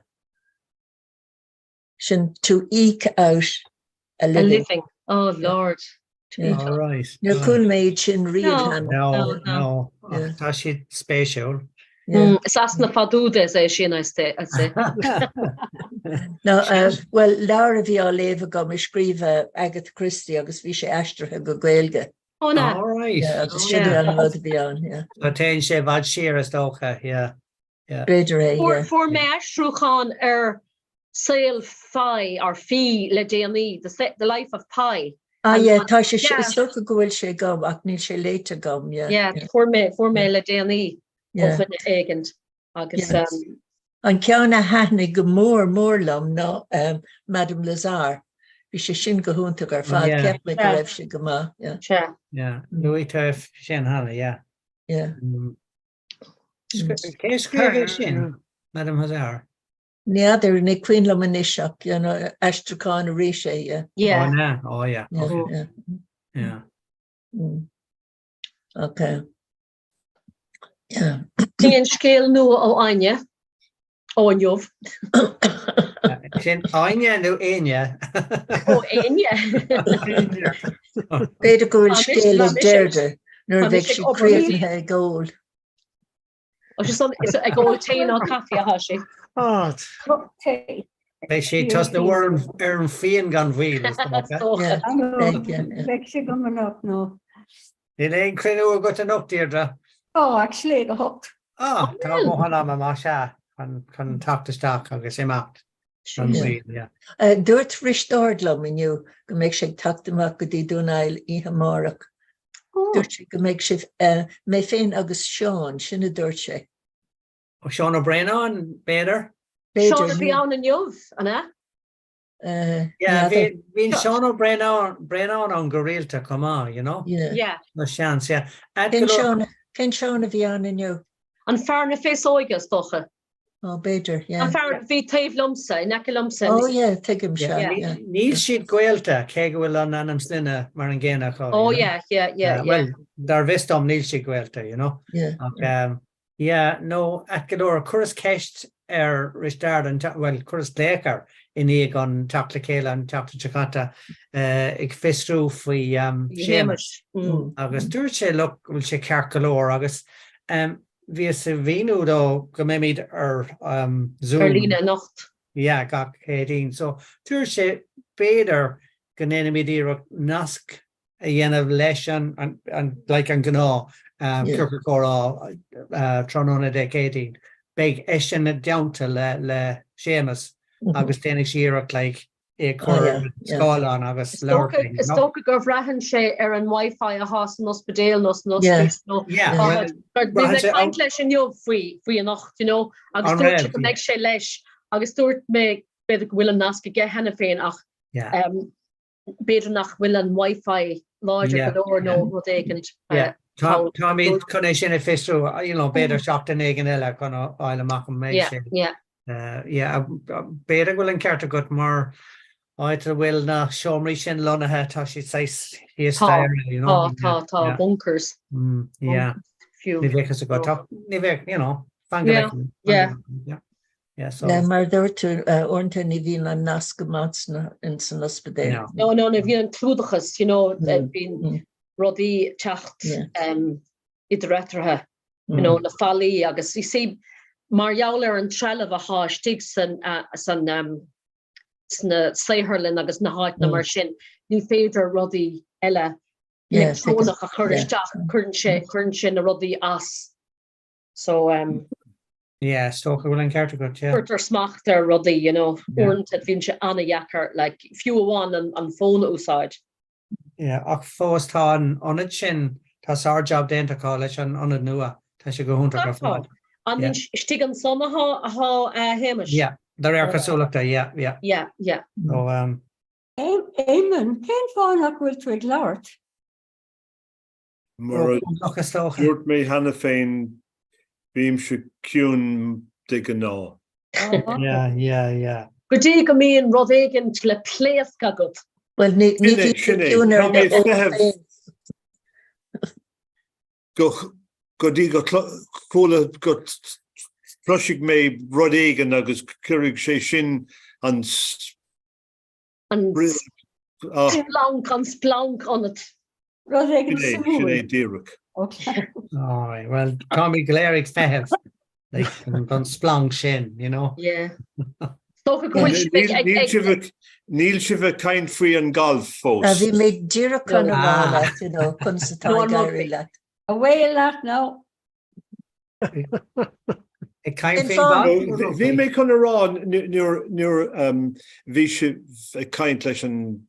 Sin to eke out a living. A living. Oh Lord. To eke out. Right. Níor chuala mé iad sin riamh cheana. No, no. Ach tá siad spéisiúil. Is as na fadúda is é sin, I'd say. No, bhuel, leabhar a bhí á léamh agam a scríobh Agatha Christie agus bhí sé aistrithe go Gaeilge. Ó na. All right. Yeah, agus sin é an rud a bhí ann, yeah. So téann sé i bhfad siar is dócha, yeah, yeah. B'fhéidir é, yeah. Fuair mé aistriúchán ar saol Phi or Phí le déanaí, The the Life of Pi. Ah yeah, tá sé, is dócha go bhfuil sé agam ach níl sé léite agam, yeah. Yeah, fuair mé, fuair mé le déanaí ó dhuine éigint. Agus An ceann a thaitnigh go mór mór liom ná Madame Lazare. Bhí sé sin go hiontach ar fad, cheap mé go raibh sé go maith. Sea. Yeah, luaigh tú sin cheana, yeah. Yeah. Cé a scríobh é sin, Madame Lazare? Ní fheadar, ní cuimhin liom anois ach you know, aistriúchán arís é, yeah. Yeah. Oh, yeah, oh yeah. Yeah, yeah. Yeah. Okay. Yeah. Bhí an scéal nua ó Áine, ó inniu. Sin Áine nó Éine? Ó Éine. B'fhéidir go bhfuil scéal ag Deirdre nuair a bheidh sí críochnaithe ag ól. Ó sé san is ag ól tae nó caife atá sí. Tae. Beidh sí ag tosnú ar an bhfíon gan mhoill, is dócha. Beidh sé go anocht nó. Níl aon cruinniú agat anocht, Deirdre? Oh, actually ag a hocht. Ah, tá dóthain ama más ea chun teacht isteach agus imeacht gan mhoill, yeah. Dúirt Risteárd liom inniu go mbeidh sé ag teacht amach go dtí Dún Aill oíche amárach. Dúirt sé go mbeidh sibh, mé féin agus Seán, sin a dúirt sé. Ó Seán Ó Braonáin, b'fhéidir? Seán a bhí ann inniu, an ea? Yeah, bhíonn Seán Ó Braonáin ann go rialta chomh maith, you know? Yeah. Tá seans, yeah. Cén Seán a bhí ann inniu? An fear na féasóige, is dócha. Ó, b'fhéidir, yeah. An fear a bhí taobh liomsa, in aice liomsa. Ó, yeah, tuigim, sea, yeah. Níl siad gaolta, cé go bhfuil an ainm sloinne mar an gcéanna acu. Ó, yeah, yeah, yeah, yeah. Well, dar bhfios dom, níl siad gaolta, you know? Yeah. Ach, Yeah, no, ait go leor, chuireas ceist ar Risteárd, an, bhuel, chuireas glaoch air i ndiaidh an teacht le chéile an tseachtain seo caite ag fiosrú faoi Séamus agus dúirt sé, look, go bhfuil sé ceart go leor agus. bhíos ag mhíniú dó go mbeimid ar Zoom. Ar líne anocht. Yeah, gach Céadaoin. So dúirt sé b'fhéidir go ndéanfaimid iarracht nasc a dhéanamh leis an, an, like an gnáth ciorcal comhrá tráthnóna Dé Céadaoin. Beidh eisean i dteannta le, le Séamus agus déanfaidh sé iarracht like é a chur ar an scáileán agus labhairt linn. Is dócha gur bhraitheann sé ar an Wi-Fi atá san ospidéal nó san ospís nó bhí mé ag caint leis inniu faoi faoi anocht, you know, agus dúirt sé go mbeidh sé leis agus dúirt mé b'fhéidir go bhfuil an nasc aige cheana féin ach b'fhéidir nach bhfuil an Wi-Fi láidir go leor nó rud éigin. Táimid chun é sin a fiosrú, you know, b'fhéidir seachtain éigin eile chun a fháil amach an mbeidh sé. Yeah, b'fhéidir go bhfuil an ceart agat mar áit a bhfuil na seomraí sin lonnaithe, tá siad saghas thíos staighre, you know. Tá, tá, tá, bunkers. Yeah. Ní bheadh fhios agat, tá, ní bheadh, you know, fan go bhfeicfidh. Yeah. Yeah. Yeah, so. Yeah, mar a dúirt tú, uaireanta ní bhíonn an nasc go maith san ospidéal. No, no, ní bhíonn an clúdachas, you know, bíonn rudaí teacht idir eatarthu, you know, na fallaí agus, you see, mar gheall ar an trealamh athá istigh san, san, sna saotharlann agus na háiteanna mar sin, ní féidir rudaí eile leictreonach a chur isteach, cuireann sé, cuireann sé na rudaí as. So, um. Yeah, is dócha go bhfuil an ceart agat, yeah. Cuirtear smacht ar rudaí, you know, uaireanta bíonn sé an-dheacair, like, fiú amháin an, an fón a úsáid. Yeah, ach fós tá an ionad sin, tá sár-jab déanta acu leis an ionad nua, tá sé go hiontach ar fad. An istigh ansan athá, athá, a Shéamais? Yeah, de réir cosúlachta, yeah, yeah. Yeah, yeah. So, um. Éamonn, cén fáth nach bhfuil tú ag labhairt? Mar a dúirt mé cheana féin, bímse ciúin de ghnáth. Yeah, yeah, yeah. Go dtí go mbíonn rud éigin le pléasc agat. Bhuel, ní bhíonn tú ciúin ar do ól féin. Go dtí go chuala, go gcloisfidh mé rud éigin agus cuirfidh sé sin an. An splanc, an splanc ionat. Rud éigin suimiúil. Sin é díreach. Alright, well, táimid go léir ag feitheamh like, don splanc sin, you know? Yeah. Dócha go bhfuil sibh ag- ag- ag- Níl sibh ag caint faoi an golf fós. Bhí mé díreach chun a rá leat, you know, conas atá ag éirí leat. Away leat now. Ag caint faoin golf? Bhí mé chun a rá nuair bhí sibh ag caint leis an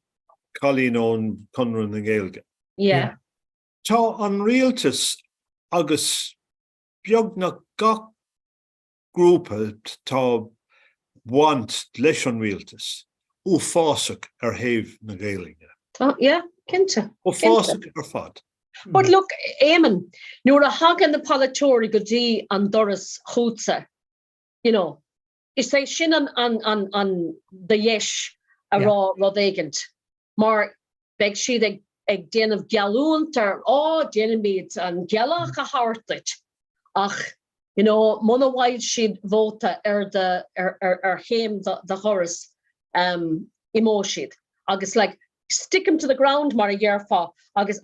cailín ón Conradh na Gaeilge. Yeah. Tá an rialtas agus beagnach gach grúpa tá baint leis an rialtas uafásach ar thaobh na Gaeilge. Tá, yeah, cinnte. Uafásach ar fad. But look, Éamonn, nuair a thagann na polaiteoirí go dtí an doras chugatsa, you know, is é sin an, an, an, an, do dheis a rá rud éigint, mar beidh siad ag, ag déanamh geallúint ar, á, déanfaimid an ghealach a thabhairt duit, ach, you know, muna bhfaighidh siad vóta ar do, ar, ar, ar chéim do, do dhoras, um, imeoidh siad. Agus like, stick 'em to the ground mar a dhéarfá agus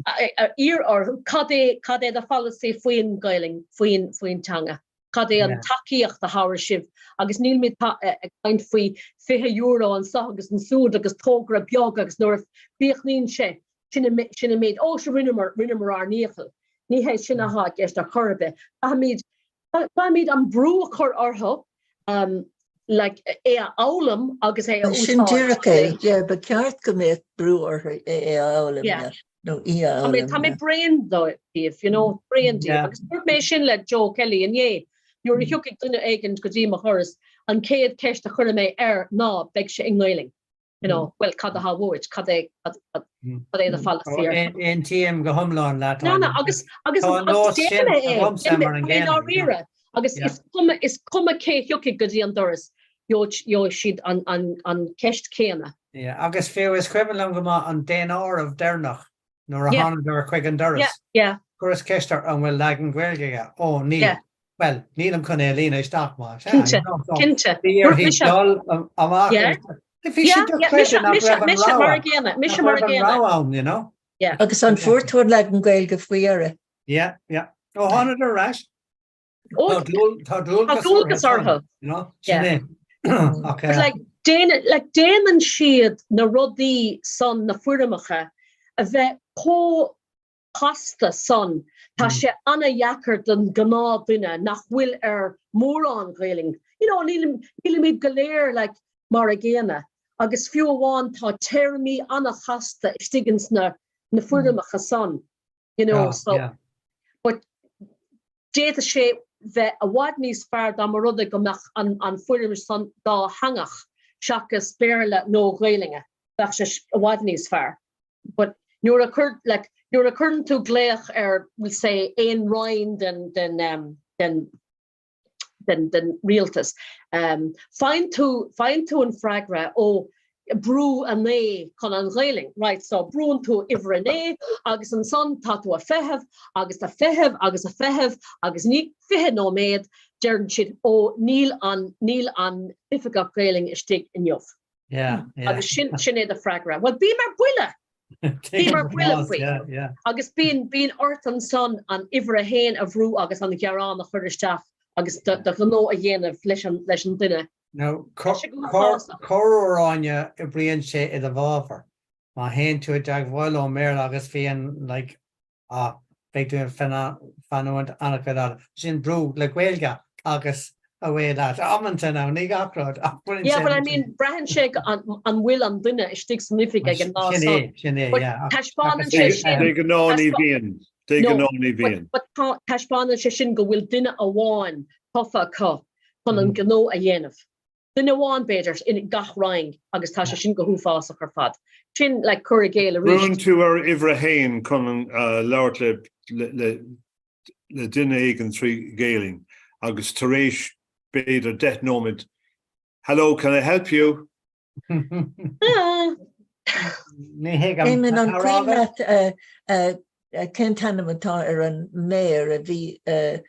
iarr orthu cad é, cad é do pholasaí faoin Ghaelainn, faoin, faoin teanga, cad é an tacaíocht a thabharfaidh sibh agus nílimid ag caint faoi €20 anseo agus ansúd agus togra beag agus nuair a chríochnaíonn sé sin sin an méid, ó sea rinneamar, rinneamar ár ndícheall. Ní hé sin atá i gceist ar chor ar bith. Caithfimid Caithfimid an brú a chur orthu like é a fhoghlaim agus é a úsáid. Sin díreach é, yeah, ba cheart go mbeadh brú orthu é a fhoghlaim, yeah, nó í a fhoghlaim. Tá mé bréan díobh, you know, bréan díobh. Agus dúirt mé sin le Joe Kelly inné, nuair a thiocfaidh duine éigin go dtí mo dhoras, an chéad cheist a chuirfidh mé air ná beidh sé i nGaelainn. you know, well cad atá uait, cad é cad é do pholasaí ar Aontaím go hiomlán leat. No, no, agus agus agus déanfaidh mé é, déanfaidh mé dáiríre, agus is cuma is cuma cé thiocfaidh go dtí an doras, gheobhaidh siad an an an ceist céanna. Yeah, agus fiú is cuimhin liom go maith an daonáireamh deireanach nuair a thánadar chuig an doras. Chuireas ceist air an bhfuil leagan Gaeilge aige. Ó, níl. Bhuel, nílim chun é a líonadh isteach más ea. Cinnte, cinnte. Bhí uirthi dul amach. Bhí sí dochreidte nach raibh an Mise mar a gcéanna, mise mar a gcéanna. rogha ann, you know. Agus an bhfuair tú an leagan Gaeilge faoi dheireadh? Yeah, yeah. Ó, thánadar ar ais. Tá dualgas orthu. Sin é. But like, like, déanann siad na rudaí san, na foirmeacha, a bheith chomh casta san, tá sé ana-dheacair don gnáthdhuine nach bhfuil ar mórán Gaelainn. You know, nílimid go léir like mar a gcéanna agus fiú amháin tá téarmaí ana-chasta istigh ins na na foirmeacha san, you know, so but d'fhéadfadh sé bheith i bhfad níos fearr dá mba rud é go mbeadh an an foirm san dátheangach seachas Béarla nó Gaelainne, bheadh sé i bhfad níos fearr. But nuair a chuir like nuair a chuireann tú glaoch ar we'll say aon roinn den den um, den den den rialtas um, faigheann tú faigheann tú an freagra ó brú 9 chun an Ghaelainn. Right, so brúann tú uimhir 9 agus ansan tá tú a feitheamh agus a feitheamh agus a feitheamh agus i ndiaidh 20 nóiméad deireann siad ó níl an níl an oifigeach Gaelainn istigh inniu. Yeah, yeah. Agus sin sin é do freagra. Well bím ar buile! Bím ar buile faoi. Yeah, yeah. Agus bíonn bíonn ort ansan an uimhir a haon a bhrú agus an ghearán a chur isteach agus do do ghnó a dhéanamh leis an leis an duine. Now corruair Áine oibríonn sé i do bhfabhar. Má théann tú i dteagmháil leo i mBéarla agus bíonn like ah beidh tú ag fanúint an-chuid fhada. Sin brú le Gaeilge agus away leat. Amanta now, ní gach rud ach baineann sé. Yeah but I mean braitheann sé an bhfuil an duine istigh san oifig ag an lá san. Sin é, sin é, yeah. Taispeánann sé sin. De ghnáth ní bhíonn. De ghnáth ní bhíonn. But taispeánann sé sin go bhfuil duine amháin tofa acu chun an gnó a dhéanamh. Duine amháin, b'fhéidir, in gach roinn agus tá sé sin go huafásach ar fad. Sin like cur i gcéill arís. Brúnn tú ar uimhir a haon chun labhairt le duine éigin trí Ghaelainn agus tar éis b'fhéidir 10 nóiméad, Hello, can I help you? Ní thuigim. Éamonn, an cuimhin leat cén t-ainm atá ar an mayor a bhí i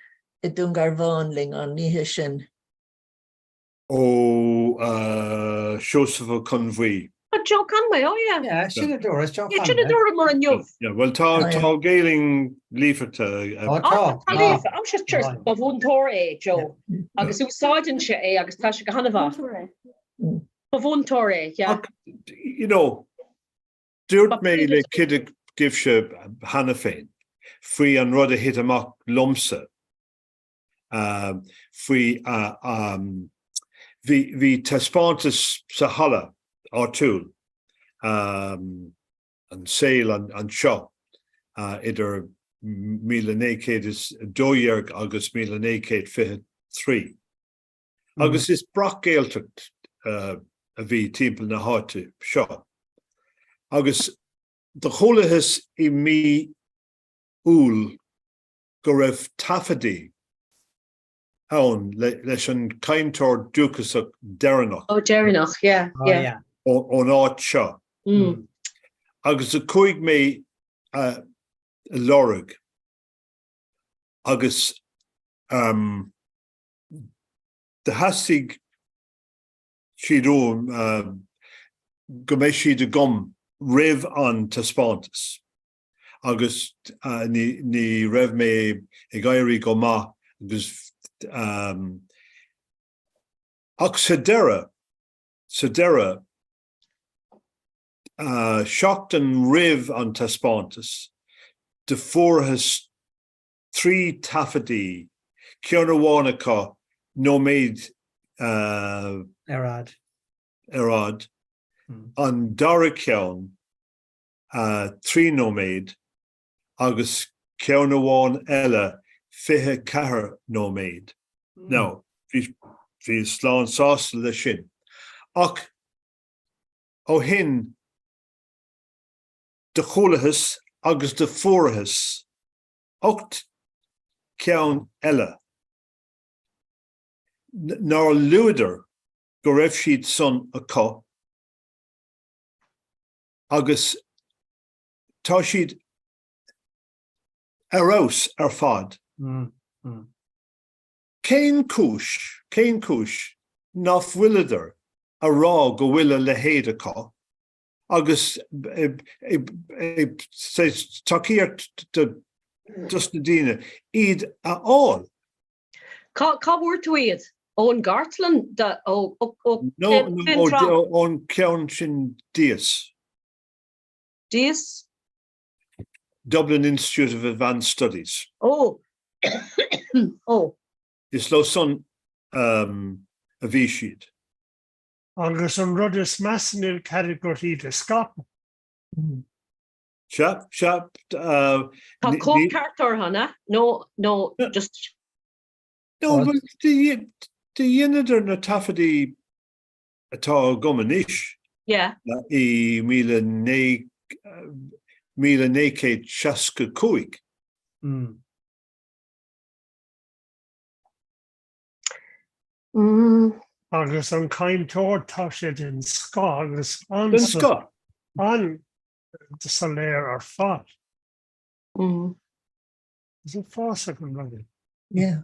Dún Garbhán linn an oíche sin? Ó, Seosamh Ó Conbhuí. Oh, Joe Conway, oh yeah. Yeah, sin a dúras, Joe Conway. Sin a dúramar inniu. Yeah, well tá tá Gaelainn líofachta. Ó tá. Tá líofa. I'm just sure ba mhúinteoir é Joe agus úsáideann sé é agus tá sé go han-mhaith. Ba mhúinteoir é, yeah. You know, dúirt mé le cuid agaibhse cheana féin faoi an rud a thit amach liomsa. faoi bhí taispeántas sa halla áitiúil an saol anseo idir 1912 agus 1923 agus is breac-Ghaeltacht a bhí timpeall na háite seo agus do chualathas i mí Iúil go raibh taifeadaí ann leis an cainteoir dúchasach deireanach. Oh, deireanach, yeah, yeah. ón áit seo. Agus do chuaigh mé a lorg agus do theastaigh siad uaim go mbeidh siad agam roimh an taispeántas. agus ní raibh mé ag éirí go maith agus ach sa deireadh, sa deireadh, seachtain roimh an taispeántas, do fuarthas 3 taifeadaí, ceann amháin acu nóiméad ar fhad, ar fhad, an dara ceann 3 nóiméad agus ceann amháin eile 24 nóiméad. Now, bhí, bhíos lán sásta leis sin. Ach ó shin do chualathas agus do fuarthas 8 ceann eile nár luadar go raibh siad san acu agus tá siad ar fheabhas ar fad. Cén chúis, cén chúis ná fuileadar a rá go bhfuil a leithéid acu agus tacaíocht dos na daoine iad a fháil? Cá bhfuair tú iad? Ón gcartlann? Ó No, ón ceann sin DIAS. DIAS? Dublin Institute of Advanced Studies. Ó! Ó. Is leo san a bhí siad. Agus an rud is measa níl cead agat iad a scaipeadh. Sea, sea. Tá cóip ceart orthu, an ea? Nó, nó just. No, but do dheineadar na taifeadaí atá agam anois Yeah. i 1965. Agus an cainteoir, tá sé den scoth agus Den scoth. an-soiléir ar fad. Is uafásach an rud é. Yeah.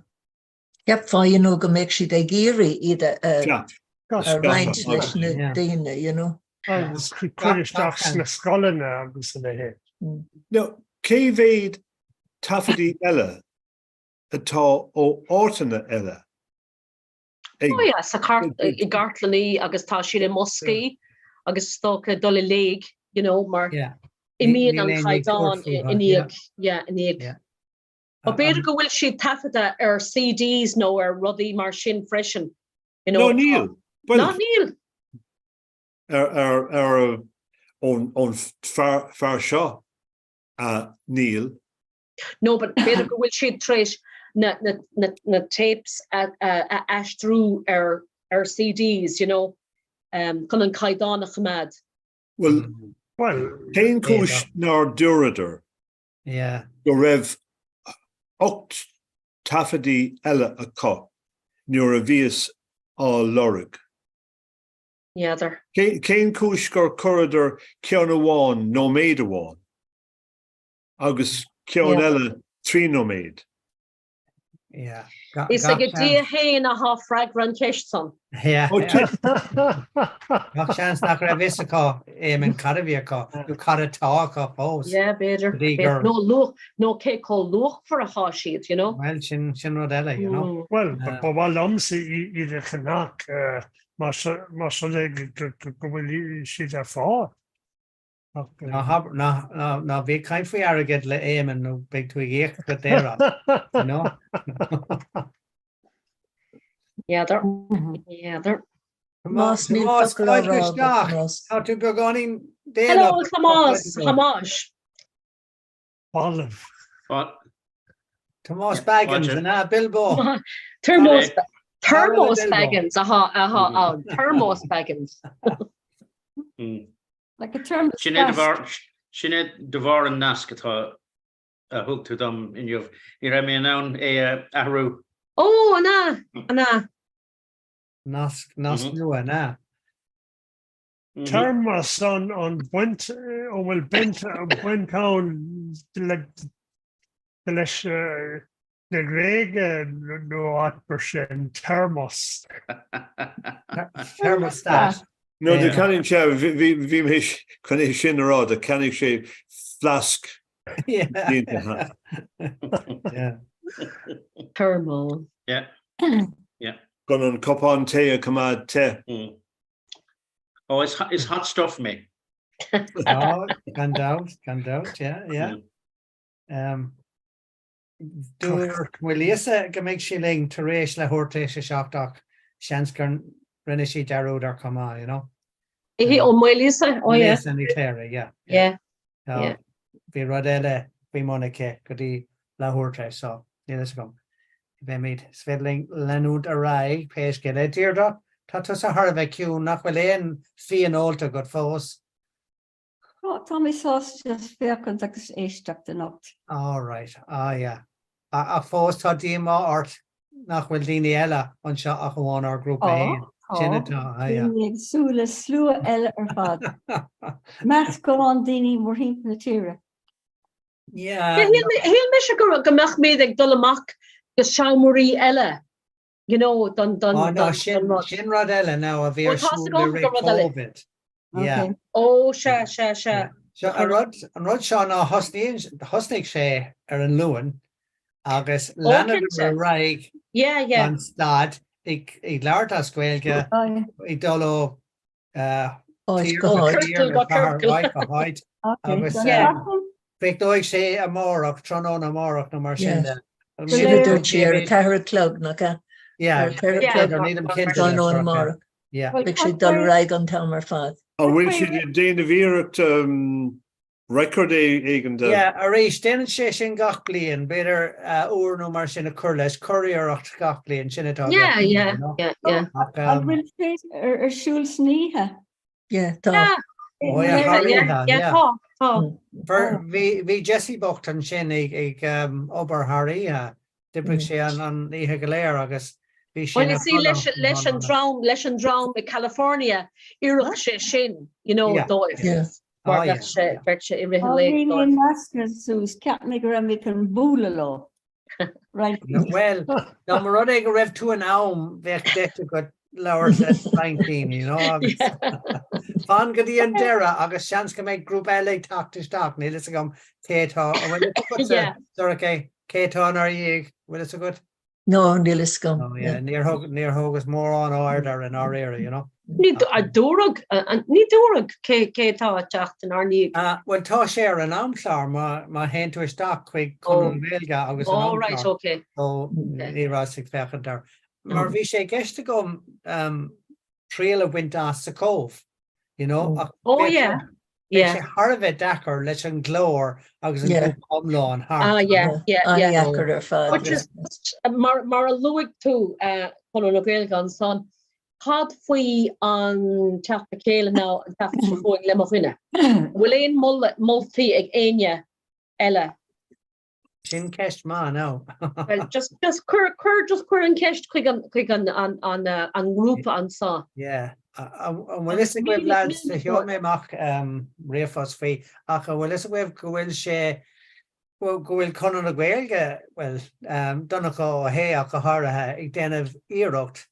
Cheapfá, you know, go mbeadh siad ag iarraidh iad a a roinnt leis na daoine, you know. Agus cur isteach sna scoileanna agus a leithéid. Now, cé mhéad taifeadaí eile atá ó áiteanna eile ag. Oh yeah, sa chart, i gcartlannaí agus tá siad i mboscaí agus is dócha dul i léig, you know, mar imíonn an caighdeán i ndiaidh, yeah, i ndiaidh. But b'fhéidir go bhfuil siad taifeadta ar CDs nó ar rudaí mar sin freisin, you know. No, níl. Ná níl? Ar, ar, ar, ón, ón fear, fear seo, níl. No, but b'fhéidir go bhfuil siad tar éis na, na, na, na tapes a, a, a aistriú ar, ar CDs, you know, um, chun an caighdeán a choimeád. Well, cén chúis nár dúradar go raibh 8 taifeadaí eile acu nuair a bhíos á lorg? N'fheadar. Cén chúis gur chuireadar ceann amháin nóiméad amháin agus ceann eile 3 nóiméad? Is ag Dia féin athá freagra an cheist san. Gach seans nach raibh fhios acu, Éamonn, cad a bhí acu, nó cad atá acu fós. Yeah, b'fhéidir. Nó luach, nó cé chomh luachmhar athá siad, you know. Bhuel, sin, sin rud eile, you know. Bhuel, ba mhaith liomsa iad a cheannach más rud é go bhfuil siad ar fáil. Ná bí ag caint faoi airgead le Éamonn nó beidh tú ag íoc go daor as, you know? N'fheadar, n'fheadar. Tomás, níl focal á rá agat, Tomás. Tá tú beagáinín déanach. Hello, Tomás, Thomáis. Balbh. Tomás Baggins, an ea, Bilbo? Thermos, Thermos Baggins athá ann, Thermos Baggins. Like a thermos Sin é de bharr, sin é de bharr an nasc atá, a thug tú dom inniu. Ní raibh mé in ann é a athrú. Ó, an ea, an ea. Nasc, nasc nua, an ea? Thermos an an baint, an bhfuil baint, baint ann le, leis na Gréige nó áit mar sin, thermos. Thermostat. No, do cheannaigh sé, bhí mé chun é sin a rá, do cheannaigh sé fleasc. Yeah. Thermo. Yeah. Yeah. Chun an cupán tae a choimeád te. Oh, is, is hot stuff mé. Oh, gan dabht, gan dabht, yeah, yeah. Um, Dúirt Maolíosa go mbeidh sí linn tar éis leathuair tar éis a 7 ach seans gur rinne sí dearúd air chomh maith, you know. Ó Maolíosa? Oh yeah. Maolíosa Ní Chléirigh, yeah. Yeah. Yeah. Bhí rud eile faoi mbun aici go dtí leathuair tar éis, so níl fhios agam. Beimid, is féidir linn leanúint ar aghaidh pé scéal é. Deirdre, tá tusa thar a bheith ciúin, nach bhfuil aon fíon ólta agat fós? Tá mé sásta just féachaint agus éisteacht anocht. All right, ah yeah. Ach fós tá díomá ort nach bhfuil daoine eile anseo ach amháin ár grúpa féin. Sin atá, ah yeah. Bhí mé ag súil le slua eile ar fad. Meascán daoine mórthimpeall na tíre. Yeah. Shíl mise go mbeadh muid ag dul amach go seomraí eile, you know, don don Oh no, sin rud. Sin rud eile now a bhí ar siúl i rith Covid. Yeah. Ó, sea, sea, sea. So an rud, an rud seo ná thosnaíonn, thosnaigh sé ar an Luan. Agus leanadar ar aghaidh gan stad ag labhairt as Gaeilge, ag dul ó tír go tír nó cathair ó áit go háit agus críochnóidh sé amárach, tráthnóna amárach nó mar sin de. Sin a dúirt sí ar a ceathair a chlog, nach ea? Ar a ceathair a chlog nílim cinnte. Tráthnóna amárach. Beidh sé ag dul ar aghaidh an t-am ar fad. An bhfuil siad ag déanamh iarracht record éigin de. Yeah, arís, déanann sé sin gach bliain, b'fhéidir uair nó mar sin a chur leis, curiarracht gach bliain, sin atá i gceist. Yeah, yeah, yeah, yeah. An bhfuil sé ar siúl san oíche? Yeah, tá. Oh yeah, thar oíche, yeah, tá, tá. Bhí Jesse bocht ansin ag obair thar oíche, D'oibrigh sé an oíche go léir agus bhí sé Well, you see, leis, leis an dream, leis an dream i California, oirfeadh sé sin, you know, dóibh. Yeah. Mar Ah, yeah. bheadh sé, bheadh sé i rith an lae Bhí mé dóibh. nasctha suas, cheap mé go raibh mé chun bualadh leo. Right. Well, dá mba rud é go raibh tú in am, bheadh deis agat labhairt le roinnt daoine, you know, agus fan go dtí an deireadh agus seans go mbeidh grúpa eile ag teacht isteach, níl fhios agam cé atá, an bhfuil fhios agat, Yeah. Sorcha, Cé atá inár ndiaidh? Bhfuil fhios agat? No, níl fhios agam. Oh yeah, níor thug, níor thógas mórán aird air i ndáiríre, you know. Ní dúradh, ní dúradh cé cé atá ag teacht inár ndiaidh. Ah, bhuel tá sé ar an amchlár má má théann tú isteach chuig Conradh na Gaeilge agus an Oh right, amchlár. okay. So ní rabhas ag féachaint air. Mar bhí sé i gceist agam triail a bhaint as sa Chóbh. You know, ach Oh yeah, yeah. Beidh sé thar a bheith deacair leis an nglór agus an grúpa iomlán thart. Ah yeah, yeah, yeah. An-deacair ar fad. But just mar mar a luaigh tú Conradh na Gaeilge ansan, cad faoi an teacht le chéile nó an tseachtain seo chugainn le mo dhuine? Bhfuil aon moltaí ag éinne eile? Sin ceist maith now. Well, just, just cuir, cuir, just cuir an ceist chuig an, chuig an, an, an, uh, an ngrúpa anso. Yeah. An bhfuil fhios agaibh lads, sheol mé amach ríomhphost faoi, ach an bhfuil fhios agaibh go bhfuil sé, go bhfuil Conradh na Gaeilge, bhuel, Donncha Ó hAodha ach go háirithe, ag déanamh iarracht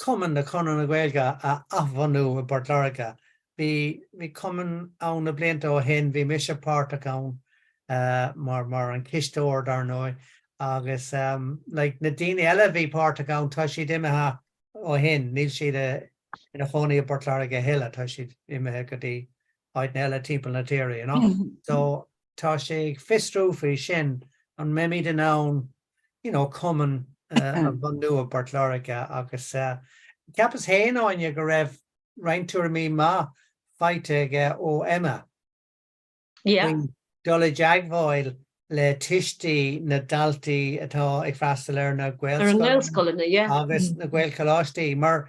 Cumann de Chonradh na Gaeilge a athbhunú i bPort Láirge. Bhí bhí cumann ann na blianta ó shin, bhí mise páirteach ann mar mar an cisteoir dar ndóigh agus like na daoine eile a bhí páirteach ann tá siad imithe ó shin, níl siad ina chónaí i bPort Láirge a thuilleadh, tá siad imithe go dtí áiteanna eile timpeall na tíre, you know. So tá sé ag fiosrú faoi sin, an mbeimid in ann you know, cumann a bhunú i bPort Láirge agus cheapas féin, Áine, go raibh roinnt tuairimí maith faighte aige ó Emma faoi dul i dteagmháil le tuistí na ndaltaí atá ag freastal ar na Gaelscoileanna agus na Gaelcholáistí mar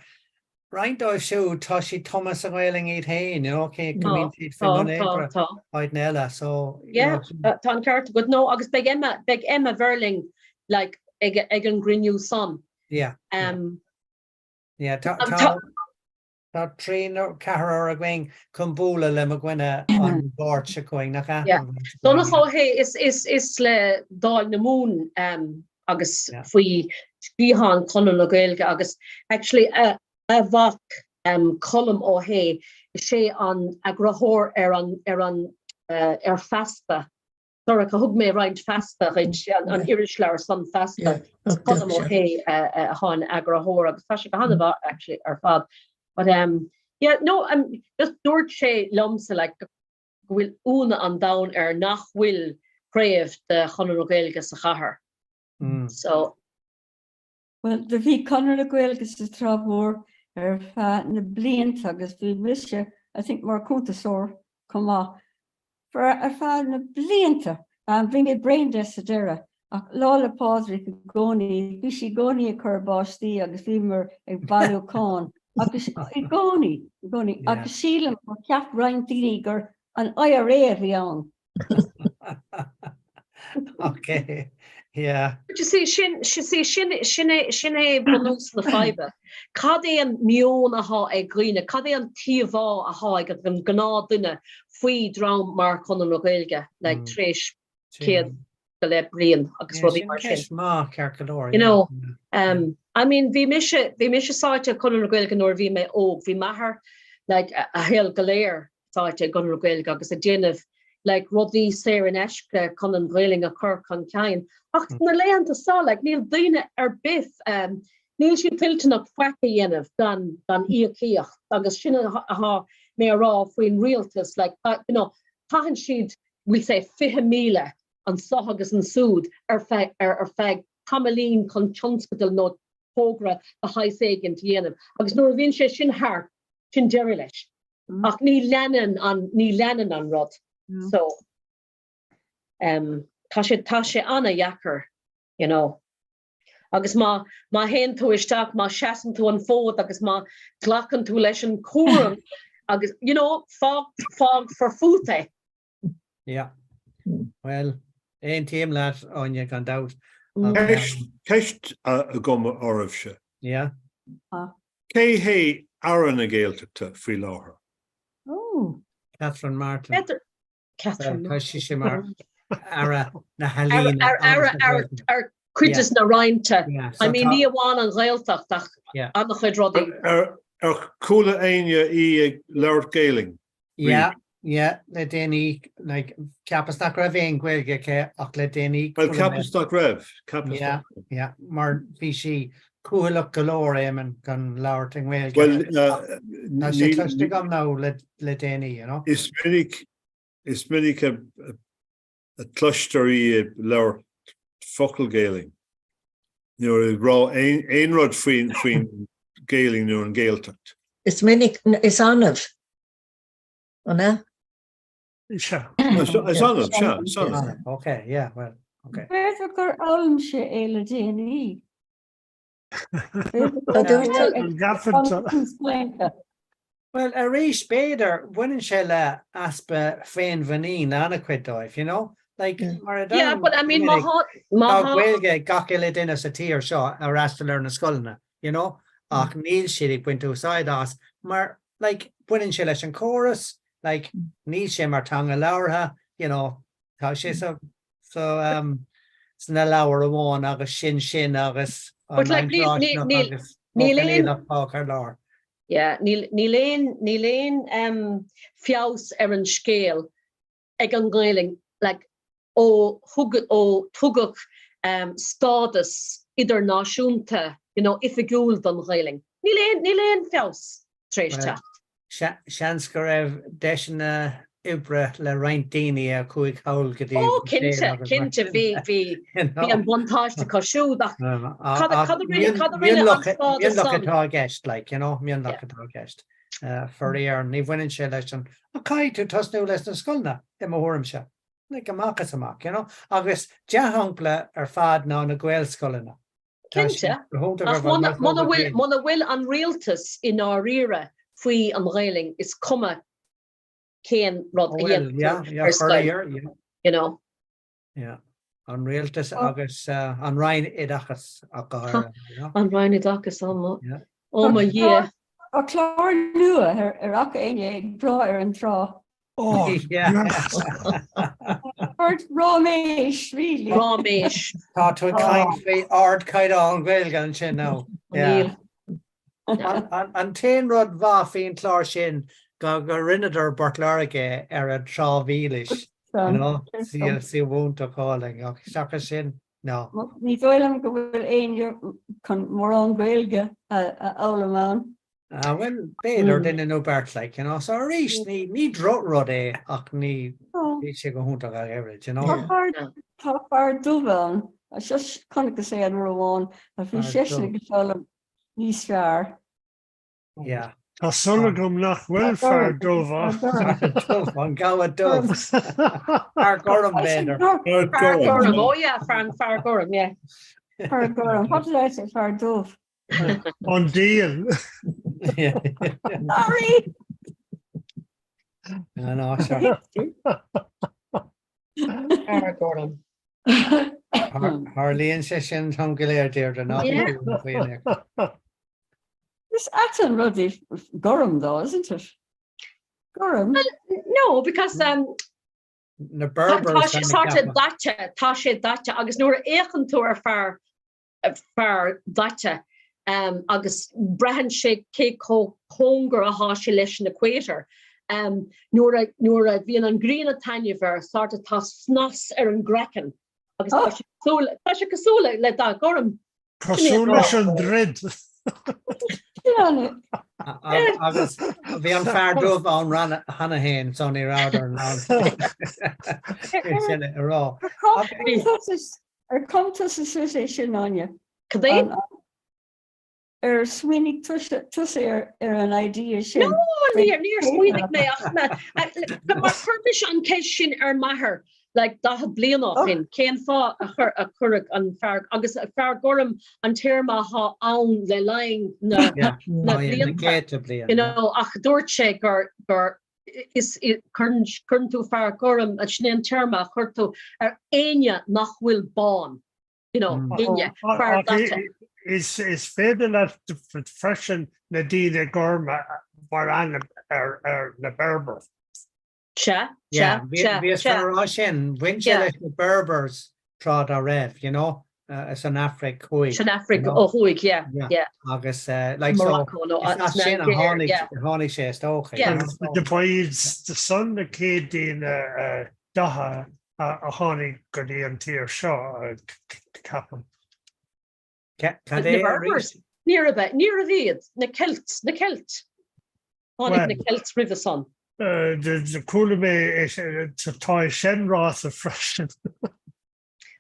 Roinnt dóibh siúd, tá siad tumtha sa Ghaelainn iad féin, you know, cé go mbíonn siad faoi mbun oibre áiteanna eile, so, you know. Yeah, tá an ceart agat. No, agus beidh Emma, beidh Emma Verling, like, ag, ag an gcruinniú san. Yeah. Um, yeah, tá, tá, tá trí nó ceathrar againn chun bualadh le mo dhuine an Mháirt seo chugainn, nach ea? Yeah. Donncha Ó hAodha, is, is, is le Dáil na Mumhan, um, agus faoi sciathán Chonradh na Gaeilge agus actually a mhac Colm Ó hAodha, is é an eagarthóir ar an ar an ar Feasta. Sorcha, thug mé roinnt Feasta dhuit, an irisleabhar san Feasta. Is Colm Ó hAodha atá ina eagarthóir agus tá sé go han-mhaith actually ar fad. But um yeah no um just dúirt sé liomsa like go bhfuil ionadh an domhain air nach bhfuil craobh de Chonradh na Gaeilge sa chathair. So. Bhuel, do bhí Conradh na Gaeilge sa Trá Mhór ar feadh na blianta agus bhí mise, I think, mar cuntasóir chomh maith for ar feadh na blianta. Bhí mé bréan de sa deireadh ach Lá 'le Pádraig i gcónaí, bhí sí i gcónaí ag cur báistí agus bhíomar ag bailiú cáin agus i gcónaí, i gcónaí. Agus sílim gur cheap roinnt daoine gur an IRA a bhí ann. Ok, yeah. But you see, sin, you see, sin, sin é, sin é bunús na faidhbe. Cad é an meon atá ag dhaoine, cad é an t-íomhá atá ag an gnáthduine faoi dream mar Chonradh na Gaeilge, like, tar éis 100 go leith bliain agus rudaí mar sin. Ceist maith, ceart go leor. You know, um, I mean, bhí mise, bhí mise sáite i Conradh na Gaeilge nuair a bhí mé óg. Bhí m'athair, like, a shaol go léir sáite i gConradh na Gaeilge agus ag déanamh. like rudaí saor in aisce chun an Ghaelainn a chur chun cinn. Ach na laethanta seo like níl daoine ar bith um, níl siad toilteanach faic a dhéanamh gan gan íocaíocht agus sin atá mé a rá faoin rialtas like you know caitheann siad we'll say 20,000 anso agus ansúd ar feadh ar ar feadh tamaillín chun tionscadal nó togra de shaghas éigin a dhéanamh agus nuair a bhíonn sé sin thart, sin deireadh leis. Ach ní leanann an, ní leanann an rud. So, um, tá sé, tá sé an-dheacair, you know. Agus má, má théann tú isteach, má seasann tú an fód agus má ghlacann tú leis an cúram agus, you know, fág, fágfar fút é. Yeah. Well, aontaím leat, Áine, gan dabht. Ceist agam oraibhse. Yeah. Cé hé Aire na Gaeltachta faoi láthair? Oh. Catherine Martin. Catherine Tá sí sé mar Aire na hEalaíne. Aire ar cuid de na roinnte. I mean ní amháin an Ghaeltacht ach an-chuid rudaí. Ar chuala éinne í ag labhairt Gaelainn? Yeah, yeah, le déanaí, like, cheapas nach raibh aon Ghaeilge aici ach le déanaí. Well, cheapas nach raibh, cheapas Yeah, nach raibh. yeah, mar bhí sí cúthaileach go leor, Éamonn, gan labhairt i nGaeilge. Well, uh, Tá sé cloiste agam now le, le déanaí, you know. Is minic, is minic a, a, a cloistear í ag labhairt focal Gaelainn. Nuair ag rá aon, aon rud faoin, faoin Gaelainn nó an Ghaeltacht. Is minic, is annamh. An ea? Is annamh, sea, is annamh. Ok, yeah, well, ok. B'fhéidir gur fhoghlaim sé é le déanaí. Well, arís, b'fhéidir, baineann sé le easpa féinmhuinín an-chuid dóibh, you know? Like, mar a Yeah, but I mean, má thá, má Tá thá. Gaeilge ag gach uile duine sa tír seo a fhreastal ar na scoileanna, you know? Ach níl siad ag baint úsáid as mar like, baineann sé leis an córas, like, níl sé mar teanga labhartha, you know, tá sé sa, sa, um, sna leabhair amháin agus sin sin agus an But like, níl, Roinn níl, Áisíneach níl, agus níl aon, Ó Cinnéide fágtha ar lár. yeah, níl, níl aon, níl aon, um, feabhas ar an scéal ag an nGaelainn, like, ó thug, ó tugadh um, stádas idirnáisiúnta, you know, oifigiúil don Ghaelainn. Níl aon, níl aon feabhas tar éis teacht. Seans go raibh deiseanna oibre le roinnt daoine a chuaigh thall go dtí Ó, cinnte, cinnte, bhí, bhí, bhí an buntáiste acu siúd ach cad, cad a rinne, cad a rinne an stádas Mionlach san? atá i gceist, like, you know, mionlach atá i gceist. Faraor, ní bhaineann sé leis an, ach caithfidh tú tosnú leis na scoileanna, i mo thuairimse. Like, amach is amach, you know. Agus dea-shampla ar fad ná na Gaelscoileanna. Cinnte, ach muna bhfuil, muna bhfuil an rialtas i ndáiríre faoi an Ghaelainn, is cuma cén rud a dhéanann tú ar scoil, you know. Yeah, an rialtas agus an Roinn Oideachais ach go háirithe. An Roinn Oideachais, ó mo, ó mo Dhia. Tá clár nua ar fhaca éinne ag Breá ar an Trá. Oh, Ráiméis, really. Ráiméis. Tá tú ag caint faoi ardchaighdeán Gaeilge ansin now. Níl. An t-aon rud mhaith faoin chlár sin go go rinneadar Port Láirge ar an Trá Mhílis. You know, suíomh álainn ach seachas sin, no. Ní dóigh liom go bhfuil éinne chun mórán Gaeilge a fhoghlaim ann. Ah, well, b'fhéidir duine nó beirt, like, you know, so arís, ní, ní drochrud é ach ní, níl sé go hiontach ach oiread, you know. Tá fear, tá fear dubh ann, just chonaiceas é an uair amháin, a bhí seisean ag foghlaim níos fearr. Yeah. Tá súil agam nach bhfuil fear dubh ann. Dubh, an gabha dubh. Fear gorm, b'fhéidir. Fear gorm, oh yeah, fear, fear gorm, yeah. Fear gorm, what did I say, fear dubh? An diabhal. Sorry! No, no, sure. Fear gorm. Tarlaíonn sé sin dom go léir, Deirdre, ná bí faoi Is ait an rud é gorm though, isn't it? Gorm. Well, no, because um, Na Berbers tá sé sort of daite, tá sé daite, agus nuair a fhéachann tú ar fear fear daite agus braitheann sé cé chomh cóngar athá sé leis an equator. Nuair a nuair a bhíonn an ghrian ag taitneamh air, sort of tá snas ar an gcraiceann agus tá sé cosúil tá sé cosúil le dath gorm. Cosúil leis an dtroid. Agus bhí an fear dubh ann cheana féin so ní rabhadar in ann sin a rá. Ar chum tusa suas é sin, Áine? Cad é? Ar smaoinigh tusa ar an idea sin? No, níor, níor smaoinigh mé ach mar chuir mise an ceist sin ar m'athair like 40 bliain ó shin, cén fáth a chuir a cuireadh an fear agus fear gorm an téarma atá ann le linn na na blianta, you know, ach dúirt sé gur gur is cuireann cuireann tú fear gorm, sin é an téarma a chuir tú ar éinne nach bhfuil bán. you know, duine, fear daite. Is féidir leat freisin na daoine gorma mar ainm ar na Berber. Sea, sea, sea, Bhíos chun a rá sin, bhain sé leis na Berbers tráth dá raibh, you know, san Afraic Thuaidh. San Afraic ó thuaidh, yeah, yeah. Agus, like, so, is as sin a tháinig, tháinig sé is dócha. Ba iad san na chéad daoine datha a tháinig go dtí an tír seo, ceapaim. Cad é arís? Níorbh ea, níorbh iad, na Celts, na Celt. Tháinig na Celts roimhe san. Chuala mé tá é sin ráite freisin.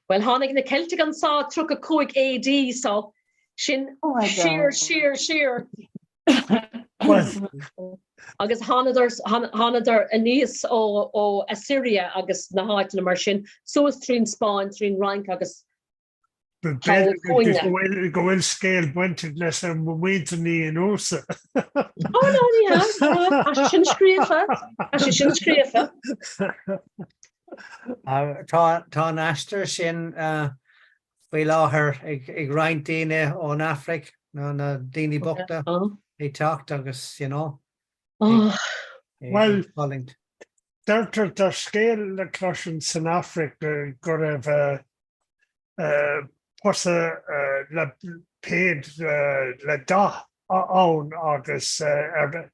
Bhuel, tháinig na Ceiltigh anso 35 AD so sin siar, siar, siar. Agus thánadar, thánadar aníos ó, ó Assyria agus na háiteanna mar sin, suas trín Spáinn, trín Fhrainc agus thall chugainne. Go bhfuil scéal bainteach leis an muintir Ní Fhionnúsa. Ó no, ní hea, tá sé sin scríofa, tá sé sin scríofa. Tá, tá an aistear sin faoi láthair ag roinnt daoine ón Afraic, na daoine bochta ag teacht agus, you know, ag Bhuel, fulaingt. Deirtear tá scéal le cloisint san Afraic go raibh cosa le péint le dath ann agus ar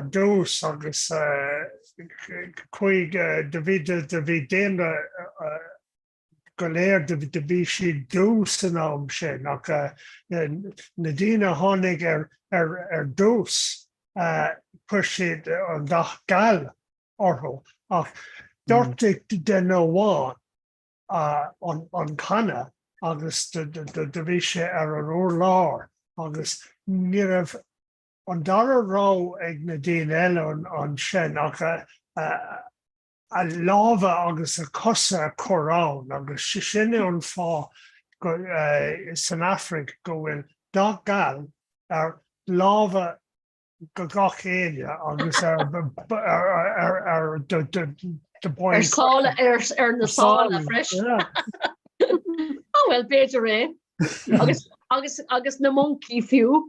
dtús agus chuaigh do bhí do bhí daonra go léir do bhí siad dubh san am sin ach na daoine a tháinig ar ar dtús chuir siad an dath geal orthu ach doirteadh duine amháin an canna agus do bhí sé ar an urlár agus ní raibh an dara rogha ag na daoine eile ansin ach a lámha agus a cosa a chur ann agus sin é an fáth san Afraic go bhfuil dath geal ar lámha go gach éinne agus ar ar do ar sála ar na sála freisin. Á bhuel b'fhéidir é. Agus agus agus na moncaí fiú.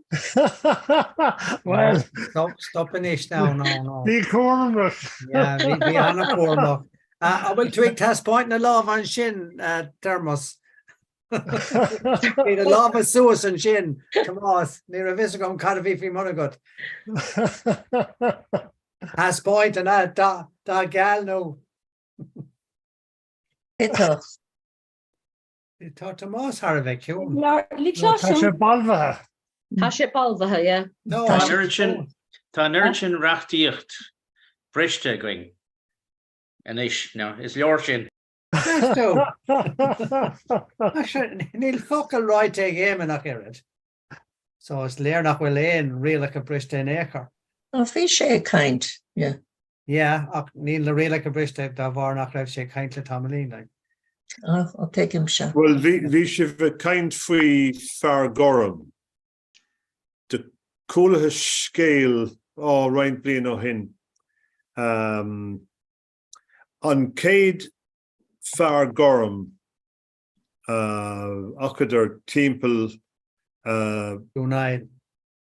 Well stop stop anois now no no. Bí cúramach. Yeah bhí bhí an-chúramach. An bhfuil tú ag taispeáint na lámha ansin Tomás? Bhí na lámha suas ansin Tomás, ní raibh fhios agam cad a bhí faoi mbun agat. Taispeáint an dath geal nó? Tá. Tá Tomás thar a bheith ciúin. Tá sé balbhaithe. Tá sé balbhaithe, yeah. Tá an oiread sin, tá an oiread sin reachtaíocht briste againn anois, no, is leor sin. Meas tú? Níl focal ráite ag Éamonn ach oiread. So is léir nach bhfuil aon rialacha briste in aon chor. Ó, bhí sé ag caint, yeah. Yeah, ach níl na rialacha briste dá bharr nach raibh sé ag caint le tamaillín, like. Ó, ó, tuigimse. Bhuel, bhí, bhí sibh ag caint faoi fear gorm. Do chualathas scéal, á, roinnt bliain ó shin. Um, an chéad fear gorm a fhacadar timpeall Dún Aill.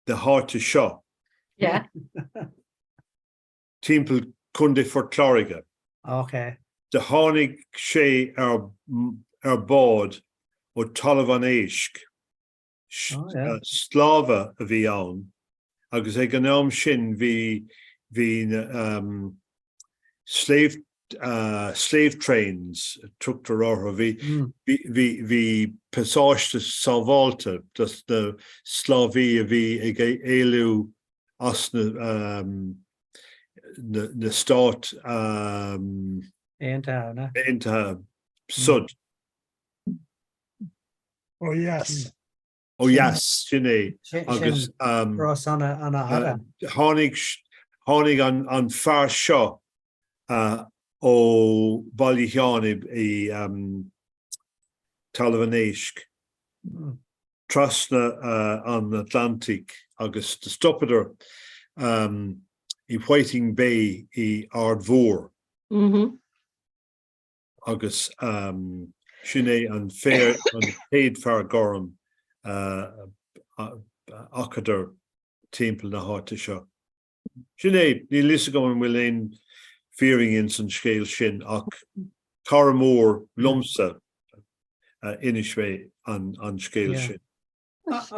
na háite seo. Yeah. Timpeall Contae Phort Láirge. Ok. Do tháinig sé ar ar bád ó Talamh an Éisc. Sclábha a bhí ann agus ag an am sin bhí. Bhí na slave slave trains a tugtar orthu. Bhí bhí bhí pasáiste sábháilte dos na sclábhaí a bhí ag éalú as na na Stáit Aontaithe. Aontaithe sud. Ó dheas. Ó dheas, sin é. Agus tháinig tháinig an fear seo ó Bhaile Sheáin i Talamh an Éisc trasna an Atlantaigh agus do stopadar i Whiting Bay i Aird Mhór. Agus sin é an fear, an chéad fear gorm a fhacadar timpeall na háite seo. Sin é, níl fhios agam an bhfuil aon fírinne ins an scéal sin ach cara mór liomsa a inis mé an scéal sin. Nach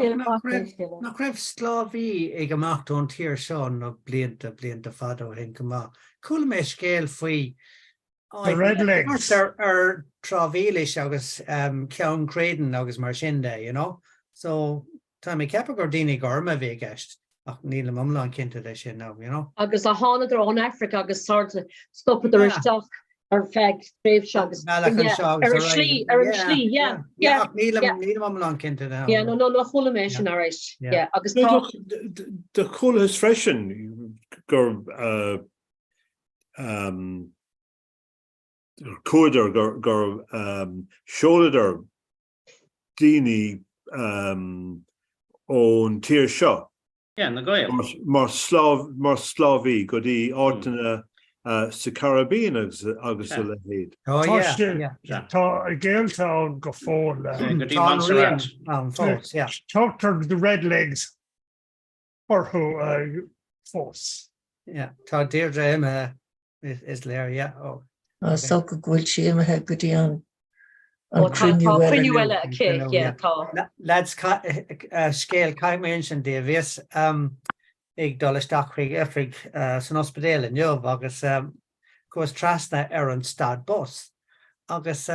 raibh sclábhaí ag imeacht ón tír seo na blianta, blianta fada ó shin go maith? Chuala mé scéal faoi The Red Legs. Thart ar Trá Mhílis agus Ceann Críodáin agus mar sin de, you know. So, tá mé ag ceapadh gur daoine gorma a bhí i gceist, ach nílim iomlán cinnte de sin now, you know. Agus a thánadar ón Afraic agus sort of stopadar isteach ar feadh tréimhse agus Bealach anseo agus ar an slí, ar an slí, yeah, yeah. Ach nílim, nílim iomlán cinnte de. Yeah, no, no, no, chuala mé sin arís, yeah, agus tá. Do chualathas freisin gur um, chuadar gur, gur um, seoladar daoine um, ón tír seo Yeah, na Gaeil. Mar sclábhaí go dtí áiteanna sa Caribbean agus a leithéid. Tá gaolta ann go fóill. Go dtí Montserrat. Tugtar the Red Legs orthu fós. Tá Deirdre imithe Is léir, yeah. Oh. Is dócha go bhfuil sí imithe go dtí an Ó, tá cruinniú eile. cruinniú eile aici, yeah, tá. Lads, scéal, caithfidh mé insint daoibh. Bhíos ag dul isteach chuig oifig san ospidéal inniu agus chuas trasna ar an stad bus agus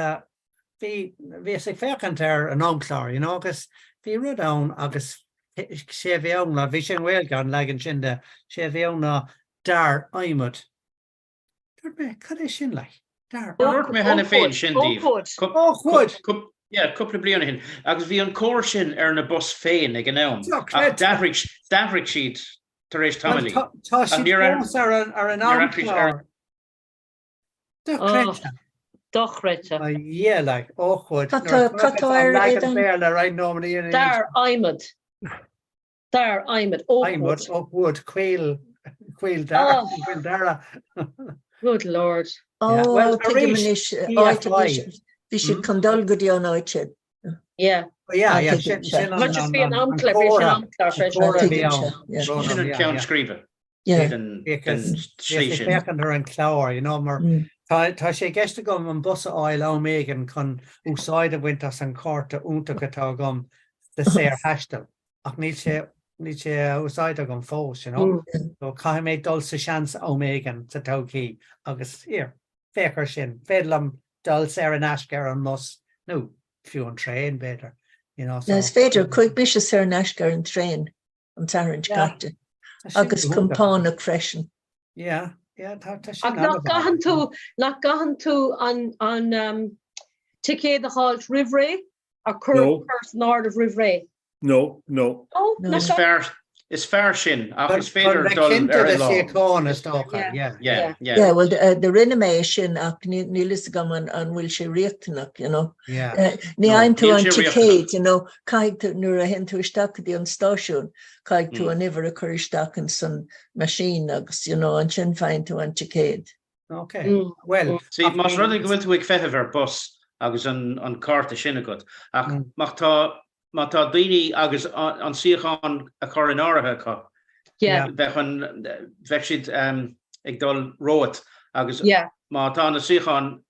bhí, bhíos ag féachaint ar an amchlár, you know, agus bhí rud ann agus sé a bhí ann ná, bhí sé i nGaeilge an leagan sin de, sé a bhí ann ná Dair adhmad. Dúirt mé, cad é sin like? Dair adhmad. Dúirt mé cheana féin sin daoibh. Oakwood! Yeah, cúpla bliain ó shin. Agus bhí an comhartha sin ar na bus féin ag an am. Ach d'athraigh d'athraigh siad tar éis tamaillín. Tá siad fós ar an ar an amchlár. Dochreidte. Dochreidte. Yeah, like, Oakwood. Cad tá ar leagan Béarla right now. Dair adhmad. Dair adhmad, oakwood. Adhmad, oakwood, coill, coill dara, oh. coill dara. Good lord. Oh, well, tuigim anois, áit a bhí siad- bhí siad chun dul go dtí an áit sin. Yeah. Yeah, yeah, sin sin an Just bhí an amchlár, bhí sin amchlár freisin. Tuigim se, yeah. Sin an ceann scríbe. Yeah. Den den slí sin. Féachaint ar an chlár, you know, mar tá tá sé i gceist agam an bus a fháil am éigin chun úsáid a bhaint as an chárta iontach atá agam de saorthaisteal. Ach níl sé, níl sé á úsáid agam fós, you know. So caithfidh mé dul sa seans am éigin sa todhchaí agus, here, féach ar sin, féidir liom dul saor in aisce ar an mbus nó fiú an traein, b'fhéidir, you know, so. Is féidir, chuaigh mise saor in aisce ar an traein an tSatharn seo caite agus compánach freisin. Yeah, yeah, tá tá sin Ach nach gcaitheann tú, nach gcaitheann tú an, an um, ticéad a fháilt roimh ré? A chur No. cur san áireamh roimh ré? No, no. No, nach Is fearr, is fearr sin, ach is féidir Chun dul ar cinnte an de lá. suíochán is dócha, yeah. Yeah, yeah. Yeah, well, uh, do rinne mé é sin ach ní- níl fhios agam an, an bhfuil sé riachtanach, you know. Yeah. Uh, ní No, fhaigheann tú níl an sé ticéad, riachtanach. you know, caithfidh tú nuair a théann tú isteach go dtí an stáisiún, caithfidh tú Mm. an uimhir a chur isteach in san machine agus, you know, ansin faigheann tú an ticéad. Ok, well. See, más rud é go bhfuil tú ag feitheamh ar bus agus an an cárta sin agat, ach má tá má tá daoine agus an suíochán a chur in áirithe acu, bheadh an bheadh siad ag dul romhat agus má tá na suíocháin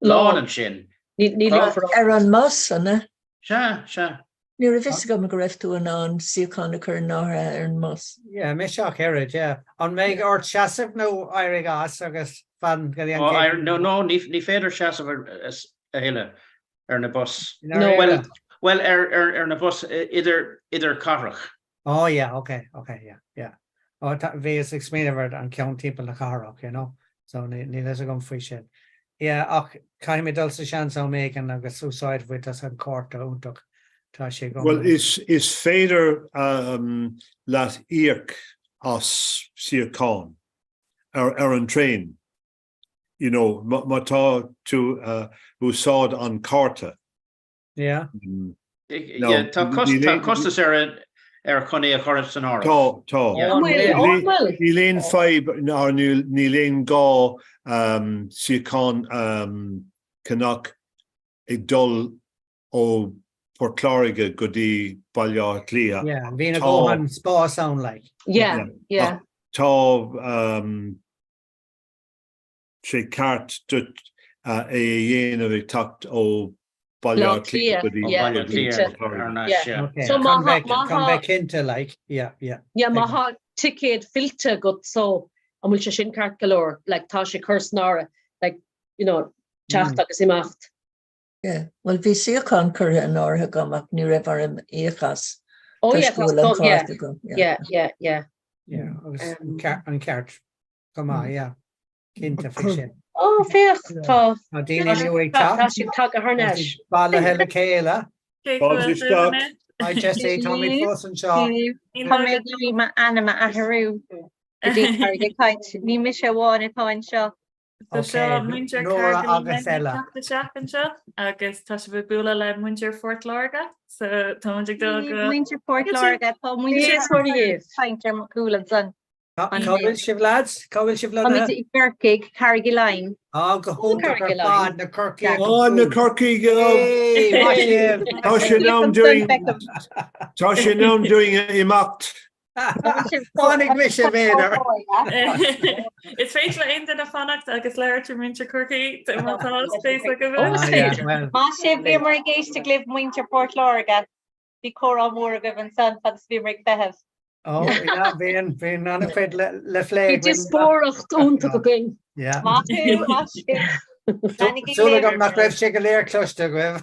lán ansin. Ar an mbus, an ea? Sea, sea. Ní raibh fhios agam go raibh tú in ann suíochán a chur in áirithe ar an mbus. Yeah, mise ach oiread, yeah. An mbeidh ort seasamh nó éirigh as agus fan go dtí an chéad. No, no, ní féidir seasamh a thuilleadh ar na bus. Bhuel, bhuel ar na bus idir idir cathrach. Oh yeah, ok, ok, yeah, yeah. Oh, bhíos ag smaoineamh ar an ceann timpeall na cathrach, you know, so níl fhios agam faoi sin. Yeah, ach caithfidh mé dul sa seans am éigin agus úsáid bhaint as an cárta iontach tá sé agam. Bhuel, is is féidir leat íoc as suíochán ar ar an traein, you know, má tá tú úsáid an cárta. Yeah. Yeah, tá costas ar ar chun é a chur san áireamh. Tá, tá. Níl aon fadhb nó níl aon gá suíochán ceannach ag dul ó Port Láirge go dtí Baile Átha Cliath. Yeah, bhí na dóthain spás ann like. Yeah, yeah. Tá sé ceart duit é a dhéanamh ag teacht ó Baile Átha Cliath go dtí Baile Átha Cliath thar n-ais, yeah. Okay, so má bheith cinnte like, yeah, yeah. Yeah, má thá ticéad fillte agat so an bhfuil sé sin ceart go leor, like tá sé curtha san áireamh, like, you know, teacht agus imeacht. Yeah, well bhí suíochán curtha in áirithe agam ach ní raibh orm íoc as Oh yeah, toisc go bhfuil an cárta agam. Yeah, yeah, yeah. Yeah, agus an ceart. Go maith, yeah. Cinnte faoi sin. Ó, féach, tá. Tá daoine nua ag teacht. Tá siad tagtha thar n-ais. Bailithe le chéile. Fáilte isteach. Hi Jessie, táimid fós anseo. Tá mé ag iarraidh m'ainm a athrú go dtí Carraig ag Caint. Ní mise amháin atá anseo. So seo muintir Nóra Carraig agus eile. teacht isteach anseo agus tá sibh ag bualadh le muintir Phort Láirge so tá muid ag dul go Muintir Phort Láirge, tá muintir caint ar mo chúl ansan. Cá bhfuil sibh lads? Cá bhfuil sibh lonnaithe? Táimid i gCorcaigh, Carraig Uí Leighin. Á, go hiontach ar fad, na Corcaígh. Á, na Corcaígh! Hey, maith sibh! Tá sé in am dúinn Tá sé in am dúinn imeacht. Fanfaidh mise b'fhéidir. Is féidir le aon duine fanacht agus labhairt le muintir Chorcaí má tá spéis agaibh. Maith sibh, bhíomar ag éisteacht libh muintir Port Láirge. Bhí comhrá mór agaibh ansan fad is a bhíomar ag feitheamh. Ó, yeah, bhíonn, bhíonn an-chuid le, le phlé Bhí díospóireacht iontach againn. Yeah. Maith thú, maith sibh. Leanaigí Súil libh. agam nach raibh sé go léir cloiste agaibh.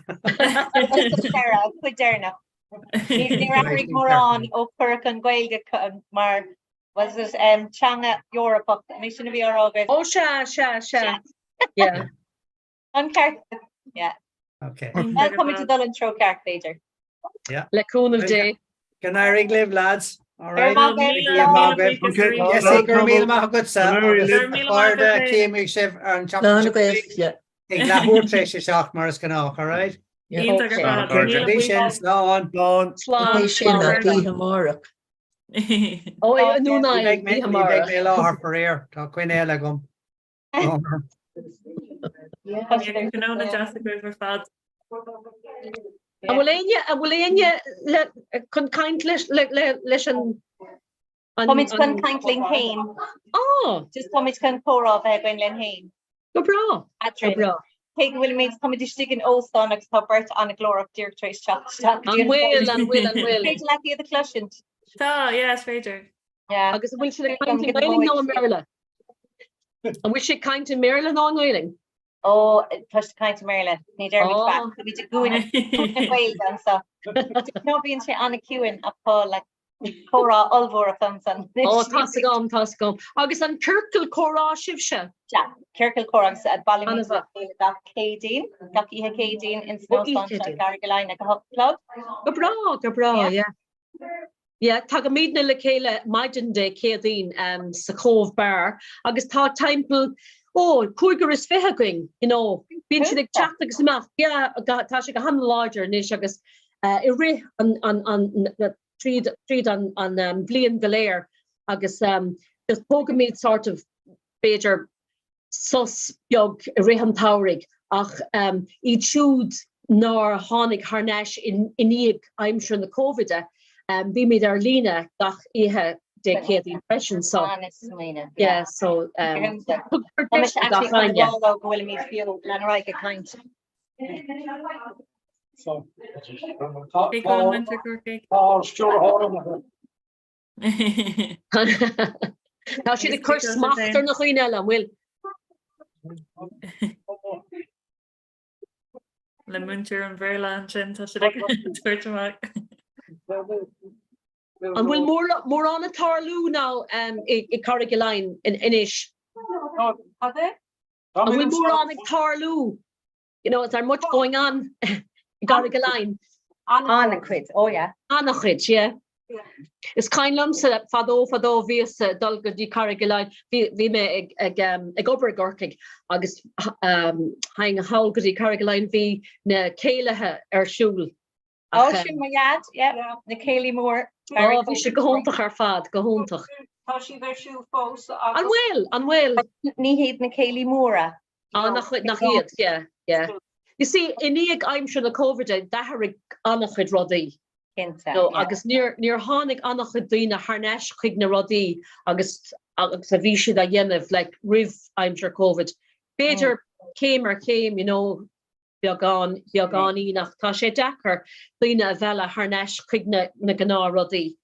Just an deireadh, an chuid deireanach. Ní níor athraigh mórán ó cuireadh an Ghaeilge mar was it um, teanga Eorpach, an é sin a bhí á rá agaibh? Ó sea, sea, sea. Yeah. An ceart? Yeah. Okay. Well, táimid ag dul an treo ceart, b'fhéidir. Yeah. Le cúnamh Dé. Go n-éirí libh, lads. All right. Go raibh maith Okay. Jessie, go raibh míle maith agatsa. Agus cairde, cífimid sibh ar an tseachtain seo chugainn. Yeah. Ag leathuair tar éis 7 mar is gnách, all right? Iontach ar fad. Go dtí sin, slán. Slán. Slán. Ní sin ach oíche amárach. Ó, i nDún Ní Aill, bheidh mé oíche ní bheidh amárach. mé i láthair faraor. Tá coinne eile agam. Tráthnóna deas agaibh ar fad. An bhfuil éinne, an bhfuil éinne le, chun caint leis, le, le, leis an, an, Táimid chun an, caint linn féin. Á! Just táimid chun comhrá a bheith againn linn féin. Go breá, go Eadrainn. breá. Cé go bhfuilimid, táimid istigh in óstán agus tá beirt an-ghlórach díreach tar éis teacht isteach go dtí An an bhfuil, an bhfuil, an bhfuil. Is féidir leat iad a chloisint. Tá, yeah, is féidir. Yeah. Agus an bhfuil siad ag caint i nGaeilge nó i mBéarla? An bhfuil siad ag caint i mBéarla nó i nGaeilge? Ó, tá siad ag caint i mBéarla. Ní deirimid Ó. faic. Táimid i gcúinne cúinne Gaeilge anseo. Nó bíonn sé an-chiúin ach tá like comhrá ollmhór acu ansan. Ó, tá's agam, tá's agam. Agus an ciorcal comhrá sibhse? Sea, ciorcal comhrá agus bailímid le An-mhaith. chéile gach Céadaoin, gach oíche Céadaoin in Ó, san óstán oíche seo Céadaoin. i gCarraig Uí Leighin ag a hocht a chlog. Go breá, go breá, Yeah. yeah. Yeah, tagaimidne le chéile maidin Dé Céadaoin sa Chove Bar agus tá timpeall, ó, 25 againn, you know. Bíonn siad ag teacht agus imeacht, yeah, tá sé go han-láidir anois agus i rith an, an, an, tríd, tríd an, an bhliain go léir agus just tógaimid sort of, b'fhéidir, sos beag i rith an tsamhraidh ach iad siúd nár tháinig thar n-ais i ndiaidh aimsir na Cóivide, bímid ar líne gach oíche Dé Céadaoin freisin so yeah so tugtar deis do gach éinne. Go bhfuilimid fiú lean ar aghaidh ag caint. So tá tá stiúrthóir imithe. Tá siad ag cur smacht ar na dhaoine eile, an bhfuil? Le múinteoir an Bhéarla ansin tá siad ag tabhairt amach. An bhfuil mórán ag tarlú now i Carrigaline anois? An bhfuil mórán ag tarlú? You know, is there much going on i gCarrigaline? An-chuid, oh yeah. An-chuid, yeah. Is cuimhin liomsa fadó fadó bhíos ag dul go dtí Carrigaline, bhí mé ag ag obair i gCorcaigh agus théinn thall go dtí Carrigaline bhí na céilithe ar siúl. Ó sin mo dhaid, yeah, na céilí mór. Ó bhí sé go hiontach ar fad, go hiontach. Tá siad ar siúl fós agus. An bhfuil? An bhfuil? Ní hiad na céilí móra. Á nach nach iad, yeah, yeah. You see, i ndiaidh aimsir na Covid d'athraigh an-chuid rudaí. Cinnte, yeah. Agus níor níor tháinig an-chuid daoine thar n-ais chuig na rudaí agus agus a bhí siad a dhéanamh like roimh aimsir Covid. B'fhéidir céim ar chéim, you know, beagán, beagáinín ach tá sé deacair daoine a mhealladh thar n-ais chuig na na gnáthrudaí.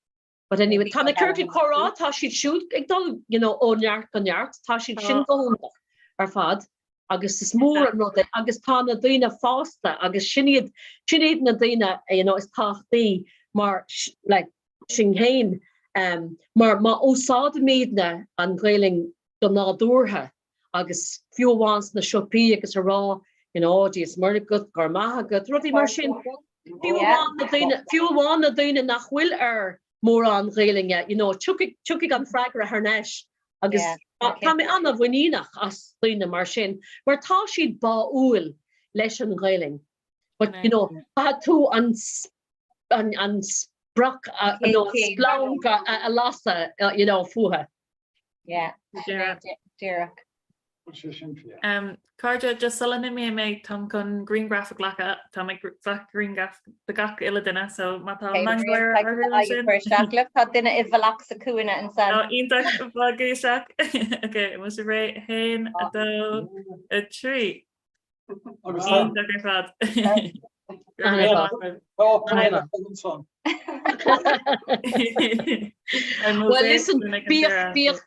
But anyway, tá na ciorcail comhrá, tá siad siúd ag dul you know, ó neart go neart, tá siad sin go hiontach ar fad agus is mór an rud é agus tá na daoine fásta agus sin iad sin iad na daoine you know, is tábhachtaí mar like, sin féin um, mar má úsáidimidne an Ghaelainn go nádúrtha agus fiú amháin sna siopaí agus a rá you know, Dia is Muire agat, go raibh maith agat, rudaí mar sin. Fiú amháin na daoine, fiú amháin na daoine nach bhfuil ar mórán Gaelainne, you know, tiocfaidh, tiocfaidh an freagra thar n-ais agus tá mé an-mhuiníneach as daoine mar sin, mar tá siad báúil leis an Ghaelainn. But, you know, caithfidh tú an, an, an sprioc, you know, an splanc a, a lasadh, you know, fúthu. Yeah, díreach. Cairde, just sula n-imíonn mé, táim chun grianghraf a ghlacadh, táim ag glacadh grianghraf de gach uile duine, so má tá meangadh orthu ansin. Tá duine i bhfolach sa chúinne ansan. Ó, iontach, fágaigí isteach. Ok, an bhfuil sibh réidh? 1, 2, 3. Iontach ar fad. Well listen, bíodh bíodh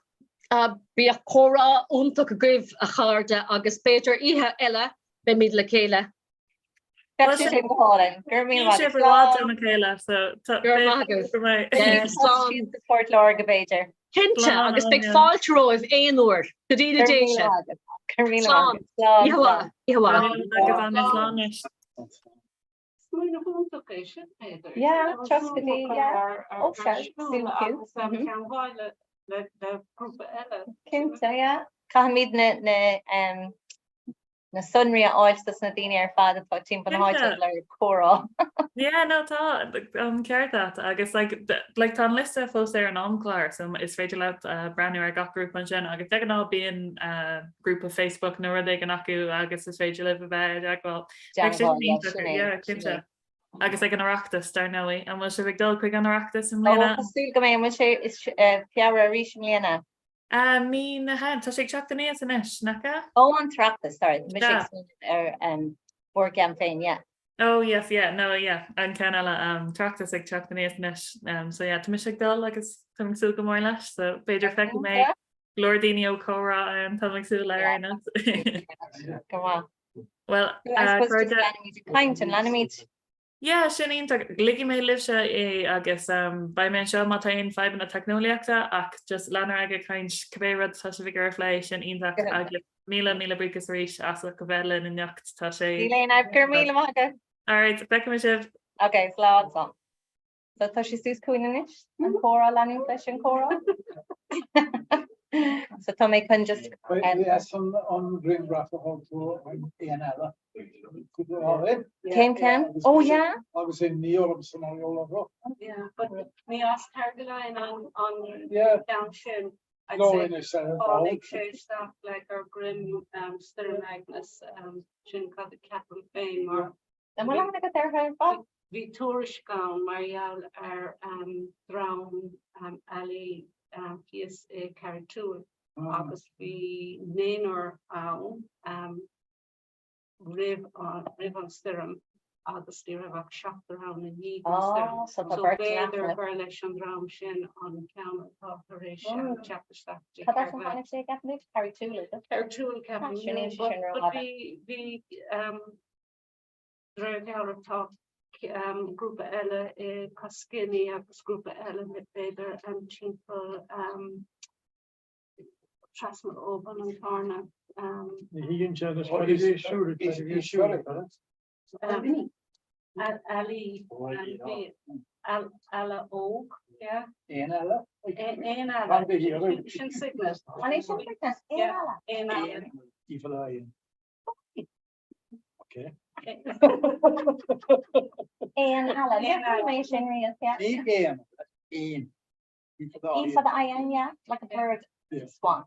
bíodh comhrá iontach agaibh a chairde agus b'fhéidir oíche eile beimid le chéile. Bheadh sé go hálainn. Go raibh míle maith agat. Bhí sé i bhfad óna chéile so Go raibh maith agaibh. Slán. Port Láirge b'fhéidir. Cinnte, agus beidh fáilte romhaibh aon uair. Go dtí na déise. Slán. Oíche mhaith. Oíche mhaith. Smaoineamh iontach é sin, Peadar. Yeah, troscaidí, yeah. Ó, sea, Agus ceangaill le grúpa eile. Cinnte, yeah. Caithfimid na, na, na sonraí a fháil dos na daoine ar fad atá timpeall na háite le comhrá. Yeah, no tá an ceart agat agus like, like, tá an liosta fós ar an amchlár so is féidir leat uh, breathnú ar gach grúpa ansin agus de ghnáth bíonn uh, grúpa Facebook nó rud éigin acu agus is féidir libh a bheith i dteagmháil. Beidh sé sin iontach, yeah, cinnte. Agus ag an Oireachtas, dar ndóigh. An bhfuil sibh ag dul chuig an Oireachtas i mbliana? Ó, tá súil go mbeidh, an bhfuil sé is uh, Feabhra arís i mbliana? Mí na he, tá sé ag teacht aníos anois, nach ea? Ó, an tOireachtas, sorry, tá mise ag smaoineamh ar an Bord Game féin, yeah. Oh yes, yeah, no, yeah, an ceann eile, um, tOireachtas ag teacht aníos anois, um, so yeah, tá mise ag dul agus táim ag súil go mór leis, so b'fhéidir feicfidh mé go leor daoine ó Comhrá ann, táim ag súil le ar aon nós. Go maith. Well, I suppose just leanfaimid ag caint, an leanfaimid? Yeah, sin iontach. Ligfidh mé libhse é agus beidh mé anseo má tá aon fadhbanna teicneolaíochta ach just lean ar aghaidh ag caint cibé rud atá sibh ag iarraidh a phlé, sin iontach agus míle míle buíochas arís as ucht a bheith linn anocht, tá sé. Níl aon fhadhb, go raibh míle maith agat. Alright, feicfidh mé sibh. Ok, slán, slán. So tá sé suas chugainn anois, an comhrá leanúint leis an comhrá. So tá mé chun just. Yes, an grianghraf a thug tú an aon eile. Cén ceann? Oh yeah. Agus imní orm san eolas. Yeah, but ní as Carrigaline an ceann sin. Tháinig sé isteach like ar dhroim Stoirm Agnes sin cad a ceapaim féin mar. An bhfuil aithne agat ar fad? Bhí tuairisc ann mar gheall ar dhream eallaí thíos i Carrigtwohill agus bhí naonúr ann roimh an stoirm. agus ní raibh ach seachtar ann i ndiaidh an stoirm. Ah, so tá So beirt in b'fhéidir easnamh. gur leis an dream sin an ceann atá tar éis teacht isteach dtí Cad as a Carrigaline. tháinig sé, ceapann tú? Carrigtwohill, is it? Carrigtwohill, ceapaim, Ah, sin no, é, but sin but rófhada. bhí bhí um, de réir dealraimh tá um, grúpa eile i Cuskinny agus grúpa eile b'fhéidir um, timpeall um, trasna ó Bhun an Tairne. Um, Ní thuigeann sé agus cad é siúr siúr Ealaí Eala óg, yeah. Aon eala? Aon eala. Sin cygnet. An é sin cygnet? Aon eala? Aon eala. Evil eye. Okay. Aon eala. Níor chuala mé sin riamh, yeah. Ní aon, aon. E for the I N, yeah, like a bird, swan.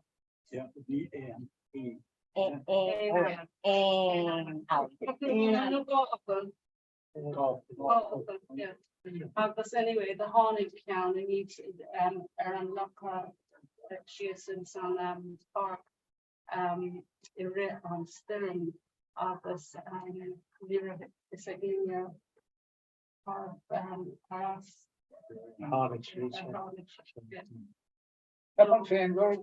Yeah, ní aon, aon. Aon eala. Agus anyway, do tháinig ceann aníos ar an loch síos ins an pháirc i rith an stoirm agus ní raibh fhios ag éinne Tháinig sí. Ceapaim féin gur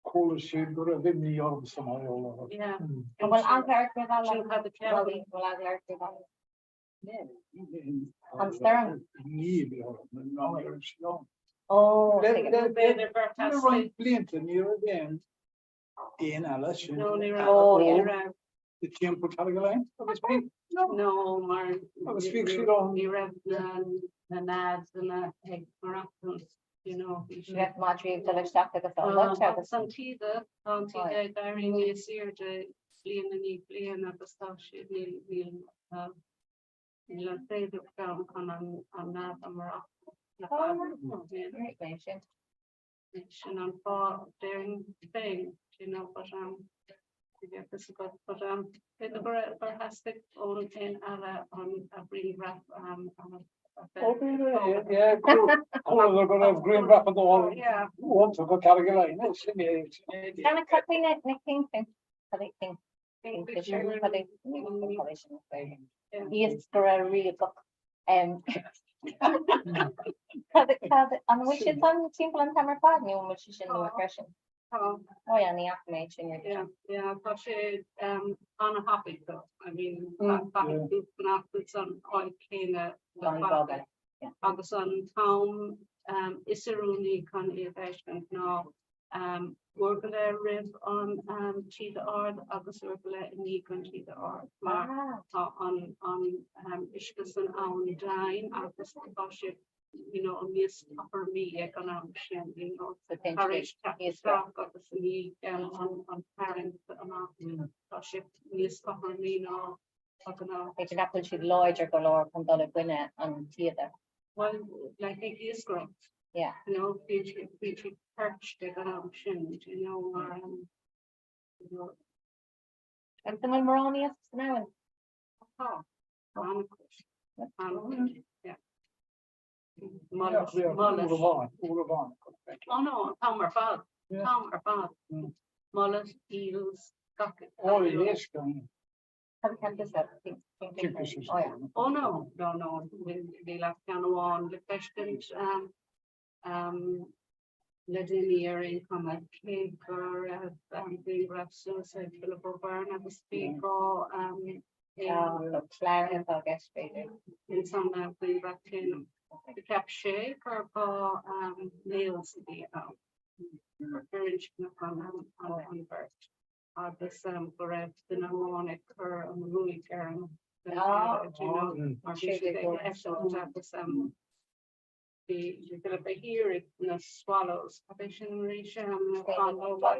chuala siad go raibh imní ormsa mar gheall orthu. An bhfuil eagla ort roimh eala? Bhfuil eagla ort roimh eala? An stoirm? Imní a bhí orm ná ní raibh sí ann. Ó, Le roinnt blianta ní raibh aon aon eala sin. No, ní raibh. Ó, ní raibh. I dtimpeall Carrigaline agus bhí. No, mar Agus bhíodh siad ann. Ní raibh na na neadanna ag maireachtaint, you know, bhí Ní raibh madraí ag dul isteach agus á loit agus. Agus an taoide, tá an taoide ag éirí níos airde bliain i ndiaidh bliana agus tá siad níl níl níl an féidearthacht ann chun an an nead a maireachtaint le fada. Sin. Sin an fáth déarfainn féin, you know, but um, bhí fhios agat, but um, b'fhéidir gur gur theastaigh ón aon eala an a ghrianghraf um, a Ó b'fhéidir é, yeah, chuala go raibh grianghrafadóir iontach go Carrigaline, sin é, sin é. Gan cad é na na kingfin, cad é king, kingfisher, cad é, cad é sin iascaire ríogach. Cad cad an bhfuil siad ann timpeall an t-am ar fad nó an bhfuil sé sin nua freisin? Tá. Ó yeah, ní fhaca mé sin riamh. Yeah, yeah, tá sé um, an-thapaidh though. I mean, caithfidh tú fanacht ins an áit céanna le fada. Agus an t-am um, is oiriúnaí chun é a fheiscint ná uair go leith roimh an taoide ard agus uair go leith i ndiaidh an taoide ard mar tá an uisce san abhainn doimhin agus tá sé you know níos cothromaí ag an am sin you know tar éis teacht isteach agus i ndiaidh an tarraingt amach tá sé níos cothromaí ná a ghnáth. B'fhéidir nach bhfuil siad láidir go leor chun dul i gcoinne an taoide. Bhuel, like ag iascaireacht. Yeah. You know, bíonn siad bíonn siad perched ag an am sin, do you know, mar um, you know. Agus an bhfuil mórán iasc san abhainn? Tá, an-chuid. An-chuid, yeah. Mullet, mullet. Uair amháin, uair amháin. Oh no, an t-am ar fad, an t-am ar fad. Mullet, eels, gach. Ó, éisc. Oh no, no, no, níl ach ceann amháin le feiscint le déanaí ar aon chuma, cé go raibh grianghraf suas ag Philip O'Byrne agus bhí dhá ins an ghrianghraf céanna. Cheap sé gur dhá males a bhí ann, gur firinscneach an bheirt. agus go raibh duine amháin ag cur an ruaig ar an duine eile, do you know, mar bhí siad ag eitilt agus bhí Philip ag iarraidh na swallows, cad é sin arís, na fáinleoga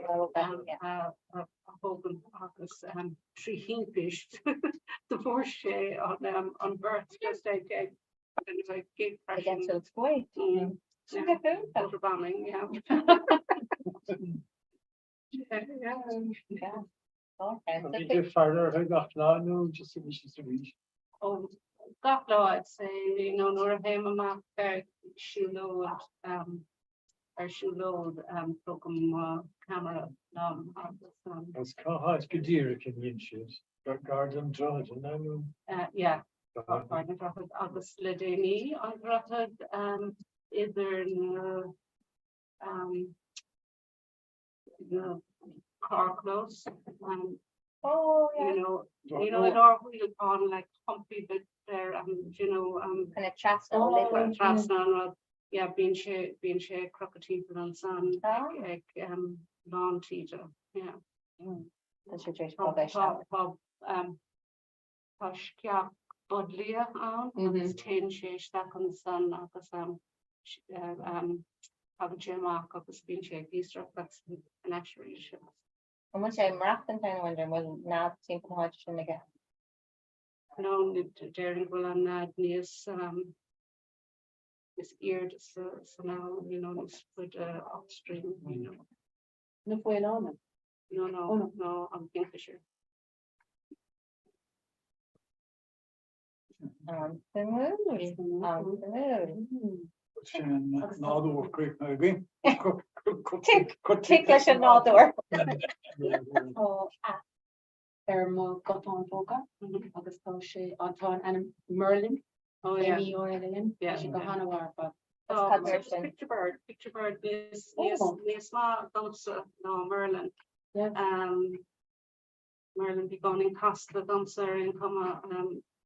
a thógaint agus trí thimpist do fuair sé an bheirt just ag ag ag gate crashing. Photobombing, yeah. Bhí faire orthu gach lá nó just arís is arís? Ó gach lá I'd say, you know, nuair a théim amach ar siúlóid um, ar siúlóid um, tógaim mo camera liom agus um, Agus cá háit go díreach a mbíonn siad? Gar don droichead, an ea nó? Uh, yeah. Droichead agus le déanaí an droichead idir na na carrchlós Oh, yeah. You know, you know, in our wheel on like humpy bit there and you know um kind of trasna oh, trasna an rud yeah bíonn sé bíonn sé ag crochadh timpeall ansan ag ag um lán taoide yeah. Mm. Tá sé tá tá um Tá sceach buddleia ann agus téann sé isteach ansan agus tagann sé amach agus bíonn sé ag iascaireacht agus an aiseirí sin. An bhfuil sé ag maireachtaint ann, I wonder, an bhfuil nead timpeall na háite sin aige? No, déarfainn go bhfuil an nead níos níos airde san abhainn, you know, níos faide upstream, you know. Na faoileáin? No, no, no, an kingfisher. Sin an nádúr críochnaithe againn. Tig leis an nádúr. Tá aip ar mo ghuthán póca agus tá sé tá an ainm Merlin M-E-R-L-I-N tá sé go han-mhaith ar fad. Picture bird, picture bird níos níos maith domsa ná Merlin. Merlin beagáinín casta domsa ar aon chuma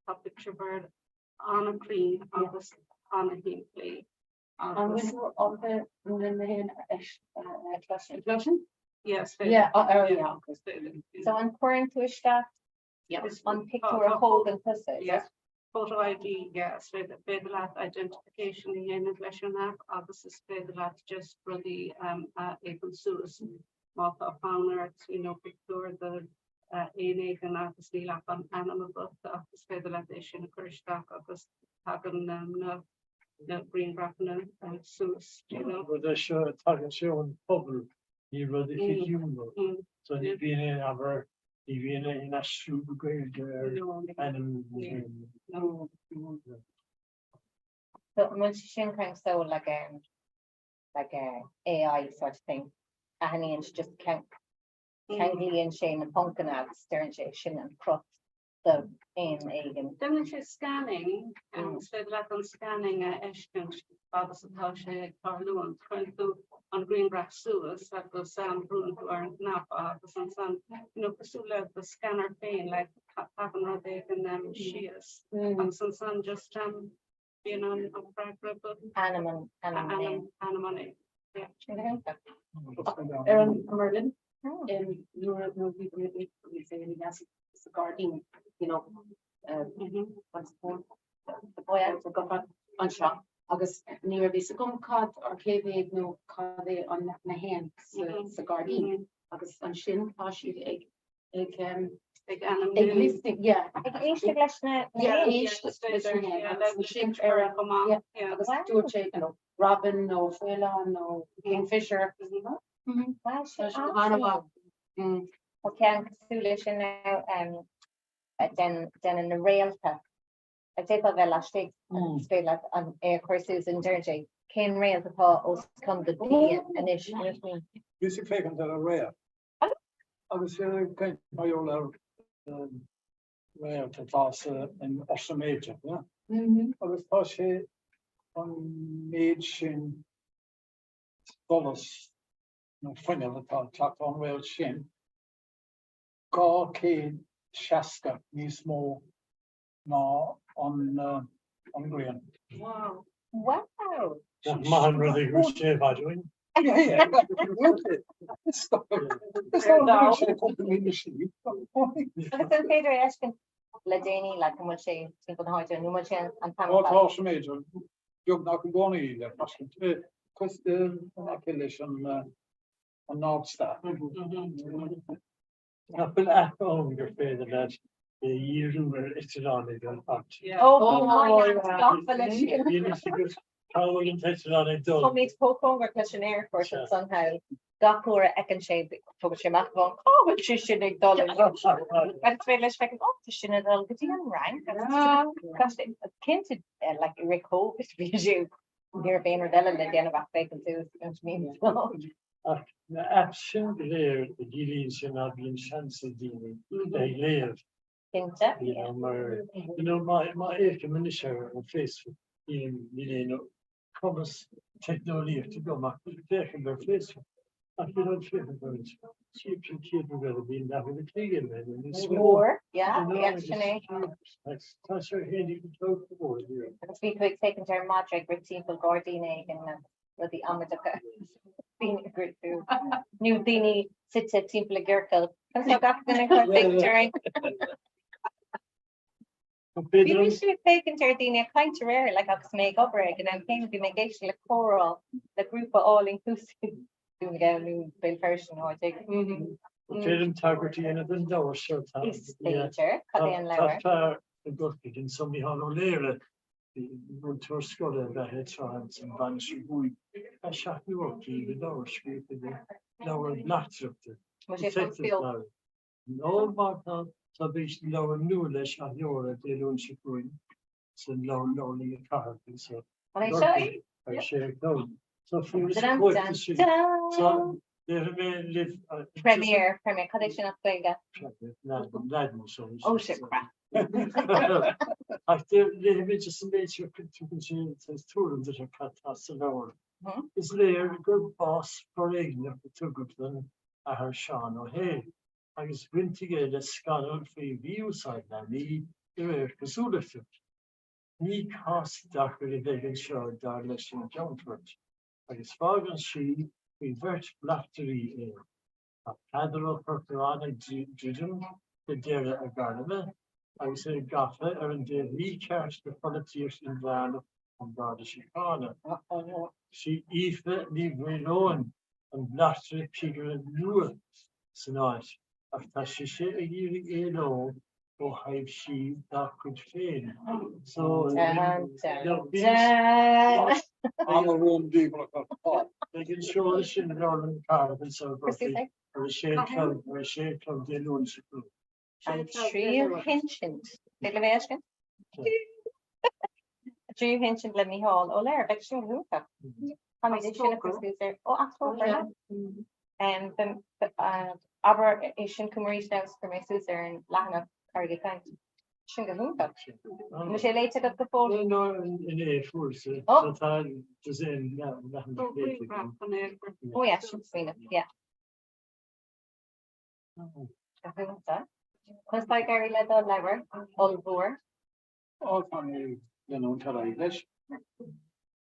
tá picture bird an-chruinn agus an-shimplí. An bhfuil tú ábalta na héin a chloisteáil? Yes. Yeah, oh, yeah. So an cuireann tú isteach an pictiúr a thógann tusa? Yeah. Photo ID, yeah, is féidir leat identification a dhéanamh leis an app agus is féidir leat just rudaí a fhéachaint suas. Má tá fonn ort, you know, pictiúr de éan éigin agus níl ach an ainm agat ach is féidir leat é sin a chur isteach agus tagann na na grianghrafanna suas, you know. Rud é seo tagann sé ón phobal, ní rud oifigiúil. So ní bhíonn aon ábhar Ní bhíonn aon aistriú go Gaeilge ar ainm na héan. So an bhfuil sé sin kind of so like a like a AI sort of thing? Aithníonn sé just ceanglaíonn sé na poncanna agus deireann sé sin an cruth do éan éigin. Déanann sé scanning is féidir leat an scanning a fheiscint fad is atá sé ag tarlúint. Cuireann tú an grianghraf suas agus brúann tú ar an gcnaipe agus ansan, you know, cosúil le do scanner féin, like, tagann rud éigin síos agus ansan just bíonn an freagra agat. Ainm an ainm an éin. Ainm an éin. Yeah. Sin go hiontach. Ar an Merlin, nuair a bhí mé sa gairdín, you know, anseo agus ní raibh fhios agam cad or cé mhéad nó cad é an na héin sa gairdín agus ansin tá siad ag ag ag ainmniú ag listing yeah ag éisteacht leis na yeah éisteacht leis na héin agus ansin ar yeah agus dúirt sé you know robin nó faoileán nó kingfisher Well sin Tá ceann cosúil leis sin ann déanann na réalta a d'fhéadfadh a bheith laistigh is féidir leat an é a chur suas and deireann sé cén réalt atá os cionn do tí anois. Bhíos ag féachaint ar aréir agus ag caint mar gheall ar réalt atá sa in Ursa Major, yeah? Agus tá sé an méid sin solas nó fuinneamh atá ag teacht ón réalt sin 260 níos mó ná an ghrian. Wow. Wow! Maith an rud é go bhfuil sé i bhfad uainn. Agus an féidir é a fheiscint le déanaí, like, an bhfuil sé timpeall na háite nó an bhfuil sé an t-am ar fad? Tá Ursa Major beagnach i gcónaí le feiscint in aice leis an North Star. Nach bhfuil aip ann gur féidir leat é a dhíriú ar eitleán ag dul thart? Ó, gafa leis sin. Bíonn a fhios agat cá bhfuil an t-eitleán ag dul. Táimid chomh cóngarach leis an aerfort ansan thall. Gach uair a fheiceann sé, tógann sé amach a bhfón, cá bhfuil sé sin ag dul? Agus féidir leis feiceann, ó, tá sin ag dul go dtí an Fhrainc. Agus cinnte, like, i rith Covid, bhí sé Ní raibh aon rud eile le déanamh ach féachaint suas, you know what I mean? Ach na apps sin go léir a gciallaíonn sé ná bíonn seans ag daoine bheith ag léamh. Cinnte. You know, mar, you know, má má fhéachaim anois ar an Facebook, níl níl aon cumas teicneolaíochta agam ach féachaim ar Facebook ach you know féachaim ar an chéad sin chéad rud eile bíonn leathuair an chloig ann nó níos mó. Mór, yeah, yeah, sin é. Tá sé ar fhéinig go dtóg go mór yeah. Agus bhí tú ag féachaint ar madra ag rith timpeall gairdín éigin nó rudaí amaideacha. Bíonn ag rith fúm. Nó daoine suite timpeall i gciorcal. Conas tá gach duine ag cur pictiúr? Bhí mise ag féachaint ar daoine ag caint aréir, like, agus mé ag obair ag an am céanna, bhí mé ag éisteacht le comhrá le grúpa álainn thuas i Dún na nGall nó Béal Feirste nó áit éigin. Féidir liom tagairt a dhéanamh don leabhar seo. Is féidir. Cad é an leabhar? Tá fear i gCorcaigh anso, Micheál Ó Laoire, múinteoir scoile ab ea é tráth ins an Mhainistir Bhuí. Tá 78 leabhar scríofa aige, leabhar bleachtaireachta. Bhfuil sé fós beo? No, mar tá tá bís leabhar nua leis á sheoladh Dé Luain seo chugainn san Leabharlann na Cathrach anso An é seo é? Ar sé a chlog. So fuaireas an cóip de sin. So déarfaidh mé libh Premiere, premiere, cad é sin as Gaeilge? Leagan so. Ó sin crap. Ach léifidh mé just an méid seo tugann sé saghas tuairim duit ar cad tá sa leabhar. Is léir gur bás foréigneach a tugadh don Athair Seán Ó hAodha, agus baint aige le scannal faoi mhí-úsáid leanaí, de réir cosúlachta. Ní cás deacair a bheidh anseo dar leis an gCeannfort, agus fágann sí faoi bheirt bhleachtairí é. Tá Peadar Ó Corcoráin ag druidim le deireadh a ghairme, agus é gafa ar an dtaobh mícheart de pholaitíocht inmheánach an Gharda Síochána. Sí Aoife Ní Mhaoileoin an bleachtaire cigire nua san áit ach tá sise ag iarraidh éaló ó thaibhsí dá cuid féin. So Beidh an seoladh sin i Leabharlann na Cathrach anseo i gCorcaigh ar a sé a chlog ar a sé a chlog Dé Luain seo chugainn. An tríú hinsint. Féidir liom é a fheiscint? An tríú hinsint le Mícheál Ó Laoire. Beidh sin go hiontach. Táimid ag sin a chur suas ar ó October. Abair é sin chugam arís now is chuir mé suas ar an leathanach Carraig ag Caint. Sin go hiontach. An bhfuil sé léite agat go fóill? No, inné fuair sé. So tá does aon leathanach léite agam. Ó yeah, sin smaoineamh, yeah. Go hiontach. Conas tá ag éirí le do leabhar ollmhór? Ó, tá mé ag leanúint ar aghaidh leis.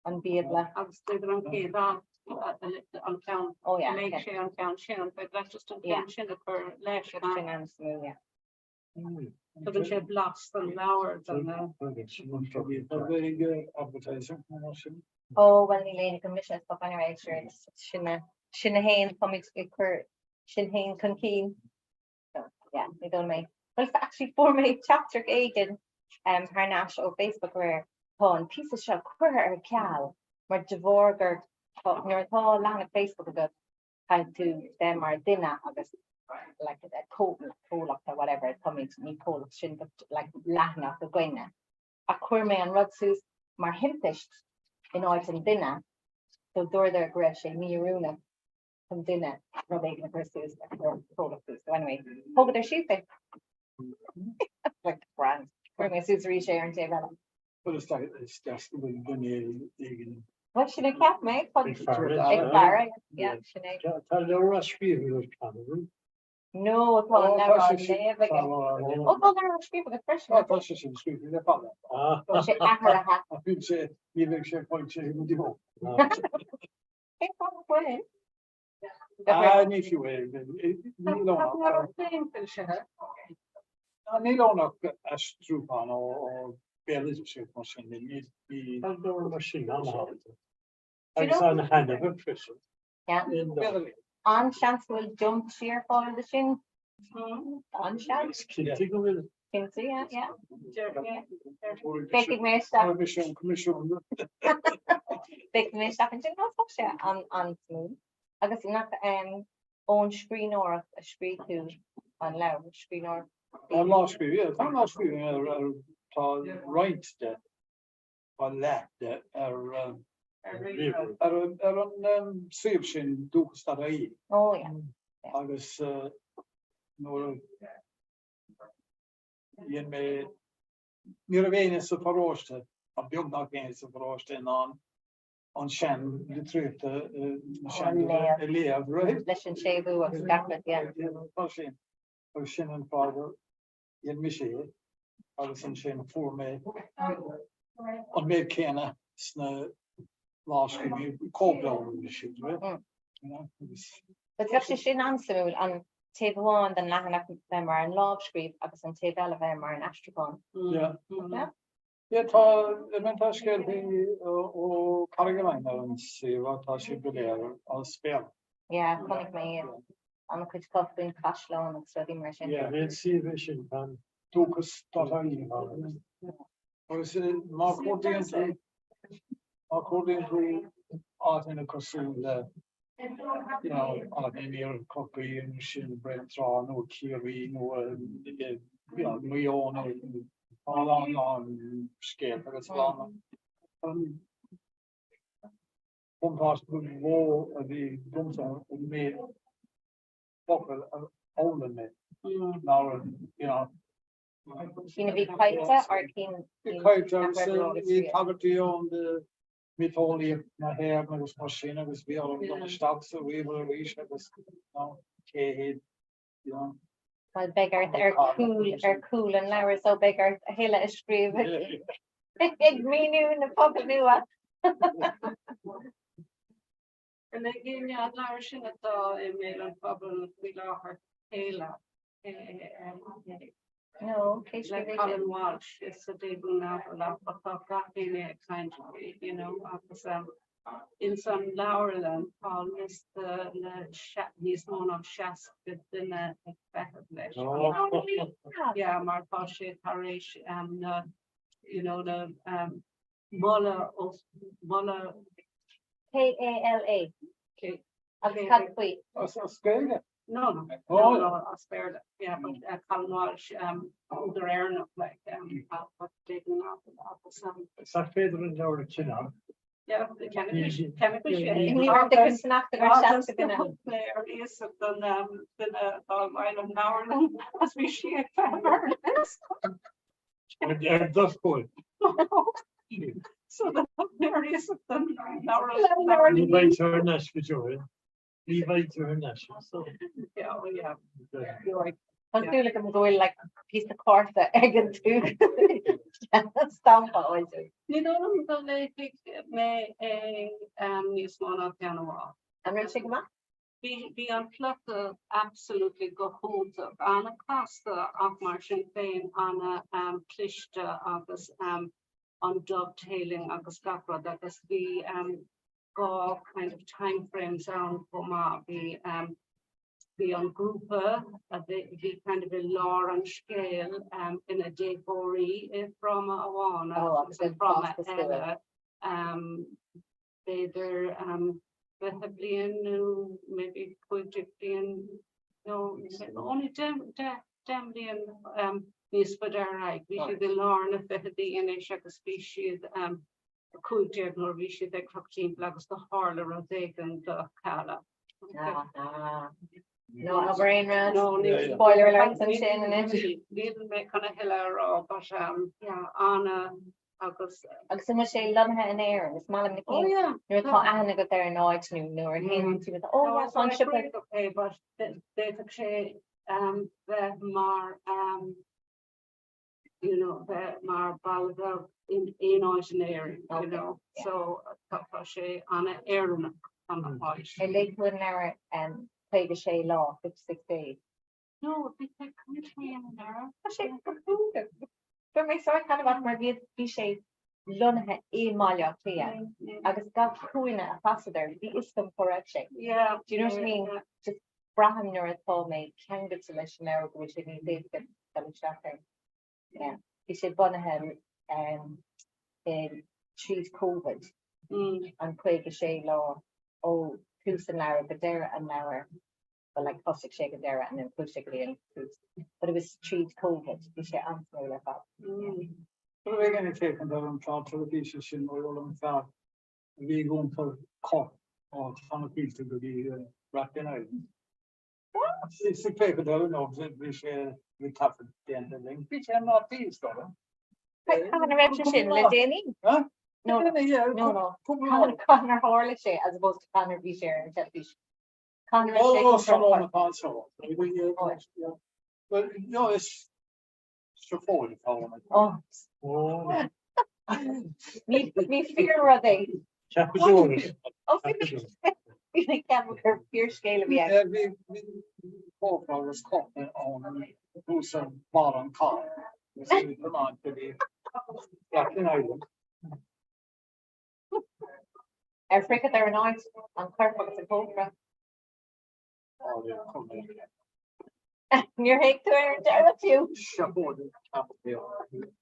An Bíobla. Agus b'fhéidir an chéad alt, an ceann, Ó yeah. léigh sé an ceann sin, an féidir leat just an ceann sin a chur leis? Sin an-suimiúil, yeah. Tugann sé blas don leabhar don na. Tá Gaeilge advertising mar sin. Ó, bhuel níl aon agam mise, tá anyway, sure, sin a, sin a haon, táimid ag cur sin féin chun cinn. So, yeah, ní dóigh mé. Well, actually fuair mé teachtaireacht éigin um, thar n-ais ó Facebook aréir. Tá an píosa seo curtha ar ceal mar de bharr gur tá, nuair atá leathanach Facebook agat, caithfidh tú bheith mar duine agus like, a comhlacht or whatever, táimid ní comhlacht sin but like, leathanach againne. Ach chuir mé an rud suas mar thimpist in áit an duine, so dúradar go raibh sé mí-oiriúnach chun duine rud éigin a chur suas a chur comhlacht suas. So anyway, thógadar síos é. Like, grand. Chuir mé suas arís é ar an taobh eile. Bhuel is deas go bhfuil duine éigin. Bhuel sin a cheap mé Ag faire. Ag faire, yeah, sin é. Tá leabhar á scríobh agat an bhfuil? No, tá an leabhar á léamh aige. Ó tá leabhar á scríobh agat freisin. Tá sé sin scríofa le fada. Tá sé athraithe. Bhí sé, ní bheidh sé foilsithe go deo. Cén fáth nach bhfuil? Ah, ní fiú é. Níl ann ach... féin foilsithe. Níl ann ach aistriúchán ó béaloideas mar sin. Ní... Tá leabhar mar sin an-thábhachtach. Agus an-thaitneamhach freisin. An-seans go bhfuil deontaisí ar fáil de sin. An-seans. Cinnte go bhfuil. Cinnte, yeah, yeah. Féachfaidh mé isteach. Coimisiún, coimisiún. Féachfaidh mé isteach ansin, tá sé an-suimiúil. Agus nach ón scríbhneoireacht a scríobh tú an leabhar, scríbhneoireacht? An lámhscríbhinn, yeah, tá an lámhscríbhinn ar, ar, tá roinnt de, tá leath de ar, ar, ar an suíomh sin dúchas.ie. Oh yeah. Agus nuair a. Dhein mé, ní raibh éinne sa pharóiste, ach beagnach éinne sa pharóiste in ann an sean litríochta na sean a léamh, right? Leis an séimhiú agus gach rud, yeah. Tá sin, agus sin an fáth gur dhein mise é agus ansin fuair mé an méid céanna sna lámhscríbhinní, cóipleabhair a bhí siad, right? You know, agus. But bheadh sé sin an-suimiúil, an taobh amháin den leathanach bheith mar an lámhscríobh agus an taobh eile bheith mar an aistriúchán. Yeah. Yeah. Yeah, tá, I mean, tá scéaltaí ó Carrigaline ar an suíomh, tá siad go léir as Béarla. Yeah, chonaic mé iad. An-chuid acu faoin chaisleán agus rudaí mar sin. Yeah, bhí an suíomh é sin gan dúchas dot ie. Agus má chuardaíonn tú, má chuardaíonn tú áiteanna cosúil le, you know, áit in iarthar Chorcaí nó sin Bréantrá nó Ciarraí nó you know, Maigh Eo nó tá a lán lán scéalta agus a lán an buntáiste ba mhó a bhí agamsa an méid focal a fhoghlaim mé ná you know, Cinn a bhí caillte or cinn Bhí caillte agus bhí tagairtí ann do mhiotaseolaíocht na hÉireann agus mar sin agus bhí orm dul isteach sa ríomhaire arís agus you know, cé hiad you know. Well beidh ort ar cúl ar cúl an leabhair so beidh ort a thuilleadh a scríobh ag míniú na focail nua. An léigh an leabhar sin atá i mbéal an phobail faoi láthair Kala. No, cé Le scríobh é sin? Colin Walsh is a debut novel ach tá gach éinne ag caint faoi, you know, agus um, ins an leabharlann tá liosta le níos mó ná 60 duine ag feitheamh leis. Oh. Yeah, mar tá sé tar éis um, na, you know, na um, moladh os moladh K-A-L-A. Agus cad faoi? As as Gaeilge? No, no, no, no, as Béarla. Yeah, but uh, Colin Walsh, um, údar Éireannach, like, um, but debut novel agus um, Is that féidir an leabhar a cheannach? yeah, ceannaigh sé. Ní raibh de sneachta gur seasta duine. Mé ar iasacht don um, duine atá i bhfeighil an leabharlann agus bhí sí ag feitheamh ar an liosta. Ar do scoil. So mé ar iasacht don leabharlann. Ní bheidh tú ar ais go deo, eh? Ní bheidh tú ar ais. So. Yeah, oh yeah. Tá súil agam go bhfuil like píosa cárta ag an tú stampa áilte. Ní dóigh liom go léifidh mé é um, níos mó ná ceann amháin. An raibh sé go maith? Bhí bhí an plota absolutely go hiontach, an-chasta ach mar sin féin ana um, cliste agus um, an dovetailing agus gach rud agus bhí um, dhá kind of time frames ann chomh maith. Bhí um, bhí an grúpa a bhí bhí kind of i lár an scéil um, ina déagóirí i fráma amháin Oh, agus agus an fráma fásta suas. eile um, b'fhéidir um, 20 bliain nó maybe 15 bliain nó only 10 mbliain um, níos faide ar aghaidh. Bhí siad i lár na fichidí anois agus bhí siad um, 15 nuair a bhí siad ag teacht timpeall agus do tharla rud éigin do Kala. Ah, No abair aon rud. No, ní- Spoiler alert ansin anois. Níl mé chun a thuilleadh a rá, but um, yeah, ana agus Agus an bhfuil sé lonnaithe in Éirinn, is maith liom na Oh, cinn yeah. nuair atá aithne agat ar an áit nó nuair a théann tú oh yeah, tá an siopa Okay, but d'fhéadfadh sé um, bheith mar um, you know, bheith mar baile beag in aon áit in Éirinn, you Okay, know, yeah. so tá tá sé ana-Éireannach an áit. Ar léigh tú an leabhar um, 56 lá, 56 days. No, bhí sé caint faoi an leabhar. Tá sé go hiontach. Fuair mé sórt taitneamh as mar bhí bhí sé lonnaithe i mBaile Átha Cliath agus gach cúinne a chasadar, bhí fhios agam cá raibh sé. Yeah. Do you know what I mean? yeah. Just braithim nuair atá mé ceangailte leis an leabhar go bhfuil sé níos éasca dul isteach air. Yeah. Bhí sé bunaithe um, in tríd Covid Mm. an 56 lá ó tús an leabhair go deireadh an leabhair. Well, like thosaigh sé go deireadh and then chuaigh sé go dtí an tús. But it was tríd Covid, bhí sé an-suimiúil ar fad. Mm. Rud éigin ag féachaint ar an chlár teilifíse sin mar gheall ar an fear a bhí ag iompar corp ó Ghleann Caoilte go dtí Rathlin Island. Is ag féachaint air nó bhí sé. Bhí taifead déanta linn. Bhí sé ná bí is dóigh. Cathain a raibh sé sin le déanaí? No, no, no. Cathain ar tharla sé as opposed to cathain a bhí sé ar an teilifís. Cathain a raibh sé Ó, tráthnóna atá anseo. Well, no, is seafóid atá ann. Ó. Ní fíor rud é. Ceapadóir. Ó, bhí mé ag ceapadh gur fíorscéal a bhí ann. Bhí cófra agus cófra ann thuas ar bharr an carr. Agus bhí tiomáint go dtí Black Island. Ar shroicheadar an áit, an corp agus an cófra? Níor thuig tú ar an deireadh fiú. Seafóid a ceapadh.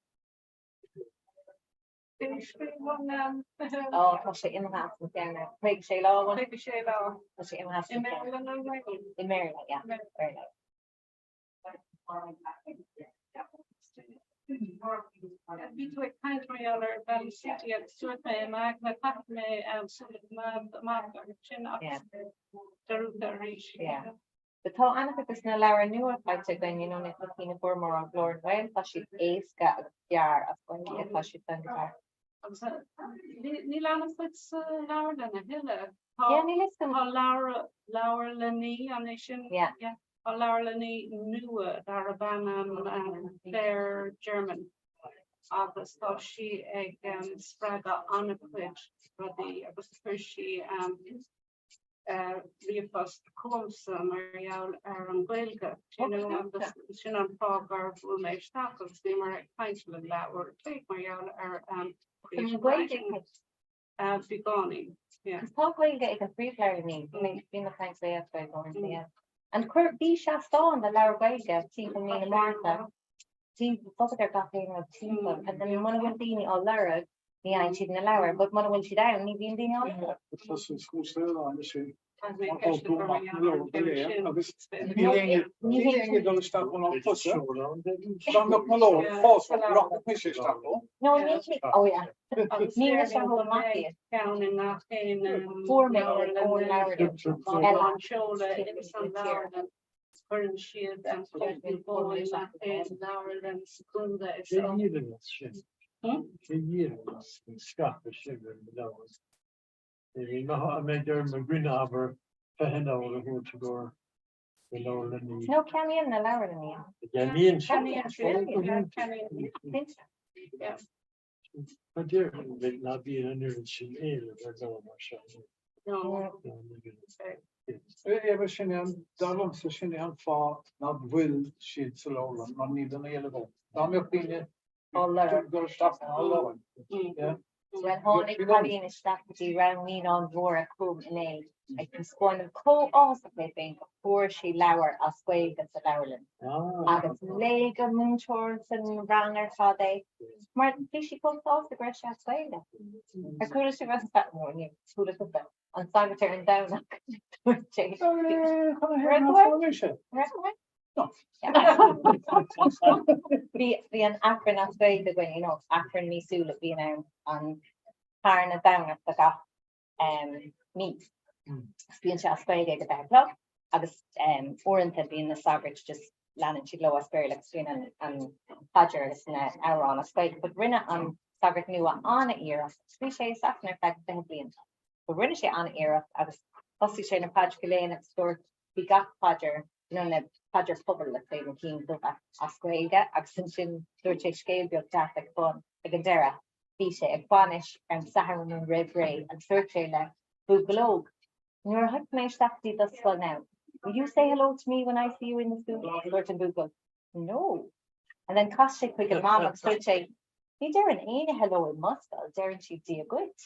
Ó tá sé imithe as mo cheann. 56 lá. 56 lá. Tá sé imithe as mo cheann. I mBéarla nó i nGaeilge? I mBéarla, yeah. Béarla. Bhí tú ag caint mar gheall ar Valley City agus dúirt mé i m'aigne caithfidh mé súil a choimeád amach ar sin agus dearúdta arís. Yeah. But tá an-chuid de na leabhair nua faighte againn, you know, na cinn a fuaireamar ó Ghlór na nGael, tá siad éasca agus gearr as Gaeilge, tá siad san go deas. Agus níl an-chuid sa leabharlann a thuilleadh. Yeah, níl fhios agam. Tá leabhar, leabharlannaí, an é sin? Yeah. Yeah. Tá leabharlannaí nua darb ainm Claire German agus tá sí ag spreagadh an-chuid rudaí agus chuir sí ríomhphost chugamsa mar gheall ar an Ghaeilge you know agus sin an fáth gur bhuail mé isteach agus bhíomar ag caint le leathuair a chloig mar gheall ar Gaeilge beagáinín. Agus tá Gaeilge ag an phríomhleabharlannaí, bhí mé ag caint léi as Gaeilge uaireanta, yeah. And chuir bhí seastán le leabhair Gaeilge timpeall mí na Márta, timpeall ar gach aon rud timpeall, and then muna bhfuil daoine á lorg, ní fhaigheann siad na leabhair, but muna bhfuil siad ann, ní bhíonn daoine á lorg. Tá san scúsléir ann sin agus níl éinne dul isteach ón am tusa Dá mbeadh mo leabhar fós rachadh mise isteach ó. No ní oh yeah. Ní mise a thóg amach iad. Ceann i ngach aon Fuair mé ón leabhar eile. An seoladh ins an leabharlann. Cuireann siad an cóip i ngach aon leabharlann sa chontae is Cé dhíolann sin? Cé dhíolann an scaipeadh sin ar na leabhair? Bhí maith a mbeidh ar mo dhuine abair 20 leabhar a thabhairt i gcomhair na leabharlannaí. No, ceannaíonn na leabharlannaí. Ceannaíonn siad. Ceannaíonn siad. Yeah. Tá déarfainn go ná bíonn an oiread sin éileamh ar leabhar mar seo. No. Éabha, sin é an, dar liomsa, sin é an fáth nach bhfuil siad sa leabharlann, mar níl an éileamh ann. Dá mbeadh daoine ag dul isteach á lorg, yeah. Bhuel, tháinig cailín isteach go dtí rang naíonáin mhóra chugam inné ag taispeáint chomh áthasach léi féin go fuair sí leabhar as Gaeilge sa leabharlann agus léigh an múinteoir san rang ar fad é mar bhí sí chomh sásta go raibh sé as Gaeilge. Ar chuala sibh an nó ní chuala tusa an sagart ar an Domhnach dúirt sé Bhí bhí an Aifreann as Gaeilge againn, you know, Aifreann míosúil a bhíonn ann an tarna Domhnach de gach mí. Bíonn sé as Gaeilge ag a 10 a chlog agus uaireanta bíonn na sagairt just leanann siad leo as Béarla agus bíonn an an paidir agus na amhráin as Gaeilge. But rinne an sagart nua an-iarracht, bhí sé i Sasana ar feadh 20 bliain, but rinne sé an-iarracht agus thosaigh sé na paidreacha a léamh agus dúirt bhí gach paidir you know na paidir pobail let's say na cinn dubha as Gaeilge agus ansin dúirt sé scéal beag deas ag bun ag an deireadh. Bhí sé ag bainis ar an Satharn roimh ré agus dúirt sé le buachaill óg, Nuair a thiocfaidh mé isteach go dtí do scoil now, will you say hello to me when I see you in the school? Agus dúirt an buachaill, No. And then chas sé chuig a mam agus dúirt sé, Ní deireann éinne hello i mo scoil, deireann siad Dia dhuit.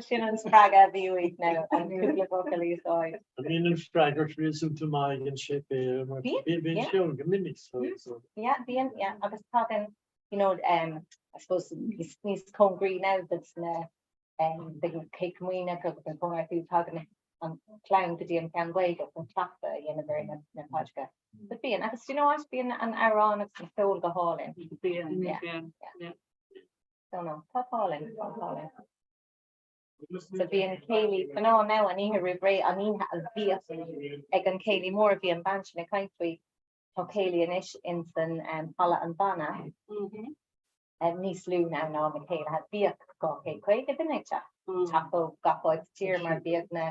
Sin an spreagadh a bhí uaidh nó an cúpla focal a úsáid. Bíonn an freagairt réasúnta maith ag an séipéal mar bíonn sé ann go minic. Yeah, bíonn, yeah, agus tagann, you know, um, I suppose níos níos cóngaraí now dos na um, the Cé Comaoineach agus an Cóngartú tagann an chlann go dtí an ceann Gaeilge chun cleachtadh a dhéanamh ar na na paidreacha. But bíonn, agus do you know what, bíonn an amhrán agus an ceol go hálainn. Bíonn, Yeah, bíonn, yeah. yeah. Don't know, tá álainn, tá álainn. So bhí an céilí mná now an oíche roimh ré an oíche a bhíodh ag an céilí mór bhí an bean sin ag caint faoi tá céilí anois in san um, halla an bhanna mm-hmm. um, níos lú now ná na céilithe bhíodh 250 duine ag teacht mm. teacht ó gach áit sa tír mar bhíodh na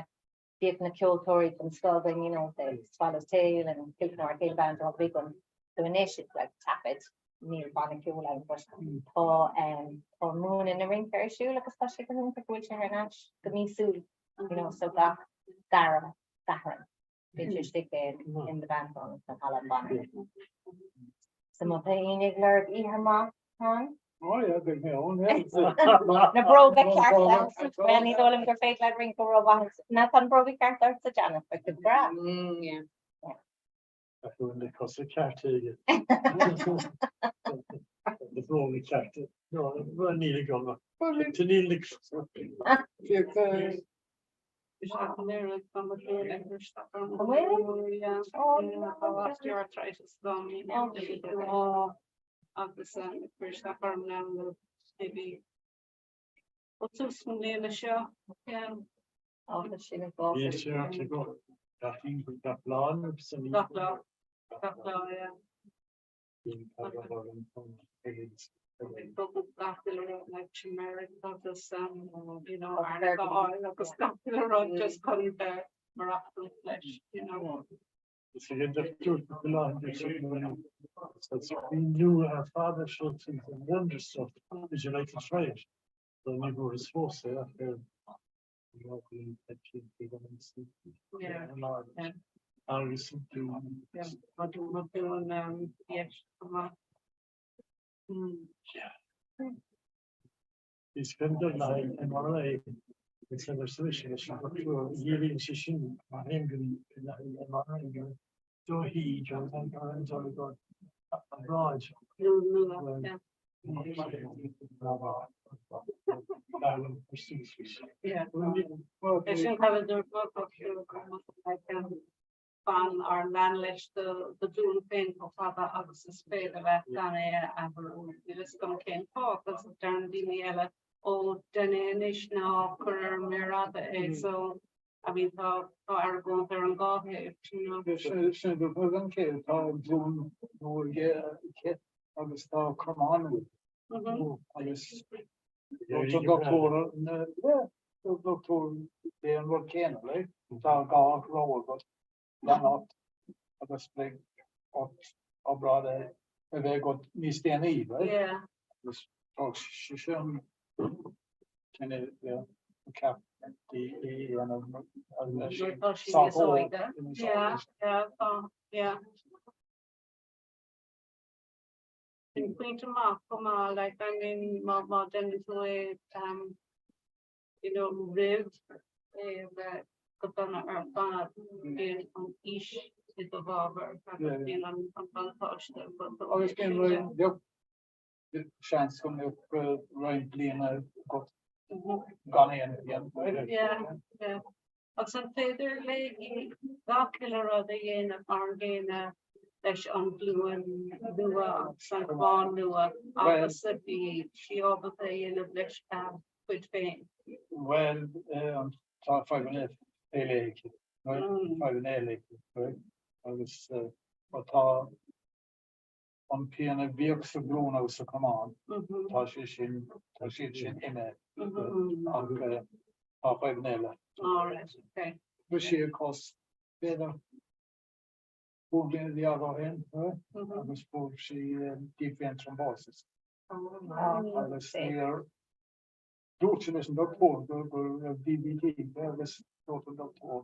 bhíodh na ceoltóirí den scoth againn, you know, the Swallows Tail and Kilfenora Céilí Band all the big ones. So anois it's like taifead, níl banna ceoil ann, but tá um, tá múineadh na rince ar siúl agus tá sé go hiontach go bhfuil sé thar n-ais go míosúil, you know, so gach dara Satharn bíonn sé istigh in, in the band hall san halla an bhanna. So má tá éinne ag lorg oíche maith, Tá. Oh yeah, beidh mé ann, yeah. Na bróga cearta Well, ní dóigh liom gur féidir leat rince rómhaith. Ná tá na bróga cearta ortsa Janet, beidh tú breá. Yeah. Tá na cosa cearta aige. Na bróga cearta. No, níl agam. Tá níl na cosa. Agus chuir isteach orm now le maybe ó tús na bliana seo. Yeah. Agus sin ag bás. Bhí sé ar go gach gach lá nó san Gach lá. Gach lá, yeah. Bíonn caidreamh orm Tugadh gach uile rud like turmeric agus um, you know, arnica oil agus gach uile rud just chun bheith maireachtáil leis, you know. Is ag an dochtúir go lá That's been new ar fad ar seo the wonder stuff. Would you like to try it? So ní bhfuair is fós é ach ar Yeah. Agus Yeah. Tá dún um, yes, come on. Is féidir le MRI is ar leis an dochtúir dhíríonn sé sin mar aon go le MRI go dóichí an dul go obráid. É sin cad a dúirt Fan ar lean leis do ghlúin féin chomh fada agus is féidir leat gan é a athrú. Níl fhios agam cén fáth, agus deireann daoine eile ó dein é anois ná cuir ar an méar fhada é so I mean tá tá argóint ar an dhá thaobh, you know. Sin a dúirt an chéad tá glúin nua aici agus tá cromán nua agus dúirt an dochtúir yeah dúirt an dochtúir é an rud céanna like tá dhá rogha agat lean ort agus beidh ort obráid a bheith agat níos déanaí right? Yeah. Agus tá sé sin cinneadh yeah ceap í a dhéanamh leis Tá sí níos óige. Yeah, yeah, tá, yeah. Sin pointe maith chomh maith, like, I mean, má má déanann tú é um, you know, roimh é a bheith go dona ar fad, bíonn an aois i do fhábhar agus bíonn an an buntáiste agat. Agus bíonn roinnt beag seans go mbeadh roinnt bliana agat gan aon bhliain. Yeah, yeah. Agus an féidir léi gach uile rud a dhéanamh mar an gcéanna leis an ghlúin nua agus an camán nua agus a bhí sí ábalta a dhéanamh leis a cuid féin? Bhuel, tá fadhbanna eile aici, fadhbanna eile aici, agus tá an pian a bhíodh sa ghlúin agus sa chamán, tá sé sin, tá siad sin imithe ach tá fadhbanna eile. All right, okay. Bhris sí a cos, b'fhéidir, 15 bliana ó shin, agus fuair sí deep vein thrombosis. Agus níor dúirt sí leis an dochtúir go raibh DVT agus dúirt an dochtúir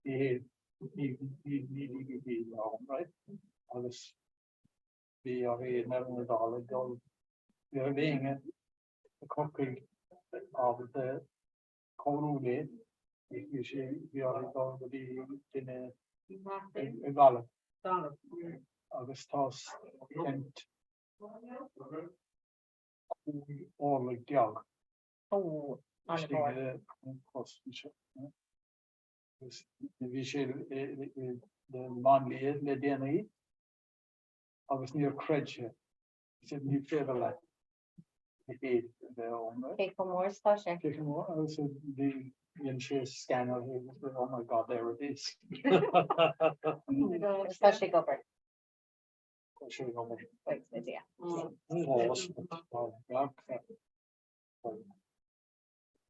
Ní DVT ann, right? Agus bhí uirthi i ndeireadh na dála dul, ní raibh éinne i Corcaigh ábalta cabhrú léi, bhí sí, bhí uirthi dul go dtí duine i nGaillimh. Agus tá stent 15 orlaigh. Istigh i gcos anseo. Agus bhí sé le máinlia le déanaí agus níor chreid sé. He said, ní féidir leat. a bheith ann. Cé chomh mór is atá sé? Cé chomh mór agus bhí dhein sé scan uirthi agus oh my god there it is. Agus tá sé ag obair. Tá sé ag obair. Wait, no dia. Fós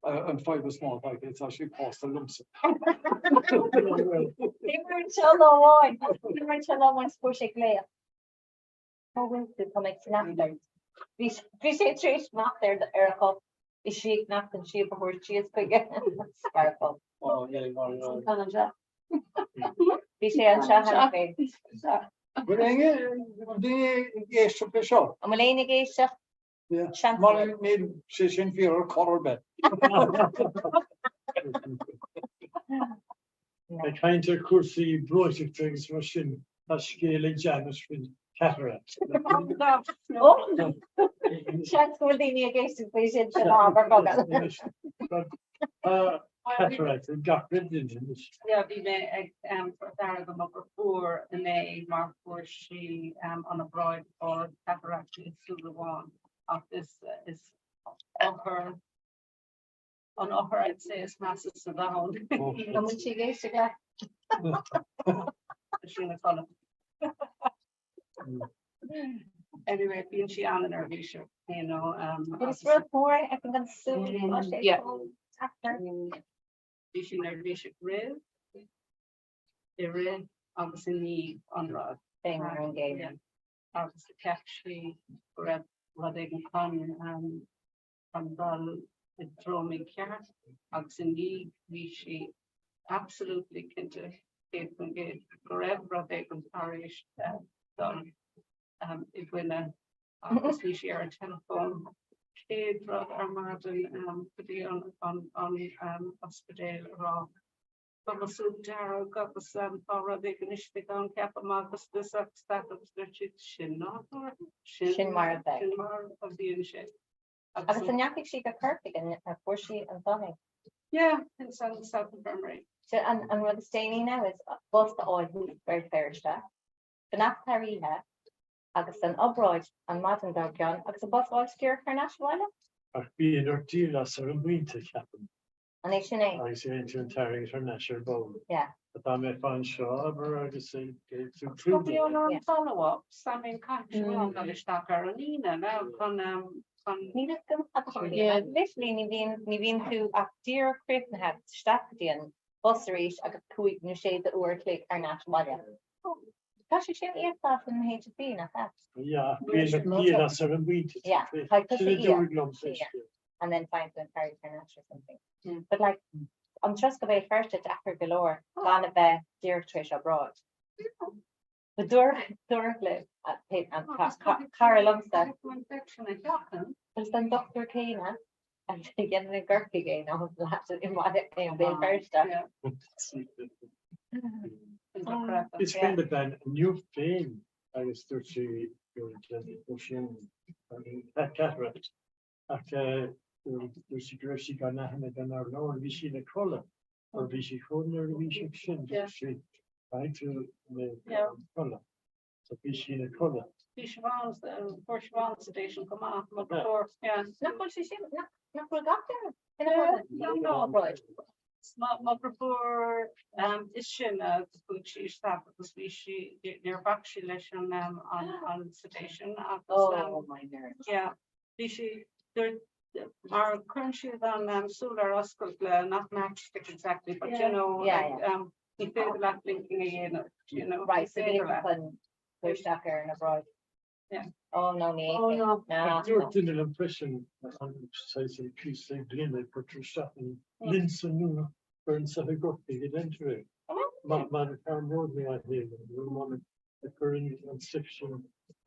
An fadhb is mó atá aici tá sí pósta liomsa. Bhí muid anseo lá amháin, bhí muid anseo lá amháin 's fuair sé glaoch. Cá bhfuil tú? Tá mé ag sneachtaint. Bhí sé tar éis sneachta ar a chupán. Bhí sí ag fanacht an síob a thabhairt síos chuige. Sparkle. Bhí sé anseo cheana féin. Bhfuil éinne daoine ag éisteacht leis seo? An bhfuil éinne ag éisteacht? Mar níl sé sin fíor ar chor ar bith. Ag caint ar chúrsaí breoiteachta agus mar sin, tá scéal ag Janet faoin cataract. Seans go bhfuil daoine ag éisteacht faoi sin sin ábhar bogadh. Tá cataract ag gach duine anois. Yeah, bhí mé ag tabhairt aire do mo dheirfiúr inné mar fuair sí an obráid ar cataract i súil amháin ach is is othar an othar I'd say is measa sa domhan. An bhfuil sí ag éisteacht leat? Tá sí ina codladh. Anyway, bíonn sí an-neirbhíseach, you know. Um, But is rud mór é ag an súil tá sé Yeah. chomh deacair. Bhí sí neirbhíseach roimh, i rith agus i ndiaidh an rud. Fé mar an gcéanna. Yeah. Agus cheap sí go raibh rud éigin chun um, chun dul i dtreo mícheart agus i ndiaidh bhí sí absolutely cinnte 100% go raibh rud éigin tar éis dul i gcoinne agus bhí sí ar an teileafón céad rud ar maidin go dtí an ospidéal a rá Tá mo súil dearg agus tá rud éigin istigh ann ceapaim agus this agus that agus dúirt siad sin nádúrtha, sin mar a bheidh. Sin mar a bhíonn sé. Agus an ndeachaigh sí go Corcaigh an fuair sí an fothain? Yeah, in South South Infirmary. So an an rud is déanaí now is bus a fháil thuas Béal Feirste, fanacht thar oíche agus an obráid an maidin dár gcionn agus an bus a fháil díreach thar n-ais abhaile? Ach bíonn ort díol as ar an bpointe, ceapaim. An é sin é? Agus dhéanann tú an t-airgead thar n-ais ar ball. Yeah. Dá mbeifeá anseo, abair, agus tú Tá clúdaithe. Bíonn an follow-ups, I mean caithfidh siad dul isteach ar an Aoine now chun chun. Níl a fhios agam cad a tharlaíonn. Literally ní bhíonn ní bhíonn tú ach díreach críochnaithe agus isteach go dtí an bus arís agus cúig nó sé d'uair a chloig thar n-ais abhaile. Tá sé sin íoctha as an HSE, nach ea? Yeah, bíonn ort díol as ar an bpointe. Yeah, caithfidh Sin a tusa dúradh íoc. liom sa Yeah. scéal. And then find an ferry thar n-ais or something. But like, an turas go Béal Feirste deacair go leor gan a bheith díreach tar éis obráid. But dúradh dúradh le an cara liomsa Infection a sheachaint. Is an dochtúir céanna a dhéanann i gCorcaigh é nó leat i mBaile i mBéal Feirste. Is féidir le bean inniu féin agus dúirt sí go raibh sí an cataract ach dúirt sí go raibh sí gan aithne gan ar leor bhí sí ina codladh mar bhí sí chomh neirbhíseach sin dúirt sí caithfidh tú codladh. So bhí sí ina codladh. Bhí Siobhán, fuair Siobhán sedation go maith, mo fuair, yeah. Nach bhfuil sé sin, nach bhfuil gach duine ina codladh? No, mo dheirfiúr is sine chuaigh sí isteach agus bhí sí, níor bhac sí leis an an sedation agus Oh my nerves. yeah, bhí sí, dúirt, mar cuireann siad an súil ar oscailt le not matchstick exactly, but you know, Yeah, yeah. um, Ní féidir leat blinking a dhéanamh, you know. Right, so ní féidir bhí leat. chun cur isteach ar an obráid. Yeah. Oh no, ní Oh, no. No. Dúirt duine liom freisin an saghas an píosa gloine cuirtear isteach an lionsa nua cuireann sa i gCorcaigh i dtéantar é. Mar mar ar mór mé a chéile, mar a cuireann an stuif sin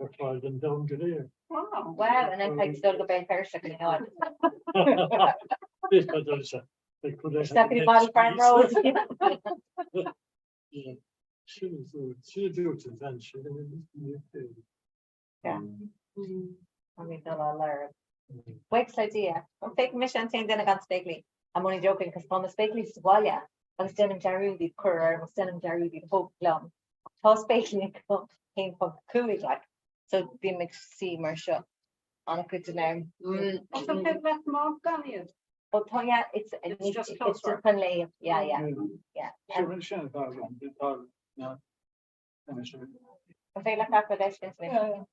ar fáil don domhan go léir. Wow. Wow, and then caithfidh dul go Béal Feirste go n-áit. Bit dul se. Isteach go dtí Body Farm Road. Sin sin a dúirt an bhean sin. Yeah. Tá mé dul á lorg. Buíochas le Dia. An féidir mise an t-aon duine gan spéaclaí? I'm only joking cos tá na spéaclaí sa bhaile agus déanaim dearúd iad a chur orm agus déanaim dearúd iad a thógáil liom. Tá spéaclaí agam 1.5 like so bím ag suí mar seo. An-chuid den am. Is féidir leat amach gan iad. Oh tá yeah it's It's just it's close just chun léamh yeah yeah yeah. Sin sin atá agam tá na An féidir leat gach rud a fheiscint anois?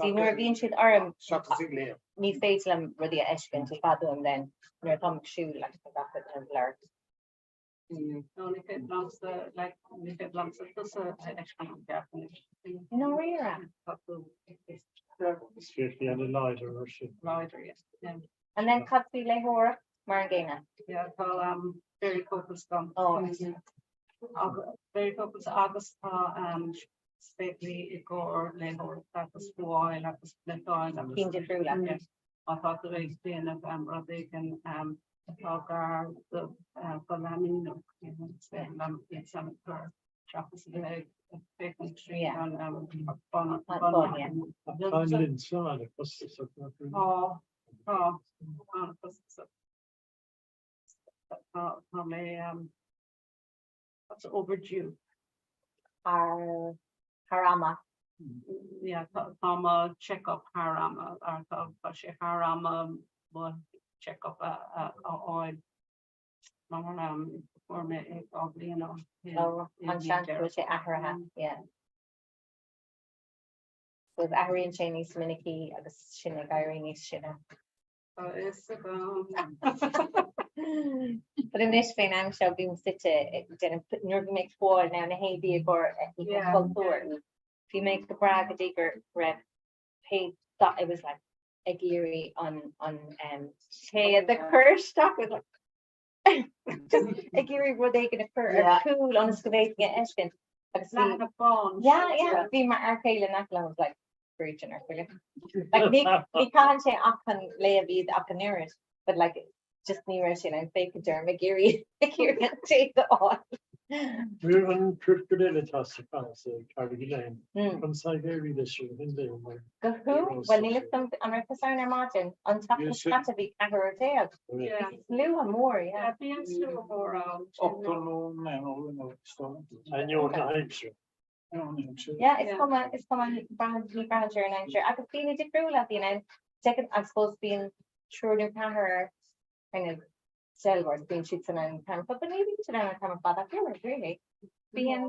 See nuair a bhíonn siad orm Seachas ag léamh. ní féidir liom rudaí a fheiscint i bhfad uaim then nuair atáim ag siúl like tá gach rud ina bhlur. No ní féidir liomsa like ní féidir liomsa tusa a fheiscint i gceart anois. I ndáiríre? Tá tú Is féidir le láidir mar sin. Láidir yes. Yeah. And then cad faoi léitheoireacht mar an gcéanna? Yeah tá um varifocals agam. Oh. Varifocals agus tá um spéaclaí i gcomhair léitheoireacht agus fuáil agus bliotáil agus Cinn difriúla. Yeah. Má tá tú ag déanamh um, rud éigin um, atá gar do uh, go leanúnach you know, is féidir liom iad san a chur seachas a bheith ag féachaint tríd Yeah. an um, bun- An bun- bun, yeah. Tá an lionsa an-chostasach nach bhfuil? Tá tá an-chostasach. Tá tá mé um, That's overdue. Thar thar ama. Yeah, tá tá mo check-up thar ama ar tá tá sé thar ama mo check-up a a a fháil mar um fuair mé é dhá bhliain ó shin Oh, i an mí seans go bhfuil Deireadh. sé athraithe, yeah. So athraíonn sé níos minicí agus sinn ag éirí níos sine. Tá fhios agam. But anois fén am seo bím suite déanamh nuair bhí mé ag fáil now na héadaí i gcomhair Oíche Chultúir. Bhí mé go breá go dtí go raibh pé dath it was like ag iarraidh an an um téad a chur isteach with like just ag iarraidh rud éigin a chur ar chúl ionas go bhféadfainn a fheiscint. Agus bhí Leathanach bán. Yeah, yeah, bhí m'fhear céile in aice liom was like brúitean ar chuile. Like ní ní chaitheann sé ach chun léamh iad ach an oiread, but like just ní raibh sé in ann féachaint orm ag iarraidh ag iarraidh an téad a fháil. Bhí an cricketer eile atá sa phalace ag Carrigaline chun saighéirí leis sin in Dé mar Go hú? Bhuel níl fhios agam an raibh tusa ann ar maidin, an tseachtain seo caite bhí ceathrar déag. Bhí slua mór, yeah. Bíonn slua mór ann. Ochtar nó naonúr nó Ainneoin na haimsire. Yeah, is cuma, is cuma, ní braitheann sé ar an aimsir. Agus daoine difriúla a bhíonn ann. Second, I suppose bíonn triúr nó ceathrar kind of seilbheoir, bíonn siad san ann an t-am ar fad, but ní bhíonn siad ann an t-am ar fad ach oiread, really. Bíonn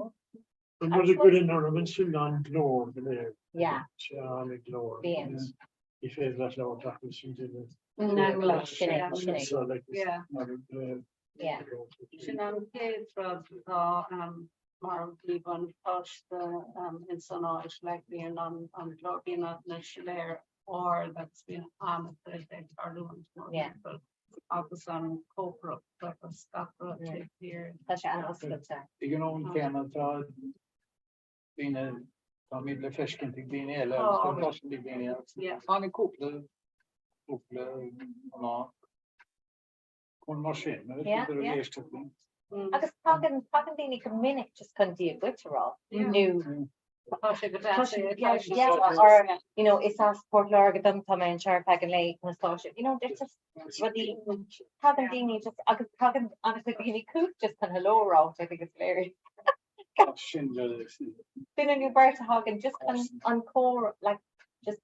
An rud a gcuireann orm ansin ná an glór go léir. Yeah. Sé an glór. Bíonn. Ní féidir leat labhairt ach leis an duine. No, sin é, sin é. So, like, Yeah. Yeah. Sin an chéad rud atá mar mhíbhuntáiste ins an áit, like bíonn an an glór, bíonn na siléir ard agus bíonn an-chuid ag tarlúint mór Yeah. timpeall agus an chócaireacht agus gach rud taobh thiar. Tá sé an-oscailte. Ag an am céanna tá daoine, táimid le feiscint ag daoine eile agus tá cloisint ag daoine eile. Yeah. Tháinig cúpla, cúpla mná chun mar sin, nó Yeah, idir yeah. éisteacht linn. Agus tagann tagann daoine go minic just chun Dia duit a rá nó Tá sé go deas é, Yeah, tá sé yeah, go or deas. you know is as Port Láirge dom tá mé anseo ar feadh an lae conas tá sibh you know there's just rudaí tagann daoine just agus tagann an-chuid daoine chugat just chun hello a rá which I think is hilarious. Sin le Duine nó beirt a thagann just chun an comhrá like just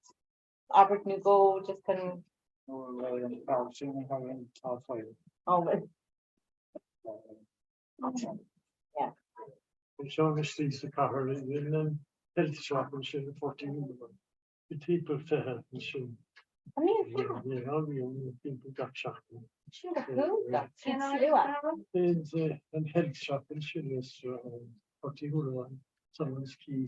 abairt nó dhó just chun an fear sin a thagann tá fáil. Oh, well. Yeah. Anseo istigh sa chathair in an health shop ansin i Phort Uí Bhí timpeall 20 ansin. An mbíonn Yeah, yeah, bíonn timpeall gach seachtain. Sin go hiontach, sin slua. Bíonn an health shop ansin is Port Uí Húrláin, Simon's Quay.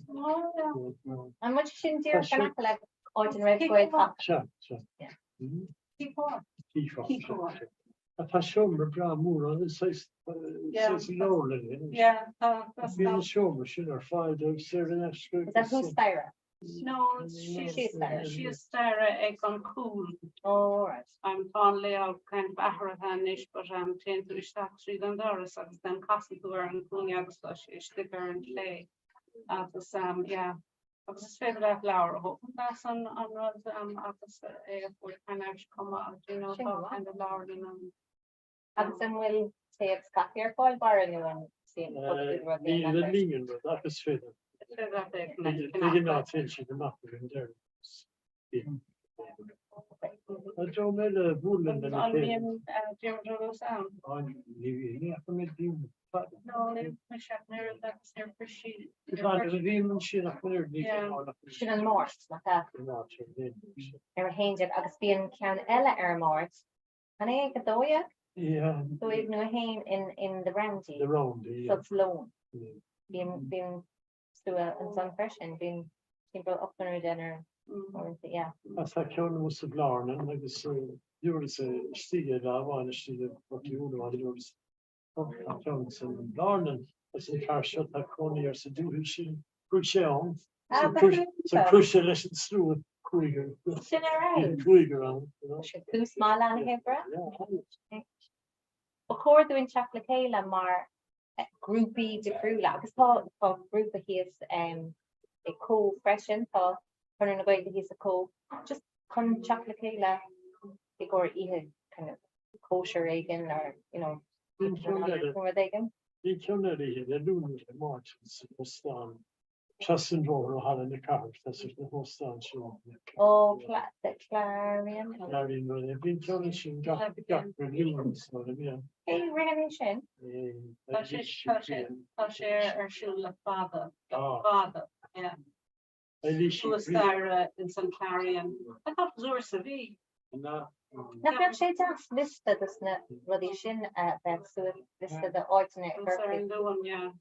An bhfuil sin díreach in aice le áit ina raibh Gaeltacht? Sea, sea. Yeah. Cífeá. Cífeá. Tá seomra breá mór ann, is saghas leabharlann é. Bíonn an seomra sin ar fáil dóibh saor in aisce. Is that thuas staighre? No, Síos staighre. síos staighre ag an chúl. Oh, right. Um, tá an layout kind of athraithe anois, but um, téann tú isteach tríd an doras agus then casann tú ar an cúinne agus tá sé istigh ar an chlé. Agus um, yeah. Agus is féidir leat leabhar a thógaint as an an rud um, agus é a thabhairt thar n-ais chomh maith, you know, Sin tá maith. kind of leabharlann ann. Agus an bhfuil tae agus caife ar fáil Barra nó an Ní le líon rud ach is féidir. Is féidir leat é De ghnáth téann siad amach ar an deireadh. Tá dream eile a bhuaileann lena An chéile. mbíonn Diarmuid Ó Luasa ann? Ní ní fhaca mé Diarmuid fada. No, ní mise ach an oiread agus níor chroith sí. Is annamh a bhíonn ansin ach an oiread ní bhíonn ach. Sin an Máirt, nach ea? An Máirt, ar an aon. Ar a 11 agus bíonn ceann eile ar an Máirt. An é ag 12? Yeah. 12 nó 1 in in the Roundy. The Roundy, yeah. So it's lón. Bíonn bíonn slua ansan freisin, bíonn timpeall 80 nó duine ar yeah. Tá ceann amuigh sa Bhlarnan agus dúras istigh ar lá amháin istigh i bPort Úna amháin dúras tá ceann san Bhlarnan agus an fear seo tá cónaí air sa dúthaigh sin chuaigh sé ann so chuaigh sé leis an slua cúigear Sin ar aghaidh. cúigear ann. Sin tús maith le na hoibre. Ba chóir dúinn teacht le chéile mar grúpaí difriúla agus tá tá grúpa thíos i Cóbh freisin, tá Conradh na Gaeilge thíos i Cóbh, just chun teacht le chéile i gcomhair oíche kind of cóisir éigin or you know rud éigin. Bhí ceann eile oíche Dé Luain nó Dé Máirt san óstán Trasna an bhóthair ó Halla na Cathrach, tá sort na hóstán sin. Ó, the Clarion. Clarion, rud é. Bíonn ceann ansin gach gach Luan so yeah. Cé rinne é sin? Tá sé tá sé tá sé ar siúl le fada, le fada, yeah. Suas staire ins an Clarion. I thought it was uair sa mhí. Nach mbeadh sé deas liosta dos na rudaí sin a bheith suas, liosta de áiteanna i gCorcaigh.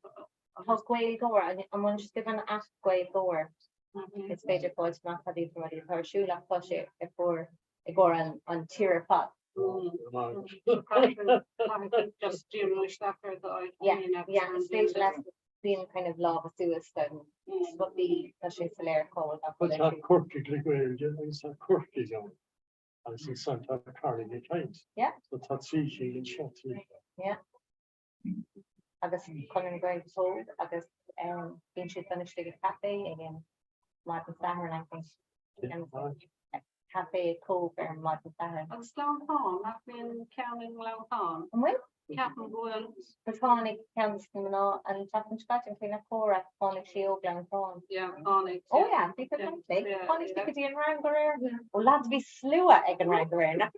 Tá Gaeilgeoir, an bhfuil sé an aip Gaeilgeoir? Is féidir fáilt amach cad iad na rudaí atá ar siúl ach tá sé i gcomhair i gcomhair an tír ar fad. Just díriú isteach ar do áit Yeah, yeah, is féidir leat bíonn kind of lámha suas don rudaí tá sé soiléir cá bhfuil gach rud ar Tá siúl. Corcaigh le Gaeilge agus tá Corcaigh ann agus ansan tá Carraig ag Caint. Yeah. So tá trí cinn anseo trí. Yeah. Agus Conradh na Gaeilge Cóbh agus bíonn siad san istigh i café ag an maidin Sathairn I think. Café Cóbh ar maidin Sathairn. Agus Gleanntán, nach mbíonn ceann i nGleanntán? An bhfuil? Ceapaim go bhfuil. But tháinig ceann de na mná an tseachtain seo caite, an Clíona Córa, tháinig sí ó Gleanntán. Yeah, tháinig. Oh yeah, bhí go Tháinig sí go dtí an rang aréir. Ó lads, bhí slua ag an rang aréir. Nach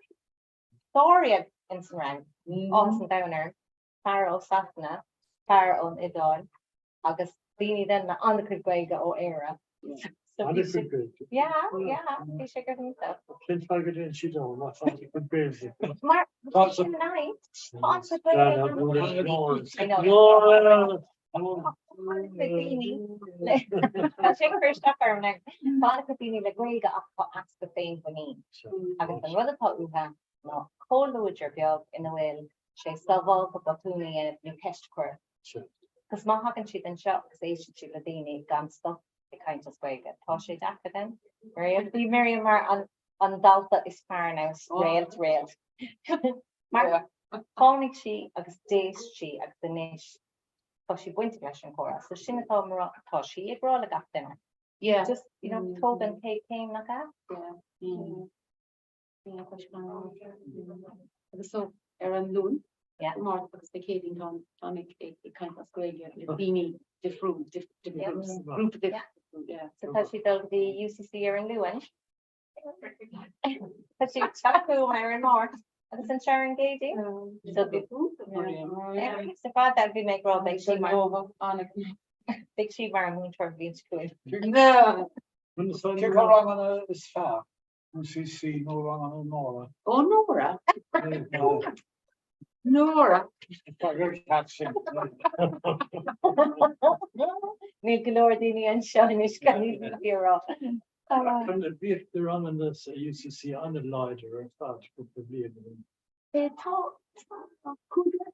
dáréag ins an rang, áthas an domhain orm, fear ó Sasana, fear ón Iodáil agus daoine then le an-chuid Gaeilge ó Éire. So bhí sé- An-chuid Gaeilge. Yeah, yeah, bhí sé go hiontach. Cén fáth go dtéann siad ann má tá an-chuid Gaeilge? Mar Tá sin an fhadhb, tá an-chuid Gaeilge I know. An-chuid daoine le- Tá sé ag cur isteach orm now. Tá an-chuid daoine le Gaeilge ach tá easpa féinmhuinín. Agus an rud atá uathu ná comhluadar beag ina bhfuil sé sábhálta botún a dhéanamh nó ceist a chur. Agus má thagann siad anseo agus éisteann siad le daoine gan stop ag caint as Gaeilge, tá sé deacair then. Miriam, bhí Miriam mar an an dalta is fearr now, réalt réalt. Mar tháinig sí agus d'éist sí agus anois tá sí bainteach leis an chomhrá. So sin atá mar tá sí ag rá le gach duine. Yeah. Just, you know, tóg an chéad chéim nach ea? Yeah. Agus so ar an Luan, Máirt agus Dé Céadaoin tá táim ag ag caint as Gaeilge le daoine difriúil, different groups, grúpa difriúil, yeah. So tá sí dul go dtí UCC ar an Luan. Tá sí ag teacht chugam ar an Máirt agus anseo ar an gCéadaoin. So bhí Sa fad bhí mé ag rá beidh sí mar beidh sí mar an múinteoir an bhliain seo chugainn. Cé acu ranganna is fearr? UCC nó ranganna Nóra? Ó Nóra? Nóra! Níl go leor daoine anseo anois gan í a rá. Bhíodh na ranganna sa UCC an-láidir ar fad cúpla bliain ó shin. Tá cúigear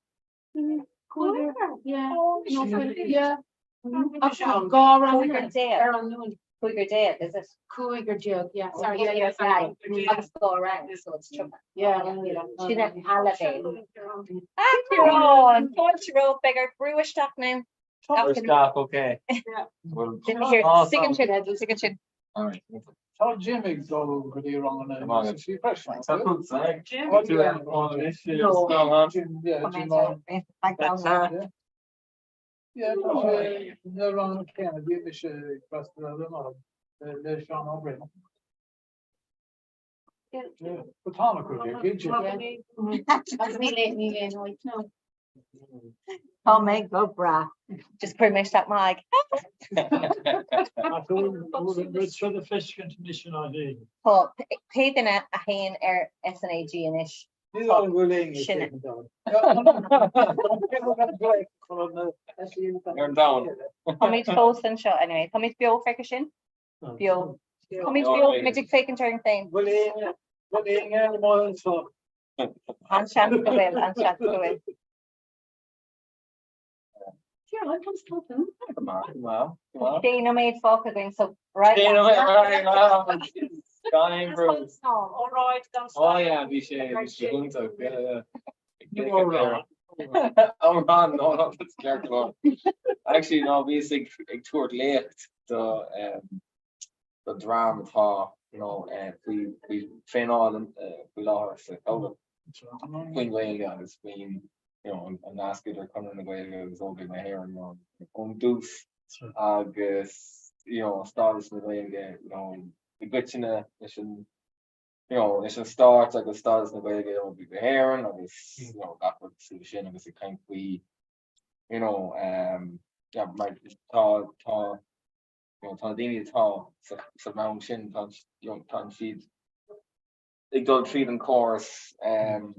Cúigear déag, is it? Cúigear déag, yeah. Sorry, yeah, yeah, sorry. Agus dhá rang, so it's 30. Yeah. Sin an leibhéal. Ah, Ciarán! Fáilte romhat, beidh ort brú isteach now. Isteach, okay. Tuigeann sin, tuigeann sin. Tá Jim ag dul go dtí ranganna UCC freisin. Tá tú ag Jim, yeah, Jim on. Yeah, tá sé na ranganna céanna, bhí mise ag freastal ar an le Seán Ó Broin. But tá na cuid cinnte. Agus níl aon níl aon áit nó. Tá mé go breá. Just chuir mé isteach m'aghaidh. Tá pé duine a théann ar SNAG anois. Ní an bhfuil aon Sin. Ar an domhan. Táimid fós anseo anyway. Táimid beo feicthe sin? Beo. Táimid beo, muid ag féachaint orainn féin. Bhfuil aon bhfuil aon amuigh anseo? An seans go bhfuil, an seans go bhfuil. Sé nóiméad fágtha againn, so right. Sé nóiméad, right, Gan aon bhrú. Óráid gan Oh yeah, bhí sé bhí sé iontach, yeah, yeah. Amhrán, no, no, that's ceart go leor. Actually, no, bhíos ag ag tabhairt léacht do um, do dream atá you know, eh, faoi faoi traenáil eh, faoi láthair sa Chabhlach faoin Ghaeilge agus faoin you know, an nasc idir Conradh na Gaeilge agus Óglaigh na hÉireann you know, ón dtús agus you know, stádas na Gaeilge you know, i gcoitinne leis an you know, leis an stát agus stádas na Gaeilge i Óglaigh na hÉireann agus you know, gach rud cosúil leis sin agus ag caint faoi you know, um, yeah, mar tá tá you know, tá na daoine atá sa, sa rang sin tá you know, tá siad ag dul tríd an córas um,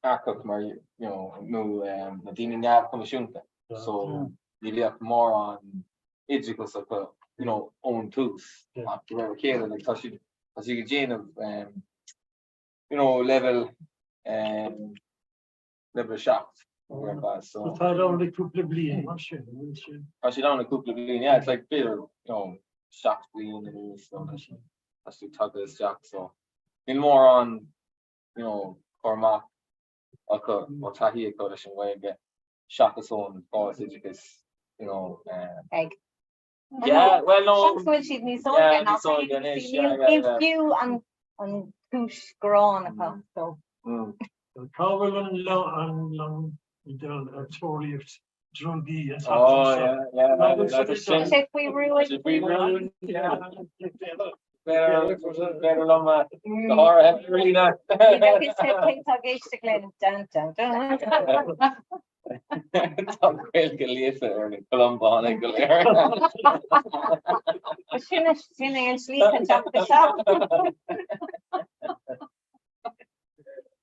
earcach mar you know, nó um, na daoine neamhchoimisiúnta so ní bhíodh mórán oideachas acu you know, ón tús ach de réir a chéile like, tá siad tá siad ag déanamh um, you know, level um, level 7 ar fad so Tá ann le cúpla bliain mar sin, bhfuil sin. Tá siad ann le cúpla bliain, yeah, it's like b'fhéidir you know, 7 bliain anuas nó tá siad tagtha isteach so níl mórán you know, cur amach acu nó taithí acu leis an nGaeilge seachas ón gcóras oideachais you know, um, Ag. Yeah, well no. Seans go bhfuil siad níos óige Yeah, ná níos óige anois, yeah, yeah, Níl yeah. fiú an an túis ghránna acu so. Mm. Cá bhfuil an an long ag dul ar tóraíocht drugaí an Oh, tseachtain seo? yeah, yeah, Ná bhfuil that's siad a sin. Tá sé faoi rún. Sé faoi rún, yeah. B'fhéidir liom go háirithe Marina. Ní bheadh fhios ag cé tá ag éisteacht linn. Dun, dun, dun. Tá Gaeilge líofa ar na Colómbánaigh go léir. Sin sin é an slí chun teacht isteach.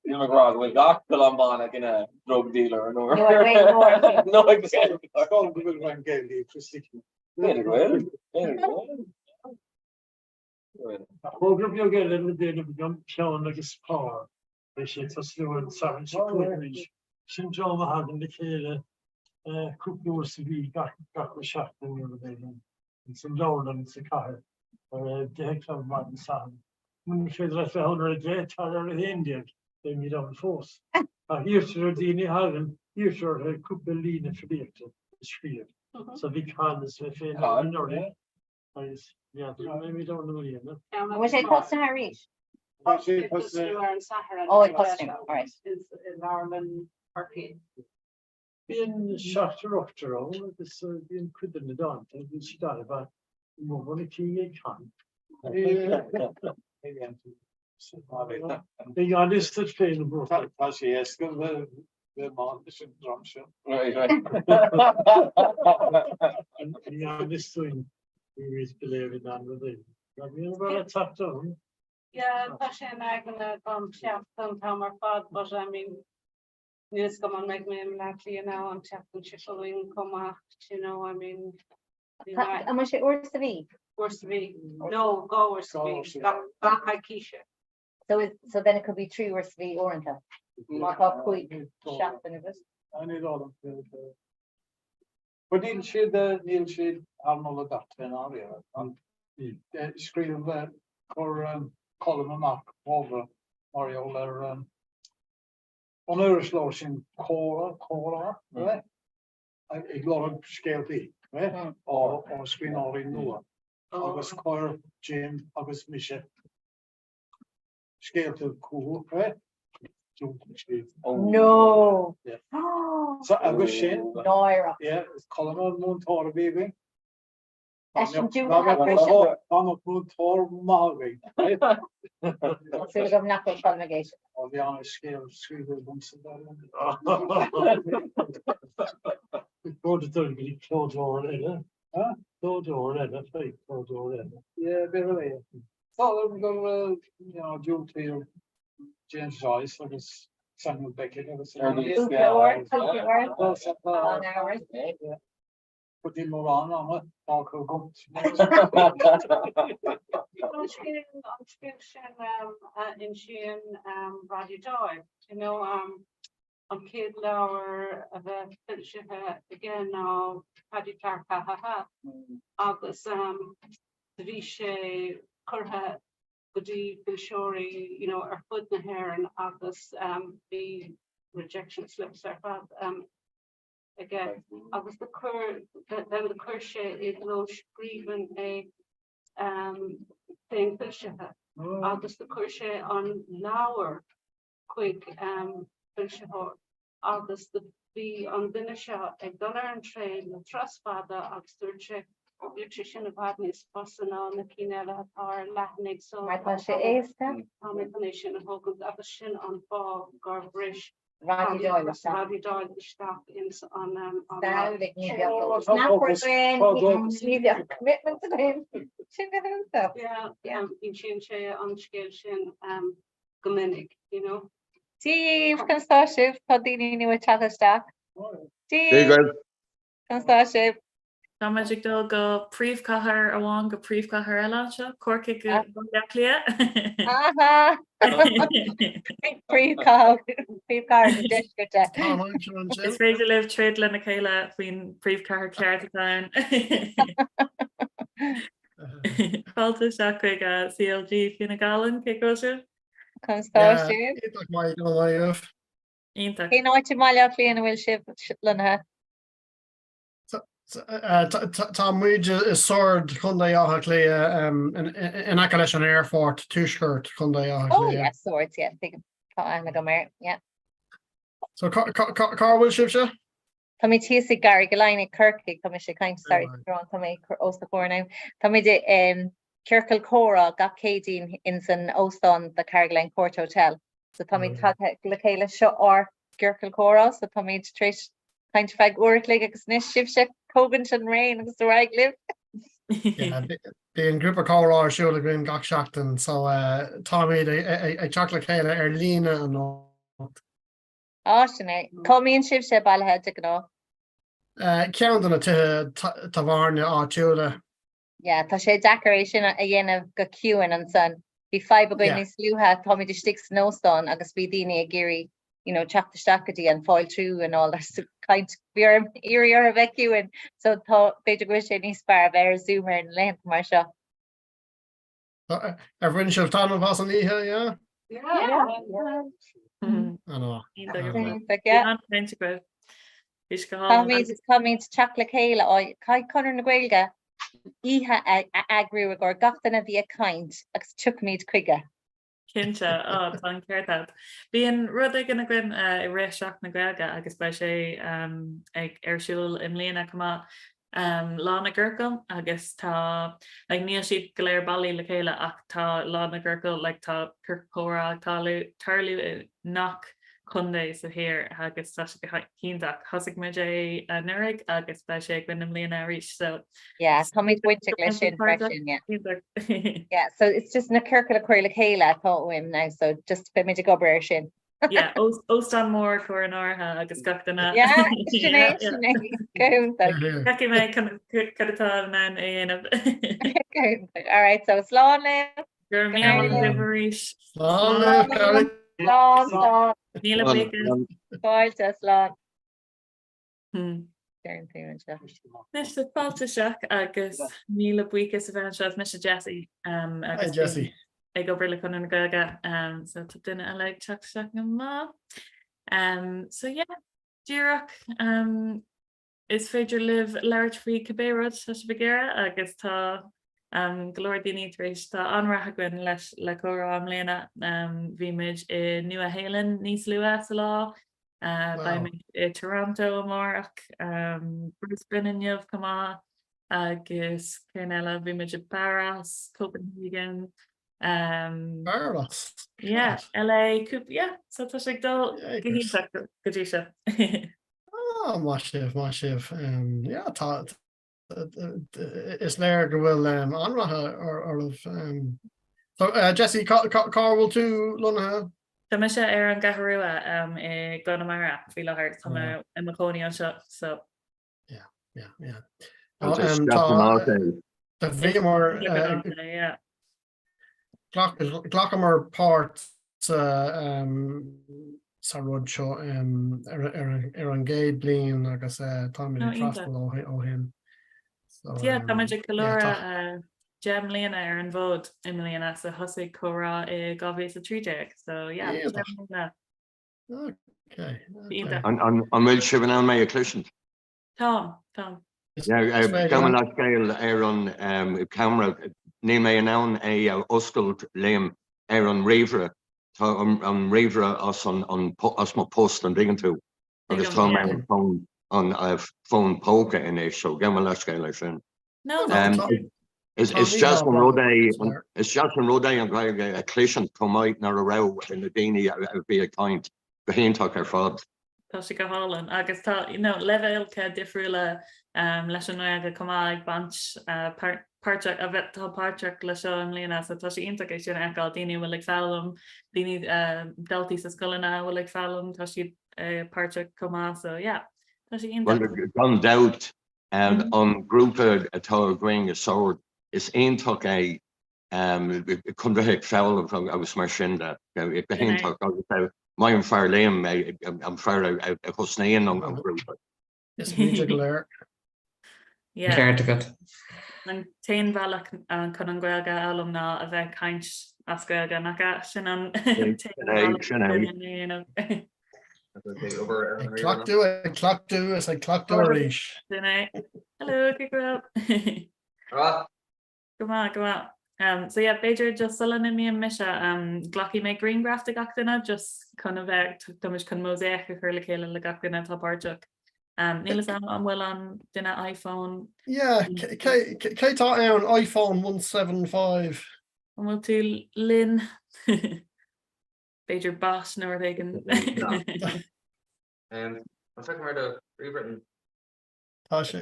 Níl mé ag rá go bhfuil gach Colombánach ina drug dealer nó Nó ag Gaeilgeoir. nó ag Gaeilgeoir. Is dóigh go bhfuil roinnt Gaeilge Christy. B'fhéidir go bhfuil. B'fhéidir go bhfuil. Fógra beag eile le déanamh agam, Peann agus Pár. Beidh sé ag tosnú an Satharn seo chugainn arís. Sin dream a thagann le chéile cúpla uair sa mhí, gach uile seachtain nó rud éigin, ins an leabharlann sa chathair ar a 10 a chlog maidin Sathairn. Muna féidir leat bheith ann ar a 10, tar ar a 11, beimid ann fós. Ach iarrtar ar daoine a thagann, iarrtar orthu cúpla líne filíochta a scríobh. So bhí Con is mé féin ann anuraidh. Agus n'fheadar an mbeimid ann i mbliana. An bhfuil sé tosnaithe arís? Tá sé tosnaithe. Ar an Satharn. Ó, ag tosnú, alright. I leabharlann Chorcaí. Bíonn seachtar ochtar ann agus bíonn cuid de na dánta, bíonn siad an-mhaith, mórán na cinn ag Con. Bhí gan fhios duit féin a bhuachaill. Tá sé éasca bheith maith leis an dream seo. Right, right. Bhí gan fhios dúinn bhí go léir in ann rudaí. Bhí an bhfuil teacht ann? Yeah, tá sé in aigne agam teacht an t-am ar fad, but I mean, níl fhios agam an mbeidh mé i mBleá Cliath now an tseachtain seo chugainn chomh maith, you know, I mean, An bhfuil sé uair sa mhí? Uair sa mhí. No, dhá uair sa mhí. Gach coicíse. So, is, so then it could be 3 uair sa mhí uaireanta. Má tá 5 seachtain agat. Ní dóigh liom. But níl siad, níl siad thar moladh beirte i ndáiríre. An scríobh chuir Colm amach fógra mar gheall ar an iriseoir sin Comhrá, Comhrá, ag lorg scéaltaí ó scríbhneoirí nua agus chuir Jim agus mise scéalta chucu. No! So agus sin Náireach. Yeah, is Colm an múinteoir a bhí againn. Eisean diúltaithe freisin. Tá na múinteoir maith againn. Tá súil agam nach bhfuil Colm ag éisteacht. Ó bhí an-scéal scríofa agamsa. Go dul go dtí clódóir eile. Clódóir eile, faoi clódóir eile. Yeah, b'fhéidir é. Tá gur you know, diúltaíodh James Joyce agus Samuel Beckett agus Clódóir, clódóir. Yeah. Go dtí mórán ama fágtha agam. An scéal sin a insíonn Roddy Doyle, you know, an chéad leabhar a bheith foilsithe aige ná Paddy Clarke Ha Ha Ha agus do bhí sé curtha go dtí foilseoirí you know, ar fud na hÉireann agus bhí rejection slips ar fad aige agus do chuir then do chuir sé i gclóscríbhinn é féinfhoilsithe agus do chuir sé an leabhar chuig foilsitheoir agus do bhí an duine seo ag dul ar an traein le turas fada agus dúirt sé bhí sé sin i bhfad níos fusa ná na cinn eile atá ar leathanaigh so Mar tá sé éasca. Tá mé chun é sin a thógaint agus sin an fáth gur bhris Roddy Doyle isteach. Roddy Doyle isteach ins an Samhlaigh ní bheadh snap againn, ní bheadh commitment againn. Sin go hiontach. Yeah, insíonn sé an scéal sin go minic, you know. Dia daoibh, conas tá sibh? Tá daoine nua ag teacht isteach. Dia daoibh, conas tá sibh? Tá muid ag dul go príomhchathair amháin go príomhchathair eile anseo, Corcaigh go Baile Átha Cliath. Aha! Príomhchathair príomhchathair na deisceirte. Is féidir libh troid lena chéile faoin príomhchathair ceart atá ann. Fáilte isteach chuig CLG Fianna Gallen, cén chaoi a bhfuil sibh? Conas tá sibh? Iontach maith, go maith. Iontach. Cén áit i mBaile Átha Cliath ina bhfuil sibh lonnaithe? Tá muid i Sord, Contae Átha Cliath, in aice leis an aerfort, tuaisceart Chontae Átha Oh yeah, Swords, yeah, tuigim. Tá aithne agam air, yeah. So cá bhfuil sibhse? Táimid thíos i gCarrigaline i Corcaigh, tá mise ag caint, sorry, tá mé os do chomhair now. Táimid i ciorcal comhrá gach Céadaoin ins an óstán the Carrigaline Court Hotel. So táimid tagtha le chéile seo ár gciorcal comhrá, so táimid tar éis caint feadh uair a chloig agus anois sibhse ag tógaint an reins agus ar aghaidh libh. Bíonn grúpa comhrá ar siúl againn gach seachtain, so táimid ag teacht le chéile ar líne anocht. Á, sin é. Cá mbíonn sibhse bailithe de ghnáth? Ceann de na tithe tábhairne áitiúla. Yeah, tá sé deacair é sin a dhéanamh go ciúin ansan. Bhí fadhb againn níos luaithe, táimid istigh san óstán agus bhí daoine ag iarraidh, you know, teacht isteach go dtí an fáiltiú and all that so caint, bhí orm iarraidh orthu bheith ciúin. So tá, b'fhéidir go bhfuil sé níos fearr a bheith ar Zoom ar na laethanta mar seo. Ar bhain sibh taitneamh as an oíche, yeah? Yeah. Yeah. Táimid táimid teacht le chéile caithfidh Conradh na Gaeilge oíche a eagrú i gcomhair gach duine a bhí ag caint agus tiocfaimid chuige. Cinnte, á tá an ceart agat. Bíonn rud éigin againn i rith Seachtain na Gaeilge agus beidh sé ag ar siúl i mbliana chomh maith. Lá na gCiorcal agus tá like níl siad go léir bailí le chéile ach tá Lá na gCiorcal like tá ciorcal comhrá ag tarlú tarlú i ngach contae sa thír agus tá sé go hiontach. Thosaigh muid é anuraidh agus beidh sé againn i mbliana arís so Yeah, táimid bainteach leis sin freisin, yeah. Yeah, so it's just na ciorcail a chur le chéile atá uaim now, so just beimid ag obair ar sin. Yeah, óstán mór a chur in áirithe agus gach duine. Yeah, sin é, sin é. Go hiontach. Feicfidh mé cad atá in ann a dhéanamh. Go hiontach. All right, so slán libh. Go raibh míle maith agaibh arís. Slán libh, Carrie. Slán, slán. Míle buíochas. Fáilte, slán. Anois tá fáilte isteach agus míle buíochas a bheith anseo. Is mise Jessie agus Hi Jessie. ag obair le Conradh na Gaeilge so tá duine eile ag teacht isteach go maith. So yeah, díreach is féidir libh labhairt faoi cibé rud tá sibh ag iarraidh agus tá go leor daoine tar éis tá an-rath againn leis le comhrá i mbliana. Bhí muid i Nua Shéalainn níos luaithe sa lá Beidh muid i Toronto amárach, Brisbane inniu chomh maith. Agus cén eile, bhí muid i bPáras, Copenhagen, um, Páras? Yeah, LA, cúpla, yeah, so tá sé ag dul go hiontach go dtí seo. Ah, maith sibh, maith sibh. Um, yeah, tá, is léir go bhfuil um, an-rath oraibh. Um, so, uh, Jessie, cá bhfuil tú lonnaithe? Tá mise ar an gCeathrú Rua um, i gConamara faoi láthair, tá mé i mo chónaí anseo, so Yeah, yeah, yeah. Tá bhíomar ghlacamar páirt sa sa rud seo ar an gcéad bliain agus táimid ag freastal ó shin. Yeah, táimid ag ceiliúradh 10 mbliana ar an bhfód i mbliana so thosaigh Comhrá i 2013 so yeah, 10 mbliana. Okay. An bhfuil sibh in ann mé a chloisint? Táim, táim. Gabh mo leithscéal ar an camera, níl mé in ann é a oscailt Liam ar an ríomhaire. Tá an ríomhaire as an as mo post an dtuigeann tú agus tá mé ar an fón póca anois so gabh mo leithscéal ar sin. No, no. Is deas an rud é is deas an rud é an Ghaeilge a chloisint chomh maith nuair a raibh na daoine a bhí ag caint go hiontach ar fad. Tá sé go hálainn agus tá you know, leibhéalcha difriúla um, leis an nGaeilge chomh maith ag baint uh, páirteach a bheith tá páirteach le seo i mbliana so tá sé iontach é sin a fheiceáil daoine a bhfuil ag foghlaim, daoine uh, daltaí sa scoileanna a bhfuil ag foghlaim tá siad uh, páirteach chomh maith so yeah, tá sé iontach. Well, gan dabht An grúpa atá againn i Sord, is iontach é chun bheith ag foghlaim agus mar sin de. Go hiontach agus maith an fear Liam, an fear a thosnaíonn an grúpa. Is muide go léir. Ceart agat. An t-aon bhealach chun an Ghaeilge a fhoghlaim ná a bheith ag caint as Gaeilge, nach ea? Sin an t-aon bhealach chun é a dhéanamh. Ag cleachtadh, ag cleachtadh is ag cleachtadh arís. Sin é. Hello, cén chaoi a bhfuil? Go maith, go maith. Um, so yeah, b'fhéidir just sula n-imím mise, um, glacfaidh mé grianghraf de gach duine just chun a bheith, táimid chun mosaic a chur le chéile le gach duine atá páirteach. Um, níl a fhios agam an bhfuil an duine iPhone. Yeah, cé cé tá ann iPhone 175? An bhfuil tú linn? B'fhéidir bot nó rud éigin. Tá sé.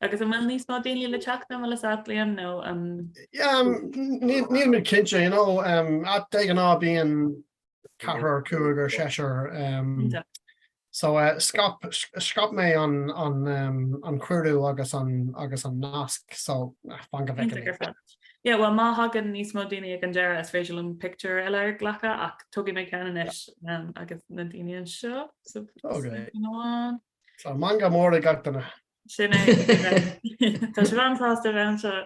Agus an bhfuil níos mó daoine le teacht an bhfuil fhios agat Liam nó an. Níl mé cinnte, you know, de ghnáth bíonn ceathrar, cúigear, seisear. So scaip scaip mé an an an cuireadh agus an agus an nasc so fan go bhfeicfidh mé. Yeah, well má thagann níos mó daoine ag an deireadh is féidir liom pictiúr eile a ghlacadh ach tógfaidh mé ceann anois um, agus na daoine anseo. So, okay. So meangadh mór ag gach duine. Sin é. Tá sé an-sásta bheith anseo.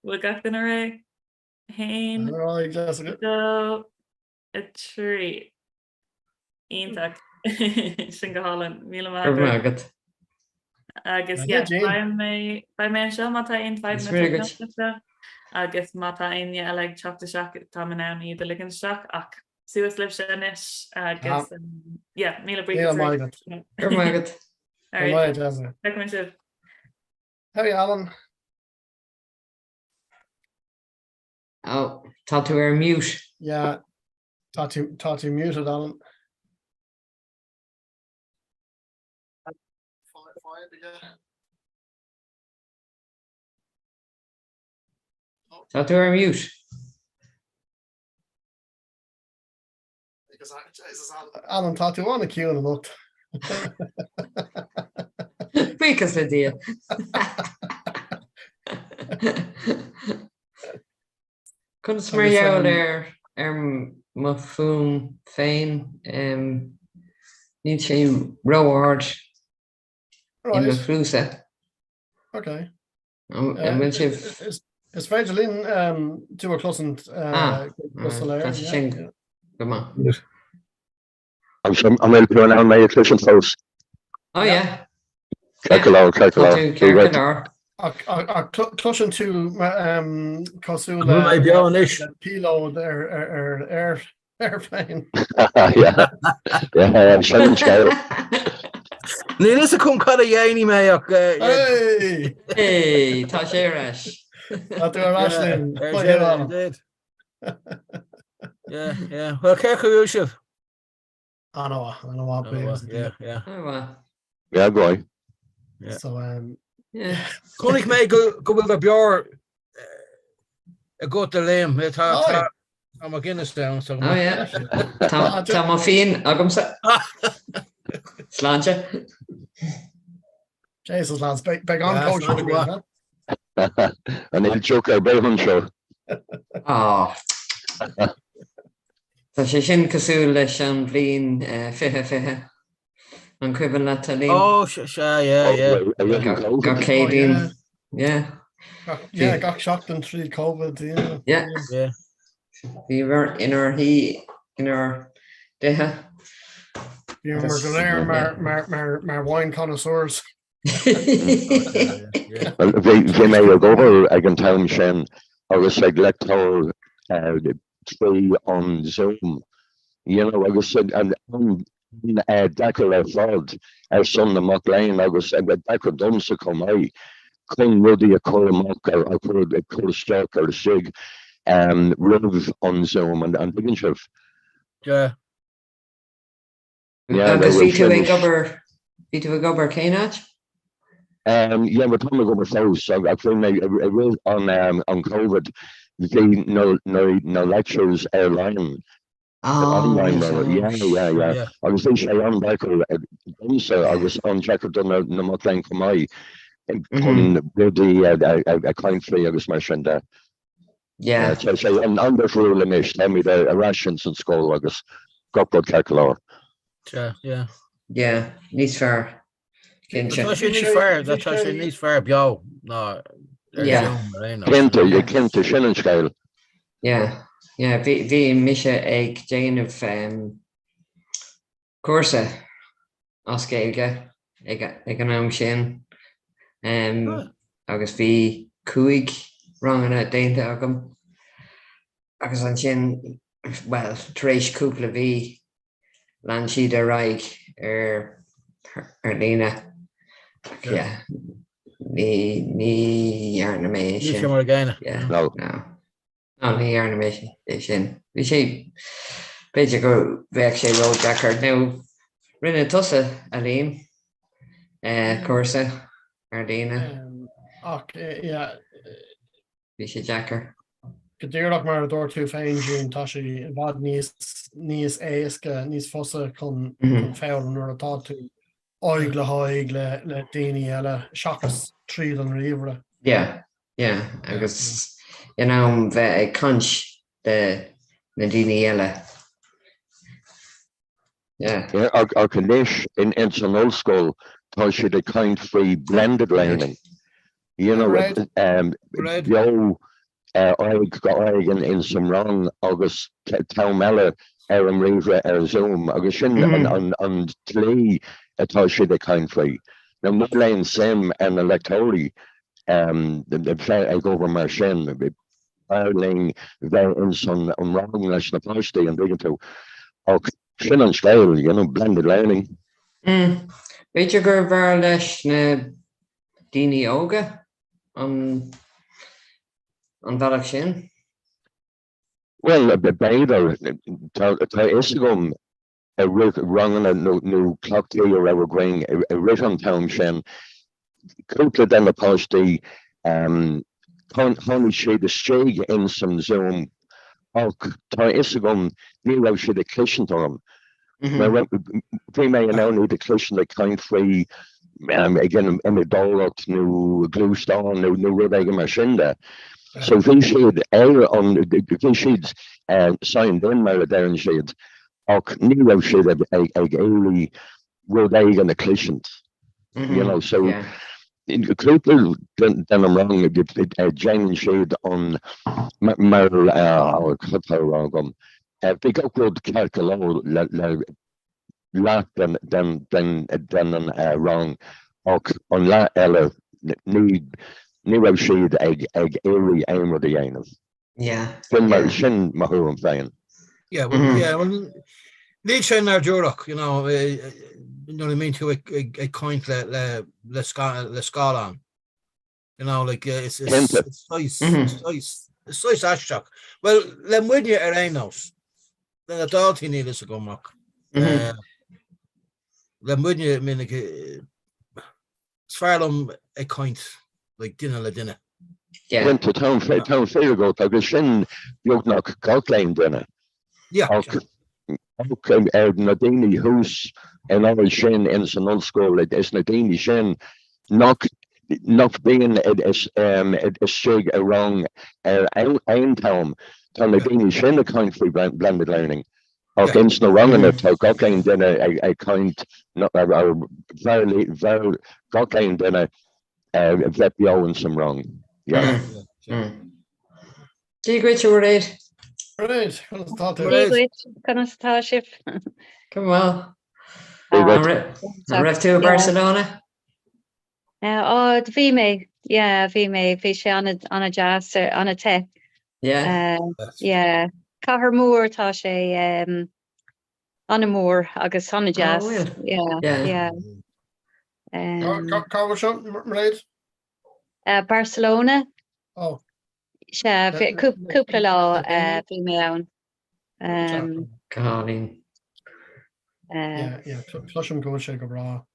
Bhfuil gach duine réidh? Haon. Dó. 3. Iontach. Sin go hálainn. Míle maith agat. Agus yeah, beidh mé beidh mé anseo má tá aon fadhbanna teicniúla agus má tá éinne eile ag teacht isteach táim in ann iad a ligean isteach ach suas libhse anois agus yeah, míle buíochas. Míle maith agat. Go raibh maith agat. All right. Feicfidh mé sibh. Hey Alan. Oh, tá tú ar mute. Yeah, tá tú tá tú muted, Alan. Tá tú ar mute. Alan, tá tú an-chiúin anocht. Buíochas le Dia. Conas mar gheall ar ar mo fuaim féin níl sé ró-ard i mo chluasa. Okay. An bhfuil sibh? Is féidir linn tú a chloisint go soiléir. Tá sé sin go maith. An bhfuil tú in ann mé a chloisint fós? Oh yeah. Ceart go leor, ceart go leor. Tá tú ceart go leor. Ach cloiseann tú cosúil le píolóid ar airplane. Yeah, yeah, sin an scéal. Níl fhios agam cad a dhéanfaidh mé ach. Hey! Hey, tá sé ar ais. Tá tú ar ais linn. Yeah, yeah. Well, cén chaoi a bhfuil sibh? An-mhaith, an-mhaith, buíochas le Dia. Yeah, yeah. An-mhaith. Yeah, go ahead. Yeah. So, um, Yeah. Chonaic mé go go bhfuil do beoir agat a Liam. Tá Aye. tá mo Guinness down so. Oh yeah. Tá tá mo fíon agamsa. Sláinte. Jesus lads, beidh beidh an Yeah, cóisir sláinte againn, mhaith. huh? An níl deoch ar bith anseo. Oh. Tá sé sin cosúil leis an bhliain 2020. An cuimhin leat, a Liam? Oh, sea, yeah, yeah. Gach Covid. Céadaoin. Yeah. Yeah, gach seachtain tríd Covid, yeah. Yeah. Yeah. Bhíomar inár shuí inár dtithe. Bhíomar go léir mar, mar, mar, mar wine connoisseurs. Bhí mé ag obair ag an t-am sin agus ag leicteoir trí an Zoom, you know, agus an-deacair ar fad ar son na mac léinn agus deacair domsa chomh maith chun rudaí a chur amach, a chur isteach ar istigh roimh an Zoom, an dtuigeann sibh? Yeah. Yeah, Agus well, bhí tú sin ag obair, bhí tú ag obair cén áit? Um, yeah, well, tá mé ag obair fós, ach bhí mé i rith an, um, an Covid, bhí na, na, na lectures ar line, Oh, online, right, mar, yeah, yeah, yeah. Yeah. Agus bhí sé an-deacair eh, domsa agus an-deacair do na, na mac léinn chomh maith chun rudaí a, a, a, a caint faoi agus mar sin de. Yeah. Tá sé an-difriúil anois, táimid ar ais ins an scoil agus gach rud ceart go leor. Sea, yeah. Yeah, níos fearr, cinnte. Tá sé níos fearr, tá sé níos fearr beo ná ar Yeah. Zoom ar aon nós. Cinnte, yeah, cinnte, sin an scéal. Yeah, yeah, bhí, bhí mise ag déanamh um, cúrsa as Gaeilge ag, ag an am sin um, agus bhí 5 ranganna déanta agam agus ansin, bhuel, tar éis cúpla mhí, lean siad ar aghaidh ar, ar líne. Ach yeah, ní, ní dhearna mé é Ní sé sin. mar a gcéanna. Yeah, No. no. No, ní dhearna mé é sin. Bhí sé, b'fhéidir go bheadh sé ródheacair. Nó rinne tusa, a Liam, cúrsa ar líne. Ach, yeah. Bhí sé deacair. Go díreach mar a dúirt tú féin, Jean, tá sé i bhfad níos, níos éasca, níos fusa chun foghlaim nuair atá tú aghaidh le haghaidh le, le daoine eile seachas tríd an ríomhaire. Yeah. Yeah, agus in ann bheith ag caint le na daoine eile. Yeah. Yeah, ach anois in ins an ollscoil tá siad ag caint faoi blended learning. You know, um, beo aghaidh go aghaidh in ins an rang agus t-am eile ar an ríomhaire ar Zoom agus sin an, an, an tslí atá siad ag caint faoi. Now níl aon suim ar na leicteoirí bheith ag obair mar sin. B'fhearr linn bheith ins an rang leis na páistí, an dtuigeann tú? Ach sin an scéal, you know, blended learning. B'fhéidir gurbh fhearr leis na daoine óga an bealach sin? Bhuel, b'fhéidir. Tá a fhios agam i rith ranganna nó cleachtaí a raibh againn i rith an t-am sin, cúpla de na páistí, tháinig siad istigh ins an Zoom ach tá a fhios agam ní raibh siad ag cloisint orm. Bhí mé in ann iad a chloisint ag caint faoi ag innealtóireacht nó gluaisteán nó rud éigin mar sin de. So bhí siad ar an, bhí siad signed in mar a deireann siad ach ní raibh siad ag iarraidh rud éigin a chloisint, you know, so cúpla den an rang déanann siad an mar cad tá á rá agam, bhí gach rud ceart go leor le leath den den an rang ach an leath eile ní ní raibh siad ag ag iarraidh aon rud a dhéanamh. Yeah. Sin mar sin mo thuairim féin. Yeah, well, yeah, well, níl sé nádúrach, you know, Nuair a mbíonn tú ag caint le le scáileán. You know, like, is saghas is saghas aisteach. Well, le muidne ar aon nós, le na daltaí níl fhios agam ach le muidne minic is fearr liom ag caint like duine le duine. Cinnte, tá an fíor agat agus sin beagnach gach aon duine. Ach ar na daoine thuas in áit sin ins an ollscoil, is na daoine sin nach nach bíonn istigh i rang ar aon t-am, tá na daoine sin ag caint faoi blended learning. Ach ins na ranganna tá gach aon duine ag caint, b'fhearr gach aon duine bheith beo ins an rang. Yeah. Dia dhuit, a Mhairéad. Mairéad, conas atá tú? Dia dhuit, conas atá sibh? Go maith. An raibh tú i Barcelona? Ó, bhí mé, yeah, bhí mé, bhí sé an-deas, an-te. Yeah. Yeah. Cathair mór tá sé an-mhór agus an-deas. Yeah, yeah. Cá bhfuil seo, Mairéad? Barcelona. Oh. Sea, cúpla lá bhí mé ann. Go hálainn. Yeah, cloisim go bhfuil sé go breá.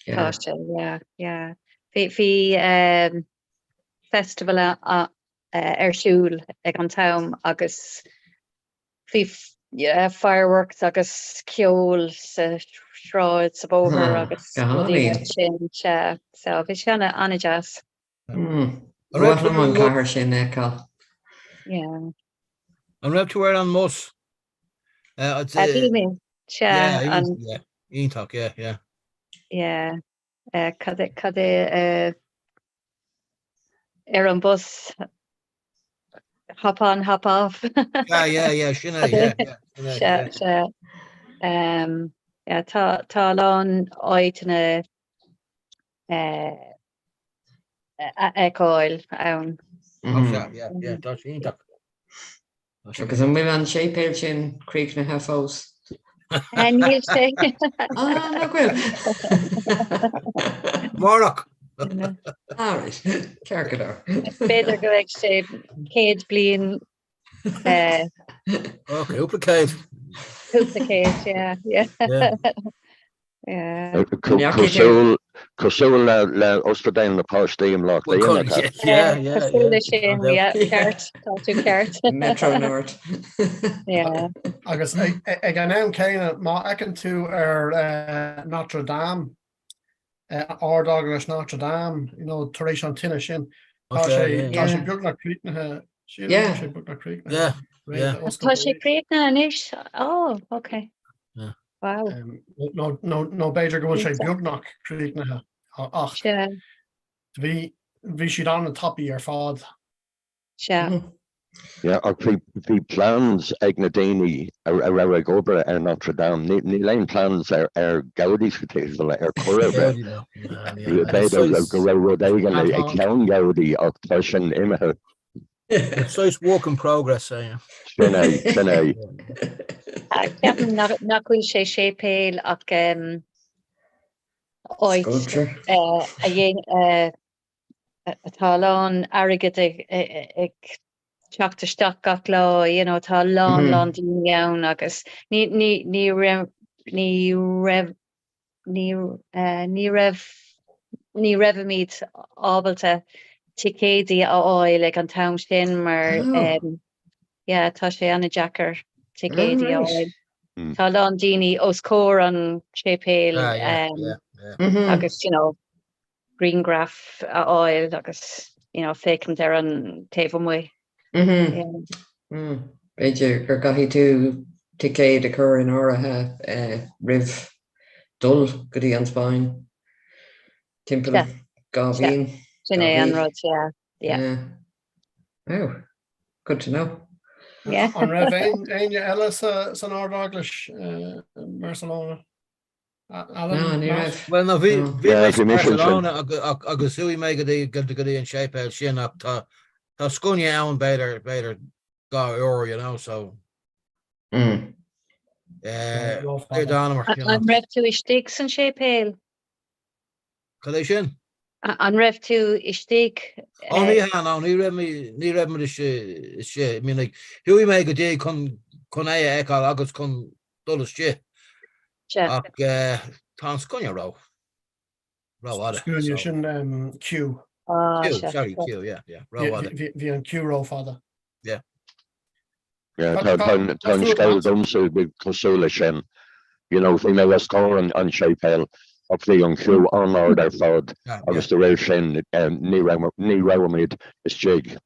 Tá sé, yeah, yeah. Bhí festival ar siúl ag an t-am agus bhí fireworks agus ceol sa sráid, sa bóthar agus rudaí mar sin, sea. So bhí sé an-deas. Ba mhaith liom an cathair sin a fheiceáil. Yeah. An raibh tú ar an mbus? Bhí mé, sea. Yeah, iontach, yeah, yeah. Yeah. Cad é, cad é ar an bus? Hop on, hop off. Yeah, yeah, yeah, sin é, yeah, yeah. Sea, sea. Yeah, tá, tá a lán áiteanna a fheiceáil ann. Tá sé iontach. Agus an bhfuil an séipéal sin críochnaithe fós? Níl sé. Ah, nach bhfuil? Amárach! Ah, right. Ceart go leor. B'fhéidir go mbeidh sé 100 bliain. Ok, cúpla céad. Cúpla céad, yeah, yeah. Cosúil le Ospidéal na Páistí i mBleá Cliath, nach ea? Cosúil leis sin, yeah, ceart, tá tú ceart. Metro North. Yeah. Agus ag an am céanna, má fheiceann tú ar Notre Dame, Ard-Eaglais Notre Dame, you know, tar éis an tine sin, tá sé tá sé beagnach críochnaithe, sílim tá sé beagnach críochnaithe. Tá sé críochnaithe anois? Oh, okay. Wow. Nó nó nó b'fhéidir go bhfuil sé beagnach críochnaithe ach bhí bhí siad an-tapaidh ar fad. Sea. Yeah, ach bhí bhí plans ag na daoine a raibh ag obair ar Notre Dame. Níl aon plans ar ar Gaudi's Cathedral ar chor ar bith. B'fhéidir go raibh rud éigin ag ceann Gaudi ach tá sin imithe. Saghas work in progress é. Sin é, sin é. Ceapaim nach bhfuil sé séipéal ach áit a dhéan atá a lán airgead ag teacht isteach gach lá, you know, tá a lán lán daoine ann agus ní ní ní raibh ní raibh ní ní raibh ní raibhimid ábalta ticéidí a fháil ag an t-am sin mar yeah tá sé an-deacair ticéidí a fháil. Tá a lán daoine os comhair an tséipéil agus you know grianghraf a fháil agus you know féachaint ar an taobh amuigh. B'fhéidir go gcaithfidh tú ticéad a chur in áirithe roimh dul go dtí an Spáinn timpeall 2 bhliain. Sin é an rud, yeah, yeah. Oh, good to know. Yeah. An raibh éinne eile san Ard-Eaglais i mBarcelona? No, ní raibh. Bhuel, no, bhí mé i Barcelona agus chuaigh mé go dtí go dtí an séipéal sin ach tá tá scuaine ann b'fhéidir b'fhéidir 2 uair, you know, so. Mm. An raibh tú istigh san séipéal? Cad é sin? An raibh tú istigh? Ó ní hea, no, ní raibh mé, ní raibh muid istigh, I mean like, chuaigh mé go dtí chun, chun é a fheiceáil agus chun dul istigh. Ach tá an scuaine ró, rófhada. Scuaine, sin queue. Queue, sorry, queue, yeah, yeah, rófhada. Bhí an queue rófhada. Yeah. Tá an scéal domsa cosúil leis sin. You know, bhí mé os comhair an tséipéil ach bhí an queue an-ard ar fad agus de réir sin ní raibhimid istigh.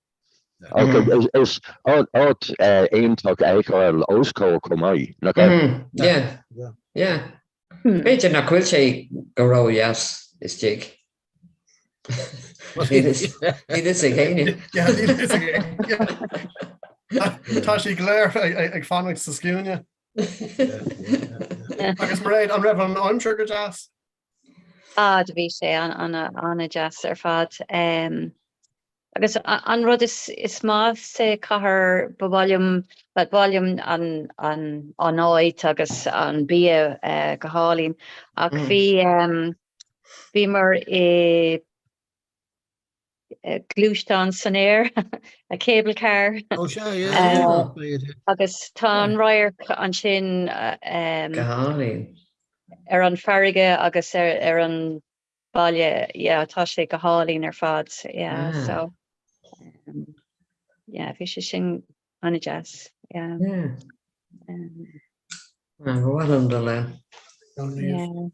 Ach is áit iontach a fheiceáil os comhair chomh maith, nach ea? Yeah, yeah. B'fhéidir nach bhfuil sé go ródheas istigh. Níl fhios ag éinne. Tá siad go léir ag fanacht sa scuaine. Agus Mairéad, an raibh an aimsir go deas? Ah, do bhí sé an-deas ar fad. Agus an rud is maith sa chathair, ba mhaith liom, ba mhaith liom an áit agus an bia go hálainn, ach bhí, bhíomar i gluaisteán san aer, a cable car. Ó sea, yeah. Agus tá an radharc ansin Go hálainn. ar an farraige agus ar an baile, yeah, tá sé go hálainn ar fad, yeah, ah. so um, yeah, bhí sé sin an-deas, yeah. Yeah. Um, ah, ba mhaith liom dul ann. Yeah.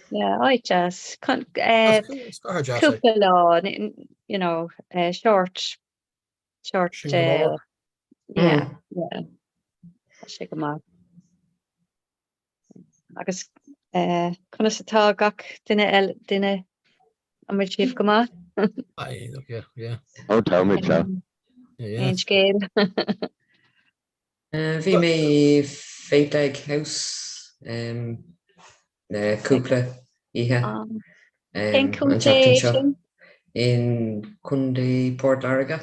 Yeah, áit deas. Eh, cúpla lá, you know, uh, short, short, uh, yeah, mm. yeah. Tá sé go maith. Agus conas atá gach duine eile, duine, an bhfuil sibh go maith? Ó táimid, sea. Aon scéal? Bhí mé i Faithlegg House le cúpla oíche Cén an contae tseachtain é seo sin? in Contae Port Láirge.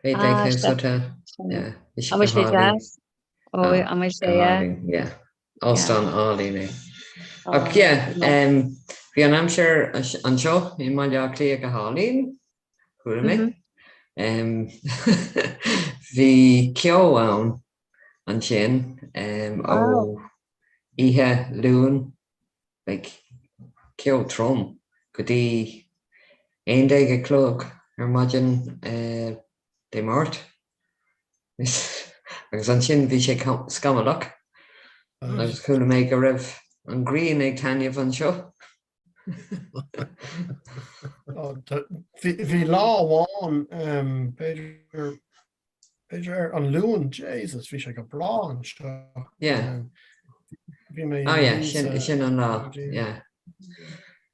Faithlegg Ah, House sea. Hotel. Yeah, bhí sé An go bhfuil sé hálainn. deas? Ó, an bhfuil sé, Go yeah? hálainn, yeah. Óstán álainn é. Ach Oh, yeah, no. um, bhí an aimsir anseo i mBaile Átha Cliath go hálainn, chuala mé. Mhm. Um, bhí ceo ann ansin um, ó Wow. oíche Luain like, ceo trom go dtí 11 a chlog ar maidin Dé Máirt agus ansin bhí sé scamallach agus chuala mé go raibh an ghrian ag taitneamh anseo. Bhí lá amháin, b'fhéidir B'fhéidir ar an Luan, Jesus, bhí sé go breá anseo. Yeah. Bhí mé Oh yeah, sin, sin an lá, yeah.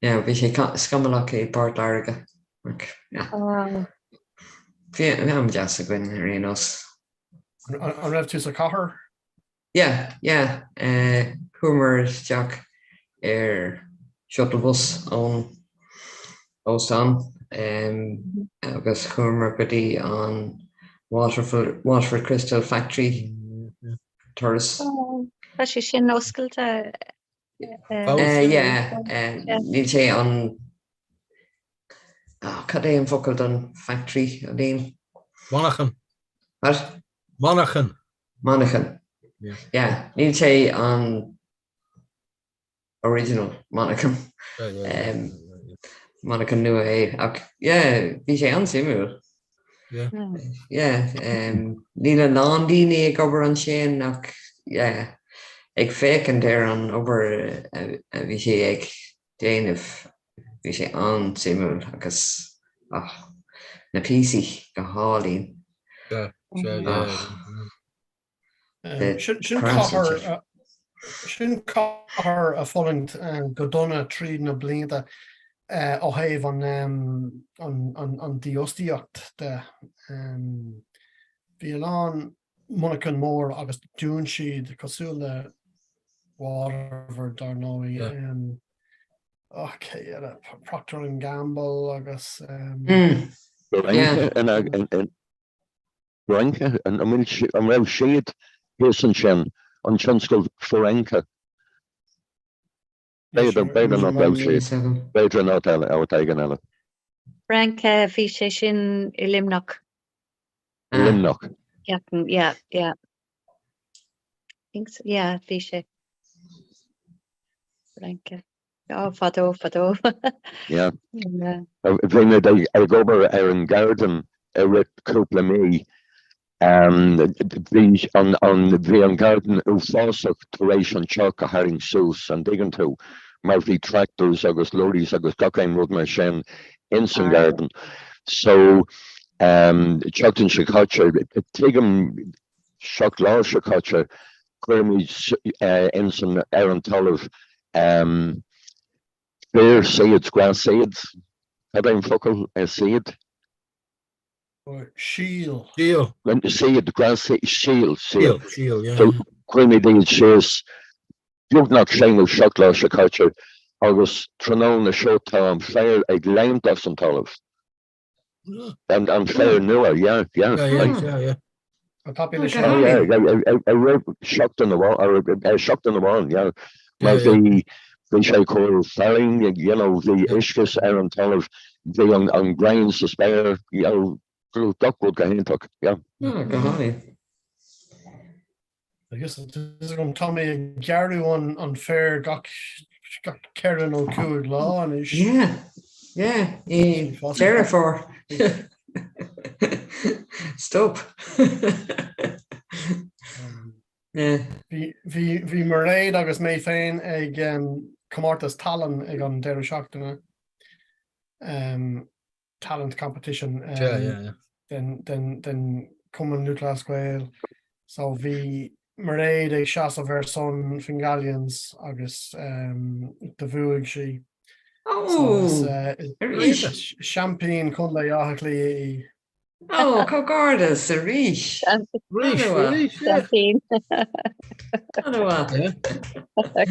Yeah, bhí sé scamallach i bPort Láirge. Yeah. Oh. Bhí am deas againn ar aon nós. An raibh tú sa chathair? Yeah, yeah, chuamar isteach ar shuttle bus ón óstán agus chuamar go dtí an Waterford, Waterford Crystal Factory turas. Tá sé sin oscailte? Yeah, níl sé an, cad é an focal don factory, a Liam? Monarchan. What? Monarchan. Monarchan. Yeah, níl sé an original monarchan. Monarchan nua é ach yeah, bhí sé an-suimiúil. Yeah. Yeah, níl a lán daoine ag obair ansin ach yeah, ag féachaint ar an obair a bhí sé ag déanamh, bhí sé an-suimiúil agus ach na píosaí go hálainn. Yeah, sea, yeah. Sin cathair sin cathair a fhulaingt go dona tríd na blianta ó thaobh an an dífhostaíocht de. Bhí a lán monarchan mór agus dún siad cosúil le Waterford dar ndóigh. Ach cé eile? Procter and Gamble agus. Grenke, an raibh siad thíos ansin? An tionscal foiréigneach. B'fhéidir, b'fhéidir nach raibh siad. B'fhéidir in áit eile, áit éigin eile. Foiréigneach, bhí sé sin i Luimneach. I Luimneach. Ceapaim, yeah, yeah. Think so, yeah, bhí sé. Foiréigneach. Oh, fadó, fadó. Yeah. Bhí muid ag obair ar an garden i rith cúpla mí. Bhí an, bhí an garden uafásach tar éis an teach a tharraingt suas, an dtuigeann tú, mar bhí tractors agus lorries agus gach aon rud mar sin ins an garden. So, tseachtain seo caite, tuigim 7 lá seo caite, chuirimid ins an, ar an talamh féar, seeds, grass seeds, cad é an focal ar seed? Síol. Síol. Seed, grass seed, síol, síol. Síol, yeah. So chuirimid iad síos beagnach sé nó 7 lá seo caite agus tráthnóna seo tá an féar ag léimt as an talamh. An féar nua, yeah, yeah. Yeah, yeah, yeah. Tá tapaí leis Oh, yeah, yeah, roimh seachtain amháin, seachtain amháin, yeah. Mar bhí, bhí sé chomh fearthainn, you know, bhí uisce ar an talamh, bhí an, an ghrian sa spéir, you know, gach rud go hiontach, yeah. Ah, go hálainn. Agus agam tá mé ag gearradh an an féar gach gach 4 nó 5 lá anois. Yeah, yeah, i Deireadh Fómhair. Stop. Yeah. Bhí bhí bhí Mairéad agus mé féin ag comórtas tallann ag an deireadh seachtaine. Um, talent competition den den den Cumann Lúthchleas Gael so bhí Mairéad ag seasamh ar son Fingallians agus do bhuaigh sí. So is arís. Seaimpín Chontae Átha Cliath í. Ó, comhghairdeas arís. Arís, arís, yeah. Seaimpín. An-mhaith.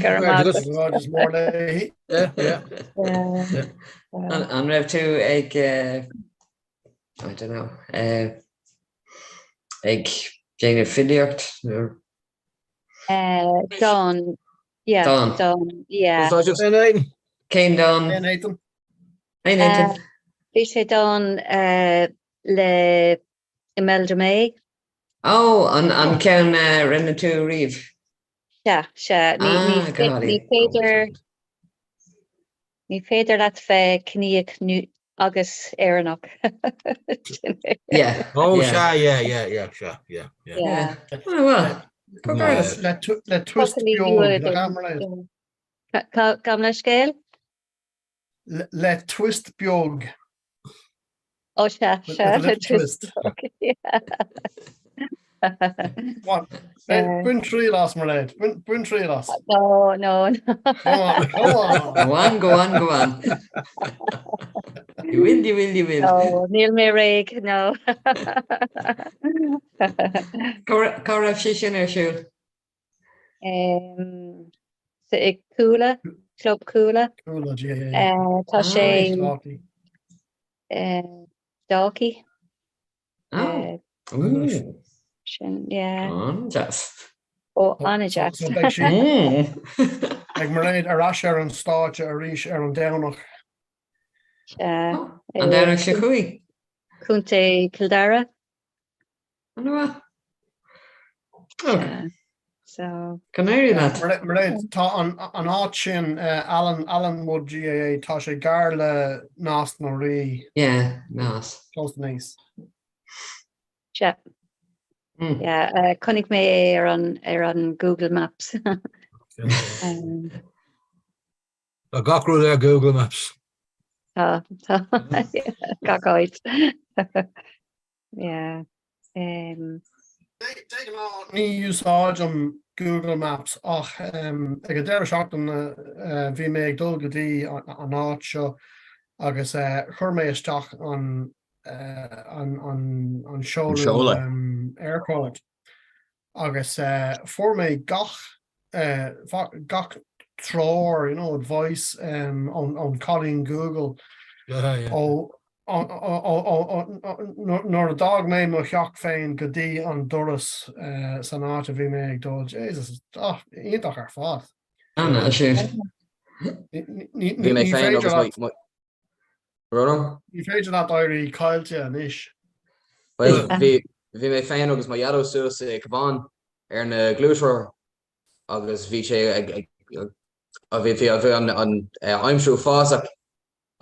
Comhghairdeas mór léi. Yeah, yeah. Yeah. An raibh tú ag, I don't know, ag déanamh filíocht nó? Dán, yeah, Dán. dán, yeah. Cén dán? Cén Nathan? Hey Nathan. Bhí sé dán le Imelda May. Ó, an ceann a rinne tú riamh? Sea, sea. Ní, ní, Ah, go hálainn. ní féidir, ní féidir leat bheith ciníoch agus Éireannach. Sin é. Yeah, Oh, yeah. sea, yeah, yeah, yeah, sea, yeah, yeah. Yeah. Oh, well, comhghairdeas. Le, le, le twist Possibly beag, you would. nach ea, Mairéad? Gabh mo leithscéal? Le, le twist beag. Ó sea, With, sea, with a little twist twist. beag, yeah. Go on. Bain triail as, Mairéad. Bain, bain triail as. No, no, no. Go on, go on. Go on, go on, go on. You will, you will, you will. No, níl mé réidh, no. Cá cá raibh sé sin ar siúl? Um, sa i Cuala, Club Cuala. Cuala, GAA. Uh, tá sé Dalkey. uh, Dalkey. Oh. Uh, Ooh. sin, yeah. An-deas. Ó, an-deas. So beidh sí beidh Mairéad ar ais ar an stáitse arís ar an Domhnach. Sea. An Domhnach seo chugainn. Contae Chill Dara. An-mhaith. Sea. So. Go n-éirí leat. Mairéad, tá an an áit sin, Alan, Allenwood GAA, tá sé gar le Nás na Rí. Yeah, Nás. Close to Naas. Sea. Yeah, chonaic mé é ar an ar an Google Maps. Um, Tá gach rud ar Google Maps. Tá, tá, gach áit. Yeah. Um, De ghnáth ní úsáidim Google Maps ach ag an deireadh seachtaine bhí mé ag dul go dtí an áit seo agus chuir mé isteach an an seoladh Eircode agus fuair mé gach gach treoir, you know, advice ón cailín Google ó. Nuair a d'fhág mé mo theach féin go dtí an doras san áit a bhí mé ag dul, Jesus, iontach ar fad. Bhí mé féin agus mo. Ní féidir leat éirí caillte anois. Bhuel, bhí bhí mé féin agus mo dhaideo suas i Cabhán ar na gluaisrothair agus bhí sé ag ag bhí bhí an an aimsir uafásach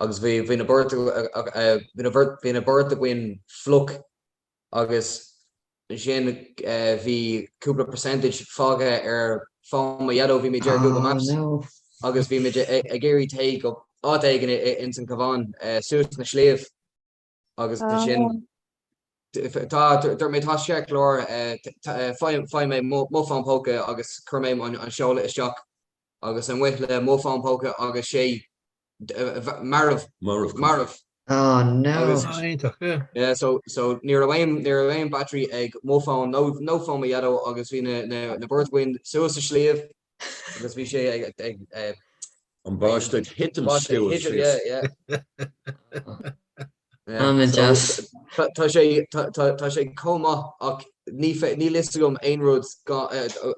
agus bhí bhí na beirt bhí na beirt bhí na beirt againn fliuch agus ansin bhí cúpla percentage fágtha ar fón mo dhaideo bhí muid ar Google Maps agus bhí muid ag iarraidh téigh go áit éigin ins an Cabhán suas na sliabh agus ansin tá dúirt mé tá sé ceart go leor faigh mé mo fón póca agus chuir mé an seoladh isteach agus amuigh le mo fón póca agus sé marbh. Marbh. Marbh. Oh no. Agus yeah so so ní raibh aon ní raibh aon battery ag mo fón nó nó fón mo dhaideo agus bhí na na na beirt againn suas sa sliabh agus bhí sé ag ag ag An báisteach ag thitim suas síos. Yeah yeah. An-deas. Tá sé tá tá sé chomh maith ach ní níl fhios agam aon rud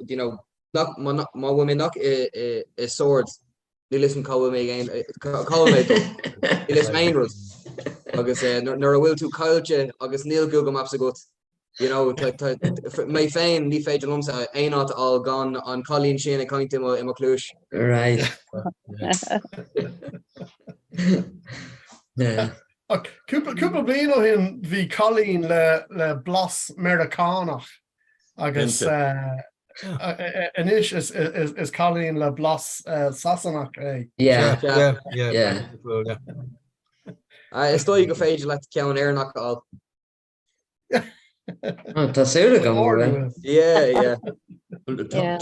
you know nach má bhfuil mé nach i i i Sord Níl fhios agam cá bhfuil mé ag aon, cá bhfuil mé ag dul. Níl fhios agam aon rud. Agus nuair a bhfuil tú caillte agus níl Google Maps agat, you know, mé féin ní féidir liomsa aon áit a fháil gan an cailín sin ag caint i mo, i mo chluais. Right. Yeah. Ach cúpla, cúpla bliain ó shin bhí cailín le, le blas Meiriceánach Agus anois is cailín le blas Sasanach é. Yeah, yeah, yeah. Is dóigh go féidir leat ceann Éireannach a fháil. Tá súil agam go bhfuil. Yeah, yeah.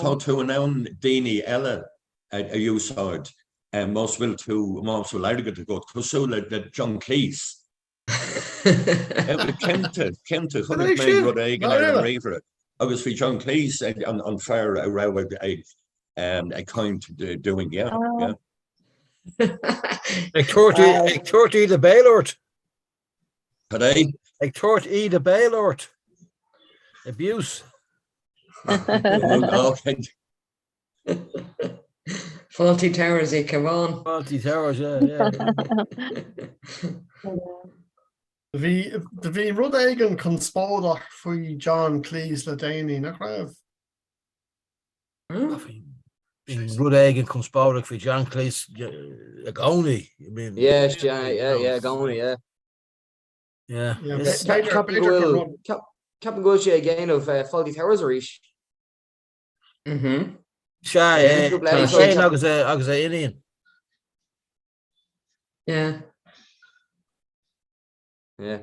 Tá tú in ann daoine eile a úsáid más bhfuil tú más bhfuil airgead agat cosúil le John Cleese. Cinnte, cinnte, chonaic mé rud éigin ar an ríomhaire agus bhí John Cleese an fear a raibh ag caint dúinn, yeah, yeah. Ag tabhairt íde béil ort. Cad é? Ag tabhairt íde béil ort. Abuse. Fawlty Towers i Cabhán. Fawlty Towers, yeah, yeah. Bhí bhí rud éigin conspóideach faoi John Cleese le déanaí, nach raibh? Bhí rud éigin conspóideach faoi John Cleese i gcónaí. Yeah, yeah, yeah, i gcónaí, yeah. Yeah. Ceapaim go bhfuil ceapaim go bhfuil sé ag déanamh Fawlty Towers arís. Sea, é féin agus agus a iníon. Yeah. Yeah.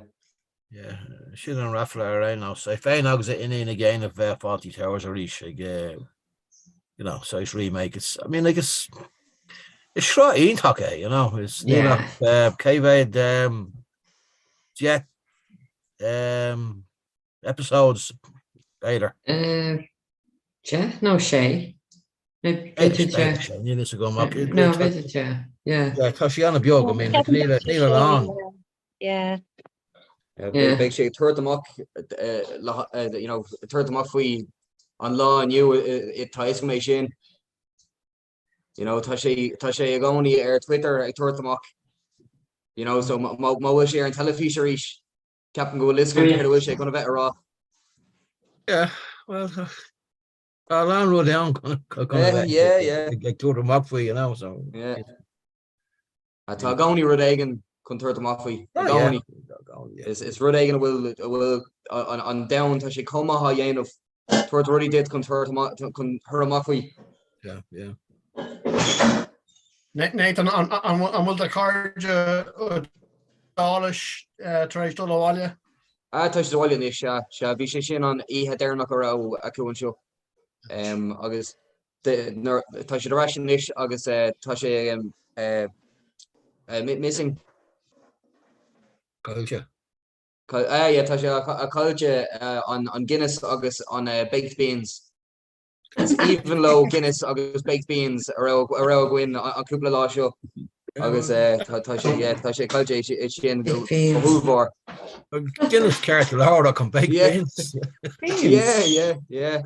Yeah, sin an ráfla ar aon nós. É féin agus a iníon ag déanamh Fawlty Towers arís ag you know, saghas remake. It's, I mean, like it's, is sraith iontach é, you know, is níl ach cé mhéad 10 um, Episodes, b'fhéidir. 10 nó 6? B'fhéidir 10. Níl fhios agam ach. No, b'fhéidir 10, yeah. Tá sí an-bheag, I mean, níl a lán. Yeah. Beidh sé ag tabhairt amach, you know, tabhairt amach faoi an lá inniu, tá fhios agam é sin. You know, tá sé, tá sé i gcónaí ar Twitter ag tabhairt amach, you know, so má bhfuil sé ar an teilifís arís, Ceapaim go bhfuil fhios agam céard a bhfuil sé chun a bheith a rá. Yeah, well, tá a lán rud ann chun a bheith Yeah, yeah. ag tabhairt amach faoi, you know, so. Yeah. Tá i gcónaí rud éigin chun tabhairt amach faoi. I gcónaí. Is rud éigin a bhfuil a bhfuil an domhan tá sé chomh maith á dhéanamh tabhairt rudaí duit chun tabhairt amach chun cur amach faoi. Yeah, yeah. Nathan, an bhfuil do chairde Iodáilis tar éis dul abhaile? Ah, tá siad abhaile anois, sea, sea. Bhí sé sin an oíche deireanach a raibh acu anseo. Agus tá siad ar ais anois agus tá sé missing. Caillte. Ah, yeah, tá sé caillte an Guinness agus an baked beans. Is aoibhinn leo Guinness agus baked beans a raibh againn an cúpla lá seo. Agus tá sé yeah tá sé caillte é sin go hollmhór. Guinness ceart go leor ach an baked beans. Yeah yeah yeah.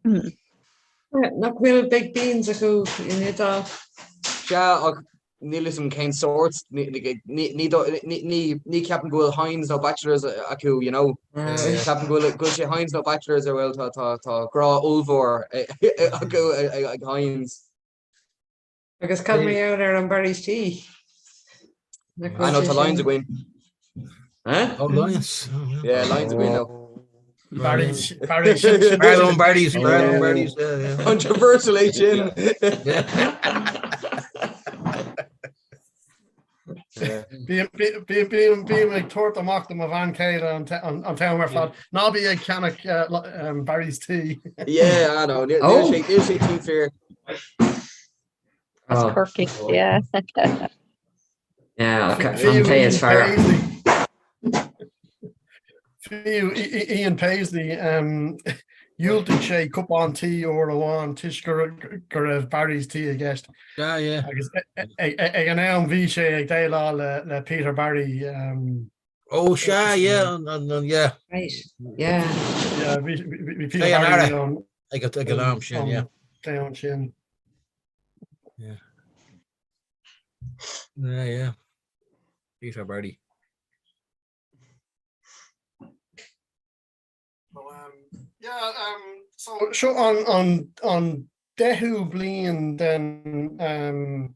Nach bhfuil baked beans acu in Iodáil? Sea ach níl fhios agam cén sórt ní ceapaim go bhfuil Heinz nó Batchelors acu you know. Ceapaim go bhfuil sé Heinz nó Batchelors ar bhfuil tá grá ollmhór acu ag Heinz. Agus cad mar gheall ar an Barry's Tea? Ah no, tá Lyons againn. Eh? Oh, Lyons. Yeah, Lyons againn no. Barry's, Barry's, Barry's, Barry's, Barry's, yeah, yeah. Controversial é sin. Bím ag tabhairt amach do mo bhean chéile an t-am ar fad. Ná bí ag ceannach Barry's Tea. Yeah, I know. Níl sé níl sé tí fíor. As Corcaigh, yeah. Yeah, an tae is fearr. Fiú Ian Paisley, dhiúltaigh sé cupán tae uair amháin toisc go raibh Barry's Tea i gceist. Yeah, yeah. Agus ag an am bhí sé ag déileáil le Peter Barry. Oh, sea, yeah, an, yeah. Right, yeah. Yeah, bhí Peter Barry ann. Ag an am sin, yeah. An sin. Yeah. Yeah, yeah. Peter Barry. Yeah, um, so seo an, an, an deichiú bliain den, um,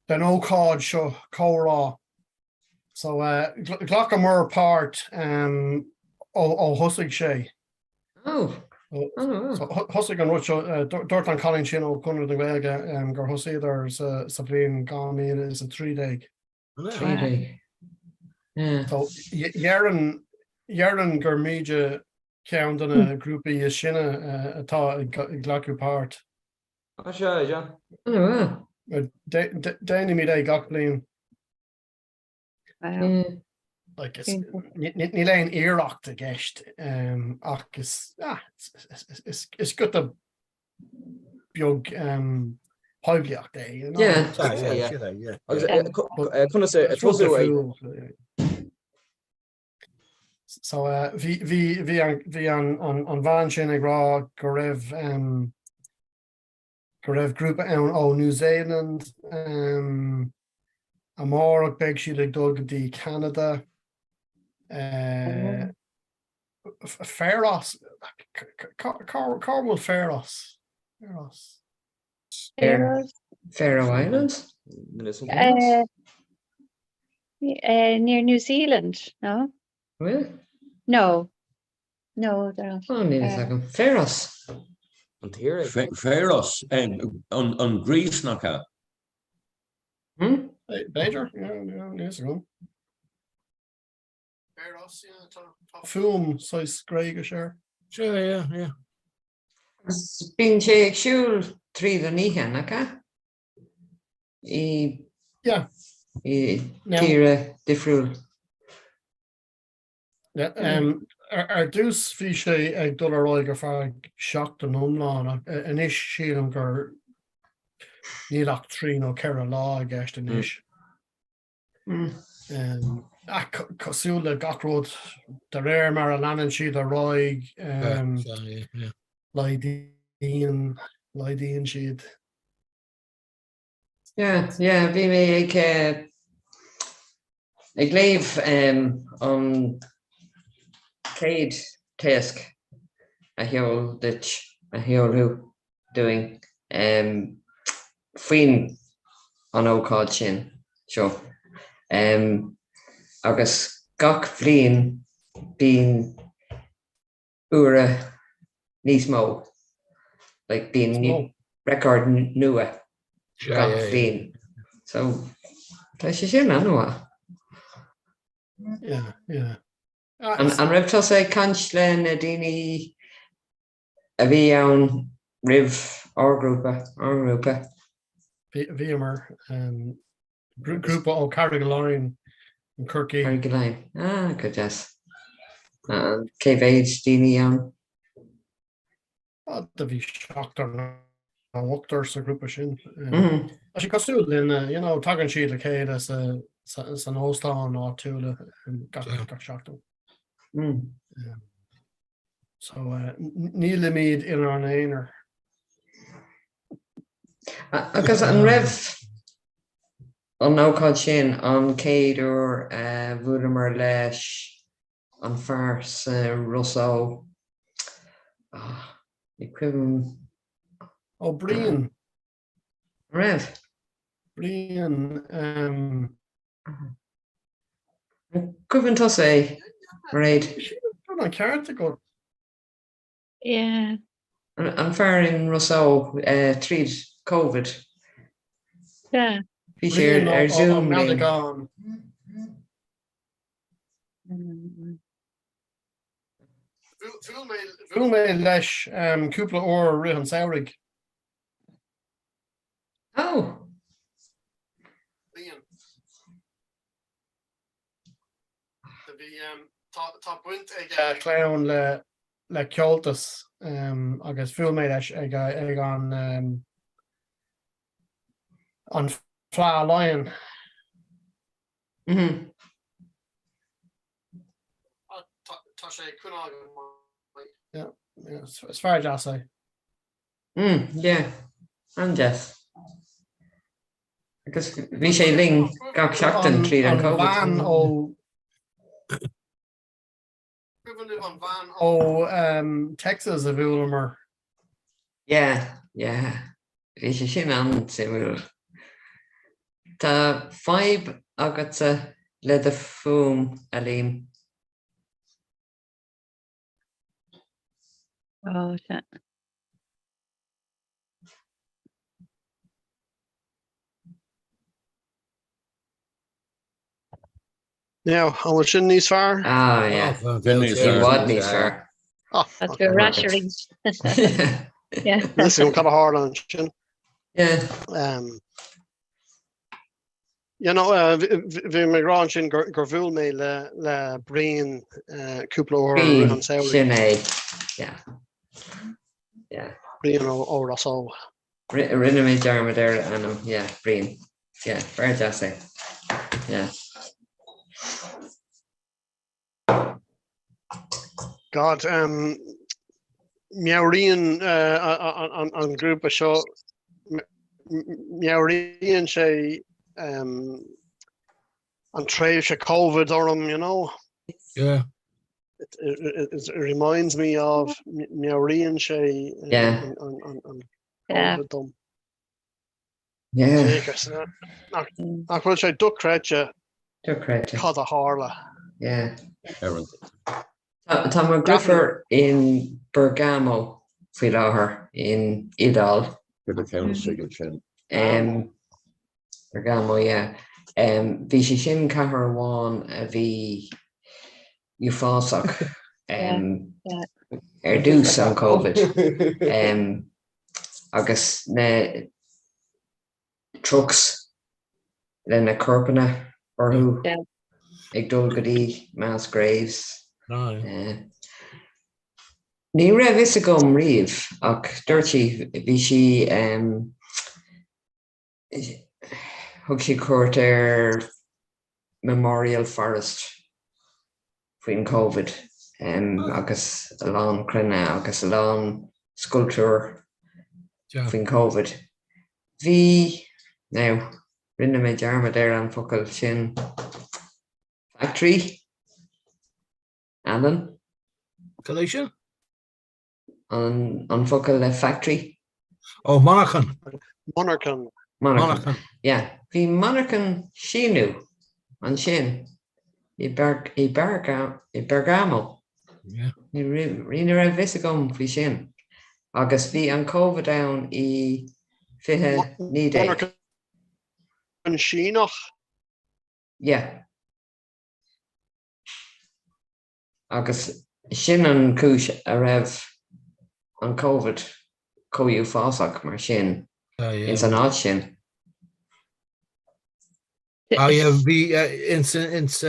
den ócáid seo comhrá. So uh, ghlacamar páirt um, ó, ó thosaigh sé. Oh. Oh. So, thosaigh an rud seo, uh, dúirt an cailín sin ó Chonradh na Gaeilge um, gur thosaíodar sa, sa bhliain 2013. 13. Yeah. So déarfainn déarfainn gur muide ceann de na grúpaí is sine atá ag glacadh páirt. Ah, sea, sea. Oh, wow. Déanaimid é gach bliain. Wow. Like, is, níl aon iarracht i gceist ach is, ah, is, is, is giota beag poiblíocht é. You know? Yeah. Yeah, yeah, yeah. Agus conas a tosú é? So bhí bhí bhí an bhí an an an bhean sin ag rá go raibh um, go raibh grúpa ann ó New Zealand um, amárach beidh siad ag dul go dtí Canada. Uh, Faroes Cá bhfuil Faroes? Faroes. Faroes. Faroe Islands? Uh, uh, near New Zealand, no? Bhfuil? No. No, they're not. Oh, níl a fhios agam. Faroes. An tír é. Faroes, an Greece nach ea? Hmm? B'fhéidir, yeah, yeah, níl a fhios agam. Faroes, yeah, tá fuaim saghas Gréigis air. Sure, yeah, yeah. Agus bíonn sé ag siúl tríd an oíche, nach ea? I Yeah. i tíre difriúil. Yeah, um, ar, ar dtús bhí sé ag dul ar aghaidh ar feadh seachtain iomlán ach anois sílim gur níl ach 3 nó 4 lá i gceist anois. Ach cosúil le gach rud, de réir mar a leanann siad ar aghaidh, laghdaíonn, laghdaíonn siad. Yeah, yeah, bhí mé ag ag léamh an chéad téacs a sheol duit, a sheol thú dúinn. faoin an ócáid sin seo agus gach bhliain bíonn uaire níos mó, like bíonn record nua gach bhliain. So tá sé sin an-mhaith. Yeah, yeah. An raibh tusa ag caint le na daoine a bhí ann roimh ár ngrúpa, ár ngrúpa. Bhíomar, grúpa ó Carrigaline in Corcaigh. Carrigaline, ah, go deas. Cé mhéid daoine ann? Do bhí seachtar nó ochtar sa ghrúpa sin. Tá sé cosúil linn, you know, tagann siad le chéile san óstán áitiúil gach seachtain. So nílimid inár n-aonar. Agus an raibh an ócáid sin an chéad uair a bhuaileamar leis an fear sa Ros Eo? Ní cuimhin. Ó Brian. An raibh? Brian. An cuimhin tusa é, Mairéad? Tá an ceart agat. Yeah. An fear in Ros Eo tríd Covid. Yeah. Bhí sé ar Zoom linn. Bhuail mé leis cúpla uair i rith an tsamhraidh. Oh! Tá baint ag a chlann le le Comhaltas agus bhuail mé leis ag ag an an Fleadh Laighean. Tá sé ag coinneáil go maith. Is fear deas é. Mm, yeah. An-deas. Agus bhí sé linn gach seachtain tríd an Covid. An bhean ó Cuimhin libh an bhean ó Texas a bhuaileamar? Yeah, yeah. Bhí sé sin an-suimiúil. Tá fadhb agatsa le do fuaim, a Liam. Oh, sea. Now, an bhfuil sin níos fearr? Ah, yeah. I bhfad níos fearr. Tá tú ar ais arís. Yeah. Níl a fhios agam cad a tharla ansin. Yeah. Um, You know, bhí mé ag rá ansin gur bhuail mé le le Brian cúpla uair i rith an tsamhraidh. Sin é, yeah. Yeah. Brian ó Ros Eo. Rinne mé dearmad ar a ainm, yeah, Brian. Yeah, fear deas é. Yeah. God, um, meabhraíonn uh, an grúpa seo, meabhraíonn sé um, an tréimhse Covid orm, you know? Yeah. It, it, it, it reminds me of meabhraíonn sé yeah. an, an, an COVID dom. Yeah. Nach bhfuil sé dochreidte Dochreidte. cad a tharla. Yeah. Tá mo dheirfiúr in Bergamo faoi láthair in Iodáil. Bergamo, yeah. Bhí sé sin cathair amháin a bhí uafásach ar dtús an Covid agus na trucks le na corpanna orthu ag dul go dtí mass graves. Ní raibh fhios agam riamh ach dúirt sí, bhí sí, Thug sí cuairt ar Memorial Forest faoin Covid agus a lán crainn agus a lán sculptúr faoin Covid. Bhí, now, rinne mé dearmad ar an focal sin, factory? Alan? Cad é sin? An focal le factory? Ó, monarchan. Monarchan. Monarchan. Yeah. Bhí monarchan Síneach ansin i Bergamo. Ní raibh fhios agam faoi sin. Agus bhí an Covid ann i 2019. Monarchan Síneach? Yeah. Agus sin an chúis a raibh an Covid chomh uafásach mar sin ins an áit sin. Ah yeah, bhí ins ins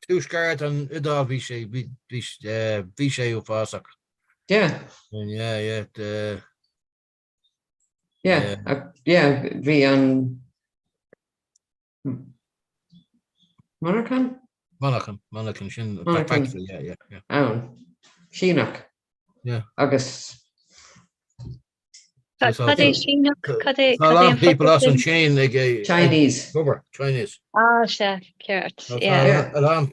tuaisceart an Iodáil bhí sé bhí bhí sé uafásach. Yeah. Yeah, yeah. Yeah, yeah, bhí an monarchan? Monarchan, monarchan sin factory, yeah, yeah, yeah. Ann, Síneach. Yeah. Agus. Cad é Síneach? Cad é Tá a lán people as an Sín ag Chinese. obair, Chinese. Ah, sea, ceart, yeah. A lán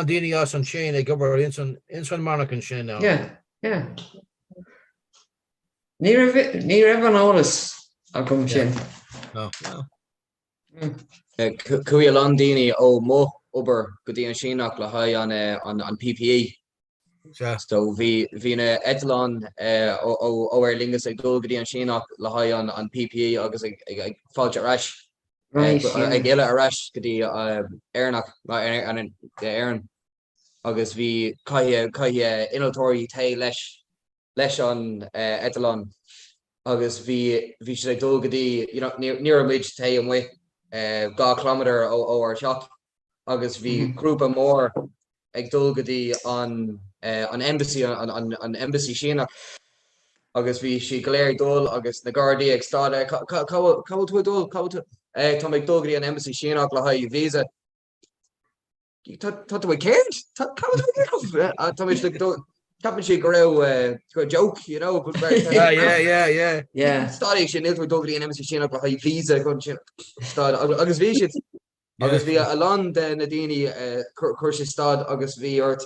daoine as an Sín ag obair ins an monarchan sin now. Yeah, yeah. Ní raibh ní raibh an eolas agam sin. No, no. Chuaigh a lán daoine ó mo obair go dtí an Síneach le haghaidh an PPE. So bhí bhí na eitleáin ó Aer Lingus ag dul go dtí an Síneach le haghaidh an PPE agus ag fáilte ar ais, ag fhilleadh ar ais go dtí Éireannach, Éirinn agus bhí caithfidh caithfidh innealtóirí téigh leis leis an eitleán agus bhí bhí siad ag dul go dtí you know ní ní raibh muid taobh amuigh 2 kilometre ó ó ár teach agus bhí grúpa mór ag dul go dtí an an embassy an an an embassy Síneach agus bhí siad go léir ag dul agus na gardaí ag stad cá cá cá bhfuil cá bhfuil tú ag dul cá bhfuil tú eh tá mé ag dul go dtí an embassy Síneach le haghaidh visa Tá tú ag céard? Tá Ceapann siad go raibh go joke, you know, but Yeah, yeah, yeah, yeah. Yeah. Stad é sin níl tú ag dul go dtí an embassy Síneach le haghaidh visa chun sin stad agus bhí siad agus bhí a lán de na daoine chuir siad stad agus bhí ort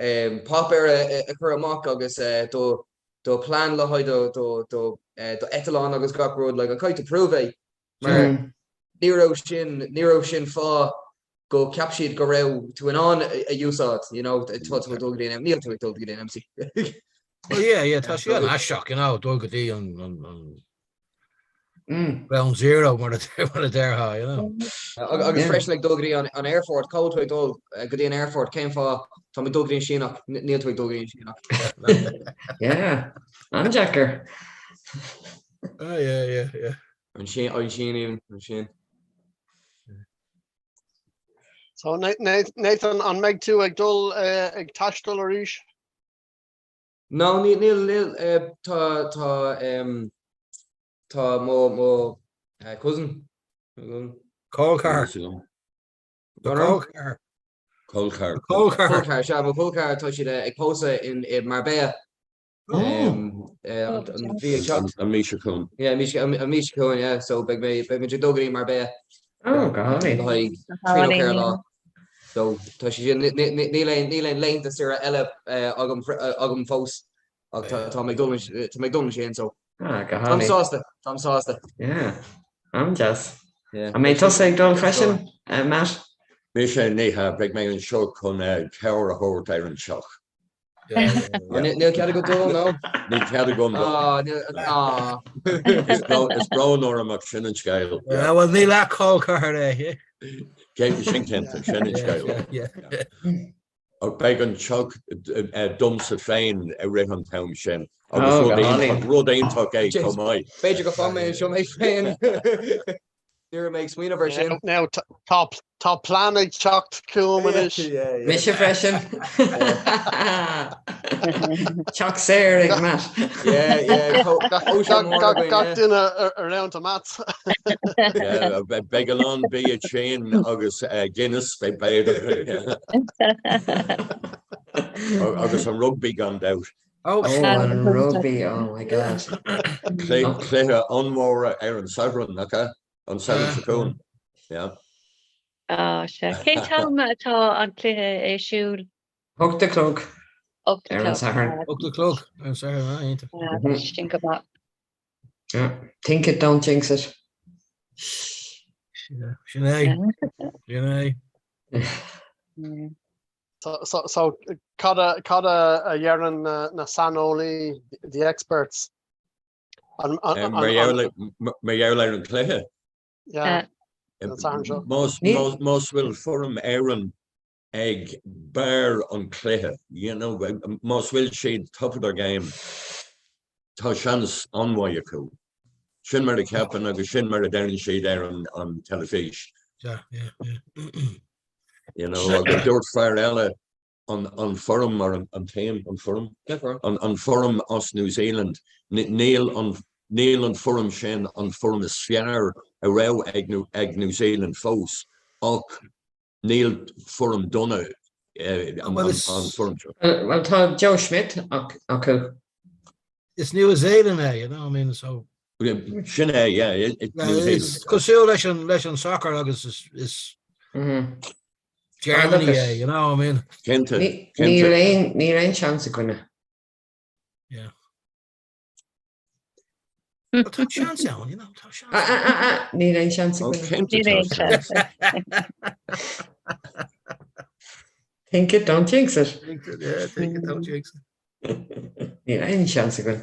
páipéar a chur amach agus do do plean le haghaidh do do do eitleán agus gach rud like an caithfidh tú prove é Mar ní raibh sin, ní raibh sin fáth go ceap siad go raibh tú in ann a úsáid, you know, tá tú ag dul go dtí an, níl tú ag dul go dtí an embassy. Well yeah, yeah, tá sé an-aisteach, you know, dul go dtí an, an, an ground zero mar a mar a déarfá, you know. Agus freisin ag dul go dtí an, an airport, cá bhfuil tú ag dul go dtí an airport, cén fáth tá mé ag dul go dtí an Síneach, níl tú ag dul go dtí an Síneach. Yeah, an-deacair. Oh yeah, yeah, yeah. An sin, an sin even, an sin. So Nathan, an mbeidh tú ag dul ag taisteal arís? No, níl, níl, níl, tá, tá, tá mo, mo cousin, Col ceathar. Col ceathar. Col ceathar. Col ceathar, sea, mo chol ceathar, tá siad ag pósadh in, i Marbella. An mhí seo chugainn. Yeah, an mhí seo chugainn, yeah. So beidh mé beidh muid ag dul go dtí Marbella. Oh, go hálainn. Le haghaidh trí nó ceithre lá. So tá sé sin níl aon níl aon laethanta saoire eile agam agam fós ach tá tá mé ag dul tá mé ag dul ansin so. Ah, go hálainn. Táim sásta, táim sásta. Yeah, an-deas. An mbeidh tusa ag dul freisin, Matt? Mise, ní hea, beidh mé anseo chun cabhair a thabhairt ar an teach. Níl cead agat dul, no? Níl cead agam dul. Is brón orm ach sin an scéal. Bhuel, ní ach col ceathar é. Sin cinnte, sin an scéal. Ach beidh an teach domsa féin i rith an t-am sin agus rud iontach é chomh maith. B'fhéidir go bhfanfaidh mé anseo mé féin. Ní raibh mé ag smaoineamh ar sin. Now tá tá plean ag teacht chugam anois. Mise freisin. Teach saor ag Matt. Yeah, yeah. Gach duine around to Matt's. Yeah, beidh a lán bia tinn agus Guinness, b'fhéidir. Agus an rugby gan dabht. Oh, an rugby, oh my God. Cluiche an-mhór ar an Satharn, nach ea? An Satharn seo chugainn. Yeah. Ah, sea. Cén t-am atá an cluiche ar siúl? 8 a chlog ar an Satharn. 8 a chlog ar an Satharn, ah, iontach. Sin go maith. Yeah. Think it, don't jinx it. Sin é. Sin é. So cad a cad a dheireann na saineolaí, the experts? Mar gheall ar an cluiche? Yeah, an Satharn seo. Más bhfuil foireann Éireann ag barr an cluiche, you know, más bhfuil siad top of their game, tá seans an-mhaith acu. Sin mar a ceapann agus sin mar a deireann siad ar an teilifís. Yeah, yeah, yeah. You know, agus dúirt fear eile an an foirm mar an, an team, an foirm? Yeah, foirm. An, an foirm as New Zealand, níl an, Níl an foirm sin an foirm is fearr a raibh ag ag New Zealand fós ach níl foirm dona an foirm seo. Bhuel tá Joe Schmidt acu. Is New Zealand é, you know, I mean, so. Sin é, yeah. Is cosúil leis an leis an soccer agus is is Germany é, you know, I mean. Cinnte, Níl aon níl aon seans againne. Yeah. Well, tá seans ann, you know, tá seans. Ah, ah, ah, ah, níl aon seans againne. Níl aon seans. Think it, don't jinx it. Think it, yeah, think it, don't jinx it. Níl aon seans againn.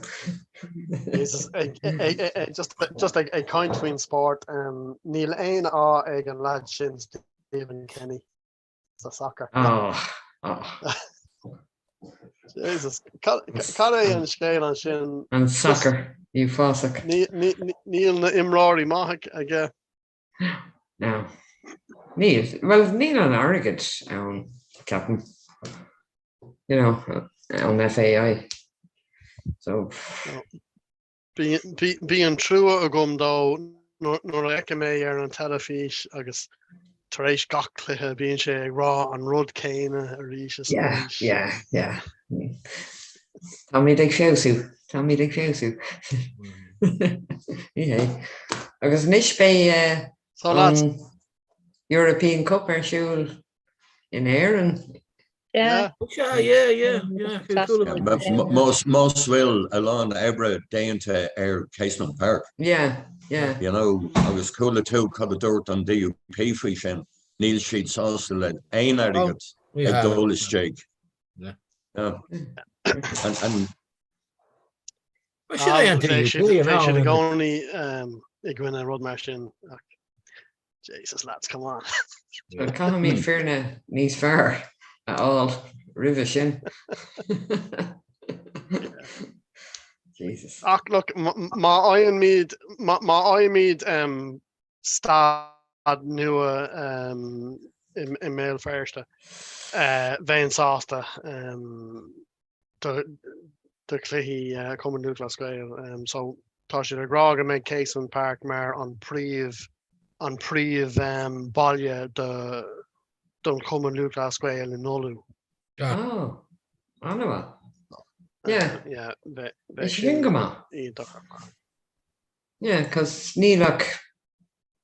Jesus, ag- ag- ag- just just ag ag caint faoin spórt, um, níl aon ádh ag an lad sin Stephen Kenny sa soccer. Oh, oh. Jesus, cad cad é an scéal ansin? An soccer, uafásach. Ní- ní- ní- Níl na imreoirí maith aige. No. Níl, well níl an airgead ann, ceapaim. You know, an FAI. So. Bíonn trua agam dó nuair a fheicim é ar an teilifís agus tar éis gach cluiche bíonn sé ag rá an rud céanna arís is arís. Yeah, yeah, yeah. Táimid ag feabhsú, táimid ag feabhsú. Ní hé. Agus anois beidh So lads. an European Cup ar siúl in Éirinn. Yeah. Yeah, yeah, yeah, yeah. Más más bhfuil a lán oibre déanta ar Casement Park. Yeah, yeah. You know, agus chuala tú cad a dúirt an DUP faoi sin, níl siad sásta le aon airgead ag dul isteach. Yeah. And, and Well, sin é an Bheadh DUP, you know, siad i I mean. gcónaí i gcoinne rud mar sin ach Jesus lads, come on. Well, caithfimid foirne níos fearr a fháil roimhe sin. Jesus. Ach look, má fhaighimid má fhaighimid staid nua i mBéal Feirste, bheinn sásta do chluichí Chumann Lúthchleas Gael. So tá siad ag rá go mbeidh Casement Park mar an príomh an príomh baile do don Chumann Lúthchleas Gael in Uladh. Oh, an-mhaith. Yeah. Yeah, bheadh sin go maith. Iontach ar fad. Yeah, cos níl ach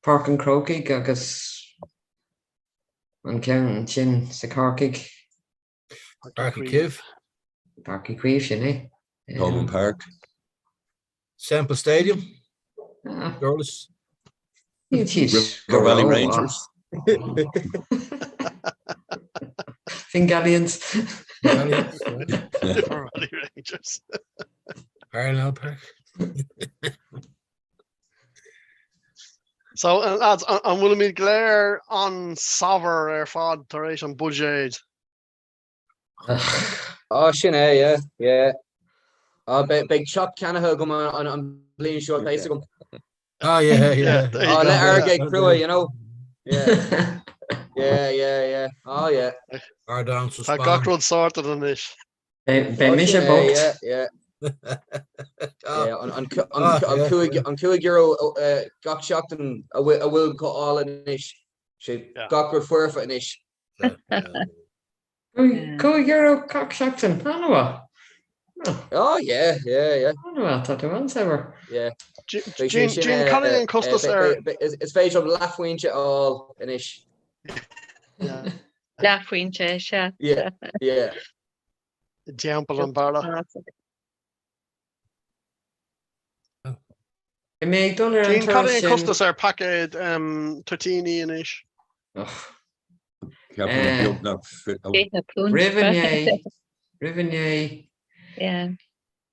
Páirc an Chrócaigh agus an ceann sin sa Chorcaigh. Páirc Uí Chaoimh. Páirc Uí Chaoimh, sin é. Thomond Park. Semple Stadium. Durlas. Níl siad River Valley Rangers. Fingallians. River Valley Rangers. Parnell Park. So, lads, an bhfuilimid go léir an-saibhir ar fad tar éis an buiséid? Á, sin é, yeah, yeah. Á, beidh teach ceannaithe agam an bhliain seo, tá fhios agam. Ah, yeah, yeah. Á, le airgead crua, you know. Yeah. Yeah, yeah, yeah. Á, yeah. Ardán sa Tá gach rud sorted anois. Beidh mise bocht. An €5 gach seachtain a bhfuil á fháil anois, sé gach rud foirfe anois. €5 gach seachtain, an-mhaith. Oh yeah, yeah, yeah. An-mhaith, tá tú an-saibhir. Yeah. Jean, cad é an costas ar... Is féidir liom leathphointe a fháil anois. Leathphointe, sea. Yeah, yeah. I dTeampall an Bharra. Beidh mé ag dul ar an Jean, cad turas é an sin. costas ar paicéad toitíní anois? Ceapaim beagnach Roimh inné, roimh inné, Yeah.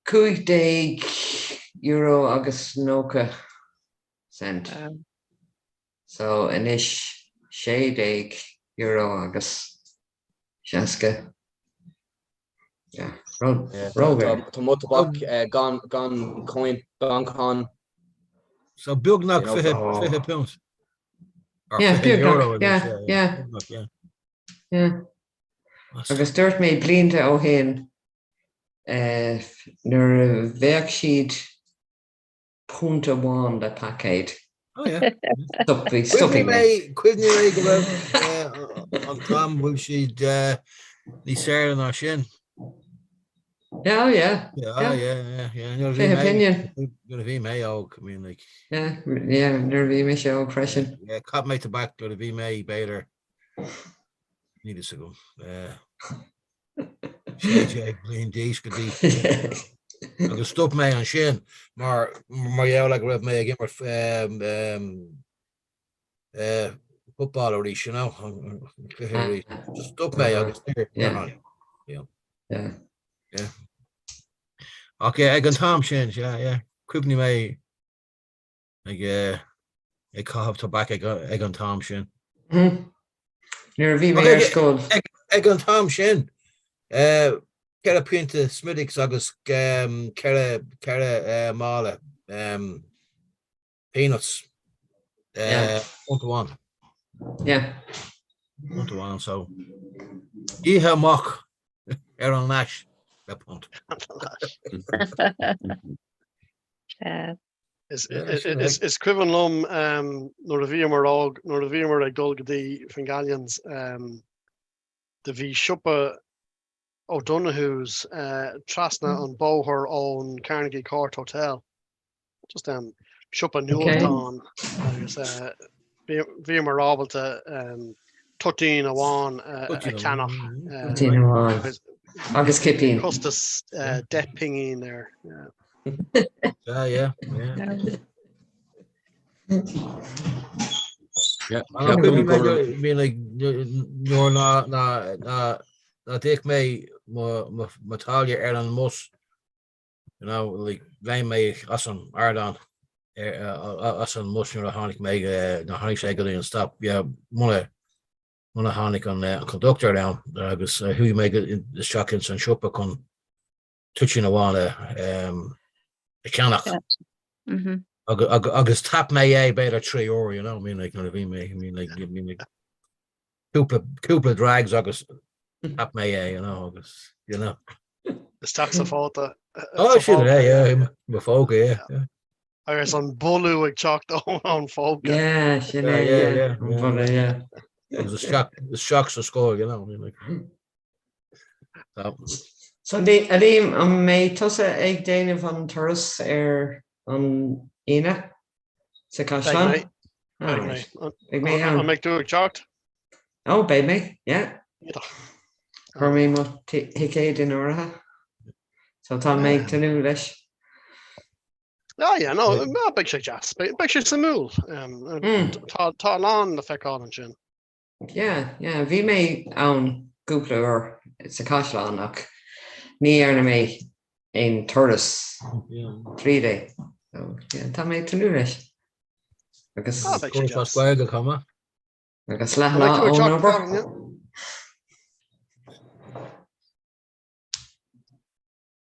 €15 agus 90 cent. So anois €16 agus 60. Yeah, ródhaor. Tá mo tobac gan coin, gan cáin. So beagnach £20. Yeah, beagnach, yeah, yeah. Yeah. Agus dúirt mé blianta ó shin nuair a bheadh siad punt amháin le paicéad. Oh yeah. Stop, bhí stopfaidh mé. Cuimhnigh mé go raibh an t-am bhfuil siad níos saoire ná sin. Yeah, oh yeah. Yeah, yeah, yeah, yeah. Nuair a bhí Fiche mé pingin. nuair a bhí mé óg, I mean like. Yeah, yeah, nuair a bhí mise óg freisin. Yeah, chaith mé tobac nuair a bhí mé b'fhéidir níl fhios agam. 16 bliain d'aois go dtí agus stop mé ansin mar mar gheall go raibh mé ag imirt football arís, you know, an cluiche arís. Just stop mé agus yeah. Yeah. Yeah. Ach ag an t-am sin, yeah, yeah, cuimhnigh mé ag ag caitheamh tobac ag ag an t-am sin. Nuair a bhí mé ar scoil. Ag an t-am sin, 4 pionta Smithwick's agus 4 4 mála peanuts. Punt amháin. Yeah. Punt amháin so. Oíche amach ar an lais le punt. Is cuimhin liom nuair a bhíomar óg, nuair a bhíomar ag dul go dtí Fingallians, do bhí siopa O'Donoghue's trasna an bóthar ón Carnegie Court Hotel. Just siopa nuachtán agus bhíomar ábalta toitín amháin a cheannach. Toitín amháin agus cipín. Costas 10 pingin air. Yeah, yeah, yeah. Yeah, I mean like nuair ná ná ná ná d'íoc mé mo mo mo táille ar an mbus you know like léim mé as an ardán as an mbus nuair a tháinig mé nuair a tháinig sé go dtí an stop yeah muna muna tháinig an an conductor ann agus chuaigh mé isteach ins an siopa chun toitín amháin a cheannach agus tap mé é b'fhéidir 3 uair, you know, I mean like nuair a bhí mé, I mean like, I mean like cúpla cúpla drags agus tap mé é, you know, agus you know. Isteach sa phóta. Oh, sin é, yeah, mo phóca, yeah, yeah. Agus an boladh ag teacht ón phóca. Yeah, sin é, yeah, yeah, an boladh, yeah. Agus isteach isteach sa scoil, you know, I mean like. So, a Liam, an mbeidh tusa ag déanamh an turas ar an Aoine sa Chaisleán? Beidh mé. Beidh mé. An mbeidh tú ag teacht? Ó, beidh mé, yeah. Chuir mé mo thicéad in áirithe. So tá mé ag tnúth leis. Ah, yeah, no, beidh sé deas. Beidh sé suimiúil. Tá tá a lán le feiceáil ansin. Yeah, yeah, bhí mé ann cúpla uair sa Chaisleán ach ní dhearna mé aon turas tríd é. So, yeah, tá mé ag tnúth leis. Agus Ah, beidh sé Turas as Gaeilge chomh maith. agus leathlá ón obair.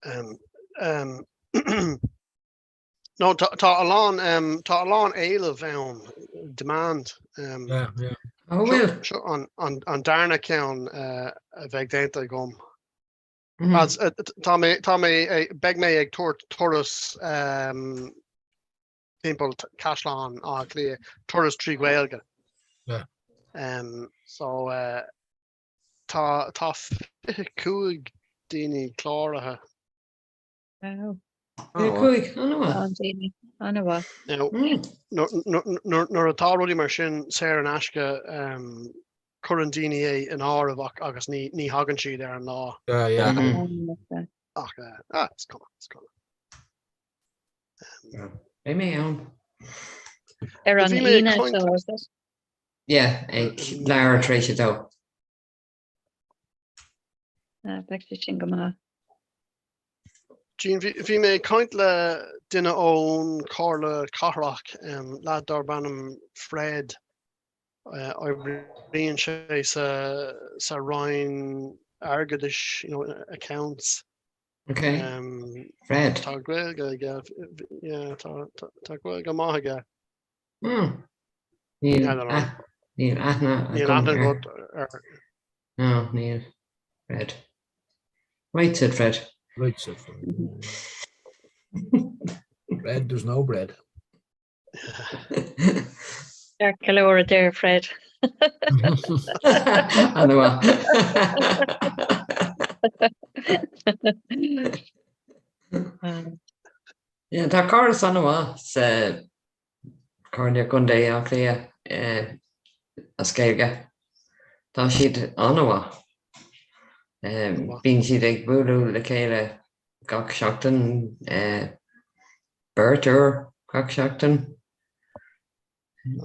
Um, um, No, tá tá a lán um, tá a lán éileamh ann, demand. Um, Yeah, yeah. Oh, bhfuil? Seo an, an, an darna ceann uh, a bheidh déanta agam. Mm. As, uh, tá mé, tá mé, eh, beidh mé ag tabhairt turas um, timpeall Caisleán Átha Cliath, turas trí Ghaeilge. Yeah. Um, so uh, tá tá 25 daoine cláraithe. Wow. 25, an-mhaith. An-daoine, an-mhaith. Now, nuair atá rudaí mar sin saor in aisce, cuireann daoine é in áireamh ach agus ní ní thagann siad ar an lá. Yeah, yeah. Ach ah, is cuma, is cuma. Beidh mé ann. Ar an Bhí mé ag Aoine caint- seo, is it? Yeah, ag leathuair tar éis a dó. Beidh sé sin go maith. Jean, bhí mé ag caint le duine ón Chomhairle Cathrach, leaid darb ainm Fred. Oibríonn sé sa sa Roinn Airgeadais, you know, accounts. Okay. Fred. Tá Gaeilge aige, yeah, tá tá Gaeilge maith aige. Hmm. Níl níl aithne Níl aithne agat air. No, níl. Fred. Right said Fred. Right said Fred. Bread, there's no bread. Ceart go leor a deir Fred. An-mhaith. Yeah, tá córas an-mhaith sa Comhairle Contae Átha Cliath as Gaeilge. Tá siad an-mhaith. Bíonn siad ag bualadh le chéile gach seachtain, beirt uair gach seachtain.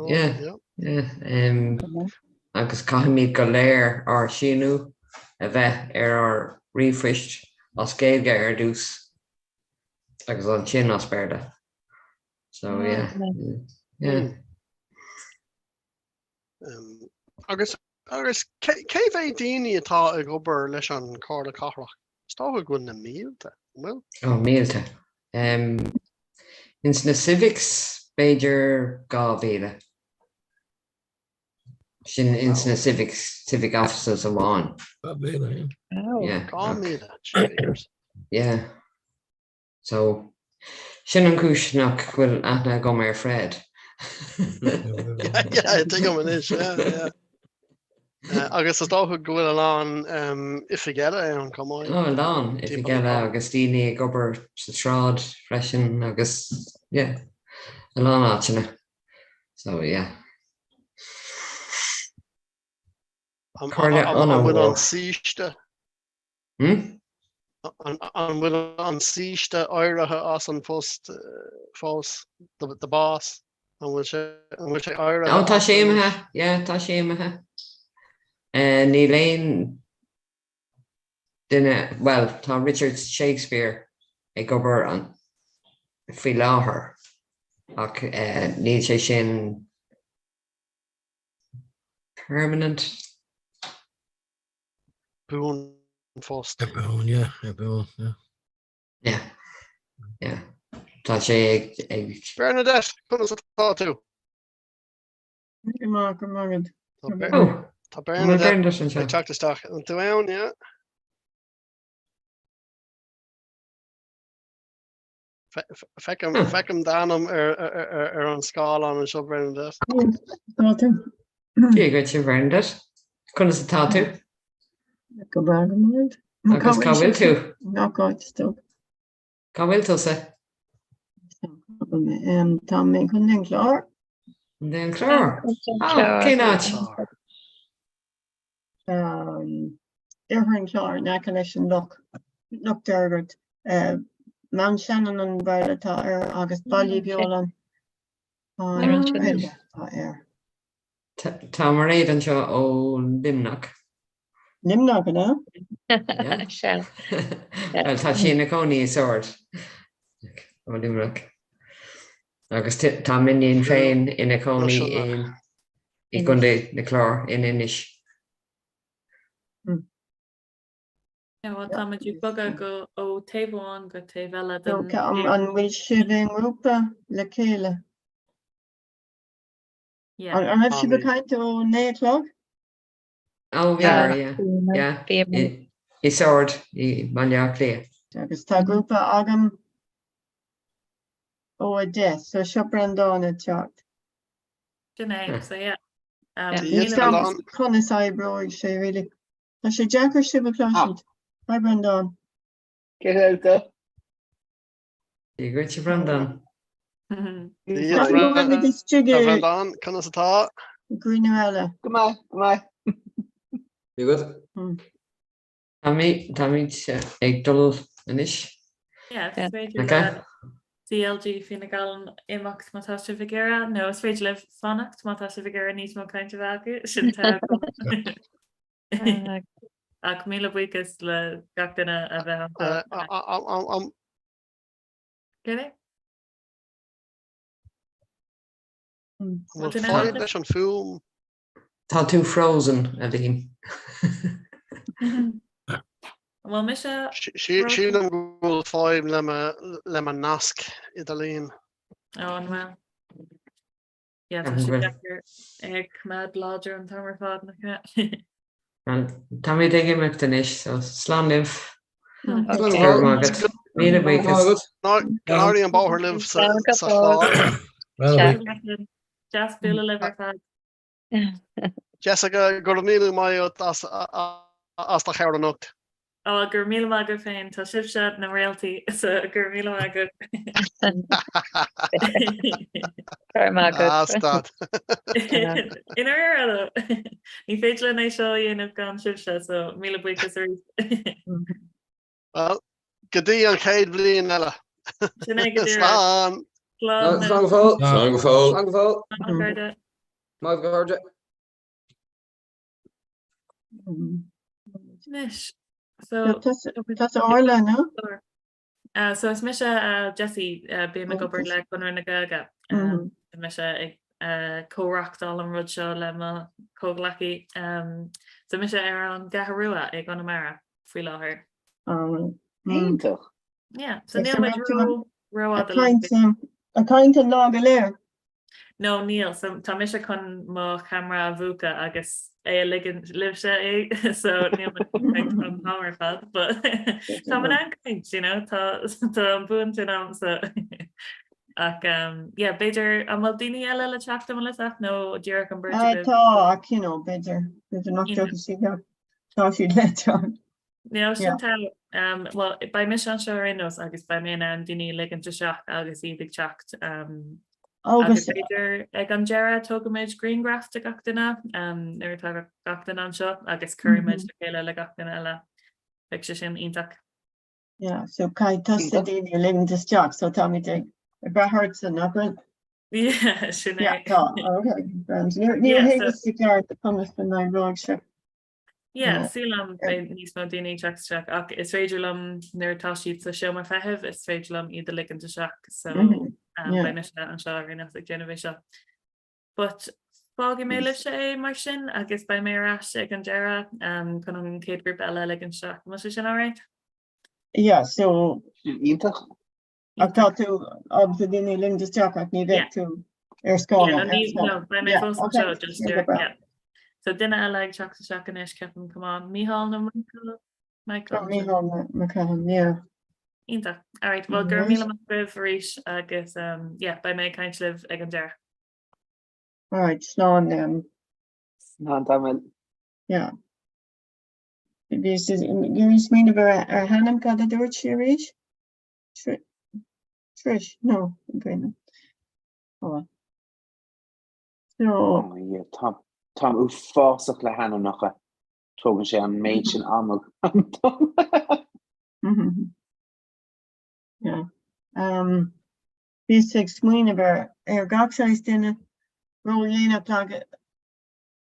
Yeah, yeah. Agus caithfimid go léir ár síniú a bheith ar ár ríomhphoist as Gaeilge ar dtús agus ansin as Béarla. So yeah, yeah. Agus agus cé mhéad daoine atá ag obair leis an Chomhairle Cathrach? Is dócha go bhfuil na mílte, an bhfuil? Ó, mílte. Ins na civics b'fhéidir 2,000. Sin ins na civics, civic offices amháin. 2,000, yeah. 2,000, jeez. Yeah. So, sin an chúis nach bhfuil aithne agam ar Fred. Yeah, tuigim anois, yeah, yeah. Agus is dócha go bhfuil a lán oifig eile ann chomh maith. Ó, a lán oifig eile agus daoine ag obair sa tsráid freisin agus, yeah, a lán áiteanna. So, yeah. An bhfuil an saoiste? Hmm? An bhfuil an saoiste éirithe as an phost fós, the boss? An bhfuil sé an bhfuil sé éirithe? Ó tá sé imithe, yeah, tá sé imithe. Níl aon duine, bhuel, tá Richard Shakespeare ag obair an faoi láthair ach níl sé sin permanent. Buanphost. Buan, yeah, yeah, buan, yeah. Yeah, yeah. Tá sé ag, ag. Bernadette, conas atá tú? Go maith, go maith. Oh, Tá Bernadette ag teacht isteach. An tú ann, yeah? Feicim feicim d'ainm ar ar an scáileán anseo Bernadette. Tá tú. Dia dhuit a Bhernadette. Conas atá tú? Go breá go maith. Agus cá bhfuil tú? Nach áit stop. Cá bhfuil tusa? Tá mé i gContae an Chláir. Contae an Chláir? Ah, cén áit? Iarthar an Chláir in aice leis an loch, Loch Deirgeirt. Mountshannon an Béarla atá air agus Baile Uí Bheoláin an Ghaeilge atá air. Tá Mairéad anseo ó Luimneach. Luimneach, an ea? Sea. Bhuel, tá sí ina cónaí i Sord ó Luimneach. Agus tá m'iníon féin ina cónaí i gContae na Clár in Inis. Bhuel, táimid ag bogadh go ó taobh amháin go taobh eile den. An bhfuil sibh i ngrúpa le chéile? Yeah. An raibh sibh ag caint ó 9 a chlog? Ó bhíomar, yeah. Yeah. I Sord i mBaile Átha Cliath. Agus tá grúpa agam ó 10, so seo Breandán ag teacht. Sin é, so yeah. Conas oibreoidh sé really? Tá sé deacair sibh a chloisint. Hi Breandán. Cé hiad? Dia dhuit a Bhreandán. Bhreandán, conas atá? Gcruinniú eile. Go maith, go maith. Dia dhuit. Táimid ag dul anois. Yeah, is féidir le CLG Fine Gall imeacht má tá sibh ag iarraidh, nó is féidir libh fanacht má tá sibh ag iarraidh níos mó cainte a bheith acu, sin togha. Ach míle buíochas le gach duine a bheith anseo. Céard é? An bhfuil fadhb leis an fuaim? Tá tú frozen, a Liam. An bhfuil mise Sílim go bhfuil fadhb le mo nasc idirlín. Ó, an bhfuil? Yeah, tá sé deacair ag coimeád láidir an t-am ar fad, nach ea? Táimid ag imeacht anois, so slán libh. Go raibh maith agat. Míle buíochas. Go n-éirí an bóthar libh sa chlár. Deas bualadh libh ar fad. Jessica, go raibh míle maith agat as do chabhair anocht. Ó, go raibh míle maith agat féin, tá sibhse na réaltaí, so go raibh míle maith agat. Go raibh maith agat. Ah, stad. I ndáiríre, ní féidir linn é seo a dhéanamh gan sibhse, so míle buíochas arís. Well, go dtí an chéad bhliain eile. Sin é go díreach. Slán! Slán. Slán go fóill. Slán go fóill. Slán go fóill. Slán a chairde. Maith a chairde. Anois, so. Tá Orla, no? Uh, so is mise uh, Jessie uh, bím ag obair le Conradh na Gaeilge. Um, mm. mise ag uh, comhreachtáil an rud seo le mo chomhghleacaí. Um, so mise ar an gCeathrú Rua i gConamara faoi láthair. Um, Iontach. Yeah, so níl muid ró rófhada Ag caint an lá go léir. No, níl. So tá mise chun mo cheamara a mhúchadh agus é a ligean libhse é, so níl mé ag caint an t-am ar fad, but tá mé in ann caint, you know, tá tá an bua sin agam, so ach um, yeah, b'fhéidir an bhfuil daoine eile le teacht an bhfuil fhios agat nó díreach an bheirt agaibh? Tá, ach you know, b'fhéidir b'fhéidir nach dtiocfaidh siad tá siad le teacht. No, sin togha. Bhuel, beidh mise anseo ar aon nós agus beidh mé in ann daoine a ligint isteach agus iad ag teacht. Agus b'fhéidir ag an deireadh tógfaimid grianghraf de gach duine nuair atá gach duine anseo agus cuirfimid le chéile le gach duine eile. Beidh sé sin iontach. Yeah, so caithfidh tusa daoine a ligint isteach, so táimid ag brath ortsa, nach bhfuil? Yeah, sin é. Yeah, tá, okay. Níor thuigeas i gceart conas a n-oibreoidh sé. Yeah, sílim beidh níos mó daoine ag teacht isteach ach is féidir liom nuair atá siad sa seomra feithimh is féidir liom iad a ligint isteach so um, beidh mise anseo ar aon nós ag déanamh é seo. But fágfaidh mé libhse é mar sin agus beidh mé ar ais ag an deireadh um, chun an chéad grúpa eile a ligint isteach. An bhfuil sé sin alright? Yeah, so Iontach. Ach tá tú ábalta daoine a ligint isteach ach ní bheidh tú ar scáileán. No, beidh mé fós anseo just yeah. So duine eile ag teacht isteach anois ceapaim come on Mícheál nó Michael? Michael. Mícheál McCann, yeah. Iontach. All right, well go raibh míle maith agaibh arís agus um, yeah, beidh mé ag caint libh ag an deireadh. All right, slán um. Slán tamall. Yeah. Bhí smaoineamh ar a hainm cad a dúirt sí arís? Trish, no, Brennan. Oh. So, Oh, yeah, tá táim uafásach le hainmneacha. Tógann sé an méid sin ama dom. mhm. Yeah. Um, bhíos ag smaoineamh ar ar gach saghas duine ródhéanach ag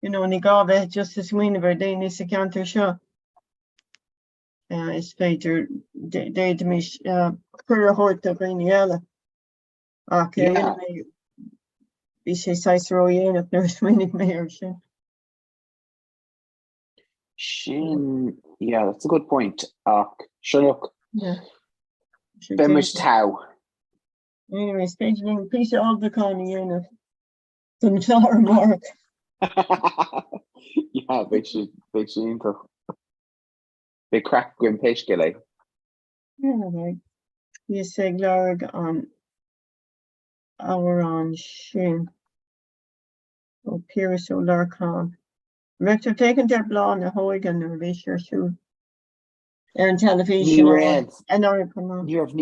you know, ní gá bheith just ag smaoineamh ar daoine sa cheantar seo. Is féidir, d'fhéadfaimis cuireadh a thabhairt do dhaoine eile. Ach bhí sé saghas ródhéanach nuair a smaoinigh mé air sin. Sin, yeah, that's a good point. Ach, sure look, beidh muid togha. Anyway, is féidir linn píosa ullmhúcháin a dhéanamh don chlár amárach. Yeah, beidh sé, beidh sé iontach. Beidh craic againn pé scéal é. Bhíos ag lorg an amhráin sin ó Piaras Ó Lorcáin. An raibh tú ag féachaint ar Bláth na hÓige nuair a bhí sé ar siúl ar an teilifís? Ní raibh. Anuraidh chomh maith. Ní raibh.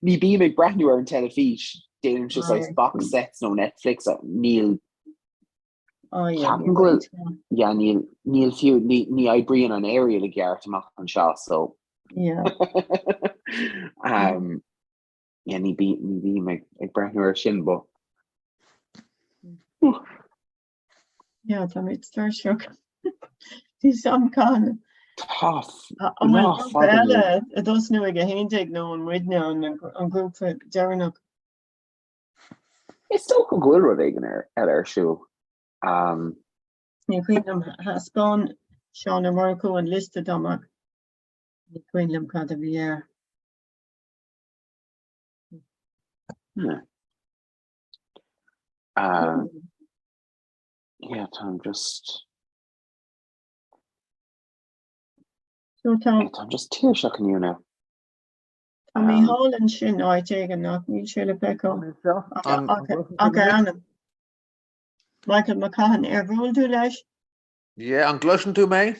Ní bím ag breathnú ar an teilifís. Déanaimse saghas box sets nó Netflix. Níl Ceapaim go bhfuil, yeah, níl, níl fiú, ní, ní oibríonn an aerial i gceart amach anseo, so. Yeah. Um, yeah, ní bí, ní bím ag, ag breathnú air sin, but. Yeah, tá mé tuirseach. Bhí sam can. Tá, An bhfuil lá grúpa fada eile inniu. ag tosnú ag 11 nó an muidne an, an grúpa deireanach? Is dócha go bhfuil rud éigin eile ar siúl. Ní cuimhin liom, thaispeáin Seán Ó Murchú an liosta dom ach ní cuimhin liom cad a bhí air. Yeah, táim just... So tá... Táim just tuirseach inniu now. Tá Mícheál ansin áit éigin ach níl sé le feiceáil. Ach a ainm. Michael McCaughan, ar bhuail tú leis? Yeah, an gcloiseann tú mé?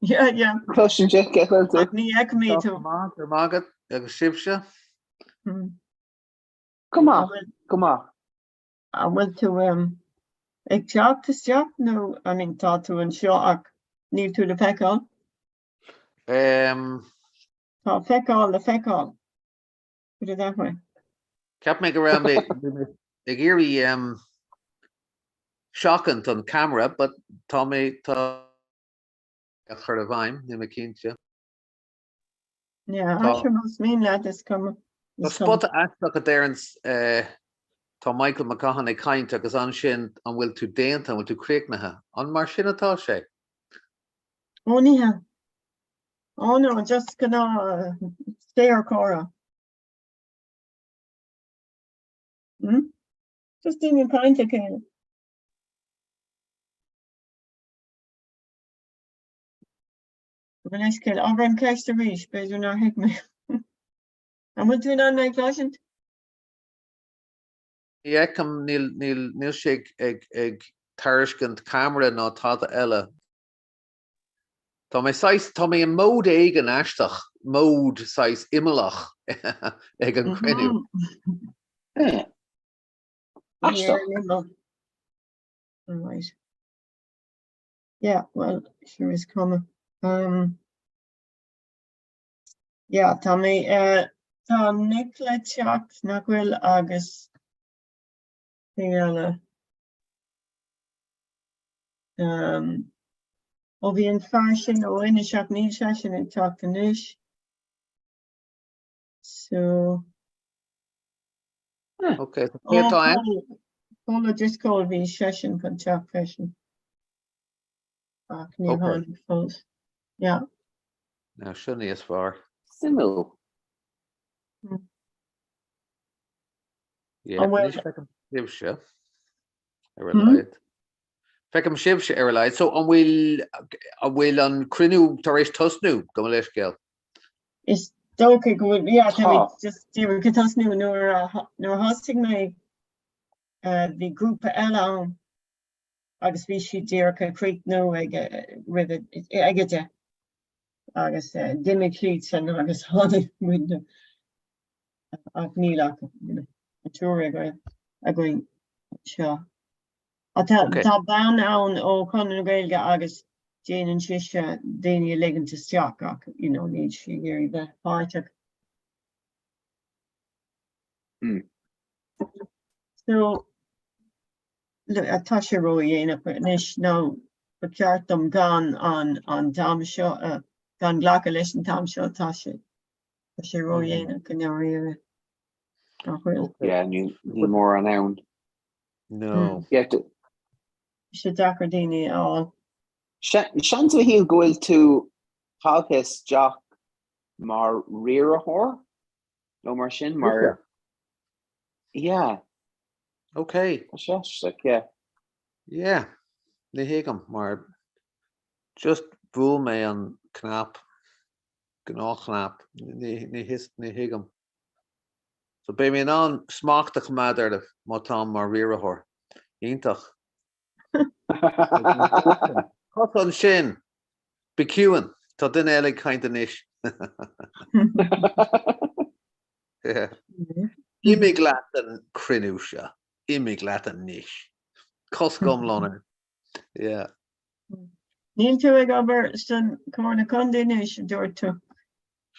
Yeah, yeah. Cloiseann sé, cén chaoi a bhfuil tú? Ach ní fheicimid tú. Tá maith, go raibh maith agat, agus sibhse? Go maith, go maith. An bhfuil tú ag teacht isteach nó, I mean, tá tú anseo ach níl tú le feiceáil? Tá feiceáil le feiceáil. Put it that way. Cheap mé go raibh mé ag iarraidh seachaint an camera, but tá mé tá a chur i bhfeidhm, níl mé cinnte. Yeah, sure más mian leat is cuma. Tá spota aisteach a deireann tá Michael McCaughan ag caint agus ansin an bhfuil tú déanta, an bhfuil tú críochnaithe? An mar sin atá sé? Ó ní hea. Ó no, just gnáth saorchomhrá. Hmm? Just daoine ag caint le chéile. Gabh mo leithscéal, abair an ceist arís, b'fhéidir nár thuig mé. An bhfuil tú in ann mé a chloisint? Ní fheicim, níl, níl, níl sé ag, ag, ag tairiscint camera ná tada eile. Tá mé saghas, tá mé i mód éigin aisteach, mód saghas imeallach ag an chruinniú. Aisteach. Right. Yeah, well, sure is cuma. Um, yeah, tá mé, uh, tá Nick le teacht nach bhfuil agus cé eile. Um, ó bhí an fear sin ó Inis ach níl seisean ag teacht anois. So. Ok, so cé atá ann? Paul O'Driscoll bhí seisean chun teacht freisin. Ach níor tháinig fós. Yeah. Now seo níos fearr. Suimiúil. Yeah, anois feicim sibhse ar a laghad. Feicim sibhse ar a laghad. So an bhfuil an bhfuil an cruinniú tar éis tosnú gabh mo leithscéal? Is dócha go bhfuil, yeah, tá mé just díreach ag tosnú nuair a nuair a thosaigh mé bhí grúpa eile ann agus bhí siad díreach ag críochnú ag roimh ag 10 agus d'imigh siadsan agus tháinig muidne ach níl ach an triúr againn anseo. Tá bean ann ó Chonradh na Gaeilge agus déanann sise daoine a ligint isteach ach you know níl sí ag iarraidh bheith páirteach. So tá sé ródhéanach anois nó ba cheart dom gan an an t-am seo gan glacadh leis an t-am seo tá sé tá sé ródhéanach i ndáiríre. Nach bhfuil? Yeah, níl mórán ann. No. Yeah, Tá sé deacair daoine a fháil. Seans a Mhichíl go bhfuil tú tagtha isteach mar riarthóir nó mar sin mar Yeah. Ok. Tá sé aisteach, yeah. Yeah. Ní thuigim mar just bhuail mé an cnap, gnáthchnap, ní ní thuigim. So beidh mé in ann smacht a choimeád oraibh má táim mar riarthóir. Iontach. Cos ansin! Bí ciúin! Tá duine eile ag caint anois. Imigh leat den cruinniú seo. Imigh leat anois. Cosc iomlán air. Yeah. Níl tú ag obair san Comhairle Contae anois, a dúirt tú.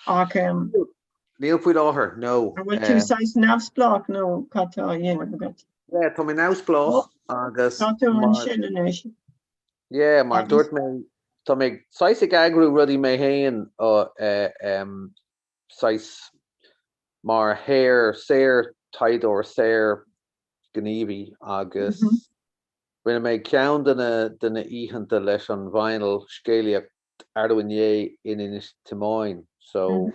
Ach Níl faoi láthair, no. An bhfuil tú saghas neamhspleách nó cad tá á dhéanamh agat? Yeah, tá mé neamhspleách agus Tá tú ansin anois. Yeah, mar dúirt mé, tá mé saghas ag eagrú rudaí mé féin saghas mar shaor, saor taighdeoir, saor gníomhaí agus rinne mé ceann de na de na oícheanta leis an bpainéal scéalaíocht arú inné in Inis Tiomáin. So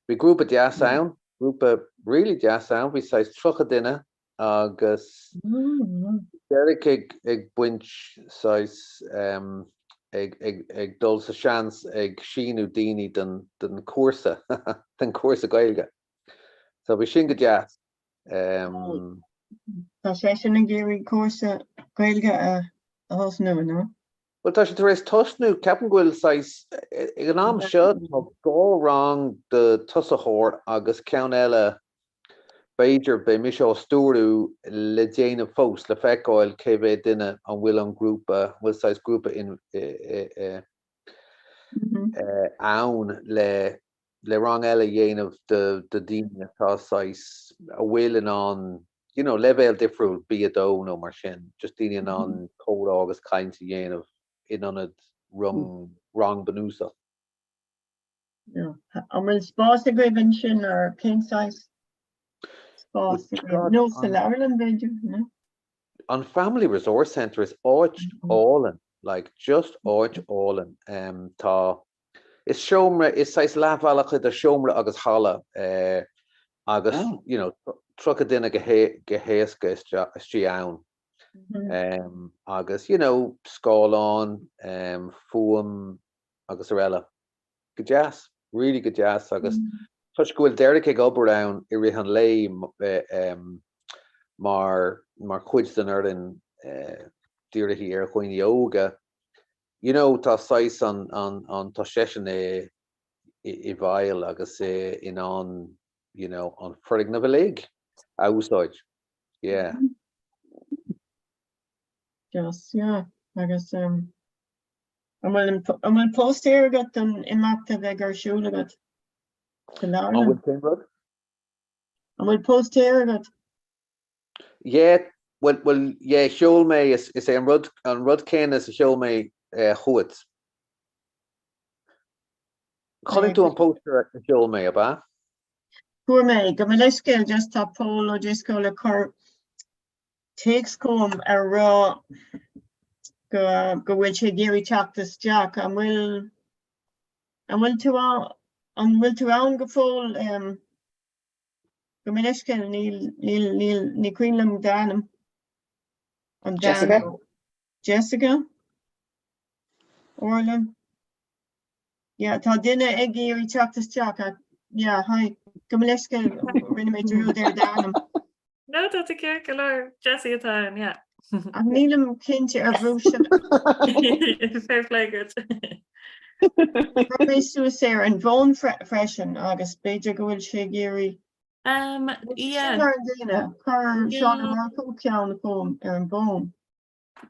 bhí grúpa deas ann, grúpa really deas ann, bhí saghas 30 duine agus Derek ag ag baint saghas. ag ag ag dul sa seans ag síniú daoine don don cúrsa don cúrsa Gaeilge. So bhí sin go deas. Tá seisean ag iarraidh cúrsa Gaeilge a thosnú, nó? Bhuel tá sé tar éis tosnú, ceapaim go bhfuil saghas, ag an am seo tá 2 rang do tosaitheoir agus ceann eile b'fhéidir, beidh mise á stiúrú le déanamh fós, le feiceáil cé mhéad duine an bhfuil an grúpa, an bhfuil saghas grúpa in, ann le le rang eile a dhéanamh do do daoine atá saghas, a bhfuil in ann you know leibhéal difriúil, B2 nó mar sin, just daoine in ann comhrá agus caint a dhéanamh in ionad rang rang bunúsach. Yeah. An bhfuil spás agaibh ansin or cén saghas spás agaibh? Nó sa leabharlann b'fhéidir, no? An Family Resource Centre is áit álainn, like just áit álainn. Um, tá Is seomra, is saghas leathbhealach idir seomra agus halla agus you know 30 duine go héasca istigh ann. Agus you know scáileán, fuaim agus araile. Go deas, really go deas agus toisc go bhfuil Derek ag obair ann i rith an lae mar mar chuid den fhoireann dírithe ar dhaoine óga, You know tá saghas an, an, an, tá seisean i, i bhfeighil agus i, in ann you know an foirgneamh uilig a úsáid. Yeah. Deas, yeah. Agus um, an bhfuil an, an bhfuil póstaer agat don imeacht a bheidh ar siúl agat? Sa An bhfuil cén rud? An bhfuil póstaer agat? Yeah, bhuel, bhuel, yeah, sheol mé, is, is é an rud, an rud céanna is a sheol mé chugat. Chonaic tú an póstaer a sheol mé, ab ea? Fuair mé, gabh mo leithscéal, just tá Pól O'Driscoll ag cur téacs chugam ag rá go, go bhfuil sé ag iarraidh teacht isteach. An bhfuil, an bhfuil tú ann, an bhfuil tú ann go fóill? Gabh mo leithscéal, níl, níl, níl, ní cuimhin liom d'ainm. An bean Jessica? nó- Jessica? Orla? Yeah, tá duine ag iarraidh teacht isteach ach, yeah, hi. Gabh mo leithscéal, rinne mé dearúd ar d'ainm. No, tá tú ceart go leor. Jessie atá ann, yeah. Ach nílim cinnte ar bhrúigh Fair play duit. Bhrúigh mé suas ar an bhfón freisin agus b'fhéidir go bhfuil sé ag iarraidh. Um, yeah. Sin ar an duine, chuir Seán Ó Murchú ceann chugam ar an bhfón.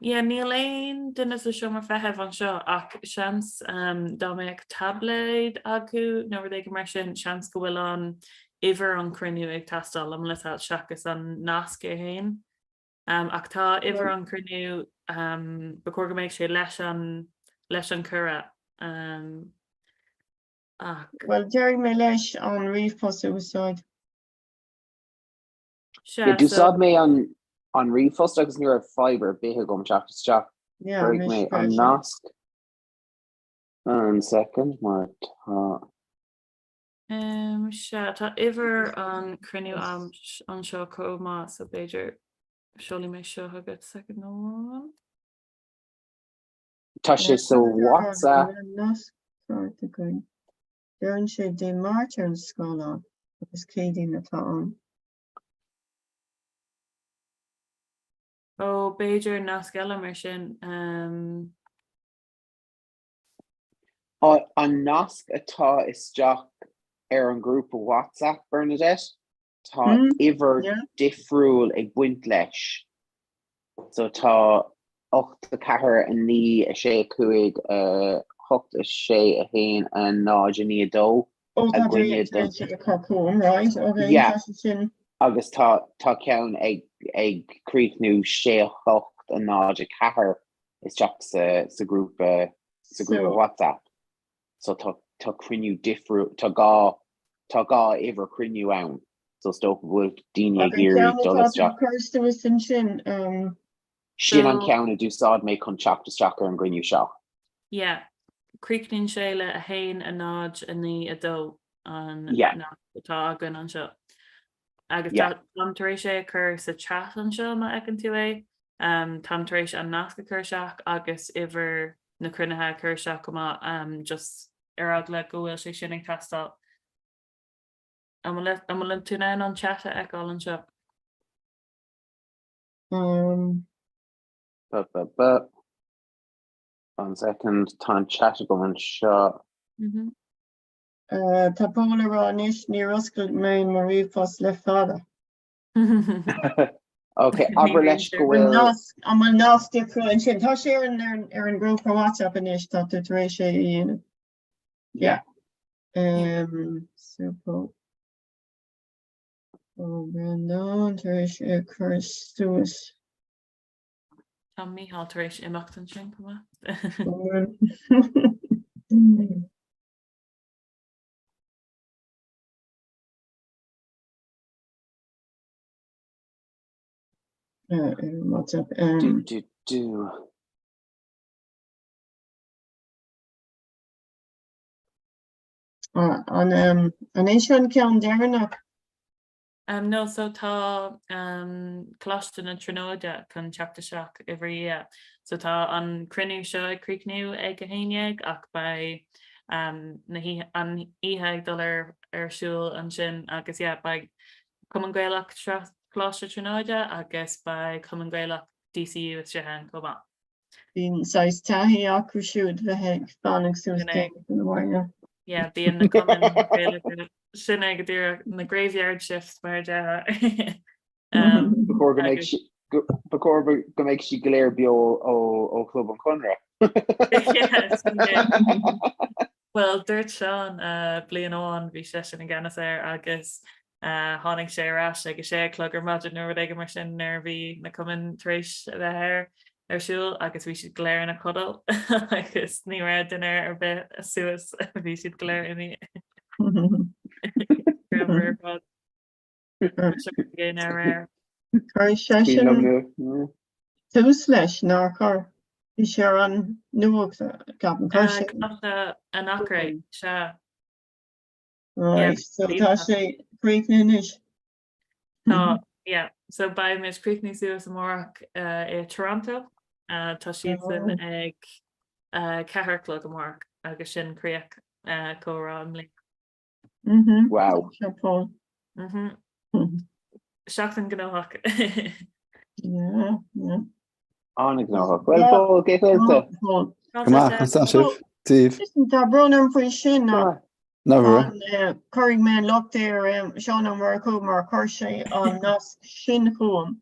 Yeah, níl aon duine sa seomra feithimh anseo ach seans um, dá mbeadh táibléad acu nó rud éigin mar sin, seans go bhfuil an uimhir an cruinniú ag teastáil liom le seachas an nasc é féin. Um, ach tá uimhir an cruinniú um, ba chóir go mbeadh sé leis an leis an cuireadh. Um, ach. Well, déarfaidh mé leis an ríomhphost a úsáid. Sea, D'úsáid mé an an ríomhphost agus ní raibh fadhb ar bith agam teacht isteach. Yeah, Chuirfidh mé an nasc an second mar tá. Um, sea, tá uimhir an cruinniú anseo chomh maith, so b'fhéidir seolfaidh mé seo agat second amháin. Tá sé sa WhatsApp. Nasc ceart againn. Deireann sé Dé Máirt ar an scáileán agus Céadaoin atá ann. Ó, b'fhéidir nasc eile mar sin. An nasc atá isteach ar an ghrúpa WhatsApp, Bernadette, tá uimhir difriúil ag baint leis. So tá 8, 4, 9, 6, 5, 8, 6, 1, 0, 9, 2 Ó tá sé chugam, right, okay, Yeah. tá sé sin. Agus tá tá ceann ag ag críochnú 6, 8, 0, 4 isteach sa sa grúpa sa grúpa So- WhatsApp. So tá tá cruinniú difriúil tá dhá tá dhá uimhir cruinniú ann. So is dócha go bhfuil daoine ag Ach an iarraidh ceann dul atá tú isteach. cur suas ansin, um, Sin an So- ceann a d'úsáid mé chun teacht isteach ar an gcruinniú seo. Yeah. Críochnaíonn sé le 1, 0, 9, 2 an Yeah. nasc atá againn anseo. Agus Yeah. tá táim tar éis é a chur sa chat anseo má fheiceann tú é. Um, táim tar éis an nasc a chur isteach agus uimhir na cruinnithe a chur isteach chomh maith just ar eagla go bhfuil sé sin ag teastáil. An bhfuil tú in ann an chat a fheiceáil anseo? Um. Ba ba ba. One second, tá an chat agam anseo. Mm-hmm. Uh, tá Pól ag rá anois níor oscail mé mo ríomhphost le fada. Ok, abair leis go bhfuil. An bhfuil nasc difriúil ansin? Tá sé ar an ar an ngrúpa WhatsApp anois, tá tú tar éis é a dhéanamh. Yeah. Um, so Pól. Ó Breandán tar éis é a chur suas. Tá Mícheál tar éis imeacht ansin chomh maith. WhatsApp. Do, do, do. An an é seo an ceann deireanach? Um, no, so tá um, Coláiste na Tríonóide chun teacht isteach i bhfriath. So tá an cruinniú seo ag críochnú ag 11 ach beidh um, na an oíche ag dul ar, ar siúl ansin agus yeah, beidh Cumann Gaelach Choláiste Tríonóide agus beidh Cumann Gaelach DCU istigh ann chomh maith. Bíonn saghas taithí acu siúd bheith ag fanacht suas déanach ina bhaile. Yeah, bíonn na cumainn Gaelacha sin é go díreach na graveyard shifts mar a déarfá. Ba chóir go mbeidh si- go- ba chóir go go mbeidh siad go léir beo ó ó Chlub an Chonradh. Yeah, sin é. Bhuel, dúirt Seán bliain amháin, bhí seisean i gceannas air agus tháinig sé ar ais ag a sé a chlog ar maidin nó rud éigin mar sin nuair a bhí na cumainn tar éis a bheith ar ar siúl agus bhí siad go léir ina codladh agus ní raibh duine ar bith suas, bhí siad go léir imithe. Greannmhar ar fad. Chuir seisean tús leis, nár chuir? Bhí sé ar an nuacht, ceapaim. Chuir sé. Coláiste an Eachréidh, sea. Right, so tá sé críochnaithe anois. Tá, yeah. So beidh muid críochnú suas amárach i Toronto. Tá siadsan ag 4 a chlog amárach agus sin críoch comhrá i mbliana. Mhm. Wow. Seo Paul. Mhm. Seachtain gnóthach. Yeah, yeah. An-ghnóthach. Well, Paul, cén chaoi a bhfuil tú? Paul. Go maith, conas tá sibh? Daoibh? Listen, tá brón orm faoi sin ach Ná bhfuil? an, eh, cuirfidh mé an locht ar eh, Seán Ó Murchú mar chuir sé an nasc sin chugam.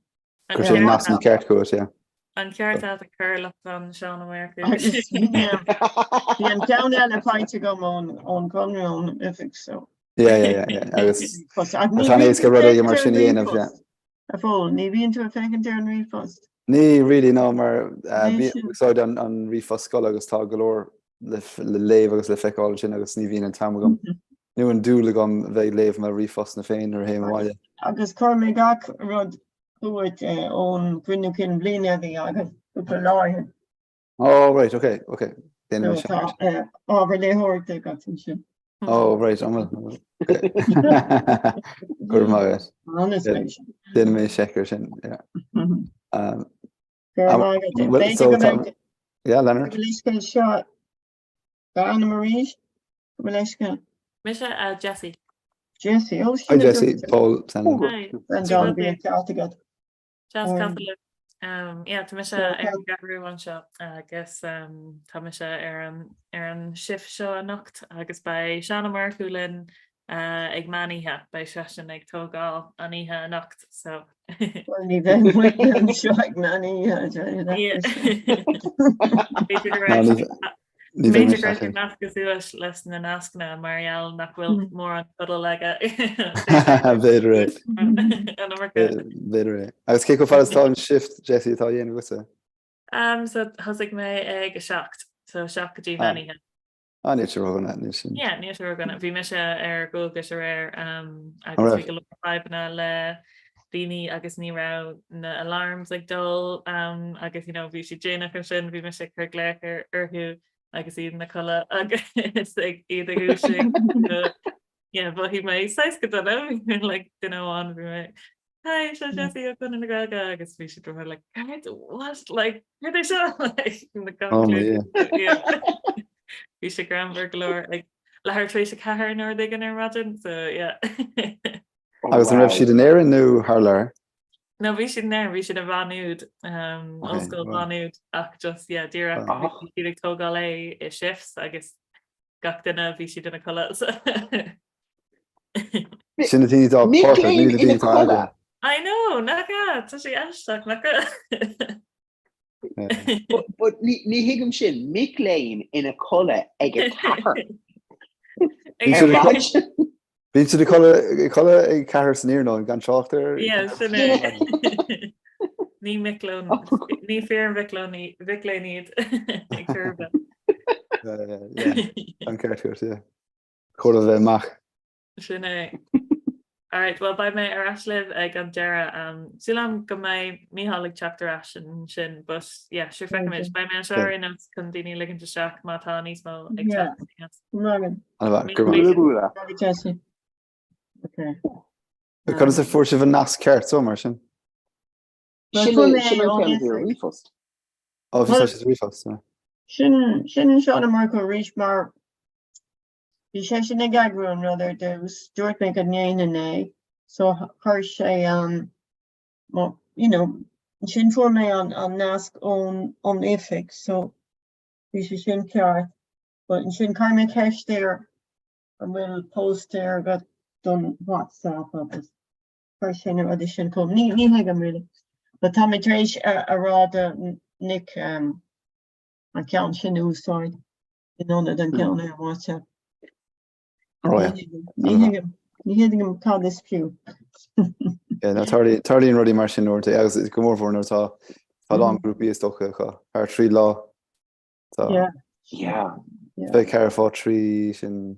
Chuir sé an nasc mícheart chugat, yeah. An ceart agat ag cur locht ar Seán Ó Murchú. Agus bhí bhí an ceann eile faighte agam ón ón gConradh ón oifig so. Yeah, yeah, yeah, yeah. Agus Ríomhphost. Ach ní tá an bhíonn éasca tú rud ag éigin mar féachaint ar sin an a dhéanamh, yeah. ríomhphost. A Phóil, ní bhíonn tú ag féachaint ar an ríomhphost. Ní really no mar Ní bhí sin. úsáid an an ríomhphost scoile agus tá go leor le le léamh agus le feiceáil ansin agus ní bhíonn an t-am agam nó an dúil agam bheith ag léamh mo ríomhphostanna féin nuair a théim abhaile. Agus chuir mé gach rud chugat ón gcruinniú cinn bliana a bhí againn cúpla lá ó shin. Oh right, okay, okay. Déanfaidh mé So tá seic. ábhar léitheoireachta agat ansin. Oh right, an bhfuil, an bhfuil. Okay. Go raibh maith agat. An-spéisiúil. Déanfaidh mé seic air sin, yeah. Um, Go raibh maith agat. well, B'fhéidir so go tá, mbeidh yeah, Leonard. go leithscéal seo d'ainm arís? Go leithscéal. Mise Jessie. Jessie, oh Hi sin a Jessie, dúirt Paul Sandon. Hi. Breandán, bhí an ceart agat. Deas casadh libh. Um, yeah, tá mise ar an gceathrú anseo agus um, tá mise ar an, ar an shift seo anocht agus beidh Seán Ó Murchú linn uh, ag meán oíche, beidh seisean ag tógáil an oíche anocht so. Well, ní bheidh muid anseo ag meán oíche, Yeah. B'fhéidir go No, raibh ní ní bheidh B'fhéidir mise go raibh sé ach measctha suas leis na nascanna mar gheall nach bhfuil mórán codladh aige. B'fhéidir é. An iomarca. B'fhéidir é. Agus cé chomh fada is atá an shift, Jessie, atá á dhéanamh agatsa? Um, so thosaigh mé ag 7, so 7 go dtí Ah. meán oíche. Ah, níl sé ródhona, níl sin. Yeah, níl sé ródhona. Bhí mise ar dualgas aréir um, An agus bhí raibh? go leor fadhbanna le daoine agus ní raibh na alarms ag dul um, agus you know, bhí siad déanach ansin, bhí mise ag cur glaoch ar orthu agus iad ina codladh agus ag iad ag dúiseacht. Yeah, mhothaigh mé saghas go dona, like duine amháin bhí mé. Hi, seo Jessie ó Chonradh na Gaeilge agus bhí siad ró like, cad, what, like, cad é seo? Like, na gach Oh, clue. yeah. Yeah. Bhí sé greannmhar go leor ag leathuair tar éis a 4 nó rud éigin ar maidin, so yeah. Agus an raibh siad in Éirinn nó thar lear? No, bhí siad in Éirinn, bhí siad i Mhá Nuad, um, Okay, Ollscoil wow. Mhá Nuad, ach just, yeah, díreach Wow. bhí siad ag tógáil é i shifts agus gach duine bhí siad ina codladh. So. Sin na daoine atá Mic páirteach, ní léinn na ina daoine atá codladh. eagraithe. I know, nach ea? Tá sé aisteach, nach ea? But, but ní, ní thuigim sin, mic léinn ina codladh ag a ceathair. Bíonn siad ag Bíonn siad ag codladh ag codladh ag ceathair san iarnóin gan trácht ar Yeah, sin é. Ní mic léinn, ní fíor mhic léinn mhic léinn iad ag chor ar bith. An ceart agat, yeah. Chóir a bheith amach. Sin é. Alright, well beidh mé ar ais libh ag an deireadh. Um, súil agam go mbeidh Mícheál ag teacht ar ais ansin, but yeah, sure feicfimid. Beidh mé anseo ar aon nós chun daoine a ligint isteach má tá níos mó ag Yeah. teacht. Magan. An-mhaith, go raibh maith. Magan Jesse. Okay. Conas a fuair sibh an nasc ceart so mar sin? Sin Fuair mé sin an ón ceann ar oifig. ríomhphost. Ó, bhí Well- sé sa ríomhphost, yeah. Sin sin Seán Ó Murchú arís mar Bhí seisean ag eagrú an rud ar dtús, dúirt mé go ndéanfainn é, so chuir sé an, you know, ansin fuair mé an an nasc ón ón oifig so bhí sé sin ceart. But ansin chuir mé ceist air an bhfuil póstaer agat don WhatsApp agus chuir sé na rudaí sin chugam. Ní ní thuigim really. But tá mé tar éis a a rá do Nick um, an ceann sin a úsáid. in ionad an ceann ar WhatsApp. Ní thuigim cad is fiú. Tarlaíonn rudaí mar sin uaireanta agus go mórmhór nuair atá a lán grúpaí is dócha acu thar 3 lá. Tá 24 fá 3 sin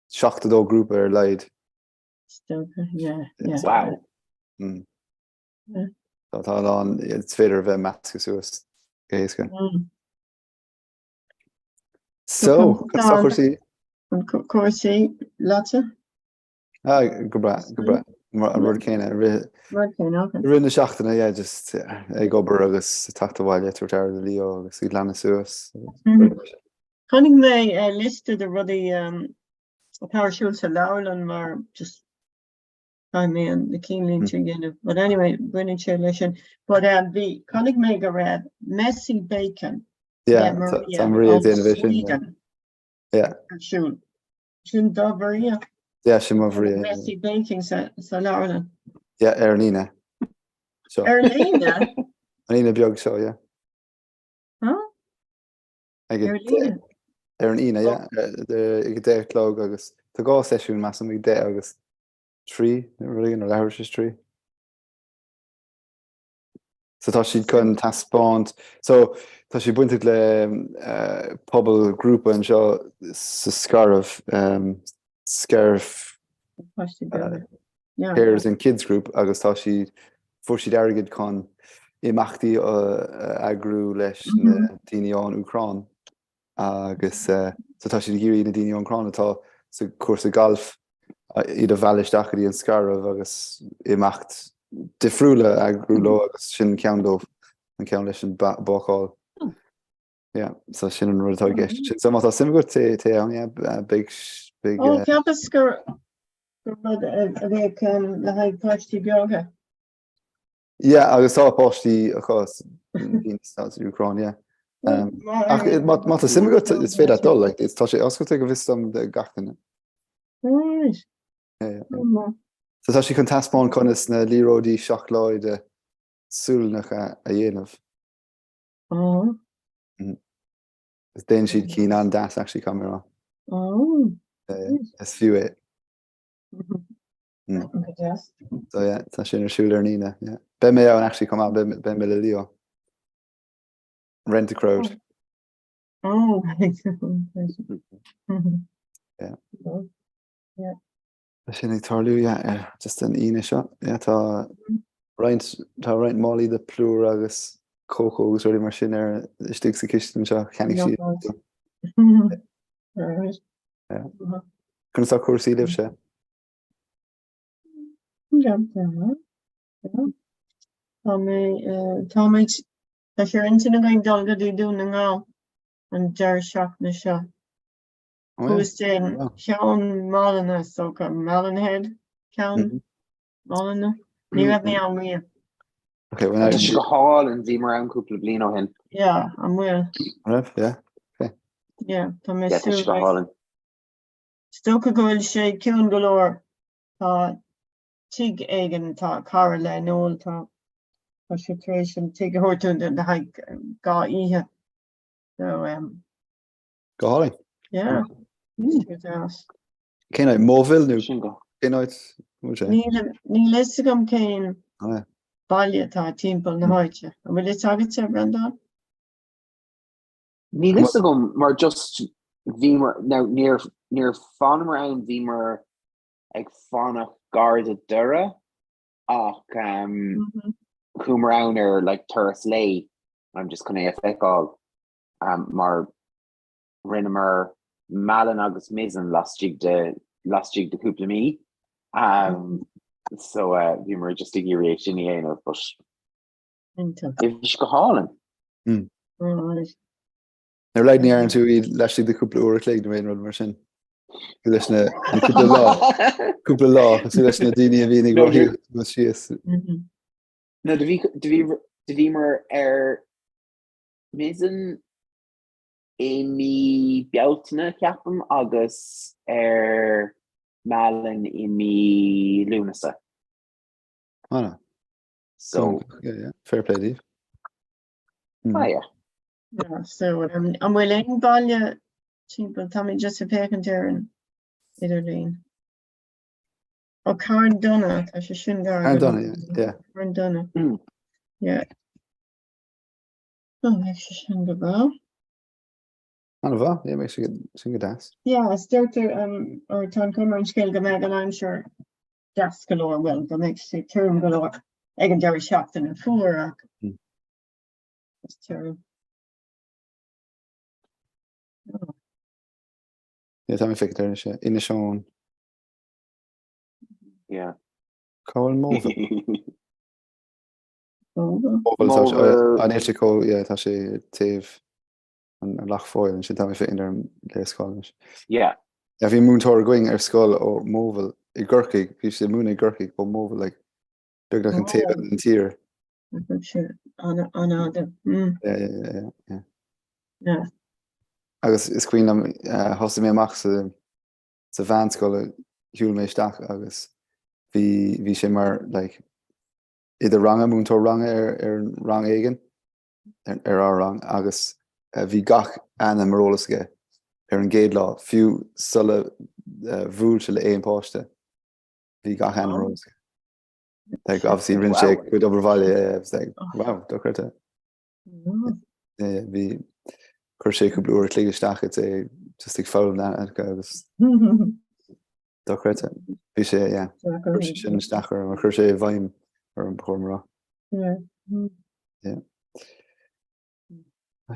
72 grúpa ar a laghad. Wow. Tá a lán is féidir a bheith measctha suas go héasca. So, conas tá cúrsaí? An cúrsaí leatsa? Ah, go breá, go breá. An rud céanna, rith Rud céanna, okay. rith na seachtaine, yeah, just ag obair agus ag teacht abhaile, tabhairt aire do Leo agus ag glanadh suas. Chonaic mé liosta de rudaí atá ar siúl sa leabharlann mar just Caithfidh mé an na cinnlínte a dhéanamh. But anyway, baineann sé leis sin. But um, bhí, chonaic mé go raibh Messy Bacon Yeah, le Maria tá Maria ó ag déanamh é sin, yeah. Sweden Yeah. ar siúl. Sin do Mharia? Yeah, sin mo Mharia. Messy Baking sa, sa leabharlann. Yeah, ar an Aoine. So. Ar an Aoine? An Aoine beag seo, yeah. Huh? Ag Ar an Aoine? Ar an Aoine, yeah. Ag a 10 a chlog agus tá dhá seisiún measaim ag 10 agus 3, rud éigin, nó leathuair tar éis 3. So tá siad chun taispeáint, so tá siad bainteach le uh, pobal grúpa anseo sa Scairbh, um, Scariff uh, yeah. Carers and Kids Group agus tá siad fuair siad airgead chun imeachtaí a eagrú leis mm -hmm. na daoine ón Úcráin. Agus so tá siad ag iarraidh na daoine ón Úcráin atá sa chúrsa gailf iad a mhealladh isteach go dtí an Scairbh agus imeacht difriúla a eagrú leo agus sin ceann dóibh, an ceann leis an bácáil. Yeah, so sin an rud atá i gceist. So má tá suim agat téigh téigh ann, yeah, beidh beidh Ó, cheapas gur gur rud a bheadh le haghaidh páistí beaga. Yeah, agus tá páistí acu sa Úcráin, yeah. Um, ach má má tá suim agat is féidir leat dul, like, tá sé oscailte go bhfios dom do gach duine. Right. Yeah, yeah. So tá sé chun taispeáint conas na liathróidí seacláide Sualannacha a dhéanamh. Oh. Mm. Is déanann siad cinn an-deas actually caithfidh mé a rá. Oh. Is fiú é. Mm. So yeah, tá sin ar siúl ar an Aoine. Yeah. Beidh mé ann actually chomh maith, beidh beidh mé le Leo. Rent a crowd. Oh, right. Yeah. Yeah. Tá sin ag tarlú, yeah, ar just an Aoine seo. Yeah, tá roinnt tá roinnt málaí de plúr agus cócó agus rudaí mar sin ar istigh sa chistin seo, cheannaigh siad. Right. Yeah. Conas tá cúrsaí libhse? Yeah. Tá mé, táimid, tá sé ar intinn againn dul go dtí Dún na nGall an deireadh seachtaine seo. Chuas den Cheann Mhálanna, is dócha, Malin Head, Ceann Mhálanna. Ní raibh mé ann riamh. Okay, well, Tá sé go hálainn, bhíomar ann cúpla bliain ó shin. Yeah, an bhfuil? Raibh, yeah. Okay. Yeah, tá mé Yeah, tá sé go hálainn. Is dócha go bhfuil sé ciúin go leor. Tá tigh éigin, tá cara le Noel, tá tá sé tar éis an tigh a thabhairt dúinn le haghaidh 2 oíche. So, um, Go hálainn. yeah, sé deas. Cén áit? Moville nó cén áit bhfuil sé? Níl níl fhios agam cén Ah, yeah. baile atá timpeall na háite. An bhfuil fhios agatsa, Breandán? Níl fhios agam mar just bhíomar, now níor níor fhanamar ann, bhíomar ag fanacht gar do Doire ach chuamar ann ar like turas lae I'm just chun é a feiceáil mar rinneamar Malin agus Mizen laistigh de laistigh de cúpla mí so bhíomar just ag iarraidh é sin a dhéanamh but bhí sé go hálainn. Ar leag ní dhearna tú iad laistigh de cúpla uair a chloig nó aon rud mar sin? Leis na cúpla lá cúpla lá cosúil leis na daoine a bhíonn ag rothaíocht suas síos. No do bhí do bhí do bhíomar ar Mizen i mí Bealtaine ceapaim agus ar Malin i mí Lúnasa. Ah. So yeah, yeah. Fair play daoibh. Ah yeah. Yeah, so um, an bhfuil aon baile timpeall tá mé just ag féachaint ar an idirlíon. Ó Carndonagh tá sé sin gar. Carndonagh, yeah. yeah. Carndonagh. Mm. Yeah. Oh, beidh sé sin go breá. An-mhaith, yeah, beidh sé sin go deas. Yeah, is deirtear um, or tá an chuma ar an scéal go mbeidh an aimsir deas go leor, bhuel, go mbeidh sé tirim go leor ag an deireadh seachtaine fuar ach mm. Is tirim. Yeah, tá mé ag féachaint air anois, Inis Eoghain. Yeah. Cá bhfuil Moville? Moville? Moville, tá sé, an níl sé chomh, yeah, tá sé taobh an Loch Foyle ansin, tá mé ag féachaint ar an léarscáil anois. Yeah. Yeah, bhí múinteoir againn ar scoil ó Moville i gCorcaigh, bhí sé ag múineadh i gCorcaigh ó Moville, like, beagnach an taobh eile den tír. An-fhada. Yeah, yeah, yeah. Agus is cuimhin liom, thosaigh mé amach sa sa mheánscoil a shiúil mé isteach agus bhí bhí sé mar like oide ranga, múinteoir ranga ar ar rang éigin, ar ar ár rang agus bhí gach ainm ar eolas aige ar an gcéad lá, fiú sula bhuail sé le aon páiste, bhí gach ainm ar eolas aige. Like, obviously rinne sé cuid obair bhaile yeah, it was like, wow, dochreidte. Yeah, bhí chuir sé cúpla uair a chloig isteach it's é just ag foghlaim na agus dochreidte. Bhí sé yeah, chuir sé sin isteach orm, chuir sé i bhfeidhm orm ba chóir dom a rá. Yeah.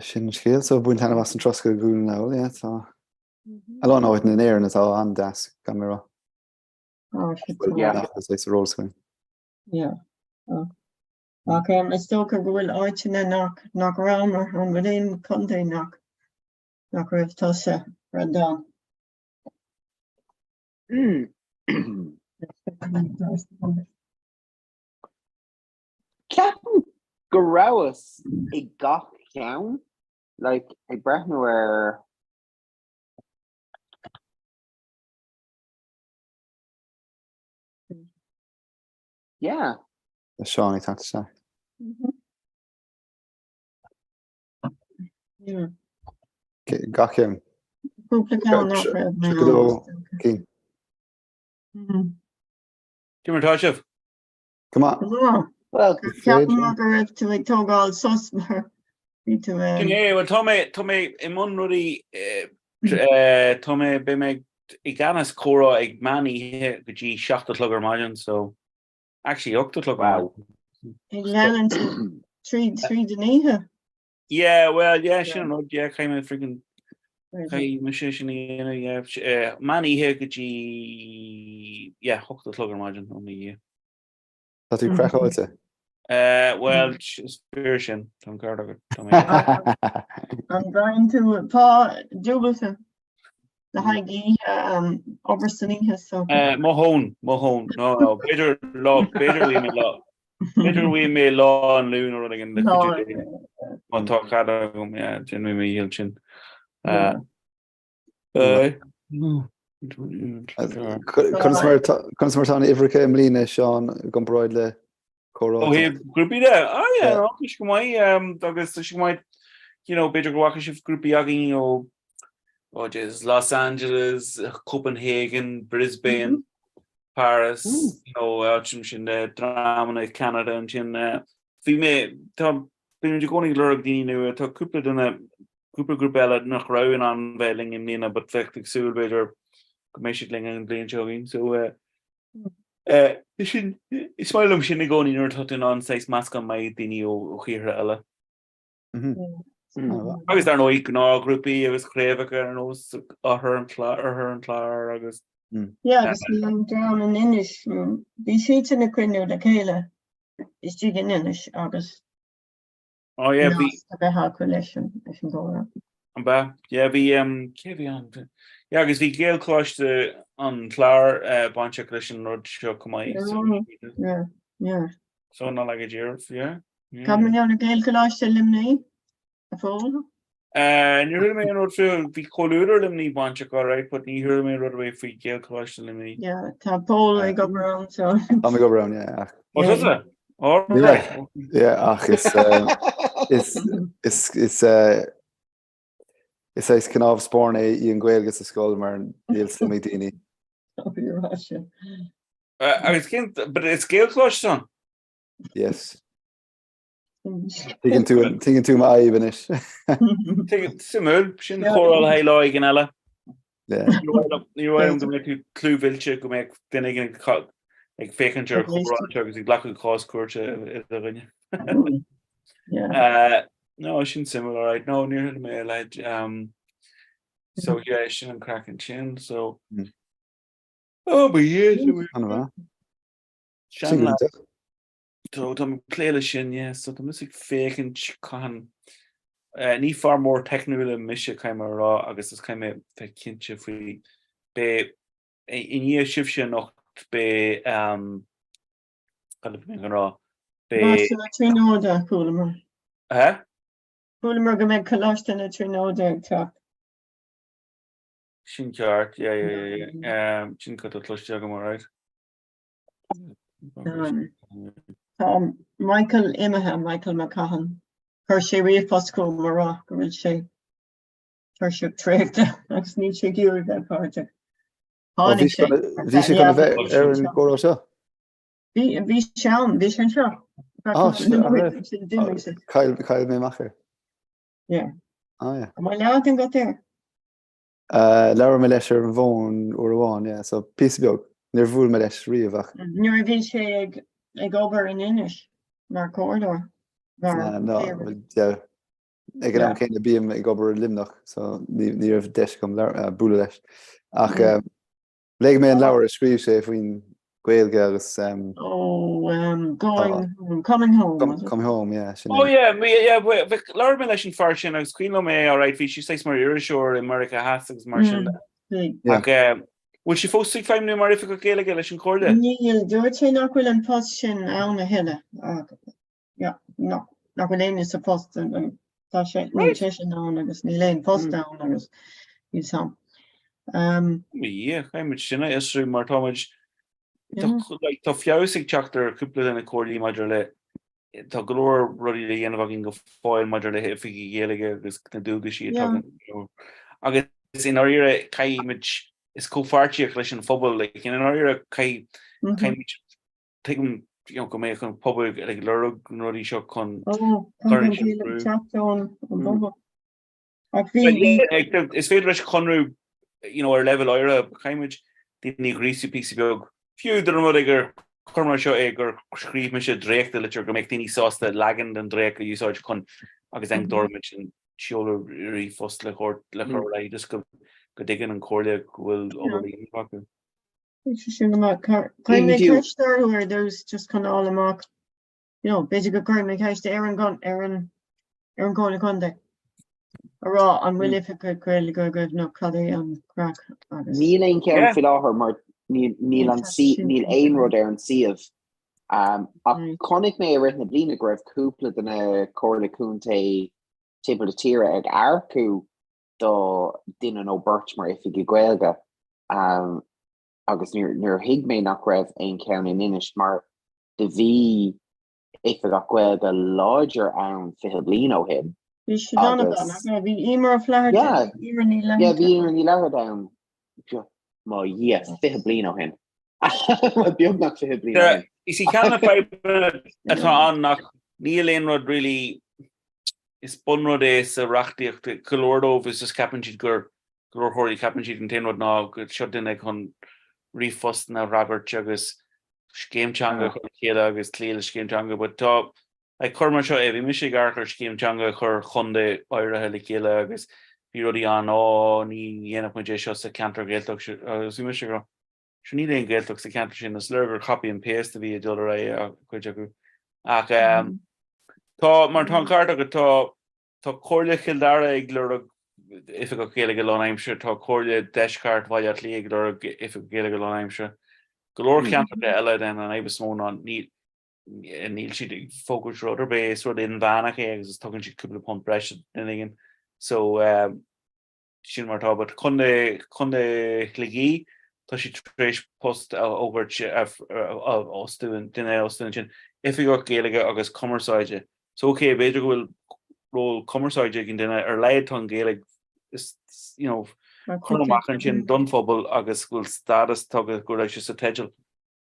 Sin an scéal, so bain taitneamh as an turas go Dún na nGall, yeah, tá a lán áiteanna in Éirinn atá an-deas gan mé a rá. Yeah. Ach is dócha go bhfuil áiteanna nach nach rabhamar an bhfuil aon chontae nach nach raibh tusa, Breandán? Ceapaim go rabhas i gach ceann, like ag breathnú ar Yeah. Tá Seán ag teacht isteach. Yeah. Gach ceann. Cúpla ceann nach raibh mé ann. Cinn. Cé mar tá sibh? Go maith. Well, ceapaim go raibh tú ag tógáil sos mar bhí tú. Sin é, bhuel tá mé tá mé i mbun rudaí tá mé beidh mé i gceannas comhrá ag meán oíche go dtí 7 a chlog ar maidin so actually 8 a chlog ar maidin. Ag leanúint tríd tríd an oíche? Yeah, well, yeah, sin an rud, yeah, caithfidh mé friggin caithfidh mise sin a dhéanamh, yeah, meán oíche go dtí yeah 8 a chlog ar maidin ó mo Dhia. Tá tú craiceáilte. Bhuel, is fíor sin, tá an ceart agat. Tá mé. An bhfaigheann tú pá dúbailte le haghaidh oíche obair san oíche so? Mo thóin, mo thóin. No, no, b'fhéidir lá, b'fhéidir go bhfaighidh mé lá, b'fhéidir go bhfaighidh mé lá an Luain nó rud éigin le cuidiú Dé. Má tá cead agam, yeah, déanfaidh mé mo dhícheall sin. Conas mar conas mar tá na uimhreacha i mbliana, Seán, i gcomparáid le comhrá? Ó thaobh grúpaí de? Ah yeah, no, tá sé go maith, agus tá sé go maith, you know, b'fhéidir go bhfaca sibh grúpaí againn ó, oh Jesus, Los Angeles, Copenhagen, Brisbane, Paris, you know, áit sin de, dreamanna Canada ansin. Bhí mé, tá, bímid i gcónaí ag lorg daoine nua, tá cúpla duine cúpla grúpa eile nach raibh in ann bheith linn i mbliana but bheadh ag súil b'fhéidir go mbeidh siad linn an bhliain seo chugainn. So eh, eh, sin, is maith liom sin i gcónaí nuair atá tú in ann saghas meascán maith daoine ó ó thíortha eile. Agus dar ndóigh gnáthghrúpaí agus craobhacha ar nós Oirthear an Chláir, Oirthear an Chláir agus Yeah, agus bhí an dream in Inis, bhí siadsan ag cruinniú le chéile istigh in Inis agus Oh yeah, bhí. Nasc a bheith acu leis an leis an gcomhrá. An bea? Yeah, bhí um, cé bhí ann? Yeah, agus bhí Gaelcholáiste an Chláir uh, bainteach leis an rud seo chomh maith. So, Yeah, yeah. so ná le go díreach, yeah. yeah. Cad mar gheall ar Gaelcholáiste Luimnigh a Phóil? Uh, níor chuala mé aon rud faoi, bhí Comhluadar Luimnigh bainteach, all right, but ní chuala mé rud ar bith faoi Gaelcholáiste Luimnigh. Yeah, tá Pól ag obair ann, so. Tá mé ag obair ann, yeah. Ach... Oh, tusa? All right. Yeah, ach is is is is uh, is saghas cnámh spairne é í an Ghaeilge sa scoil mar níl suim ag daoine. Uh, agus cén, but is Gaelcholáiste ann? Yes. Tuigeann tú tuigeann tú m'fhadhb anois. Suimiúil, sin comhrá le haghaidh lá éigin eile. Ní raibh go mbeidh tú clúmhillte go mbeadh duine éigin ag féachaint ar chomhrá agus ag glacadh cás cúirte i do choinne. No, sin suimiúil, alright. No, níor chuala mé a leithéid. So yeah, sin an craic ansin, so. Oh, but yeah, Sin go So tá mé ag plé leis sin, yeah, so tá mise ag féachaint cathain, ní fear mór teicniúil mise caithfidh mé a rá agus is caithfidh mé bheith cinnte faoi, beidh, i ndiaidh sibhse anocht beidh, cad a bhí mé chun rá, beidh. Coláiste na Tríonóide, chualamar. Hä? Chualamar go mbeidh Coláiste na Tríonóide ag teacht. Sin ceart, yeah, yeah, yeah, yeah, sin cad tá cloiste agam, alright. Tá Michael imithe, Michael McCaughan. Chuir sé ríomhphost chugam a rá go bhfuil sé tuirseach traochta agus níl sé ag iarraidh bheith páirteach. Tháinig sé. Bhí sé chun a bheith ar an gcomhrá seo? Bhí bhí sé ann, bhí sé anseo. Chaill mé amach air. Yeah. Ah, yeah. An bhfuil aithne agat air? Labhair mé leis ar an bhfón uair amháin, yeah, so píosa beag. Níor bhuail mé leis riamh ach. Nuair a bhí sé ag ag obair in Inis mar chomhairleoir, mar No, yeah. Ag an am céanna bím ag obair i Luimneach, so ní ní raibh deis agam bualadh leis. Ach Léigh mé an leabhar a scríobh sé faoin Ghaeilge agus. Oh, um, going home, coming home. Coming home, yeah. Sin oh, yeah, yeah, labhair mé leis an fear sin agus cuimhin liom é, alright, bhí sé saghas mar iriseoir i Meiriceá Theas agus mar sin. Mm, Ach bhfuil sé fós ag feidhmiú mar oifigeach Gaeilge leis an Chomhairle? Níl, dúirt sé nach bhfuil an post sin ann a thuilleadh. Yeah, no, nach bhfuil éinne sa phost tá sé níl sé sin ann agus níl aon post ann agus níl sam. Um, Yeah, caithfimid sin a fhiosrú mar tá muid tá feabhas ag teacht ar cúpla de na comhairlí maidir le tá go leor rudaí le dhéanamh againn go fóill maidir le hoifigigh Ghaeilge agus na dualgaisí atá againn. Agus i ndáiríre caithfimid is comhpháirtíocht leis an phobal like, i ndáiríre caithfimid Tuigim go mbeadh an pobal ag lorg na rudaí seo chun cur sin brú. Is féidir leis conradh ar leibhéal áirithe, caithfimid daoine a ghríosú píosa beag. Fiú dá mba rud é gur cur mar seo é gur scríobh mise dréacht de litir go mbeadh daoine sásta leagan den dréacht a úsáid chun agus an dtabharfaimid an seoladh ríomhphost le chur le chur ar aghaidh just go dtuigeann an Chomhairle go bhfuil obair le déanamh acu. Sin go maith. Cuirfidh mé ceist orthu ar dtús just chun fháil amach. You know, b'fhéidir go gcuirfidh mé ceist ar an ar an ar an gComhairle Contae a rá an bhfuil oifigeach Gaeilge agaibh nó cad é an craic agus. Níl aon cheann faoi láthair mar níl an níl aon rud ar an suíomh. Ach chonaic mé i rith na bliana go raibh cúpla de na Comhairle Contae timpeall na tíre ag earcú do duine nó beirt mar oifigigh Gaeilge agus níor thuig mé nach raibh aon cheann in Inis mar do bhí oifigeach Gaeilge láidir ann 20 bliain ó shin. Bhí siad an an bhí Emer O'Flaherty, Yeah, Emer Ní yeah, bhí Emer Ní Fhlatharta ann mo Dhia 20 bliain ó shin. Beagnach 20 bliain ó shin. Is í ceann na fadhbanna atá ann nach níl aon rud really is bunrud é sa reachtaíocht go leor dóibh is just ceapann siad gur go leor comhairlí ceapann siad an t-aon rud ná go seo duine chun ríomhphostanna a fhreagairt agus scéim teanga a chur le chéile agus cloí le scéim teanga but tá like cuir mar seo é bhí mise ag amharc ar scéim teanga a chuir chontae áirithe le chéile agus bhí rudaí ann ó ní dhéanfadh muid é seo sa cheantar Ghaeltacht seo agus bhí mise ag rá sure níl aon Ghaeltacht sa cheantar sin is léir gur copy and paste a bhí ag dul ar aghaidh ag cuid acu ach tá mar tá an ceart agat tá Tá Comhairle Chill Dara ag lorg Oifigeach Gaeilge lánaimseartha, tá Comhairle Deisceart Bhaile Átha Cliath ag lorg Oifigeach Gaeilge lánaimseartha. Go leor ceantracha eile den an fhadhb is mó ná níl níl siad ag fógairt rud ar bith, is rud inmheánach é agus is tugann siad cúpla punt breise duine éigin. So Sin mar atá, but Contae, Contae Shligigh, tá siad tar éis post a fhógairt, a fhostú, duine a fhostú ansin, Oifigeach Gaeilge agus Cumarsáide. So ok, b'fhéidir go bhfuil ról cumarsáide ag an duine, ar a laghad tá an Ghaeilge, is, you know, curtha amach ansin don phobal agus go bhfuil stádas tugtha go raibh sé sa teideal.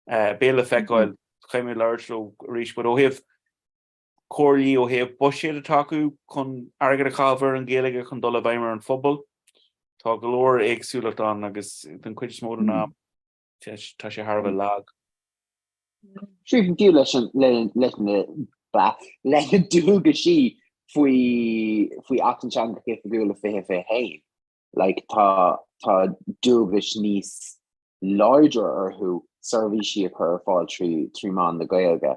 Beidh le feiceáil, caithfidh mé labhairt leo arís, but ó thaobh comhairlí ó thaobh buiséad atá acu chun airgead a chaitheamh ar an Ghaeilge chun dul i bhfeidhm ar an phobal. Tá go leor éagsúlacht ann agus den chuid is mó den am tá sé thar a bheith lag. Fiú leis an leis na le na dualgaisí faoi faoi Acht na dTeangacha Oifigiúla 2021 like tá tá dualgais níos láidre orthu seirbhísí a chur ar fáil trí mheán na Gaeilge.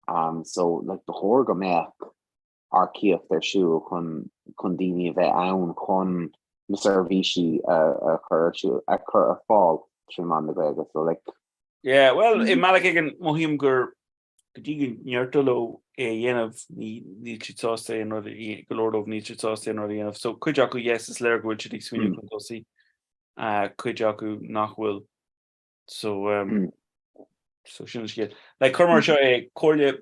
Um, so like, ba chóir go mbeadh earcaíocht ar siúl chun chun daoine a bheith ann chun na seirbhísí a, a chur ar siúl a chur ar fáil trí mheán na Gaeilge. So like, Yeah, well, i mbealach éigin mothaím gur go dtí go ndeirtear leo é a dhéanamh, níl siad sásta aon rud, go leor dóibh níl siad sásta aon rud a dhéanamh. So cuid acu, yes, is léir go bhfuil siad ag smaoineamh chun tosaigh, cuid acu nach bhfuil. So, um, so sin an scéal. Like, cuir mar seo é, comhairle,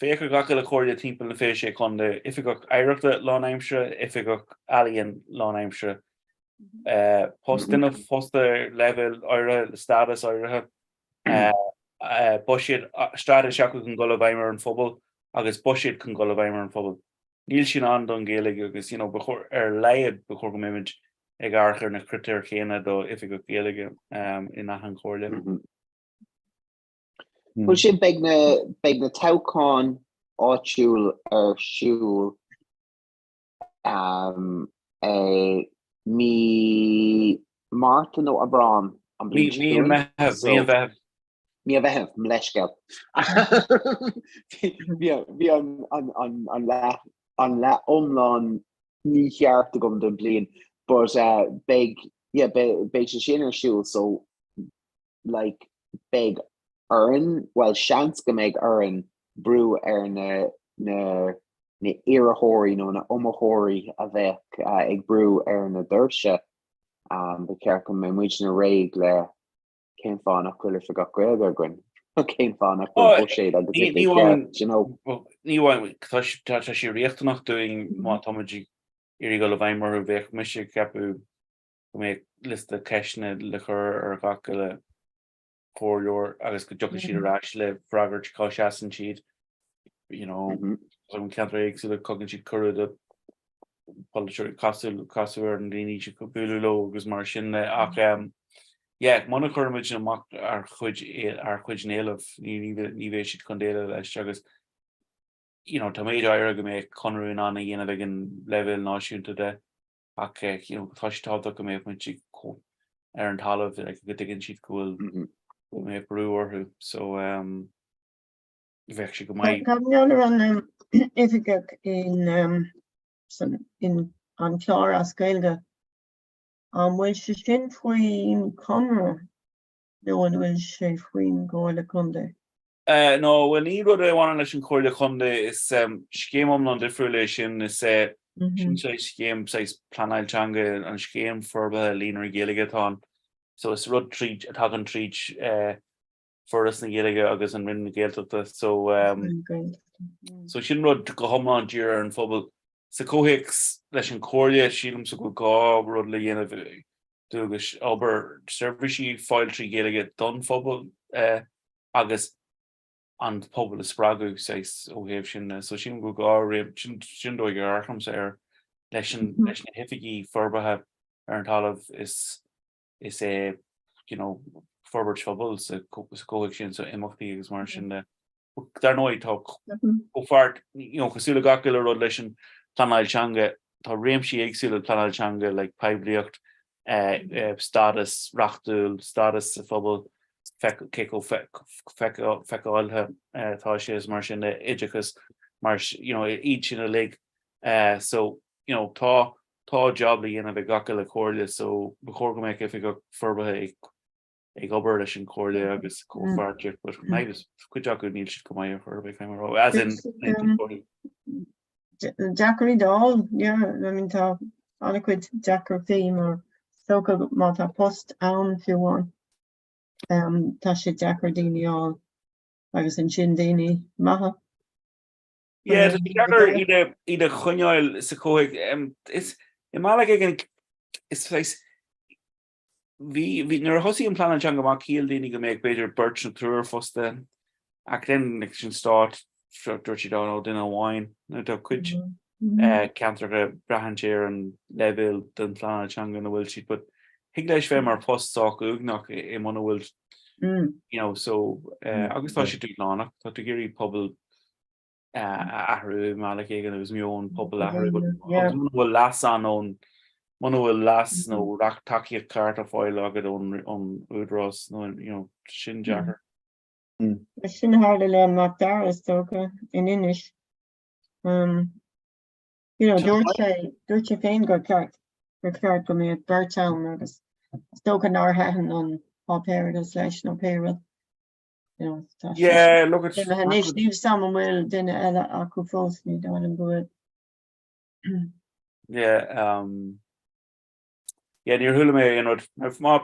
féach ar gach uile chomhairle timpeall na 26 contae, oifigeach oidhreachta lánaimseartha, oifigeach ealaíon lánaimseartha, uh, post duine fostaithe ar leibhéal áirithe, stádas áirithe, buiséad, straitéis acu chun dul i bhfeidhm ar an phobal agus buiséad chun dul i bhfeidhm ar an phobal. Níl sin ann don Ghaeilge agus you know ba chóir, ar a laghad, ba chóir go mbeimid ag amharc ar na critéir chéanna do oifigeach Gaeilge in achan chomhairle. Bhuel sin, beidh na, beidh na toghcháin áitiúil ar siúl i mí Márta nó Aibreán an bhliain seo chugainn. Mí an Mheithimh. Mí an Mheithimh, mo leithscéal. Bhí an leath an leath iomlán mícheart agam don bhliain but beidh yeah beidh sé sin ar siúl so like beidh orainn, bhuel seans go mbeidh orainn brú ar na na na iarrthóirí nó na iomaitheoirí a bheadh ag brú ar na doirse. Ba cheart go mbeidh muidne réidh le cén fáth nach bhfuil oifigeach Gaeilge againn? Cén fáth nach bhfuil buiséad agus Ní amháin, you know? Ní amháin, tá sé riachtanach dúinn má táimid ag iarraidh dul i bhfeidhm orthu, bheadh mise ag ceapadh go mbeadh liosta ceisteanna le cur ar gach uile chomhairleoir agus go dtiocfaidh siad ar ais le freagairt cá seasann siad, you know, an ceantar éagsúla, tugann siad cuireadh do pholaiteoirí casadh, casadh ar na daoine siad bualadh leo agus mar sin de ach yeah, muna gcuirimid amach ár chuid, ár chuid n-éileamh, ní, ní bheidh siad chun déileáil leis agus you know, tá méid áirithe go mbeadh conradh in ann a dhéanamh ag an leibhéal náisiúnta de. Ach you know tá sé tábhachtach go mbeadh muid ar an talamh like go dtuigeann siad go bhfuil mm-hmm. go mbeadh brú orthu so bheadh sé go maith. Cad mar gheall ar an oifigeach in in an clár as Gaeilge, an bhfuil sé sin faoin Conradh nó an bhfuil sé faoin gComhairle Contae? No, bhuel ní rud é a bhaineann leis an Chomhairle Contae, is scéim iomlán difriúil é sin, is é sin saghas scéim saghas pleanáil teanga, an scéim forbartha líonraí Gaeilge atá ann. So is rud tríd, a tagann tríd Foras na Gaeilge agus an Roinn na Gaeltachta. So so sin rud go hiomlán dírithe ar an phobal. Sa chomhthéacs leis an Chomhairle, sílimse go bhfuil gá rud le dhéanamh dualgais obair seirbhísí fáil trí Ghaeilge don phobal agus an pobal a spreagadh saghas ó thaobh sin. So sílim go bhfuil gá sin sin dóigh a dhearcaimse air leis an leis na hoifigí forbartha ar an talamh is is é you know forbairt phobail sa chomhthéacs sin so imeachtaí agus mar sin de. Dar ndóigh tá comhpháirt you know cosúil le gach uile rud leis an pleanáil teanga tá réimsí éagsúla pleanáil teanga like poiblíocht, stádas reachtúil, stádas sa phobal, cé chomh feiceáilte atá sé is mar sin de, oideachas mar you know iad sin uilig. So you know tá tá job le dhéanamh ag gach uile chomhairle so ba chóir go mbeadh oifigeach forbartha ag ag obair leis an chomhairle agus comhpháirtíocht but maybe cuid acu níl siad go maith ar chor ar bith caithfidh mé a rá as in Deacair iad a fháil, yeah, I mean tá an-chuid deacrachtaí mar is dócha má tá post ann fiú amháin um, tá sé deacair daoine a fháil agus ansin daoine maithe. Yeah, tá sé deacair iad a iad a choinneáil sa chomhthéacs. Is i mbealach éigin is saghas bhí bhí nuair a thosaigh an pleanáil teanga amach shíl daoine go mbeadh b'fhéidir beirt nó triúr fostaithe ach then leis an stát dúirt siad oh no duine amháin nó tá cuid ceantracha braitheann sé ar an leibhéal den phleanáil teanga ina bhfuil siad but thig leis bheith mar post sách uaigneach i muna bhfuil you know so agus tá sé dúshlánach tá tú ag iarraidh pobal a athrú i mbealach éigin agus meon pobail a athrú but agus muna bhfuil leas ann ón muna bhfuil leas nó racht tacaíocht ceart á fáil agat ón ón údarás nó you know sin deacair. Sin a tharla le Mac Dara is dócha in Inis. Um, you know, dúirt sé dúirt sé féin gur ceart gur ceart go mbeadh beirt ann agus is dócha nár thaitin an páipéarachas leis nó pé rud. You know, tá sé Yeah, look at imithe anois níl 'fhios a'm an bhfuil duine eile acu fós ní dóigh liom go bhfuil. Yeah, um, yeah, níor chuala mé aon rud. Má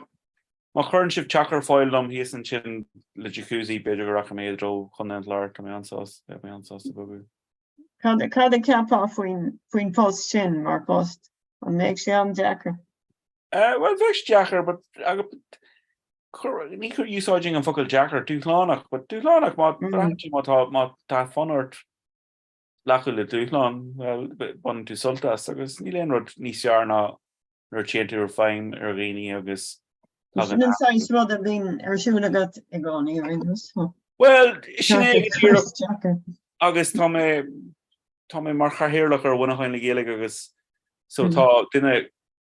má chuireann sibh teach ar fáil dom thíos ansin le jacuzzi, b'fhéidir go rachaidh mé i dtreo Chontae an Chláir, tá mé an-sásta, bheadh mé an-sásta bogadh. Cad cad a cheapfá faoin faoin phost sin mar phost? An mbeadh sé an-deacair? Uh, well, bheadh sé deacair, but aga- chuir- ní chuir úsáidfinn an focal deacair, dúshlánach, but dúshlánach má braitheann sé má tá má tá fonn ort glacadh le dúshlán, well, baineann tú sult as agus níl aon rud níos fearr ná nuair a téann tú i bhfeidhm ar dhaoine agus tagann Sin an saghas rud a bhíonn ar siúl agat i gcónaí ar aon nós. Well, sin é go díreach agus tá mé tá mé mar chathaoirleach ar Mhuineachán le Gaeilge agus so tá duine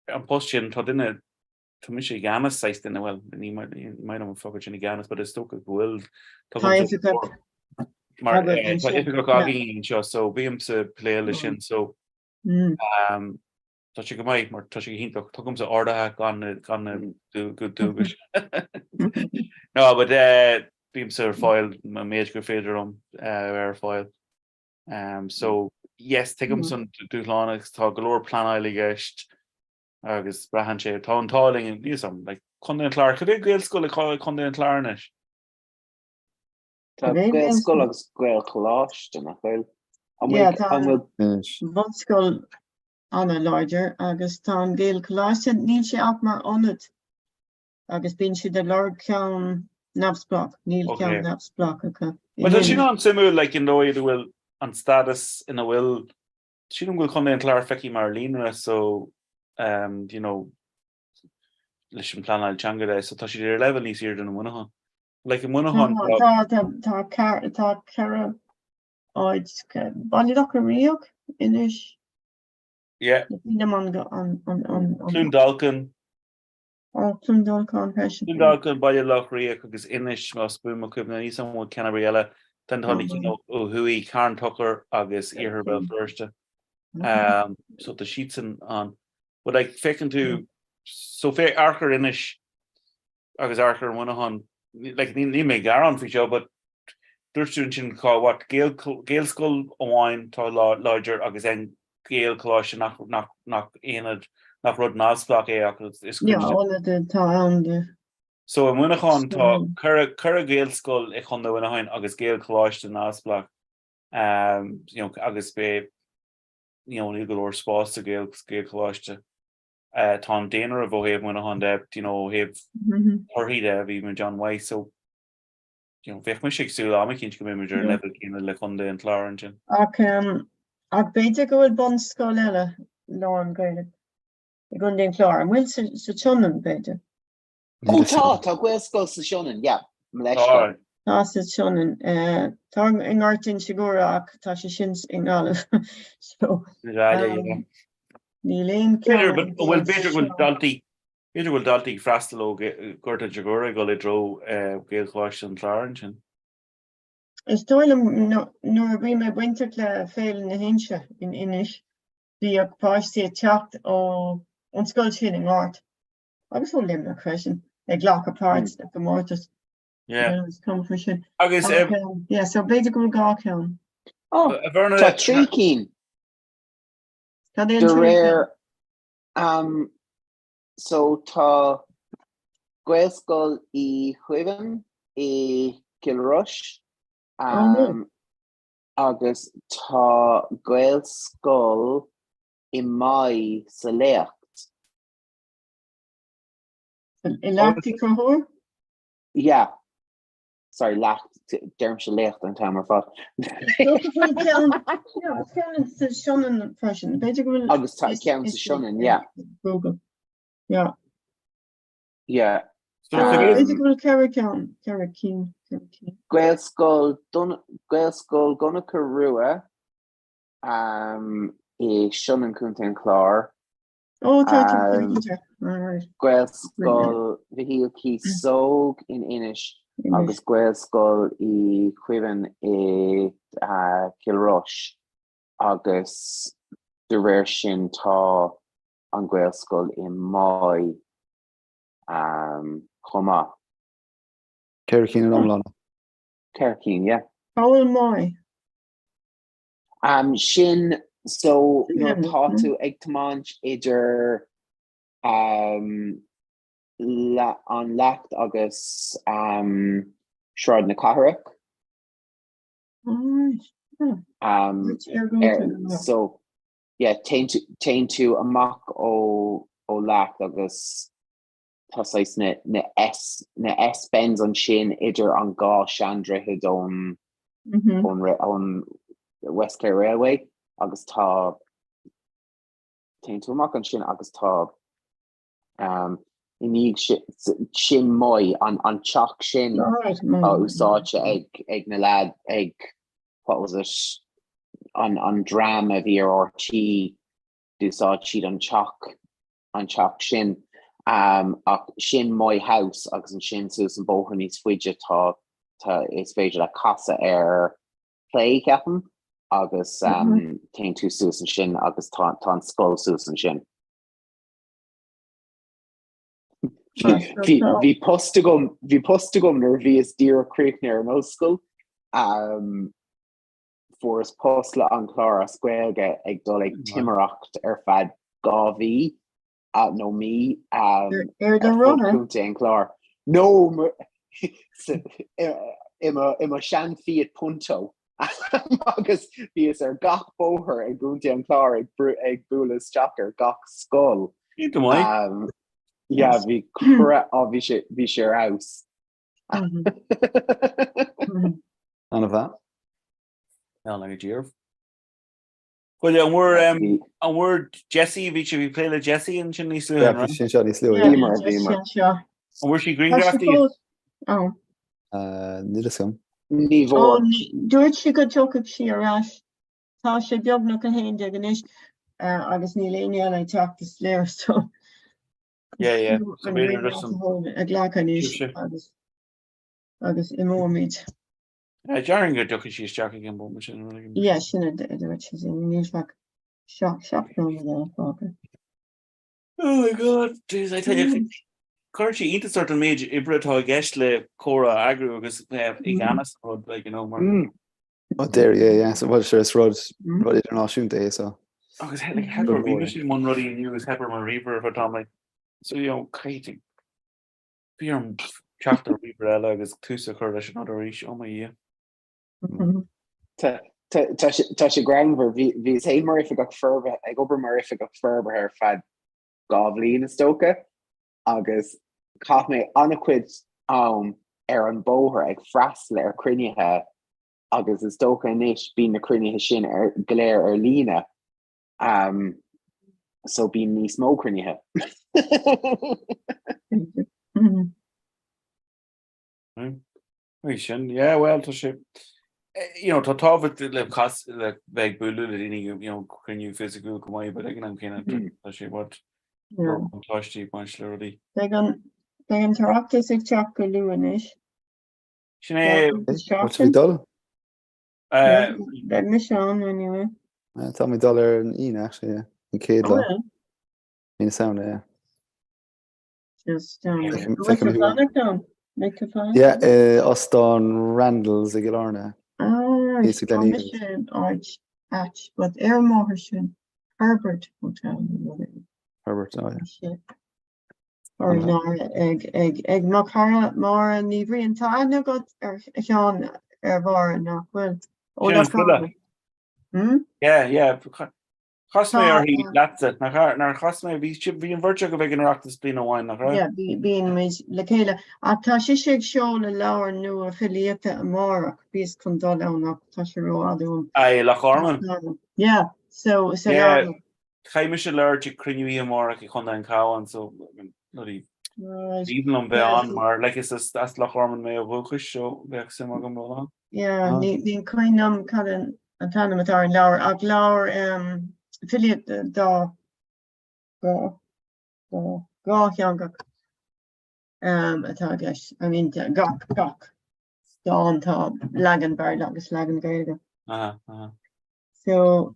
an post sin tá duine Tá mise i gceannas saghas duine, bhuel, ní maith liom an focal sin i gceannas, but is dócha go bhfuil Tá oifigeach mar tá oifigeach againn anseo, so bímse ag plé leis sin, so tá sé go maith mar tá sé go hiontach, tugaimse orduithe gan na gan na dualgais. No, but bímse ar fáil an méid gur féidir liom bheith ar fáil. So yes, tuigimse an dúshlán agus tá go leor pleanáil i gceist. Agus braitheann sé, tá an t-ádh linn, níl 'fhios a'm, like, Contae an Chláir, cad é Gaelscoil ag Contae an Chláir anois? Tá Gaelscoil agus Gaelcholáiste, nach bhfuil? An bhfuil, Yeah, tá an bhfuil. bunscoil an-láidir agus tá an Gaelcholáiste, níl sé ach mar ionad agus bíonn siad ag lorg ceann neamhspleách, níl ceann neamhspleách acu. Well, tá sin an-suimiúil, like, an dóigh ina bhfuil an stádas ina bhfuil Sílim go bhfuil Contae an Chláir feicthe mar líonra so um, you know, leis an pleanáil teanga de, so tá siad ar leibhéal níos airde ná Muineachán. Like i Muineachán Tá tá tá tá tá ceithre áit Baile Locha Riach Inis Yeah. An an an an Cluain Dolcáin. Ó, Cluain Dolcáin freisin. Cluain Dolcáin, Baile Locha Riach agus Inis, más buan mo chuimhne, níl a fhios agam an bhfuil ceann ar bith eile. Tá na cinn ó thuaidh, Carn Tochair agus Iarthar Bhéal Feirste. So tá siadsan ann. But like féachann tú, so féach amharc ar Inis agus amharc ar Mhuineachán, like níl mé ag gearán faoi seo but dúirt tú ansin cá what Gael Gaelscoil amháin tá láidir agus an Gaelcholáiste nach nach nach aonad nach rud neamhspleách é ach is cuid de. ionad atá ann de. So i Muineachán tá ceithre ceithre Ghaelscoil i Chontae Mhuineacháin agus Gaelcholáiste neamhspleách um, you know, agus be you know, níl go leor spás sa Gael Gaelcholáiste. Uh, tá an daonáireamh ó thaobh Mhuineacháin de, you know, ó thaobh torthaí de bhí muid an-mhaith so you know, bheadh mise ag súil am eicínt go mbeidh muid ar an leibhéal céanna le Contae an Chláir ansin. Ach um, ach b'fhéidir go bhfuil bunscoil eile lán Gaeilge i gContae an Chláir. An bhfuil sa, sa tSionainn b'fhéidir? Ó tá, tá Gaelscoil sa Sionainn, yeah, mo leithscéal. Tá sa tSionainn. Eh, tá i nGort Inse Guaire ach tá sé sin i nGaillimh. So, Gaillimh, yeah. níl aon B'fhéidir, but bhfuil b'fhéidir go bhfuil daltaí b'fhéidir go bhfuil daltaí ag freastal ó Ghort Inse Guaire ag dul i dtreo Gaelcholáiste an Chláir ansin. Is dóigh liom nuair a bhí mé bainteach le Féile na hInse in Inis, bhíodh páistí ag teacht ó ón scoil sin i nGort agus ó Luimneach freisin ag glacadh páirt sna comórtais. Yeah. Is cuma faoi sin. Agus Ach, yeah, so b'fhéidir go bhfuil dhá cheann. Oh, tá trí cinn. Cad é an De tríú réir ceann? um, so tá Gaelscoil Uí Chaoimh i gCill Rois Oh, no. um, agus tá Gaelscoil i Maigh sa Léacht. I Leacht Uí Chonchúir? Yeah. Sorry, leacht, deirimse léacht an t-am ar fad. Dócha go bhfuil ceann, yeah, ceann sa Sionainn freisin. B'fhéidir go bhfuil Agus tá ceann sa Sionainn, yeah. Google. Yeah. Yeah. So tá Um, B'fhéidir go bhfuil ceithre ceann, ceithre cinn, ceithre cinn. Gaelscoil Dun Gaelscoil Dhonncha Rua um, i Sionainn Contae an Chláir. Ó, tá tú cinnte. All right. Gaelscoil Mhichíl Cíosóg in Inis agus Gaelscoil Uí Chaoimh i Cill Rois agus de réir sin tá an Ghaelscoil i Maigh chomh maith. Ceithre cinn in iomlán. Ceithre cinn, yeah. Cá bhfuil Maigh? Um, sin so nuair atá tú ag tiomáint idir um, le, an Leacht agus um, Sráid na Cathrach. Alright. Yeah. Um, ar, so yeah, téann tú, téann tú amach ó, ó Leacht agus tá saghas na, na S, na S bends ansin idir an dhá seandroichead ón, ón, ón West Clare Railway agus tá, téann tú amach ansin agus tá um, i ndiaidh sin, sin Maigh, an, an teach sin á úsáidte ag, ag na leaid, ag, what was it, an, an dream a bhí ar RTÉ, d'úsáid siad an teach an teach sin. Ach sin Moy House agus ansin suas an bóthar níos faide tá tá is féidir leat casadh ar chlé ceapaim agus téann tú suas ansin agus tá tá an scoil suas ansin. Bhí bhí post agam bhí post agam nuair a bhíos díreach críochnaithe ar an ollscoil. Fuaireas post le An Clár as Gaeilge ag dul ag timireacht ar feadh 2 mhí nó mí ar fud Chontae an Chláir. No i mo sean Fiat Punto agus bhíos ar gach bóthar i gContae an Chláir ag bualadh isteach ar gach scoil. Yeah, bhí bhí sé bhí sé ar fheabhas. An-mhaith. An go Bhuel an bhfuair an bhfuair Jessie bhí sé bhí plé le Jessie ansin níos luaithe Yeah, bhí sí anseo níos luaithe. Bhíomar, bhíomar. An bhfuair sí grianghraf díot? Níl a fhios agam. Ní bhfuair. Dúirt sí go dtiocfadh sí ar ais. Tá sé beagnach 11 anois agus níl éinne eile ag teacht is léir so. Yeah, yeah. So b'fhéidir just an a ghlacadh anois agus agus imeoimid. Déarfainn go dtiocfaidh sí isteach ag an bhomaite sin. Yeah, sin a dúirt sí sin. Níl ach 7 nóiméad eile fágtha. Oh my God, jeez, I tell you, cuireann sé iontas ort an méid oibre atá i gceist le comhrá a eagrú agus bheith i gceannas ar rud, like, you know, mar. Oh, there, yeah, yeah. So, well, sure, is rud rud idirnáisiúnta é, so. Agus like, theip orm, bhí mise i mbun rudaí inniu agus theip ar mo ríomhaire for tamall. So, you know, caithfidh bhí orm teacht ar ríomhaire eile agus tús a chur leis an rud arís, oh my Dhia. Tá sé greannmhar, bhíos féin mar oifigeach forbartha, ag obair mar oifigeach forbartha ar feadh 2 bhliain is dócha agus chaith mé an-chuid am ar an bóthar ag freastal ar chruinnithe agus is dócha anois bíonn na cruinnithe sin ar go léir ar líne um, so bíonn níos mó cruinnithe. Í sin, yeah, well, tá sé, you know, tá tábhacht le cas le bheith ag bualadh le daoine, you know, cruinniú fisiciúil go maith, but ag an am céanna tá sé what buntáistí ag baint le rudaí. Beidh an beidh an tOireachtas ag teacht go luath anois. Sin é. What's we dul? Beidh mise ann anyway. Tá mé dul ar an Aoine actually, yeah. An chéad lá. Aoine Samhna, yeah. Just um, Feicim fanacht ann? Beidh tú fanacht Yeah, eh, Óstán Randalls i gCill Airne. Ah, Thíos i tá Glen mise Eagles. in áit ait, but ar an mbóthar sin, Herbert Hotel nó rud éigin. Herbert, oh yeah. Sé. Ar an Máire ag ag ag mo chara Máire Ní Bhriain. Tá aithne agat ar Sheán ar Mháire nach bhfuil? Ó Sin an Loch file. Garman. Hmm? Yeah, yeah. Chas mé Tá, uirthi leatsa, nach ea? Nár chas mé, bhí sibh, bhí an bheirt agaibh ag an Oireachtas bliain amháin, nach raibh? Yeah, bhí, bíonn muid le chéile. Ach tá sise ag seoladh leabhar nua filíochta amárach, bhíos chun dul ann ach tá sé rófhada uaim. Aye, Loch Garman? Yeah, so, sa Yeah, leabharlann. caithfidh mise labhairt ag cruinniú oíche amárach i Chontae an Chabháin, so bloody Right. aoibhinn liom bheith Yeah, ann mar, like, is as, as Loch Garman mé ó dhúchas, so bheadh suim agam dul ann. Yeah, Ah. ní, ní cuimhin liom cad an An t-ainm atá ar an leabhar ach leabhar filíochta dá dhátheangach atá i gceist. I mean gach gach dán tá leagan Béarla agus leagan Gaeilge. Aha, aha. So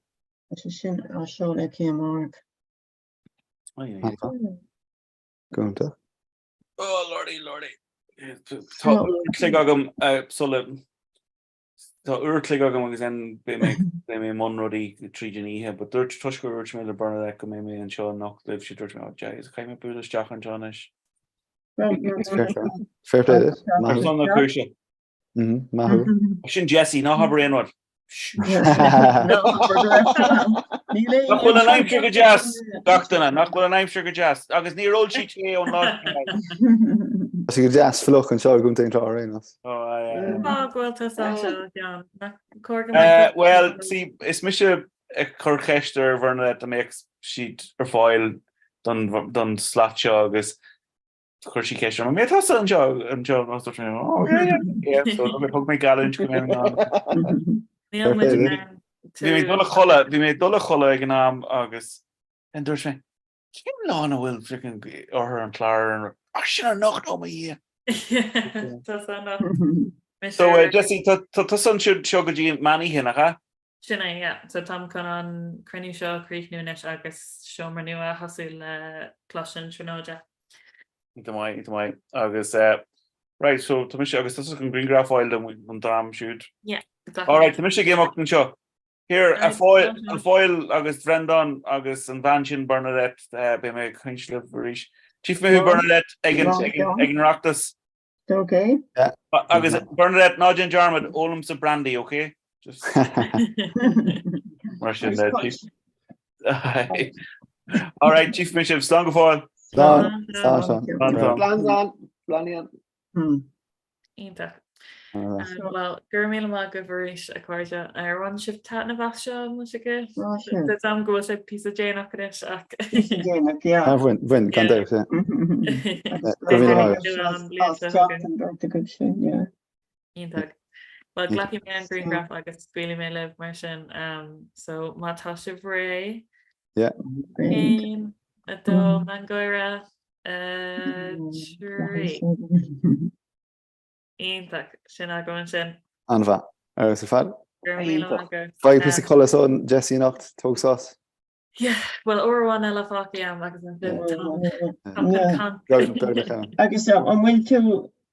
tá sé sin á seoladh aici amárach. Go hiontach. Oh, lordy, lordy. Tá uair an chloig agam sula Tá uair a chloig agam agus then beidh mé beidh mé i mbun rudaí tríd an oíche, but dúirt toisc gur dhúirt mé le Bernadette go mbeidh mé anseo anocht libh, dúirt mé oh jeez, caithfidh mé bualadh isteach anseo anois. Fair play duit. Ar son na cúise. Maith thú. Sin Jessie, ná habair aon rud. Nach bhfuil an aimsir go deas, gach duine, nach bhfuil an aimsir go deas, agus níor ól sí tae ón lá sin. Tá sé go deas fliuch anseo i gContae an Chláir ar aon nós. Cén fáth go bhfuil tusa anseo, a Sheáin? Nach cóir go mbeadh Bhuel, see, is mise a chuir ceist ar Bhernadette an mbeadh siad ar fáil don slat seo agus Chuir sí ceist orm, an mbeidh tusa anseo anseo agus dúirt mé, oh yeah yeah yeah so thug mé geallúint go mbeinn ann. Níl muid in ann Bhí mé ag dul a chodladh, bhí mé ag dul a chodladh ag an am agus then dúirt mé, cén lá ina bhfuil freaking oirthear an Chláir ar an ah sin anocht, oh mo Dhia! Tusa anocht. Mise So uh, Jessie, tá tusa anseo seo go dtí meán oíche, nach ea? Sin é, yeah. So táim chun an cruinniú seo a chríochnú anois agus seomra nua a thosú le Coláiste na Tríonóide. Iontach maith, iontach maith. Agus eh, right, so tá mise agus tusa chun grianghraf a fháil don dream siúd. Yeah, exactly. All right, tá mise ag imeacht anseo. Here, a Phóil, a Phóil agus Bhreandán agus an bhean sin Bernadette, eh, beidh mé ag caint libh arís. Tchífidh mé thú Bernadette ag an, ag an, ag an Oireachtas. Ok. Agus Bernadette, ná déan dearmad, ólaimse brandy, ok? Just mar sin de. All right, tchífidh mé sibh, slán go fóill. Slán. Slán, Seán. Slán, slán. Slán, Ian. Iontach. Well, go raibh míle maith agaibh arís, a chairde. Ar bhain sibh taitneamh as seo, an bhfuil sé go? Tá am go bhfuil sé píosa déanach anois ach. Píosa déanach, yeah. Ah, bhain, bhain, gan dabht, yeah. Go raibh míle maith agat. Iontach. Well, glacfaidh mé an grianghraf agus scaoilfidh mé libh mar sin. So má tá sibh réidh. Yeah. 1, 2, meangadh. 3. Iontach, sin agam ansin. An-mhaith. Ar fheabhas ar fad. Go raibh míle maith agat. Faigh píosa codladh ansan Jessie anocht, tóg sos. Yeah, well uair amháin eile fágtha agam agus ansin táim chun caint. Agus an bhfuil tú,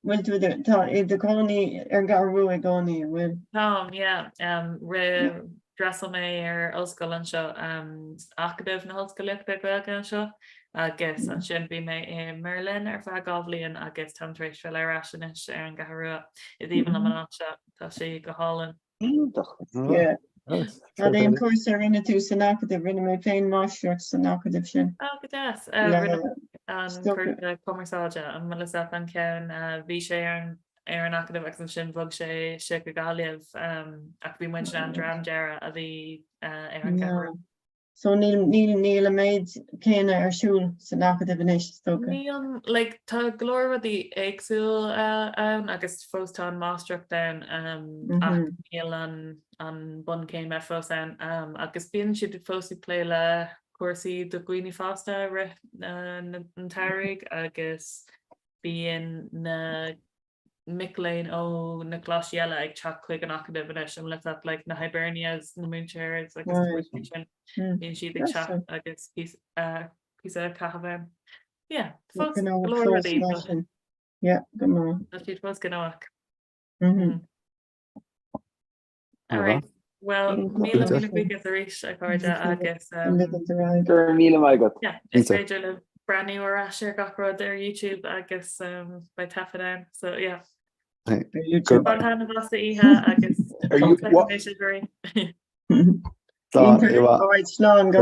bhfuil tú, tá i do chónaí ar an gCeathrú Rua i gcónaí, an bhfuil? Táim, yeah. D'fhreastail mé ar ollscoil anseo, Acadamh na hOllscolaíochta Gaeilge anseo agus ansin bhí mé i mBerlin ar feadh 2 bhliain agus táim tar éis filleadh ar ais anois ar an gCeathrú Rua. Is aoibhinn liom an áit seo, tá sé go hálainn. Iontach. Yeah. Cad é an cúrsa a rinne tú san Acadamh? Rinne mé féin máistreacht san Acadamh sin. Ó, go deas. Rinne an cúrsa cumarsáide, an bhfuil fhios agat an ceann, bhí sé ar an ar an Acadamh agus ansin bhog sé sé go Gaillimh ach bhí muid an dream deireadh a bhí ar an gCeathrú Rua. So níl, níl, níl an méid céanna ar siúl san Acadamh anois, is dócha. Níl, like, tá go leor rudaí éagsúil ann agus fós tá an máistreacht ann ach níl an, an bunchéime fós ann agus bíonn siad fós ag plé le cúrsaí do dhaoine fásta i rith an tsamhraidh agus bíonn na mic léinn ó na coláistí eile ag teacht chuig an Acadamh anois, an bhfuil fhios agat, like na Hibernias, na múinteoirí agus na múinteoirí sin, bíonn siad ag teacht agus píosa a chaitheamh ann. Yeah, fós go leor rudaí. Yeah, go maith. Tá siad fós gnóthach. Mm-hmm. All right. Well, míle míle buíochas arís a chairde agus Go raibh míle maith agat. Yeah, is féidir libh breathnú ar ais ar gach rud ar YouTube agus beidh taifead ann. So yeah. Bain taitneamh as d'oíche agus feicfidh mé sibh arís. Slán, Eva. All right, slán, go.